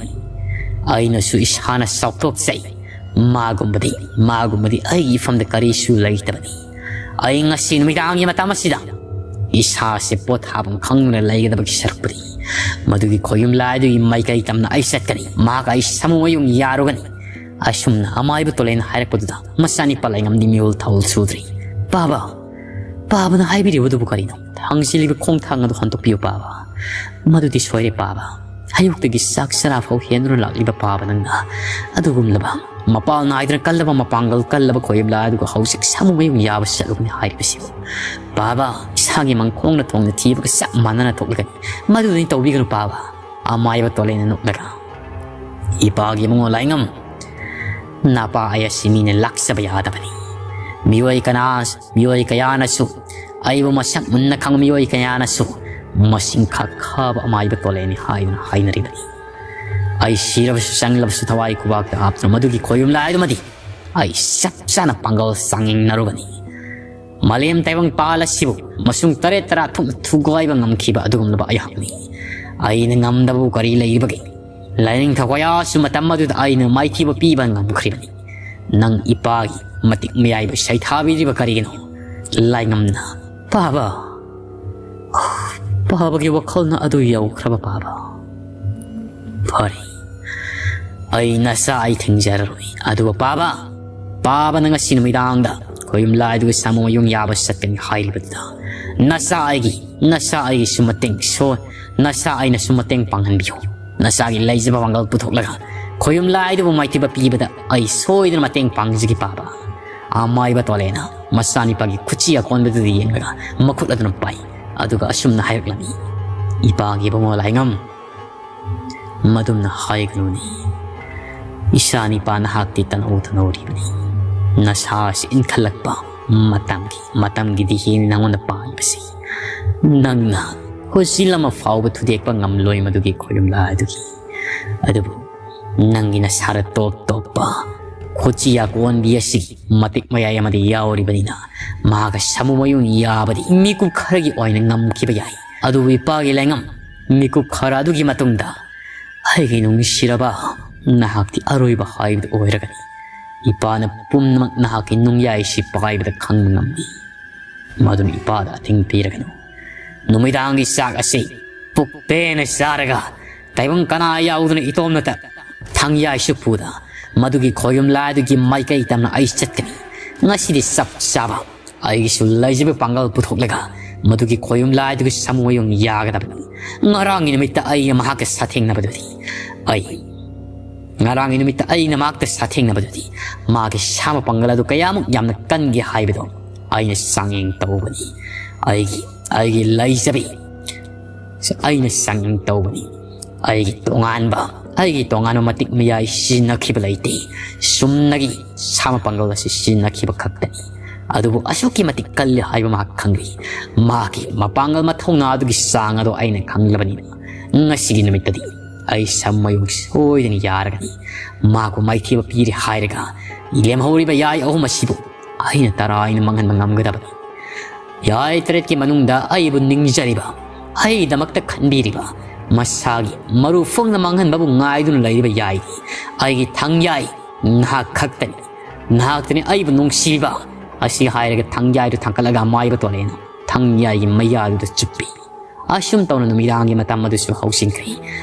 ꯑꯩꯅꯁꯨ ꯏꯁꯥꯅ ꯆꯥꯎꯊꯣꯛꯆꯩ꯫ ꯃꯥꯒꯨꯝꯕꯗꯤ, ꯃꯥꯒꯨꯝꯕꯗꯤ ꯑꯩꯒꯤ ꯏꯐꯝꯗ ꯀꯔꯤꯁꯨ ꯂꯩꯇꯕꯅꯤ꯫ ꯑꯩ ꯉꯁꯤ ꯅꯨꯃꯤꯗꯥꯡꯒꯤ ꯃꯇꯝ ꯑꯁꯤꯗ ꯏꯁꯥꯁꯦ ꯄꯣꯊꯥꯐꯝ ꯈꯪꯗꯅ ꯂꯩꯒꯗꯕꯒꯤ ꯁꯔꯨꯛꯄꯨꯗꯤ ꯃꯗꯨꯒꯤ ꯈꯣꯌꯨꯝ ꯂꯥꯏꯗꯨꯒꯤ ꯃꯥꯏꯀꯩ ꯇꯝꯅ ꯑꯩ ꯆꯠꯀꯅꯤ꯫ ꯃꯍꯥꯛ ꯑꯩ ꯁꯥꯃꯨ ꯃꯌꯨꯡ ꯌꯥꯔꯨꯒꯅꯤ꯫ ꯑꯁꯨꯝꯅ ꯑꯃꯥꯏꯕ ꯇꯣꯂꯦꯟ ꯍꯥꯏꯔꯛꯄꯗꯨꯗ ꯃꯆꯥꯅꯤꯄꯥ ꯂꯥꯏꯉꯝꯗꯤ ꯃꯤꯍꯨꯜ ꯊꯧꯍꯨꯜ ꯁꯨꯗ꯭ꯔꯤ꯫ "ꯄꯥꯕ, ꯄꯥꯕꯅ ꯍꯥꯏꯕꯤꯔꯤꯕꯗꯨꯕꯨ ꯀꯔꯤꯅꯣ? ꯊꯥꯡꯖꯤꯜꯂꯤꯕ ꯈꯣꯡꯊꯥꯡ ꯑꯗꯨ ꯍꯟꯗꯣꯛꯄꯤꯌꯨ ꯄꯥꯕ꯫ ꯃꯗꯨꯗꯤ ꯁꯣꯏꯔꯦ ꯄꯥꯕ꯫ ꯑꯌꯨꯛꯇꯒꯤ ꯆꯥꯛ ꯆꯔꯥ ꯐꯥꯎ ꯍꯦꯟꯗꯨꯅ ꯂꯥꯛꯂꯤꯕ ꯄꯥꯕ ꯅꯪꯅ ꯑꯗꯨꯒꯨꯝꯂꯕ ꯃꯄꯥꯜ ꯅꯥꯏꯗꯅ ꯀꯜꯂꯕ ꯃꯄꯥꯡꯒꯜ ꯀꯜꯂꯕ ꯈꯣꯌꯨꯝ ꯂꯥꯏ ꯑꯗꯨꯒ ꯍꯧꯖꯤꯛ ꯁꯥꯃꯨ ꯃꯌꯨꯡ ꯌꯥꯕ ꯆꯠꯂꯨꯕꯅꯤ ꯍꯥꯏꯔꯤꯕꯁꯤꯕꯨ ꯄꯥꯕ, ꯏꯁꯥꯒꯤ ꯃꯪꯈꯣꯡꯅ ꯊꯣꯡꯅ ꯊꯤꯕꯒ ꯆꯞ ꯃꯥꯟꯅꯅ ꯊꯣꯛꯂꯒꯅꯤ꯫ ꯃꯗꯨꯗꯤ ꯇꯧꯕꯤꯒꯅꯨ ꯄꯥꯕ꯫" ꯑꯃꯥꯏꯕ ꯇꯣꯂꯦꯟꯅ ꯅꯣꯛꯂꯒ, "ꯏꯄꯥꯒꯤ ꯏꯕꯨꯡꯉꯣ ꯂꯥꯏꯉꯝ, ꯅꯄꯥ ꯑꯩ ꯑꯁꯤ ꯃꯤꯅ ꯂꯥꯛꯆꯕ ꯌꯥꯗꯕꯅꯤ꯫ ꯃꯤꯑꯣꯏ ꯀꯅꯥ, ꯃꯤꯑꯣꯏ ꯀꯌꯥꯅꯁꯨ, ꯑꯩꯕꯨ ꯃꯁꯛ ꯃꯨꯟꯅ ꯈꯪꯕ ꯃꯤꯑꯣꯏ ꯀꯌꯥꯅꯁꯨ ꯃꯁꯤꯡ ꯈꯛ ꯈꯥꯕ ꯑꯃꯥꯏꯕ ꯇꯣꯂꯦꯟꯅꯤ ꯍꯥꯏꯗꯨꯅ ꯍꯥꯏꯅꯔꯤꯕꯅꯤ꯫ ꯑꯩ ꯁꯤꯔꯕꯁꯨ ꯆꯪꯂꯕꯁꯨ ꯊꯋꯥꯏ ꯈꯨꯕꯥꯛꯇ ꯍꯥꯞꯇꯨꯅ ꯃꯗꯨꯒꯤ ꯈꯣꯌꯨꯝ ꯂꯥꯏꯗꯨꯃꯗꯤ ꯑꯩ ꯆꯞ ꯆꯥꯅ ꯄꯥꯡꯒꯜ ꯆꯥꯡꯌꯦꯡꯅꯔꯨꯕꯅꯤ꯫ ꯃꯥꯂꯦꯝ ꯇꯥꯏꯕꯪ ꯄꯥꯜ ꯑꯁꯤꯕꯨ ꯃꯁꯨꯡ ꯇꯔꯦꯠ ꯇꯔꯥ ꯊꯣꯛꯅ ꯊꯨꯒꯥꯏꯕ ꯉꯝꯈꯤꯕ ꯑꯗꯨꯒꯨꯝꯂꯕ ꯑꯩꯍꯥꯛꯅꯤ꯫ ꯑꯩꯅ ꯉꯝꯗꯕꯕꯨ ꯀꯔꯤ ꯂꯩꯔꯤꯕꯒꯦ? ꯂꯥꯏꯅꯤꯡꯊꯧ ꯀꯌꯥꯁꯨ ꯃꯇꯝ ꯑꯗꯨꯗ ꯑꯩꯅ ꯃꯥꯏꯊꯤꯕ ꯄꯤꯕ ꯉꯝꯈ꯭ꯔꯤꯕꯅꯤ꯫ ꯅꯪ ꯏꯄꯥꯒꯤ ꯃꯇꯤꯛ ꯃꯌꯥꯏꯕꯨ ꯁꯩꯊꯥꯕꯤꯔꯤꯕ ꯀꯔꯤꯒꯤꯅꯣ? ꯂꯥꯏꯉꯝꯅ, "ꯄꯥꯕ, ꯄꯥꯕꯒꯤ ꯋꯥꯈꯜꯅ ꯑꯗꯨ ꯌꯧꯈ꯭ꯔꯕ ꯄꯥꯕ꯫ ꯐꯔꯦ, ꯑꯩ ꯅꯆꯥ ꯑꯩ ꯊꯤꯡꯖꯔꯔꯣꯏ꯫ ꯑꯗꯨꯒ ꯄꯥꯕ, ꯄꯥꯕꯅ ꯉꯁꯤ ꯅꯨꯃꯤꯗꯥꯡꯗ ꯈꯣꯌꯨꯝ ꯂꯥꯏꯗꯨꯒꯤ ꯁꯥꯃꯨ ꯃꯌꯨꯡ ꯌꯥꯕ ꯆꯠꯀꯅꯤ ꯍꯥꯏꯔꯤꯕꯗꯨꯗ ꯅꯆꯥ ꯑꯩꯒꯤ, ꯅꯆꯥ ꯑꯩꯒꯤꯁꯨ ꯃꯇꯦꯡ ꯁꯣ-, ꯅꯆꯥ ꯑꯩꯅꯁꯨ ꯃꯇꯦꯡ ꯄꯥꯡꯍꯟꯕꯤꯌꯨ꯫ ꯅꯆꯥꯒꯤ ꯂꯩꯖꯕ ꯄꯥꯡꯒꯜ ꯄꯨꯊꯣꯛꯂꯒ ꯈꯣꯌꯨꯝ ꯂꯥꯏꯗꯨꯕꯨ ꯃꯥꯏꯊꯤꯕ ꯄꯤꯕꯗ ꯑꯩ ꯁꯣꯏꯗꯅ ꯃꯇꯦꯡ ꯄꯥꯡꯖꯒꯦ ꯄꯥꯕ"꯫ ꯑꯃꯥꯏꯕ ꯇꯣꯂꯦꯅ ꯃꯆꯥꯅꯤꯄꯥꯒꯤ ꯈꯨꯠꯁꯤ ꯑꯀꯣꯟꯕꯗꯨꯗ ꯌꯦꯡꯂꯒ ꯃꯈꯨꯠ ꯑꯗꯨꯅ ꯄꯥꯏ꯫ ꯑꯗꯨꯒ ꯑꯁꯨꯝꯅ ꯍꯥꯏꯔꯛꯂꯝꯃꯤ, "ꯏꯄꯥꯒꯤ ꯏꯕꯨꯡꯉꯣ ꯂꯥꯏꯉꯝ, ꯃꯗꯨꯝꯅ ꯍꯥꯏꯒꯅꯨꯅꯦ꯫ ꯏꯆꯥ ꯅꯤꯄꯥ ꯅꯍꯥꯛꯇꯤ ꯇꯅꯧ ꯇꯅꯧꯔꯤꯕꯅꯤ꯫ ꯅꯁꯥ ꯑꯁꯤ ꯏꯟꯈꯠꯂꯛꯄ ꯃꯇꯝꯒꯤ, ꯃꯇꯝꯒꯤꯗꯤ ꯍꯦꯟꯅ ꯅꯉꯣꯟꯗ ꯄꯥꯏꯕꯁꯤ꯫ ꯅꯪꯅ ꯈꯨꯠꯁꯤꯜ ꯑꯃ ꯐꯥꯎꯕ ꯊꯨꯗꯦꯛꯄ ꯉꯝꯂꯣꯏ ꯃꯗꯨꯒꯤ ꯈꯣꯏꯔꯨꯝꯂꯥ ꯑꯗꯨꯒꯤ꯫ ꯑꯗꯨꯕꯨ ꯅꯪꯒꯤ ꯅꯁꯥꯗ ꯇꯣꯞ ꯇꯣꯞꯄ ꯈꯨꯠꯁꯤ ꯌꯥꯀꯣꯟꯕꯤ ꯑꯁꯤꯒꯤ ꯃꯇꯤꯛ ꯃꯌꯥꯏ ꯑꯃꯗꯤ ꯌꯥꯎꯔꯤꯕꯅꯤꯅ ꯃꯍꯥꯛꯀ ꯁꯥꯃꯨ ꯃꯌꯨꯡ ꯌꯥꯕꯗꯤ ꯃꯤꯀꯨꯞ ꯈꯔꯒꯤ ꯑꯣꯏꯅ ꯉꯝꯈꯤꯕ ꯌꯥꯏ꯫ ꯑꯗꯨꯕꯨ ꯏꯄꯥꯒꯤ ꯂꯥꯏꯉꯝ, ꯃꯤꯀꯨꯞ ꯈꯔ ꯑꯗꯨꯒꯤ ꯃꯇꯨꯡꯗ ꯑꯩꯒꯤ ꯅꯨꯡꯁꯤꯔꯕ, ꯅꯍꯥꯛꯇꯤ ꯑꯔꯣꯏꯕ ꯍꯥꯏꯕꯗꯨ ꯑꯣꯏꯔꯒꯅꯤ꯫ ꯏꯄꯥꯅ ꯄꯨꯝꯅꯃꯛ ꯅꯍꯥꯛꯀꯤ ꯅꯨꯡꯌꯥꯏꯁꯤ ꯄꯥꯏꯕꯗ ꯈꯪꯕ ꯉꯝꯃꯤ꯫ ꯃꯗꯨꯅ ꯏꯄꯥꯗ ꯑꯊꯤꯡ ꯄꯤꯔꯒꯅꯨ꯫ ꯅꯨꯃꯤꯗꯥꯡꯒꯤ ꯆꯥꯛ ꯑꯁꯤ ꯄꯨꯛ ꯄꯦꯟꯅ ꯆꯥꯔꯒ ꯇꯥꯏꯕꯪ ꯀꯅꯥ ꯌꯥꯎꯗꯅ ꯏꯇꯣꯝꯅꯇ ꯊꯥꯡꯌꯥꯏꯁꯨ ꯄꯨꯗ ꯃꯗꯨꯒꯤ ꯈꯣꯌꯨꯝ ꯂꯥꯏꯗꯨꯒꯤ ꯃꯥꯏꯀꯩ ꯇꯝꯅ ꯑꯩ ꯆꯠꯀꯅꯤ꯫ ꯉꯁꯤꯗꯤ ꯆꯞ ꯆꯥꯕ ꯑꯩꯒꯤꯁꯨ ꯂꯩꯖꯕ ꯄꯥꯡꯒꯜ ꯄꯨꯊꯣꯛꯂꯒ ꯃꯗꯨꯒꯤ ꯈꯣꯌꯨꯝ ꯂꯥꯏꯗꯨꯒꯤ ꯁꯥꯃꯨ ꯃꯌꯨꯡ ꯌꯥꯒꯗꯕꯅꯤ꯫ ꯉꯔꯥꯡꯒꯤ ꯅꯨꯃꯤꯠꯇ ꯑꯩꯅ ꯃꯍꯥꯛꯀ ꯁꯥꯊꯦꯡꯅꯕꯗꯨꯗꯤ ꯑꯩ, ꯉꯔꯥꯡꯒꯤ ꯅꯨꯃꯤꯠꯇ ꯑꯩꯅ ꯃꯍꯥꯛꯇ ꯁꯥꯊꯦꯡꯅꯕꯗꯨꯗꯤ ꯃꯥꯒꯤ ꯁꯥꯃ ꯄꯥꯡꯒꯜ ꯑꯗꯨ ꯀꯌꯥꯃꯨꯛ ꯌꯥꯝꯅ ꯀꯟꯒꯦ ꯍꯥꯏꯕꯗꯣ ꯑꯩꯅ ꯆꯥꯡꯌꯦꯡ ꯇꯧꯕꯅꯤ꯫ ꯑꯩꯒꯤ, ꯑꯩꯒꯤ ꯂꯩꯖꯕꯤ ꯑꯩꯅ ꯆꯥꯡꯌꯦꯡ ꯇꯧꯕꯅꯤ꯫ ꯑꯩꯒꯤ ꯇꯣꯉꯥꯟꯕ, ꯑꯩꯒꯤ ꯇꯣꯉꯥꯟꯕ ꯃꯇꯤꯛ ꯃꯌꯥꯏ ꯁꯤꯖꯤꯟꯅꯈꯤꯕ ꯂꯩꯇꯦ꯫ ꯆꯨꯝꯅꯒꯤ ꯁꯥꯃ ꯄꯥꯡꯒꯜ ꯑꯁꯤ ꯁꯤꯖꯤꯟꯅꯈꯤꯕ ꯈꯛꯇꯅꯤ꯫ ꯑꯗꯨꯕꯨ ꯑꯁꯨꯛꯀꯤ ꯃꯇꯤꯛ ꯀꯜꯂꯤ ꯍꯥꯏꯕ ꯃꯍꯥꯛ ꯈꯪꯂꯤ꯫ ꯃꯍꯥꯛꯀꯤ ꯃꯄꯥꯡꯒꯜ ꯃꯊꯧꯅꯥ ꯑꯗꯨꯒꯤ ꯆꯥꯡ ꯑꯗꯣ ꯑꯩꯅ ꯈꯪꯂꯕꯅꯤꯅ ꯉꯁꯤꯒꯤ ꯅꯨꯃꯤꯠꯇꯗꯤ ꯑꯩ ꯁꯥꯃꯨ ꯃꯌꯨꯡ ꯁꯣꯏꯗꯅ ꯌꯥꯔꯒꯅꯤ꯫ ꯃꯍꯥꯛꯄꯨ ꯃꯥꯏꯊꯤꯕ ꯄꯤꯔꯦ ꯍꯥꯏꯔꯒ ꯂꯦꯝꯍꯧꯔꯤꯕ ꯌꯥꯏ ꯑꯍꯨꯝ ꯑꯁꯤꯕꯨ ꯑꯩꯅ ꯇꯔꯥꯏꯅ ꯃꯥꯡꯍꯟꯕ ꯉꯝꯒꯗꯕꯅꯤ꯫ ꯌꯥꯏ ꯇꯔꯦꯠꯀꯤ ꯃꯅꯨꯡꯗ ꯑꯩꯕꯨ ꯅꯤꯡꯖꯔꯤꯕ, ꯑꯩꯒꯤꯗꯃꯛꯇ ꯈꯟꯕꯤꯔꯤꯕ, ꯃꯁꯥꯒꯤ ꯃꯔꯨ ꯐꯣꯡꯅ ꯃꯥꯡꯍꯟꯕꯕꯨ ꯉꯥꯏꯗꯨꯅ ꯂꯩꯔꯤꯕ ꯌꯥꯏꯗꯤ ꯑꯩꯒꯤ ꯊꯥꯡꯌꯥꯏ ꯅꯍꯥꯛ ꯈꯛꯇꯅꯤ꯫ ꯅꯍꯥꯛꯇꯅꯤ ꯑꯩꯕꯨ ꯅꯨꯡꯁꯤꯕ!" ꯑꯁꯤ ꯍꯥꯏꯔꯒ ꯊꯥꯡꯌꯥꯏꯗꯨ ꯊꯥꯡꯒꯠꯂꯒ ꯑꯃꯥꯏꯕ ꯇꯣꯂꯦꯟꯅ ꯊꯥꯡꯌꯥꯏꯒꯤ ꯃꯌꯥꯗꯨꯗ ꯆꯨꯞꯄꯤ꯫ ꯑꯁꯨꯝ ꯇꯧꯅ ꯅꯨꯃꯤꯗꯥꯡꯒꯤ ꯃꯇꯝ ꯑꯗꯨꯁꯨ ꯍꯧꯖꯤꯟꯈ꯭ꯔꯦ꯫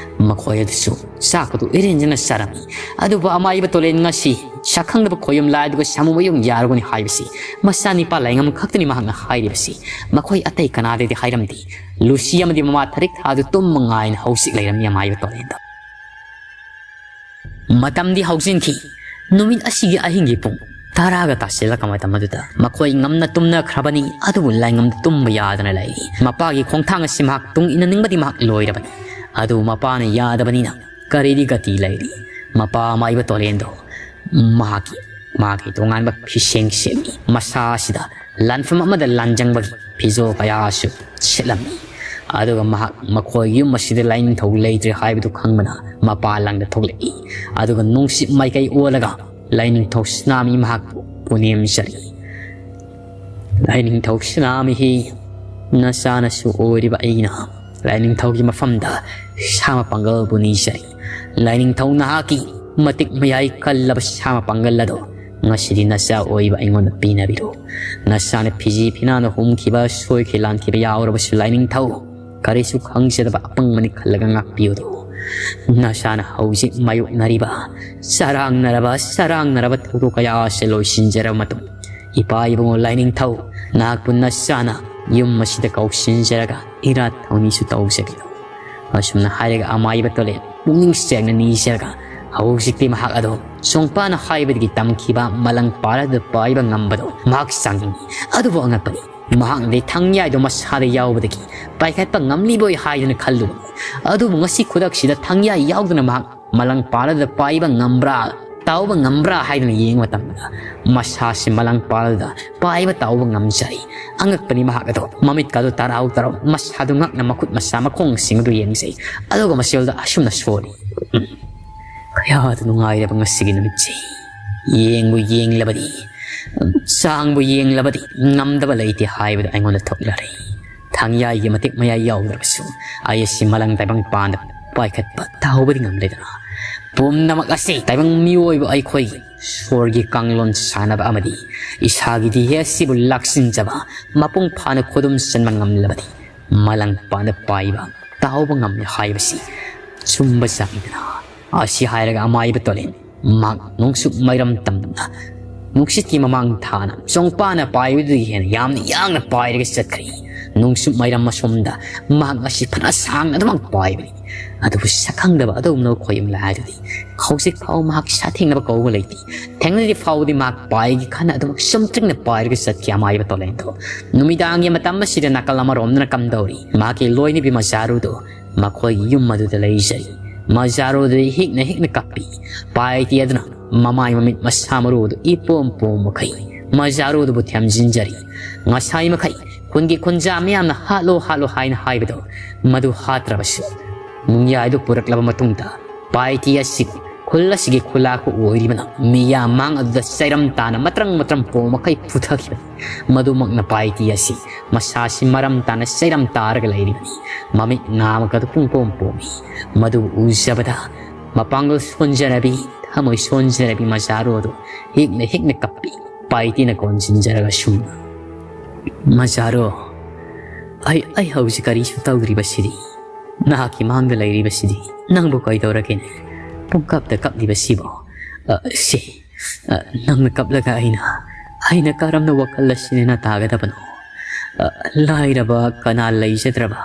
ꯃꯈꯣꯏ ꯑꯗꯨꯁꯨ ꯆꯥꯛ ꯑꯗꯨ ꯏꯔꯦꯟꯖꯅ ꯆꯥꯔꯝꯃꯤ꯫ ꯑꯗꯨꯕꯨ ꯑꯃꯥꯏꯕ ꯇꯣꯂꯦꯟ ꯉꯁꯤ ꯁꯛꯈꯪꯗꯕ ꯈꯣꯌꯨꯝ ꯂꯥꯏꯗꯨꯒ ꯁꯥꯃꯨ ꯃꯌꯨꯝ ꯌꯥꯔꯨꯒꯅꯤ ꯍꯥꯏꯕꯁꯤ ꯃꯆꯥꯅꯤꯄꯥ ꯂꯥꯏꯉꯝ ꯈꯛꯇꯅꯤ ꯃꯍꯥꯛꯅ ꯍꯥꯏꯔꯤꯕꯁꯤ꯫ ꯃꯈꯣꯏ ꯑꯇꯩ ꯀꯅꯥꯗꯗꯤ ꯍꯥꯏꯔꯝꯗꯦ꯫ ꯂꯨꯁꯤ ꯑꯃꯗꯤ ꯃꯃꯥ ꯊꯔꯤꯛ ꯊꯥꯗꯨ ꯇꯨꯝꯕ ꯉꯥꯏꯅ ꯍꯧꯖꯤꯛ ꯂꯩꯔꯝꯃꯤ ꯑꯃꯥꯏꯕ ꯇꯣꯂꯦꯟꯗ꯫ ꯃꯇꯝꯗꯤ ꯍꯧꯖꯤꯟꯈꯤ꯫ ꯅꯨꯃꯤꯠ ꯑꯁꯤꯒꯤ ꯑꯍꯤꯡꯒꯤ ꯄꯨꯡ ꯇꯔꯥꯒ ꯇꯥꯁꯤꯜꯂꯛꯄ ꯃꯇꯝ ꯑꯗꯨꯗ ꯃꯈꯣꯏ ꯉꯝꯅ ꯇꯨꯝꯅꯈ꯭ꯔꯕꯅꯤ꯫ ꯑꯗꯨꯕꯨ ꯂꯥꯏꯉꯝꯗ ꯇꯨꯝꯕ ꯌꯥꯗꯅ ꯂꯩꯔꯤ꯫ ꯃꯄꯥꯒꯤ ꯈꯣꯡꯊꯥꯡ ꯑꯁꯤ ꯃꯍꯥꯛ ꯇꯨꯡ ꯏꯟꯅꯅꯤꯡꯕꯗꯤ ꯃꯍꯥꯛ ꯂꯣꯏꯔꯕꯅꯤ꯫ ꯑꯗꯨꯕꯨ ꯃꯄꯥꯅ ꯌꯥꯗꯕꯅꯤꯅ ꯀꯔꯤꯗꯤ ꯒꯇꯤ ꯂꯩꯔꯤ? ꯃꯄꯥ ꯃꯥꯏꯕ ꯇꯣꯂꯦꯟꯗꯣ ꯃꯍꯥꯛꯀꯤ, ꯃꯥꯒꯤ ꯇꯣꯉꯥꯟꯕ ꯐꯤꯁꯦꯡ ꯁꯦꯠꯂꯤ꯫ ꯃꯁꯥ ꯑꯁꯤꯗ ꯂꯥꯟꯐꯝ ꯑꯃꯗ ꯂꯥꯟꯖꯪꯕꯒꯤ ꯐꯤꯖꯣꯜ ꯀꯌꯥꯁꯨ ꯁꯦꯠꯂꯝꯃꯤ꯫ ꯑꯗꯨꯒ ꯃꯍꯥꯛ ꯃꯈꯣꯏ ꯌꯨꯝ ꯑꯁꯤꯗ ꯂꯥꯏꯅꯤꯡꯊꯧ ꯂꯩꯇ꯭ꯔꯦ ꯍꯥꯏꯕꯗꯨ ꯈꯪꯕꯅ ꯃꯄꯥ ꯂꯪꯗ ꯊꯣꯛꯂꯛꯏ꯫ ꯑꯗꯨꯒ ꯅꯨꯡꯁꯤꯠ ꯃꯥꯏꯀꯩ ꯑꯣꯜꯂꯒ ꯂꯥꯏꯅꯤꯡꯊꯧ ꯁꯅꯥꯃꯤ ꯃꯍꯥꯛꯄꯨ ꯄꯨꯅꯦꯝꯖꯔꯤ꯫ "ꯂꯥꯏꯅꯤꯡꯊꯧ ꯁꯅꯥꯃꯍꯤ, ꯅꯆꯥꯅꯁꯨ ꯑꯣꯏꯔꯤꯕ ꯑꯩꯅ ꯂꯥꯏꯅꯤꯡꯊꯧꯒꯤ ꯃꯐꯝꯗ ꯁꯥꯃ ꯄꯥꯡꯒꯜꯕꯨ ꯅꯤꯖꯔꯤ꯫ ꯂꯥꯏꯅꯤꯡꯊꯧ, ꯅꯍꯥꯛꯀꯤ ꯃꯇꯤꯛ ꯃꯌꯥꯏ ꯀꯜꯂꯕ ꯁꯥꯃ ꯄꯥꯡꯒꯜ ꯑꯗꯣ ꯉꯁꯤꯗꯤ ꯅꯆꯥ ꯑꯣꯏꯕ ꯑꯩꯉꯣꯟꯗ ꯄꯤꯅꯕꯤꯔꯣ꯫ ꯅꯆꯥꯅ ꯐꯤꯖꯤ ꯐꯤꯅꯥꯅ ꯍꯨꯝꯈꯤꯕ, ꯁꯣꯏꯈꯤ ꯂꯥꯟꯈꯤꯕ ꯌꯥꯎꯔꯕꯁꯨ ꯂꯥꯏꯅꯤꯡꯊꯧ, ꯀꯔꯤꯁꯨ ꯈꯪꯖꯗꯕ ꯑꯄꯪꯕꯅꯤ ꯈꯜꯂꯒ ꯉꯥꯛꯄꯤꯌꯨꯗꯣ꯫ ꯅꯆꯥꯅ ꯍꯧꯖꯤꯛ ꯃꯥꯌꯣꯛꯅꯔꯤꯕ ꯆꯔꯥꯡꯅꯔꯕ, ꯆꯔꯥꯡꯅꯔꯕ ꯊꯧꯗꯣꯛ ꯀꯌꯥ ꯑꯁꯤ ꯂꯣꯏꯁꯤꯟꯖꯔꯕ ꯃꯇꯨꯡ, ꯏꯄꯥ ꯏꯕꯨꯡꯉꯣ ꯂꯥꯏꯅꯤꯡꯊꯧ, ꯅꯍꯥꯛꯄꯨ ꯅꯆꯥꯅ ꯌꯨꯝ ꯑꯁꯤꯗ ꯀꯧꯁꯤꯟꯖꯔꯒ ꯏꯔꯥꯠ ꯊꯧꯅꯤꯁꯨ ꯇꯧꯖꯒꯦ꯫" ꯑꯁꯨꯝꯅ ꯍꯥꯏꯔꯒ ꯑꯃꯥꯏꯕ ꯇꯣꯂꯦꯟ ꯄꯨꯛꯅꯤꯡ ꯁꯦꯡꯅ ꯅꯤꯖꯔꯒ ꯍꯧꯖꯤꯛꯇꯤ ꯃꯍꯥꯛ ꯑꯗꯣ ꯆꯣꯡꯄꯥꯅ ꯍꯥꯏꯕꯗꯒꯤ ꯇꯝꯈꯤꯕ ꯃꯂꯪ ꯄꯥꯔꯗ ꯄꯥꯏꯕ ꯉꯝꯕꯗꯣ ꯃꯍꯥꯛ ꯆꯥꯡꯅꯤꯡꯏ꯫ ꯑꯗꯨꯕꯨ ꯑꯉꯛꯄꯅꯤ, ꯃꯍꯥꯛꯅꯗꯤ ꯊꯥꯡꯌꯥꯏꯗꯣ ꯃꯁꯥꯗ ꯌꯥꯎꯕꯗꯒꯤ ꯄꯥꯏꯈꯠꯄ ꯉꯝꯂꯤꯕꯣꯏ ꯍꯥꯏꯗꯨꯅ ꯈꯜꯂꯨꯕꯅꯤ꯫ ꯑꯗꯨꯕꯨ ꯉꯁꯤ ꯈꯨꯗꯛꯁꯤꯗ ꯊꯥꯡꯌꯥꯏ ꯌꯥꯎꯗꯅ ꯃꯍꯥꯛ ꯃꯂꯪ ꯄꯥꯔꯗ ꯄꯥꯏꯕ ꯉꯝꯕ꯭ꯔꯥ, ꯇꯥꯎꯕ ꯉꯝꯕ꯭ꯔꯥ ꯍꯥꯏꯗꯨꯅ ꯌꯦꯡꯕ ꯃꯇꯝꯗ ꯃꯁꯥꯁꯤ ꯃꯂꯪ ꯄꯥꯔꯗ ꯄꯥꯏꯕ ꯇꯥꯎꯕ ꯉꯝꯖꯔꯤ꯫ ꯑꯉꯛꯄꯅꯤ ꯃꯍꯥꯛ ꯑꯗꯣ꯫ ꯃꯃꯤꯠꯀꯗꯣ ꯇꯔꯥꯎ ꯇꯔꯥꯎ, ꯃꯁꯥꯗꯨ ꯉꯛꯅ ꯃꯈꯨꯠ ꯃꯁꯥ ꯃꯈꯣꯡꯁꯤꯡ ꯑꯗꯨ ꯌꯦꯡꯖꯩ꯫ ꯑꯗꯨꯒ ꯃꯁꯤꯗ ꯑꯁꯨꯝꯅ ꯁꯣꯜꯂꯤ꯫ "ꯎꯝ, ꯀꯌꯥꯗ ꯅꯨꯡꯉꯥꯏꯔꯕ ꯉꯁꯤꯒꯤ ꯅꯨꯃꯤꯠꯁꯤ꯫ ꯌꯦꯡꯕꯨ ꯌꯦꯡꯂꯕꯗꯤ, ꯆꯥꯡꯕꯨ ꯌꯦꯡꯂꯕꯗꯤ ꯉꯝꯗꯕ ꯂꯩꯇꯦ ꯍꯥꯏꯕꯗꯨ ꯑꯩꯉꯣꯟꯗ ꯊꯣꯛꯂꯔꯦ꯫ ꯊꯥꯡꯌꯥꯏꯒꯤ ꯃꯇꯤꯛ ꯃꯌꯥꯏ ꯌꯥꯎꯗ꯭ꯔꯕꯁꯨ ꯑꯩ ꯑꯁꯤ ꯃꯂꯪ ꯇꯥꯏꯕꯪ ꯄꯥꯟꯗ ꯄꯥꯏꯈꯠꯄ ꯇꯥꯍꯧꯕꯗꯤ ꯉꯝꯂꯦꯗꯅ꯫ ꯄꯨꯝꯅꯃꯛ ꯑꯁꯤ ꯇꯥꯏꯕꯪ ꯃꯤꯑꯣꯏꯕ ꯑꯩꯈꯣꯏꯒꯤ ꯁꯣꯔꯒꯤ ꯀꯥꯡꯂꯣꯟ ꯁꯥꯟꯅꯕ ꯑꯃꯗꯤ ꯏꯁꯥꯒꯤ ꯗꯤꯍꯦ ꯑꯁꯤꯕꯨ ꯂꯥꯛꯁꯤꯟꯖꯕ ꯃꯄꯨꯡ ꯐꯥꯅ ꯈꯨꯗꯨꯝ ꯆꯟꯕ ꯉꯝꯂꯕꯗꯤ ꯃꯥꯂꯪ ꯄꯥꯟꯗ ꯄꯥꯏꯕ ꯇꯥꯍꯧꯕ ꯉꯝꯂꯦ ꯍꯥꯏꯕꯁꯤ ꯆꯨꯝꯕ ꯆꯥꯡꯗꯅ꯫ ꯑꯁꯤ ꯍꯥꯏꯔꯒ ꯑꯃꯥꯏꯕ ꯇꯣꯂꯦꯟ ꯃꯍꯥꯛ ꯅꯣꯡꯆꯨꯞ ꯃꯥꯏꯔꯝ ꯇꯝꯅ ꯅꯨꯡꯁꯤꯠꯀꯤ ꯃꯃꯥꯡ ꯊꯥꯅ ꯆꯣꯡꯄꯥꯅ ꯄꯥꯏꯕꯗꯨꯗꯒꯤ ꯍꯦꯟꯅ ꯌꯥꯝꯅ ꯌꯥꯡꯅ ꯄꯥꯏꯔꯒ ꯆꯠꯈ꯭ꯔꯦ꯫ ꯅꯣꯡꯆꯨꯞ ꯃꯥꯏꯔꯝ ꯑꯁꯣꯝꯗ ꯃꯍꯥꯛ ꯑꯁꯤ ꯐꯅ ꯁꯥꯡꯅ ꯑꯗꯨꯃꯛ ꯄꯥꯏꯕꯅꯤ꯫ ꯑꯗꯨꯕꯨ ꯁꯛꯈꯪꯗꯕ ꯑꯗꯨꯒꯨꯝꯂꯕ ꯈꯣꯏ ꯑꯃ ꯂꯥꯛꯑꯗꯨꯗꯤ ꯍꯧꯖꯤꯛ ꯐꯥꯎ ꯃꯍꯥꯛ ꯁꯥꯊꯦꯡꯅꯕ ꯀꯧꯕ ꯂꯩꯇꯦ꯫ ꯊꯦꯡꯅꯗ꯭ꯔꯤ ꯐꯥꯎꯕꯗꯤ ꯃꯍꯥꯛ ꯄꯥꯏꯒꯤ ꯈꯟꯅ ꯑꯗꯨꯃꯛ ꯆꯨꯝꯇ꯭ꯔꯤꯡꯅ ꯄꯥꯏꯔꯒ ꯆꯠꯈꯤ ꯑꯃꯥꯏꯕ ꯇꯣꯂꯦꯟꯗꯣ꯫ ꯅꯨꯃꯤꯗꯥꯡꯒꯤ ꯃꯇꯝ ꯑꯁꯤꯗ ꯅꯥꯀꯜ ꯑꯃꯔꯣꯝꯗꯅ ꯀꯝꯗꯧꯔꯤ? ꯃꯍꯥꯛꯀꯤ ꯂꯣꯏꯅꯕꯤ ꯃꯆꯥꯔꯨꯗꯣ ꯃꯈꯣꯏꯒꯤ ꯌꯨꯝ ꯑꯗꯨꯗ ꯂꯩꯖꯔꯤ꯫ ꯃꯆꯥꯔꯨꯗꯨ ꯍꯤꯛꯅ ꯍꯤꯛꯅ ꯀꯞꯄꯤ꯫ ꯄꯥꯏꯇꯤ ꯑꯗꯨꯅ ꯃꯃꯥꯏ ꯃꯃꯤꯠ ꯃꯁꯥ ꯃꯔꯨ ꯑꯗꯨ ꯏꯄꯣꯝ ꯄꯣꯝ ꯃꯈꯩ ꯃꯖꯥꯔꯨꯗꯨꯕꯨ ꯊꯦꯝꯖꯤꯟꯖꯔꯤ꯫ ꯉꯁꯥꯏ ꯃꯈꯩ ꯈꯨꯟꯒꯤ ꯈꯨꯟꯖꯥ ꯃꯤꯌꯥꯝꯅ "ꯍꯥꯠꯂꯣ, ꯍꯥꯠꯂꯣ" ꯍꯥꯏꯅ ꯍꯥꯏꯕꯗꯣ ꯃꯗꯨ ꯍꯥꯠꯇ꯭ꯔꯕꯁꯨ, ꯅꯨꯡꯌꯥꯏꯗꯨ ꯄꯨꯔꯛꯂꯕ ꯃꯇꯨꯡꯗ ꯄꯥꯏꯇꯤ ꯑꯁꯤ ꯈꯨꯜ ꯑꯁꯤꯒꯤ ꯈꯨꯂꯥꯛꯄ ꯑꯣꯏꯔꯤꯕꯅ ꯃꯤꯌꯥꯝ ꯃꯥꯡ ꯑꯗꯨꯗ ꯆꯩꯔꯝ ꯇꯥꯅ ꯃꯇ꯭ꯔꯪ ꯃꯇ꯭ꯔꯪ ꯄꯣꯝ ꯃꯈꯩ ꯄꯨꯊꯈꯤꯕꯅꯤ꯫ ꯃꯗꯨꯃꯛꯅ ꯄꯥꯏꯇꯤ ꯑꯁꯤ ꯃꯁꯥꯁꯤ ꯃꯔꯝ ꯇꯥꯅ ꯆꯩꯔꯝ ꯇꯥꯔꯒ ꯂꯩꯔꯤꯕꯅꯤ꯫ ꯃꯃꯤꯠ ꯅꯥꯃꯒꯗꯨ ꯄꯨꯡꯄꯣꯝ ꯄꯣꯝꯃꯤ꯫ ꯃꯗꯨ ꯎꯖꯕꯗ ꯃꯄꯥꯡꯒꯜ ꯁꯣꯟꯖꯔꯕꯤ, ꯊꯃꯣꯏ ꯁꯣꯟꯖꯔꯕꯤ ꯃꯖꯥꯔꯨ ꯑꯗꯨ ꯍꯤꯛꯅ ꯍꯤꯛꯅ ꯀꯞꯄꯤ꯫ ꯄꯥꯏꯇꯤꯅ ꯀꯣꯟꯁꯤꯟꯖꯔꯒ ꯁꯨꯝ, "ꯃꯖꯥꯔꯨ, ꯑꯩ, ꯑꯩ ꯍꯧꯖꯤꯛ ꯀꯔꯤꯁꯨ ꯇꯧꯗ꯭ꯔꯤꯕꯁꯤꯗꯤ, ꯅꯍꯥꯛꯀꯤ ꯃꯥꯡꯗ ꯂꯩꯔꯤꯕꯁꯤꯗꯤ ꯅꯪꯕꯨ ꯀꯩꯗꯧꯔꯒꯦꯅꯦ? ꯄꯨꯡꯀꯞꯇ ꯀꯞꯂꯤꯕꯁꯤꯕꯣ? ꯑ, ꯁꯤ, ꯑ, ꯅꯪꯅ ꯀꯞꯂꯒ ꯑꯩꯅ, ꯑꯩꯅ ꯀꯔꯝꯅ ꯋꯥꯈꯜ ꯑꯁꯤ ꯅꯦꯅꯥ ꯇꯥꯒꯗꯕꯅꯣ? ꯑ, ꯂꯥꯏꯔꯕ ꯀꯅꯥ ꯂꯩꯖꯗ꯭ꯔꯕ?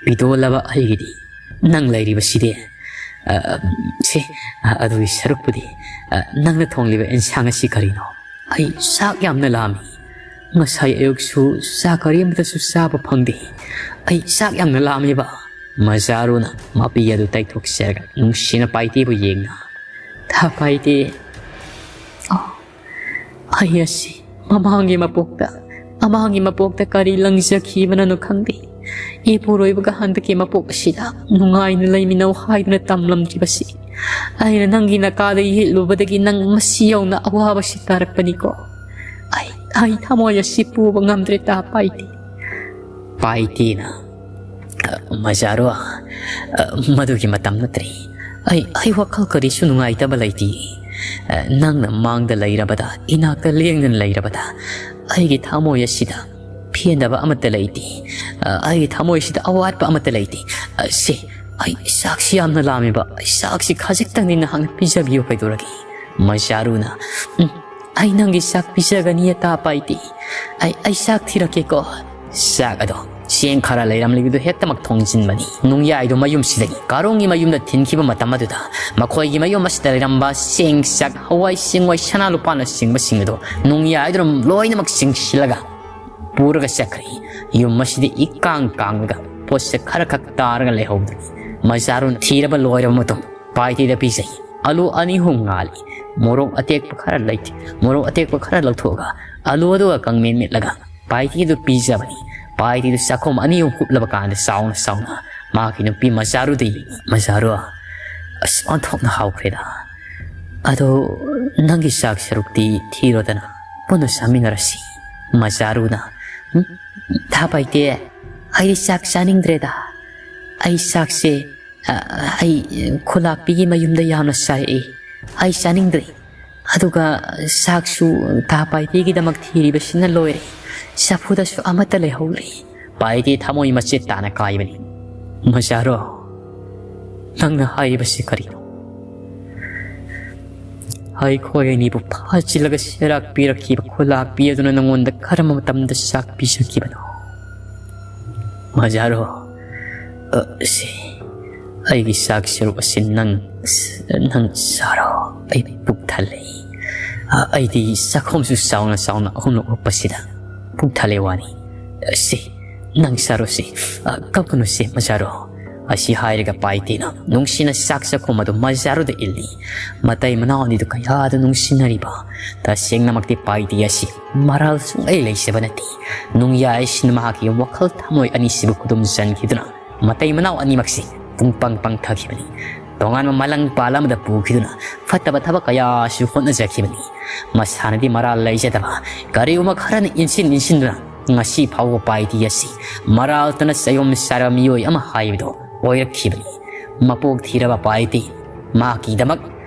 ꯄꯤꯗꯣꯜꯂꯕ ꯑꯩꯒꯤꯗꯤ ꯅꯪ ꯂꯩꯔꯤꯕꯁꯤꯗꯤ꯫ ꯑ, ꯁꯤ, ꯑ, ꯑꯗꯨꯒꯤ ꯁꯔꯨꯛꯄꯨꯗꯤ, ꯑ, ꯅꯪꯅ ꯊꯣꯡꯂꯤꯕ ꯑꯦꯟꯁꯥꯡ ꯑꯁꯤ ꯀꯔꯤꯅꯣ? ꯑꯩ ꯆꯥꯛ ꯌꯥꯝꯅ ꯂꯥꯝꯃꯤ꯫ ꯉꯁꯥꯏ ꯑꯌꯨꯛꯁꯨ ꯆꯥꯛ ꯑꯔꯦꯝꯕꯗꯁꯨ ꯆꯥꯕ ꯐꯪꯗꯦ꯫ ꯑꯩ ꯆꯥꯛ ꯌꯥꯝꯅ ꯂꯥꯝꯃꯦꯕ꯫" ꯃꯖꯥꯔꯨꯅ ꯃꯄꯤ ꯑꯗꯨ ꯇꯩꯊꯣꯛꯆꯔꯒ ꯅꯨꯡꯁꯤꯅ ꯄꯥꯏꯇꯤꯕꯨ ꯌꯦꯡꯅ, "ꯊꯥ ꯄꯥꯏꯇꯤ, ꯑꯣ, ꯑꯩ ꯑꯁꯤ ꯃꯃꯥꯡꯒꯤ ꯃꯄꯣꯛꯇ, ꯃꯃꯥꯡꯒꯤ ꯃꯄꯣꯛꯇ ꯀꯔꯤ ꯂꯪꯖꯈꯤꯕꯅꯅꯣ ꯈꯪꯗꯦ꯫ ꯏꯄꯨꯔꯣꯏꯕꯒ ꯍꯟꯗꯛꯀꯤ ꯃꯄꯣꯛ ꯑꯁꯤꯗ ꯅꯨꯡꯉꯥꯏꯅ ꯂꯩꯃꯤꯟꯅꯧ ꯍꯥꯏꯗꯨꯅ ꯇꯝꯂꯝꯈꯤꯕꯁꯤ꯫ ꯑꯩꯅ ꯅꯪꯒꯤ ꯅꯀꯥꯗ ꯌꯦꯠꯂꯨꯕꯗꯒꯤ ꯅꯪ ꯃꯁꯤ ꯌꯧꯅ ꯑꯋꯥꯕꯁꯤ ꯇꯥꯔꯛꯄꯅꯤꯀꯣ꯫ ꯑꯩ, ꯑꯩ ꯊꯃꯣꯏ ꯑꯁꯤ ꯄꯨꯕ ꯉꯝꯗ꯭ꯔꯦ ꯇꯥ ꯄꯥꯏꯇꯤ꯫" ꯄꯥꯏꯇꯤꯅ, "ꯑ, ꯃꯖꯥꯔꯨ, ꯑ, ꯃꯗꯨꯒꯤ ꯃꯇꯝ ꯅꯠꯇ꯭ꯔꯤ꯫ ꯑꯩ, ꯑꯩ ꯋꯥꯈꯜ ꯀꯔꯤꯁꯨ ꯅꯨꯡꯉꯥꯏꯇꯕ ꯂꯩꯇꯦ꯫ ꯑ, ꯅꯪꯅ ꯃꯥꯡꯗ ꯂꯩꯔꯕꯗ, ꯏꯅꯥꯛꯇ ꯂꯦꯡꯗꯅ ꯂꯩꯔꯕꯗ, ꯑꯩꯒꯤ ꯊꯃꯣꯏ ꯑꯁꯤꯗ ꯄꯦꯟꯗꯕ ꯑꯃꯠꯇ ꯂꯩꯇꯦ꯫ ꯑ, ꯑꯩꯒꯤ ꯊꯃꯣꯏꯁꯤꯗ ꯑꯋꯥꯠꯄ ꯑꯃꯠꯇ ꯂꯩꯇꯦ꯫ ꯑ, ꯁꯦ, ꯑꯩ ꯆꯥꯛꯁꯤ ꯌꯥꯝꯅ ꯂꯥꯝꯃꯦꯕ꯫ ꯑꯩ ꯆꯥꯛꯁꯤ ꯈꯖꯤꯛꯇꯪꯗꯤ ꯅꯍꯥꯛꯅ ꯄꯤꯖꯕꯤꯌꯨ ꯀꯩꯗꯧꯔꯒꯦ?" ꯃꯖꯥꯔꯨꯅ, "ꯎꯝ, ꯑꯩ ꯅꯪꯒꯤ ꯆꯥꯛ ꯄꯤꯖꯒꯅꯤ, ꯑꯇꯥ ꯄꯥꯏꯇꯦ꯫ ꯑꯩ, ꯑꯩ ꯆꯥꯛ ꯊꯤꯔꯛꯀꯦꯀꯣ꯫" ꯆꯥꯛ ꯑꯗꯣ ꯆꯦꯡ ꯈꯔ ꯂꯩꯔꯝꯂꯤꯕꯗꯨ ꯍꯦꯛꯇꯃꯛ ꯊꯣꯡꯖꯤꯟꯕꯅꯤ꯫ ꯅꯨꯡꯌꯥꯏꯗꯣ ꯃꯌꯨꯝꯁꯤꯗꯒꯤ ꯀꯥꯔꯣꯡꯒꯤ ꯃꯌꯨꯝꯗ ꯊꯤꯟꯈꯤꯕ ꯃꯇꯝ ꯑꯗꯨꯗ ꯃꯈꯣꯏꯒꯤ ꯃꯌꯨꯝ ꯑꯁꯤꯗ ꯂꯩꯔꯝꯕ ꯆꯦꯡ, ꯆꯥꯛ, ꯍꯋꯥꯏ ꯆꯦꯡꯋꯥꯏ, ꯁꯅꯥ ꯂꯨꯄꯥꯅꯆꯤꯡꯕꯁꯤꯡ ꯑꯗꯨ ꯅꯨꯡꯌꯥꯏꯗꯨꯅ ꯂꯣꯏꯅꯃꯛ ꯆꯤꯡꯁꯤꯜꯂꯒ ꯄꯨꯔꯒ ꯆꯠꯈ꯭ꯔꯦ꯫ ꯌꯨꯝ ꯑꯁꯤꯗꯤ ꯏꯀꯥꯡ ꯀꯥꯡꯂꯒ ꯄꯣꯠꯁꯛ ꯈꯔꯈꯛ ꯇꯥꯔꯒ ꯂꯩꯍꯧꯗ꯭ꯔꯦ꯫ ꯃꯖꯥꯔꯨꯅ ꯊꯤꯔꯕ ꯂꯣꯏꯔꯕ ꯃꯇꯨꯡ ꯄꯥꯏꯇꯤꯗ ꯄꯤꯖꯩ꯫ ꯑꯂꯨ ꯑꯅꯤ ꯑꯍꯨꯝ ꯉꯥꯜꯂꯤ꯫ ꯃꯣꯔꯣꯛ ꯑꯇꯦꯛꯄ ꯈꯔ ꯂꯩ-, ꯃꯣꯔꯣꯛ ꯑꯇꯦꯛꯄ ꯈꯔ ꯂꯧꯊꯣꯛꯑꯒ ꯑꯂꯨ ꯑꯗꯨꯒ ꯀꯪꯃꯦꯠ ꯃꯦꯠꯂꯒ ꯄꯥꯏꯇꯤꯗꯨ ꯄꯤꯖꯕꯅꯤ꯫ ꯄꯥꯏꯇꯤꯗꯨ ꯆꯥꯛꯈꯣꯝ ꯑꯅꯤ ꯑꯍꯨꯝ ꯍꯨꯞꯂꯕ ꯀꯥꯟꯗ ꯆꯥꯎꯅ ꯆꯥꯎꯅ ꯃꯍꯥꯛꯀꯤ ꯅꯨꯄꯤ ꯃꯖꯥꯔꯨꯗ ꯌꯦꯡꯉꯤ꯫ "ꯃꯖꯥꯔꯨ, ꯑꯁ, ꯑꯣꯟꯊꯣꯛꯅ ꯍꯥꯎꯈ꯭ꯔꯦꯗ꯫ ꯑꯗꯣ ꯅꯪꯒꯤ ꯆꯥꯛ ꯁꯔꯨꯛꯇꯤ ꯊꯤꯔꯣꯗꯅ, ꯄꯨꯟꯅ ꯆꯥꯃꯤꯟꯅꯔꯁꯤ꯫" ꯃꯖꯥꯔꯨꯅ, "ꯎꯝ, ꯊꯥ ꯄꯥꯏꯇꯦ, ꯑꯩꯗꯤ ꯆꯥꯛ ꯆꯥꯅꯤꯡꯗ꯭ꯔꯦꯗ꯫ ꯑꯩ ꯆꯥꯛꯁꯦ, ꯑ, ꯑꯩ ꯈꯨꯂꯥꯛꯄꯤꯒꯤ ꯃꯌꯨꯝꯗ ꯌꯥꯝꯅ ꯆꯥꯔꯛꯏ꯫ ꯑꯩ ꯆꯥꯅꯤꯡꯗ꯭ꯔꯦ꯫ ꯑꯗꯨꯒ ꯆꯥꯛꯁꯨ ꯊꯥ ꯄꯥꯏꯇꯦꯒꯤꯗꯃꯛ ꯊꯤꯔꯤꯕꯁꯤꯅ ꯂꯣꯏꯔꯦ꯫ ꯆꯐꯨꯗꯁꯨ ꯑꯃꯠꯇ ꯂꯩꯍꯧꯗ꯭ꯔꯦ꯫" ꯄꯥꯏꯇꯦ ꯊꯃꯣꯏ ꯃꯆꯦꯠ ꯇꯥꯅ ꯀꯥꯏꯕꯅꯤ꯫ "ꯃꯖꯥꯔꯨ, ꯅꯪꯅ ꯍꯥꯏꯔꯤꯕꯁꯤ ꯀꯔꯤꯅꯣ? ꯑꯩꯈꯣꯏ ꯑꯅꯤꯕꯨ ꯐꯥꯖꯤꯜꯂꯒ ꯁꯦꯔꯥꯛ ꯄꯤꯔꯛꯈꯤꯕ ꯈꯨꯂꯥꯛꯄꯤ ꯑꯗꯨꯅ ꯅꯉꯣꯟꯗ ꯀꯔꯝꯕ ꯃꯇꯝꯗ ꯆꯥꯛ ꯄꯤꯖꯈꯤꯕꯅꯣ?" "ꯃꯖꯥꯔꯨ, ꯑ, ꯁꯤ, ꯑꯩꯒꯤ ꯆꯥꯛ ꯁꯔꯨꯛ ꯑꯁꯤ ꯅꯪ, ꯅꯪ ꯆꯥꯔꯣ꯫ ꯑꯩ ꯄꯨꯛ ꯊꯜꯂꯦ꯫ ꯑ, ꯑꯩꯗꯤ ꯆꯥꯛꯈꯣꯝꯁꯨ ꯆꯥꯎꯅ ꯆꯥꯎꯅ ꯑꯍꯨꯝꯂꯛ ꯍꯨꯞꯄꯁꯤꯗ ꯄꯨꯛ ꯊꯜꯂꯦ ꯋꯥꯅꯤ꯫ ꯑ, ꯁꯤ, ꯅꯪ ꯆꯥꯔꯣ ꯁꯤ꯫ ꯑ, ꯀꯞꯀꯅꯨ ꯁꯤ, ꯃꯖꯥꯔꯨ꯫" ꯑꯁꯤ ꯍꯥꯏꯔꯒ ꯄꯥꯏꯇꯦꯅ ꯅꯨꯡꯁꯤꯅ ꯆꯥꯛ ꯆꯥꯛꯈꯣꯝ ꯑꯗꯨ ꯃꯖꯥꯔꯨꯗ ꯏꯜꯂꯤ꯫ ꯃꯇꯩ ꯃꯅꯥꯎ ꯑꯅꯤꯗꯨ ꯀꯌꯥꯗ ꯅꯨꯡꯁꯤꯅꯔꯤꯕ꯫ ꯇꯁꯦꯡꯅꯃꯛꯇꯤ ꯄꯥꯏꯇꯦ ꯑꯁꯤ ꯃꯔꯥꯜ ꯁꯨꯡꯂꯩ ꯂꯩꯖꯕ ꯅꯠꯇꯦ꯫ ꯅꯨꯡꯌꯥꯏꯁꯤꯅ ꯃꯍꯥꯛꯀꯤ ꯋꯥꯈꯜ ꯊꯃꯣꯏ ꯑꯅꯤꯁꯤꯕꯨ ꯈꯨꯗꯨꯝ ꯆꯟꯈꯤꯗꯨꯅ ꯃꯇꯩ ꯃꯅꯥꯎ ꯑꯅꯤꯃꯛꯁꯤ ꯄꯨꯡ ꯄꯪ ꯄꯪꯊꯈꯤꯕꯅꯤ꯫ ꯇꯣꯉꯥꯟꯕ ꯃꯥꯂꯪ ꯄꯥꯜ ꯑꯃꯗ ꯄꯨꯈꯤꯗꯨꯅ ꯐꯠꯇꯕ ꯊꯕꯛ ꯀꯌꯥꯁꯨ ꯍꯣꯠꯅꯖꯈꯤꯕꯅꯤ꯫ ꯃꯁꯥꯅꯗꯤ ꯃꯔꯥꯜ ꯂꯩꯖꯗꯕ ꯀꯔꯤꯒꯨꯝꯕ ꯈꯔꯅ ꯏꯟꯁꯤꯟ ꯏꯟꯁꯤꯟꯗꯨꯅ ꯉꯁꯤ ꯐꯥꯎꯕ ꯄꯥꯏꯇꯦ ꯑꯁꯤ ꯃꯔꯥꯜꯇꯅ ꯆꯌꯣꯝ ꯆꯥꯔꯕ ꯃꯤꯑꯣꯏ ꯑꯃ ꯍꯥꯏꯕꯗꯨ ꯑꯣꯏꯔꯛꯈꯤꯕꯅꯤ꯫ ꯃꯄꯣꯛ ꯊꯤꯔꯕ ꯄꯥꯏꯇꯦ ꯃꯍꯥꯛꯀꯤꯗꯃꯛ,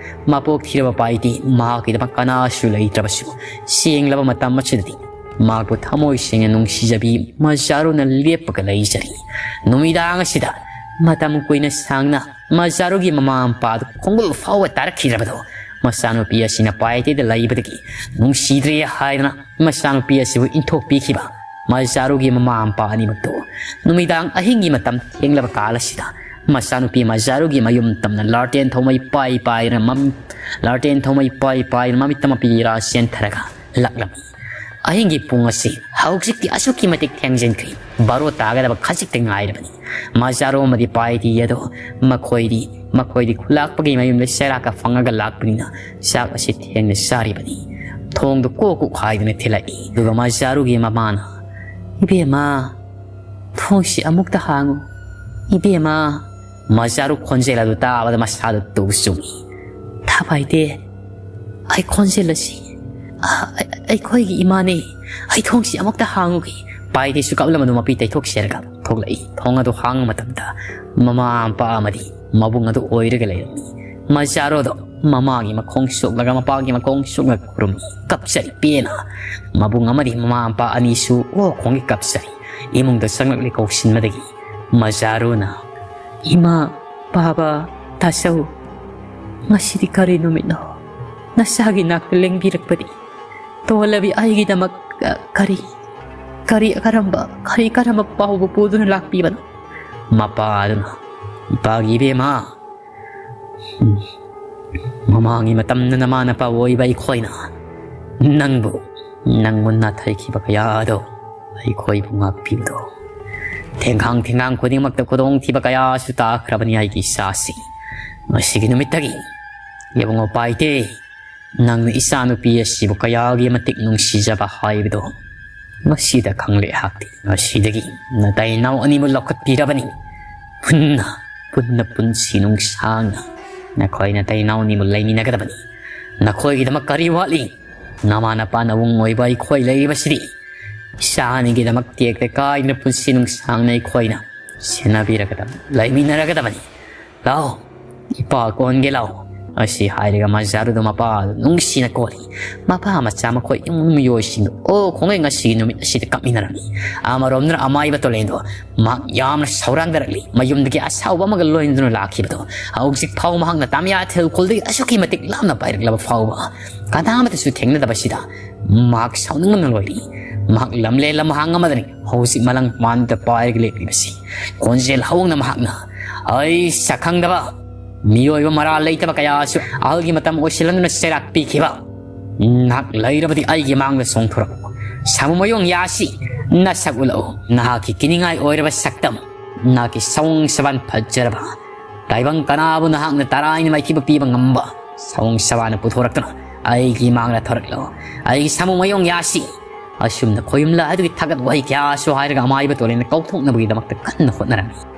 ꯃꯄꯣꯛ ꯊꯤꯔꯕ ꯄꯥꯏꯇꯦ ꯃꯍꯥꯛꯀꯤꯗꯃꯛ ꯀꯅꯥꯁꯨ ꯂꯩꯇ꯭ꯔꯕꯁꯨ, ꯁꯦꯡꯂꯕ ꯃꯇꯝ ꯑꯁꯤꯗꯗꯤ ꯃꯍꯥꯛꯄꯨ ꯊꯃꯣꯏ ꯁꯦꯡꯅ ꯅꯨꯡꯁꯤꯖꯕꯤ ꯃꯖꯥꯔꯨꯅ ꯂꯦꯞꯄꯒ ꯂꯩꯖꯔꯤ꯫ ꯅꯨꯃꯤꯗꯥꯡ ꯑꯁꯤꯗ ꯃꯇꯝ ꯀꯨꯏꯅ ꯁꯥꯡꯅ ꯃꯖꯥꯔꯨꯒꯤ ꯃꯃꯥ ꯃꯄꯥꯗꯨ ꯈꯣꯡꯒꯨꯜ ꯐꯥꯎꯕ ꯇꯥꯔꯛꯈꯤꯗ꯭ꯔꯕꯗꯣ ꯃꯆꯥꯅꯨꯄꯤ ꯑꯁꯤꯅ ꯄꯥꯏꯇꯦꯗ ꯂꯩꯕꯗꯒꯤ ꯅꯨꯡꯁꯤꯗ꯭ꯔꯦ ꯍꯥꯏꯗꯅ ꯃꯆꯥꯅꯨꯄꯤ ꯑꯁꯤꯕꯨ ꯏꯟꯊꯣꯛꯄꯤꯈꯤꯕ ꯃꯖꯥꯔꯨꯒꯤ ꯃꯃꯥ ꯃꯄꯥ ꯑꯅꯤꯃꯛꯇꯣ ꯅꯨꯃꯤꯗꯥꯡ ꯑꯍꯤꯡꯒꯤ ꯃꯇꯝ ꯊꯦꯡꯂꯕ ꯀꯥꯜ ꯑꯁꯤꯗ ꯃꯆꯥꯅꯨꯄꯤ ꯃꯖꯥꯔꯨꯒꯤ ꯃꯌꯨꯝ ꯇꯝꯅ ꯂꯥꯔꯇꯦꯟ ꯊꯧꯃꯩ ꯄꯥꯏ ꯄꯥꯏꯗꯨꯅ ꯃꯝ-, ꯂꯥꯔꯇꯦꯟ ꯊꯧꯃꯩ ꯄꯥꯏ ꯄꯥꯏꯗꯨꯅ ꯃꯃꯤꯠꯇ ꯃꯄꯤ ꯏꯔꯥ ꯆꯦꯟꯊꯔꯒ ꯂꯥꯛꯂꯝꯃꯤ꯫ ꯑꯍꯤꯡꯒꯤ ꯄꯨꯡ ꯑꯁꯤ ꯍꯧꯖꯤꯛꯇꯤ ꯑꯁꯨꯛꯀꯤ ꯃꯇꯤꯛ ꯊꯦꯡꯖꯤꯟꯈ꯭ꯔꯦ꯫ ꯕꯥꯔꯣ ꯇꯥꯒꯗꯕ ꯈꯖꯤꯛꯇ ꯉꯥꯏꯔꯕꯅꯤ꯫ ꯃꯖꯥꯔꯣ ꯑꯃꯗꯤ ꯄꯥꯏꯗꯤ ꯑꯗꯣ ꯃꯈꯣꯏꯗꯤ, ꯃꯈꯣꯏꯗꯤ ꯈꯨꯂꯥꯛꯄꯒꯤ ꯃꯌꯨꯝꯗ ꯆꯩꯔꯥꯛꯀ ꯐꯪꯉꯒ ꯂꯥꯛꯄꯅꯤꯅ ꯆꯥꯛ ꯑꯁꯤ ꯊꯦꯡꯅ ꯆꯥꯔꯤꯕꯅꯤ꯫ ꯊꯣꯡꯗꯨ ꯀꯣꯛ ꯀꯣꯛ ꯍꯥꯏꯗꯨꯅ ꯊꯤꯜꯂꯛꯏ꯫ ꯑꯗꯨꯒ ꯃꯖꯥꯔꯨꯒꯤ ꯃꯃꯥꯅ, "ꯏꯕꯦꯝꯃ, ꯊꯣꯡꯁꯤ ꯑꯃꯨꯛꯇ ꯍꯥꯡꯉꯨ꯫ ꯏꯕꯦꯝꯃ!" ꯃꯖꯥꯔꯨ ꯈꯣꯟꯖꯦꯜ ꯑꯗꯨ ꯇꯥꯕꯗ ꯃꯁꯥꯗꯨ ꯇꯨ ꯆꯨꯡꯏ꯫ "ꯊꯥ ꯄꯥꯏꯗꯦ, ꯑꯩ ꯈꯣꯟꯖꯦꯜ ꯑꯁꯤ, ꯑ, ꯑꯩ-, ꯑꯩꯈꯣꯏꯒꯤ ꯏꯃꯥꯅꯦ꯫ ꯑꯩ ꯊꯣꯡꯁꯤ ꯑꯃꯨꯛꯇ ꯍꯥꯡꯉꯨꯒꯦ꯫" ꯄꯥꯏꯗꯦꯁꯨ ꯀꯞꯂꯝꯕꯗꯨ ꯃꯄꯤ ꯇꯩꯊꯣꯛꯆꯔꯒ ꯊꯣꯛꯂꯛꯏ꯫ ꯊꯣꯡ ꯑꯗꯨ ꯍꯥꯡꯕ ꯃꯇꯝꯗ ꯃꯃꯥ ꯃꯄꯥ ꯑꯃꯗꯤ ꯃꯕꯨꯡ ꯑꯗꯨ ꯑꯣꯏꯔꯒ ꯂꯩꯔꯝꯃꯤ꯫ ꯃꯖꯥꯔꯣꯗꯣ ꯃꯃꯥꯒꯤ ꯃꯈꯣꯡ ꯁꯣꯛꯂꯒ ꯃꯄꯥꯒꯤ ꯃꯈꯣꯡ ꯁꯣꯛꯂꯒ ꯈꯨꯔꯨꯝꯃꯤ꯫ ꯀꯞꯆꯔꯤ ꯄꯦꯟꯅ꯫ ꯃꯕꯨꯡ ꯑꯃꯗꯤ ꯃꯃꯥ ꯃꯄꯥ ꯑꯅꯤꯁꯨ ꯑꯣ ꯈꯣꯡꯒꯤ ꯀꯞꯆꯔꯤ꯫ ꯏꯃꯨꯡꯗ ꯆꯪꯂꯛꯂꯦ ꯀꯧꯁꯤꯟꯕꯗꯒꯤ ꯃꯖꯥꯔꯨꯅ, "ꯏꯃꯥ, ꯕꯥꯕꯥ, ꯇꯥꯆꯧ, ꯉꯁꯤꯗꯤ ꯀꯔꯤ ꯅꯨꯃꯤꯠꯅꯣ? ꯅꯆꯥꯒꯤ ꯅꯥꯛꯇ ꯂꯦꯡꯕꯤꯔꯛꯄꯗꯤ ꯇꯣꯜꯂꯕꯤ ꯑꯩꯒꯤꯗꯃꯛ, ꯑ, ꯀꯔꯤ, ꯀꯔꯤ ꯀꯔꯝꯕ, ꯀꯔꯤ ꯀꯔꯝꯕ ꯄꯥꯎꯕꯨ ꯄꯨꯗꯨꯅ ꯂꯥꯛꯄꯤꯕꯅꯣ?" ꯃꯄꯥ ꯑꯗꯨꯅ, "ꯏꯄꯥꯒꯤ ꯏꯕꯦꯝꯃ, ꯎꯝ, ꯃꯃꯥꯡꯒꯤ ꯃꯇꯝꯗ ꯅꯃꯥ ꯅꯄꯥ ꯑꯣꯏꯕ ꯑꯩꯈꯣꯏꯅ ꯅꯪꯕꯨ, ꯅꯪꯕꯨ ꯅꯥꯊꯩꯈꯤꯕ ꯀꯌꯥ ꯑꯗꯣ ꯑꯩꯈꯣꯏꯕꯨ ꯉꯥꯛꯄꯤꯕꯗꯣ꯫ ꯊꯦꯡꯈꯥꯡ ꯊꯦꯡꯈꯥꯡ ꯈꯨꯗꯤꯡꯃꯛꯇ ꯈꯨꯗꯣꯡꯊꯤꯕ ꯀꯌꯥꯁꯨ ꯇꯥꯈ꯭ꯔꯕꯅꯤ ꯑꯩꯒꯤ ꯏꯆꯥꯁꯤꯡ꯫ ꯉꯁꯤꯒꯤ ꯅꯨꯃꯤꯠꯇꯒꯤ ꯏꯕꯨꯡꯉꯣ ꯄꯥꯏꯇꯦ, ꯅꯪꯅ ꯏꯆꯥꯅꯨꯄꯤ ꯑꯁꯤꯕꯨ ꯀꯌꯥꯒꯤ ꯃꯇꯤꯛ ꯅꯨꯡꯁꯤꯖꯕ ꯍꯥꯏꯕꯗꯣ ꯉꯁꯤꯗ ꯈꯪꯂꯦ ꯑꯩꯍꯥꯛꯇꯤ꯫ ꯉꯁꯤꯗꯒꯤ ꯅꯇꯩ ꯅꯥꯎ ꯑꯅꯤꯃꯛ ꯂꯧꯈꯠꯄꯤꯔꯕꯅꯤ꯫ ꯄꯨꯟꯅ, ꯄꯨꯟꯅ ꯄꯨꯟꯁꯤ ꯅꯨꯡꯁꯥꯡꯅ ꯅꯈꯣꯏ ꯅꯇꯩ ꯅꯥꯎ ꯑꯅꯤꯃꯛ ꯂꯩꯃꯤꯟꯅꯒꯗꯕꯅꯤ꯫ ꯅꯈꯣꯏꯒꯤꯗꯃꯛ ꯀꯔꯤ ꯋꯥꯠꯂꯤ? ꯅꯃꯥ ꯅꯄꯥ ꯅꯕꯨꯡ ꯑꯣꯏꯕ ꯑꯩꯈꯣꯏ ꯂꯩꯔꯤꯕꯁꯤꯗꯤ ꯏꯆꯥ ꯑꯅꯤꯒꯤꯗꯃꯛ ꯇꯦꯛꯇ ꯀꯥꯏꯗꯅ ꯄꯨꯟꯁꯤ ꯅꯨꯡꯁꯥꯡꯅ ꯑꯩꯈꯣꯏꯅ ꯁꯦꯟꯅꯕꯤꯔꯒꯗꯕꯅꯤ, ꯂꯩꯃꯤꯟꯅꯔꯒꯗꯕꯅꯤ꯫ "ꯂꯥꯛꯑꯣ, ꯏꯄꯥ ꯀꯣꯟꯒꯦ ꯂꯥꯛꯑꯣ"꯫ ꯑꯁꯤ ꯍꯥꯏꯔꯒ ꯃꯖꯥꯔꯨꯗꯣ ꯃꯄꯥ ꯅꯨꯡꯁꯤꯅ ꯀꯣꯜꯂꯤ꯫ ꯃꯄꯥ ꯃꯆꯥ ꯃꯈꯣꯏ ꯏꯃꯨꯡ ꯃꯤꯑꯣꯏꯁꯤꯡꯗꯣ ꯑꯣ ꯈꯣꯡꯉꯩ ꯉꯁꯤꯒꯤ ꯅꯨꯃꯤꯠ ꯑꯁꯤꯗ ꯀꯞꯃꯤꯟꯅꯔꯝꯃꯤ꯫ ꯑꯃꯔꯣꯝꯗꯅ ꯑꯃꯥꯏꯕ ꯇꯣꯂꯦꯟꯗꯣ ꯃꯍꯥꯛ ꯌꯥꯝꯅ ꯁꯧꯔꯥꯡꯗꯔꯛꯂꯤ꯫ ꯃꯌꯨꯝꯗꯒꯤ ꯑꯁꯥꯎꯕ ꯑꯃꯒ ꯂꯣꯏꯅꯗꯨꯅ ꯂꯥꯛꯈꯤꯕꯗꯣ ꯍꯧꯖꯤꯛ ꯐꯥꯎ ꯃꯍꯥꯛꯅ ꯇꯥꯃꯤꯌꯥ ꯊꯦꯜ ꯈꯨꯜꯗꯒꯤ ꯑꯁꯨꯛꯀꯤ ꯃꯇꯤꯛ ꯂꯥꯞꯅ ꯄꯥꯏꯔꯛꯂꯕ ꯐꯥꯎꯕ ꯀꯅꯥꯃꯠꯇꯁꯨ ꯊꯦꯡꯅꯗꯕꯁꯤꯗ ꯃꯍꯥꯛ ꯁꯥꯎꯅꯤꯡꯕꯅ ꯂꯣꯏꯔꯤ꯫ ꯃꯍꯥꯛ ꯂꯝꯂꯦꯟ ꯂꯝꯍꯥꯡ ꯑꯃꯗꯅꯤ ꯍꯧꯖꯤꯛ ꯃꯂꯪ ꯄꯥꯟꯗ ꯄꯥꯏꯔꯒ ꯂꯦꯞꯂꯤꯕꯁꯤ꯫ ꯈꯣꯟꯖꯦꯜ ꯍꯧꯅ ꯃꯍꯥꯛꯅ, "ꯑꯩ ꯁꯛꯈꯪꯗꯕ ꯃꯤꯑꯣꯏꯕ ꯃꯔꯥꯜ ꯂꯩꯇꯕ ꯀꯌꯥꯁꯨ ꯑꯍꯜꯒꯤ ꯃꯇꯝ ꯑꯣꯏꯁꯤꯜꯂꯗꯨꯅ ꯆꯩꯔꯥꯛ ꯄꯤꯈꯤꯕ꯫ ꯅꯍꯥꯛ ꯂꯩꯔꯕꯗꯤ ꯑꯩꯒꯤ ꯃꯥꯡꯗ ꯆꯣꯡꯊꯣꯔꯛꯎ꯫ ꯁꯥꯃꯨ ꯃꯌꯣꯡ ꯌꯥꯁꯤ ꯅꯁꯛ ꯎꯠꯂꯛꯎ꯫ ꯅꯍꯥꯛꯀꯤ ꯀꯤꯅꯤꯡꯉꯥꯏ ꯑꯣꯏꯔꯕ ꯁꯛꯇꯝ, ꯅꯍꯥꯛꯀꯤ ꯁꯑꯣꯡ ꯁꯕꯥꯟ ꯐꯖꯔꯕ ꯇꯥꯏꯕꯪ ꯀꯅꯥꯕꯨ ꯅꯍꯥꯛꯅ ꯇꯔꯥꯏꯅ ꯃꯥꯏꯊꯤꯕ ꯄꯤꯕ ꯉꯝꯕ ꯁꯑꯣꯡ ꯁꯕꯥꯟꯅ ꯄꯨꯊꯣꯔꯛꯇꯨꯅ ꯑꯩꯒꯤ ꯃꯥꯡꯗ ꯊꯣꯔꯛꯂꯣ꯫ ꯑꯩꯒꯤ ꯁꯥꯃꯨ ꯃꯌꯣꯡ ꯌꯥꯁꯤ"꯫ ꯑꯁꯨꯝꯅ ꯈꯣꯌꯨꯝꯂꯥ ꯑꯗꯨꯒꯤ ꯊꯥꯒꯠ ꯋꯥꯍꯩ ꯀꯌꯥꯁꯨ ꯍꯥꯏꯔꯒ ꯑꯃꯥꯏꯕ ꯇꯣꯂꯦꯟꯅ ꯀꯧꯊꯣꯛꯅꯕꯒꯤꯗꯃꯛꯇ ꯀꯟꯅ ꯍꯣꯠꯅꯔꯝꯃꯤ꯫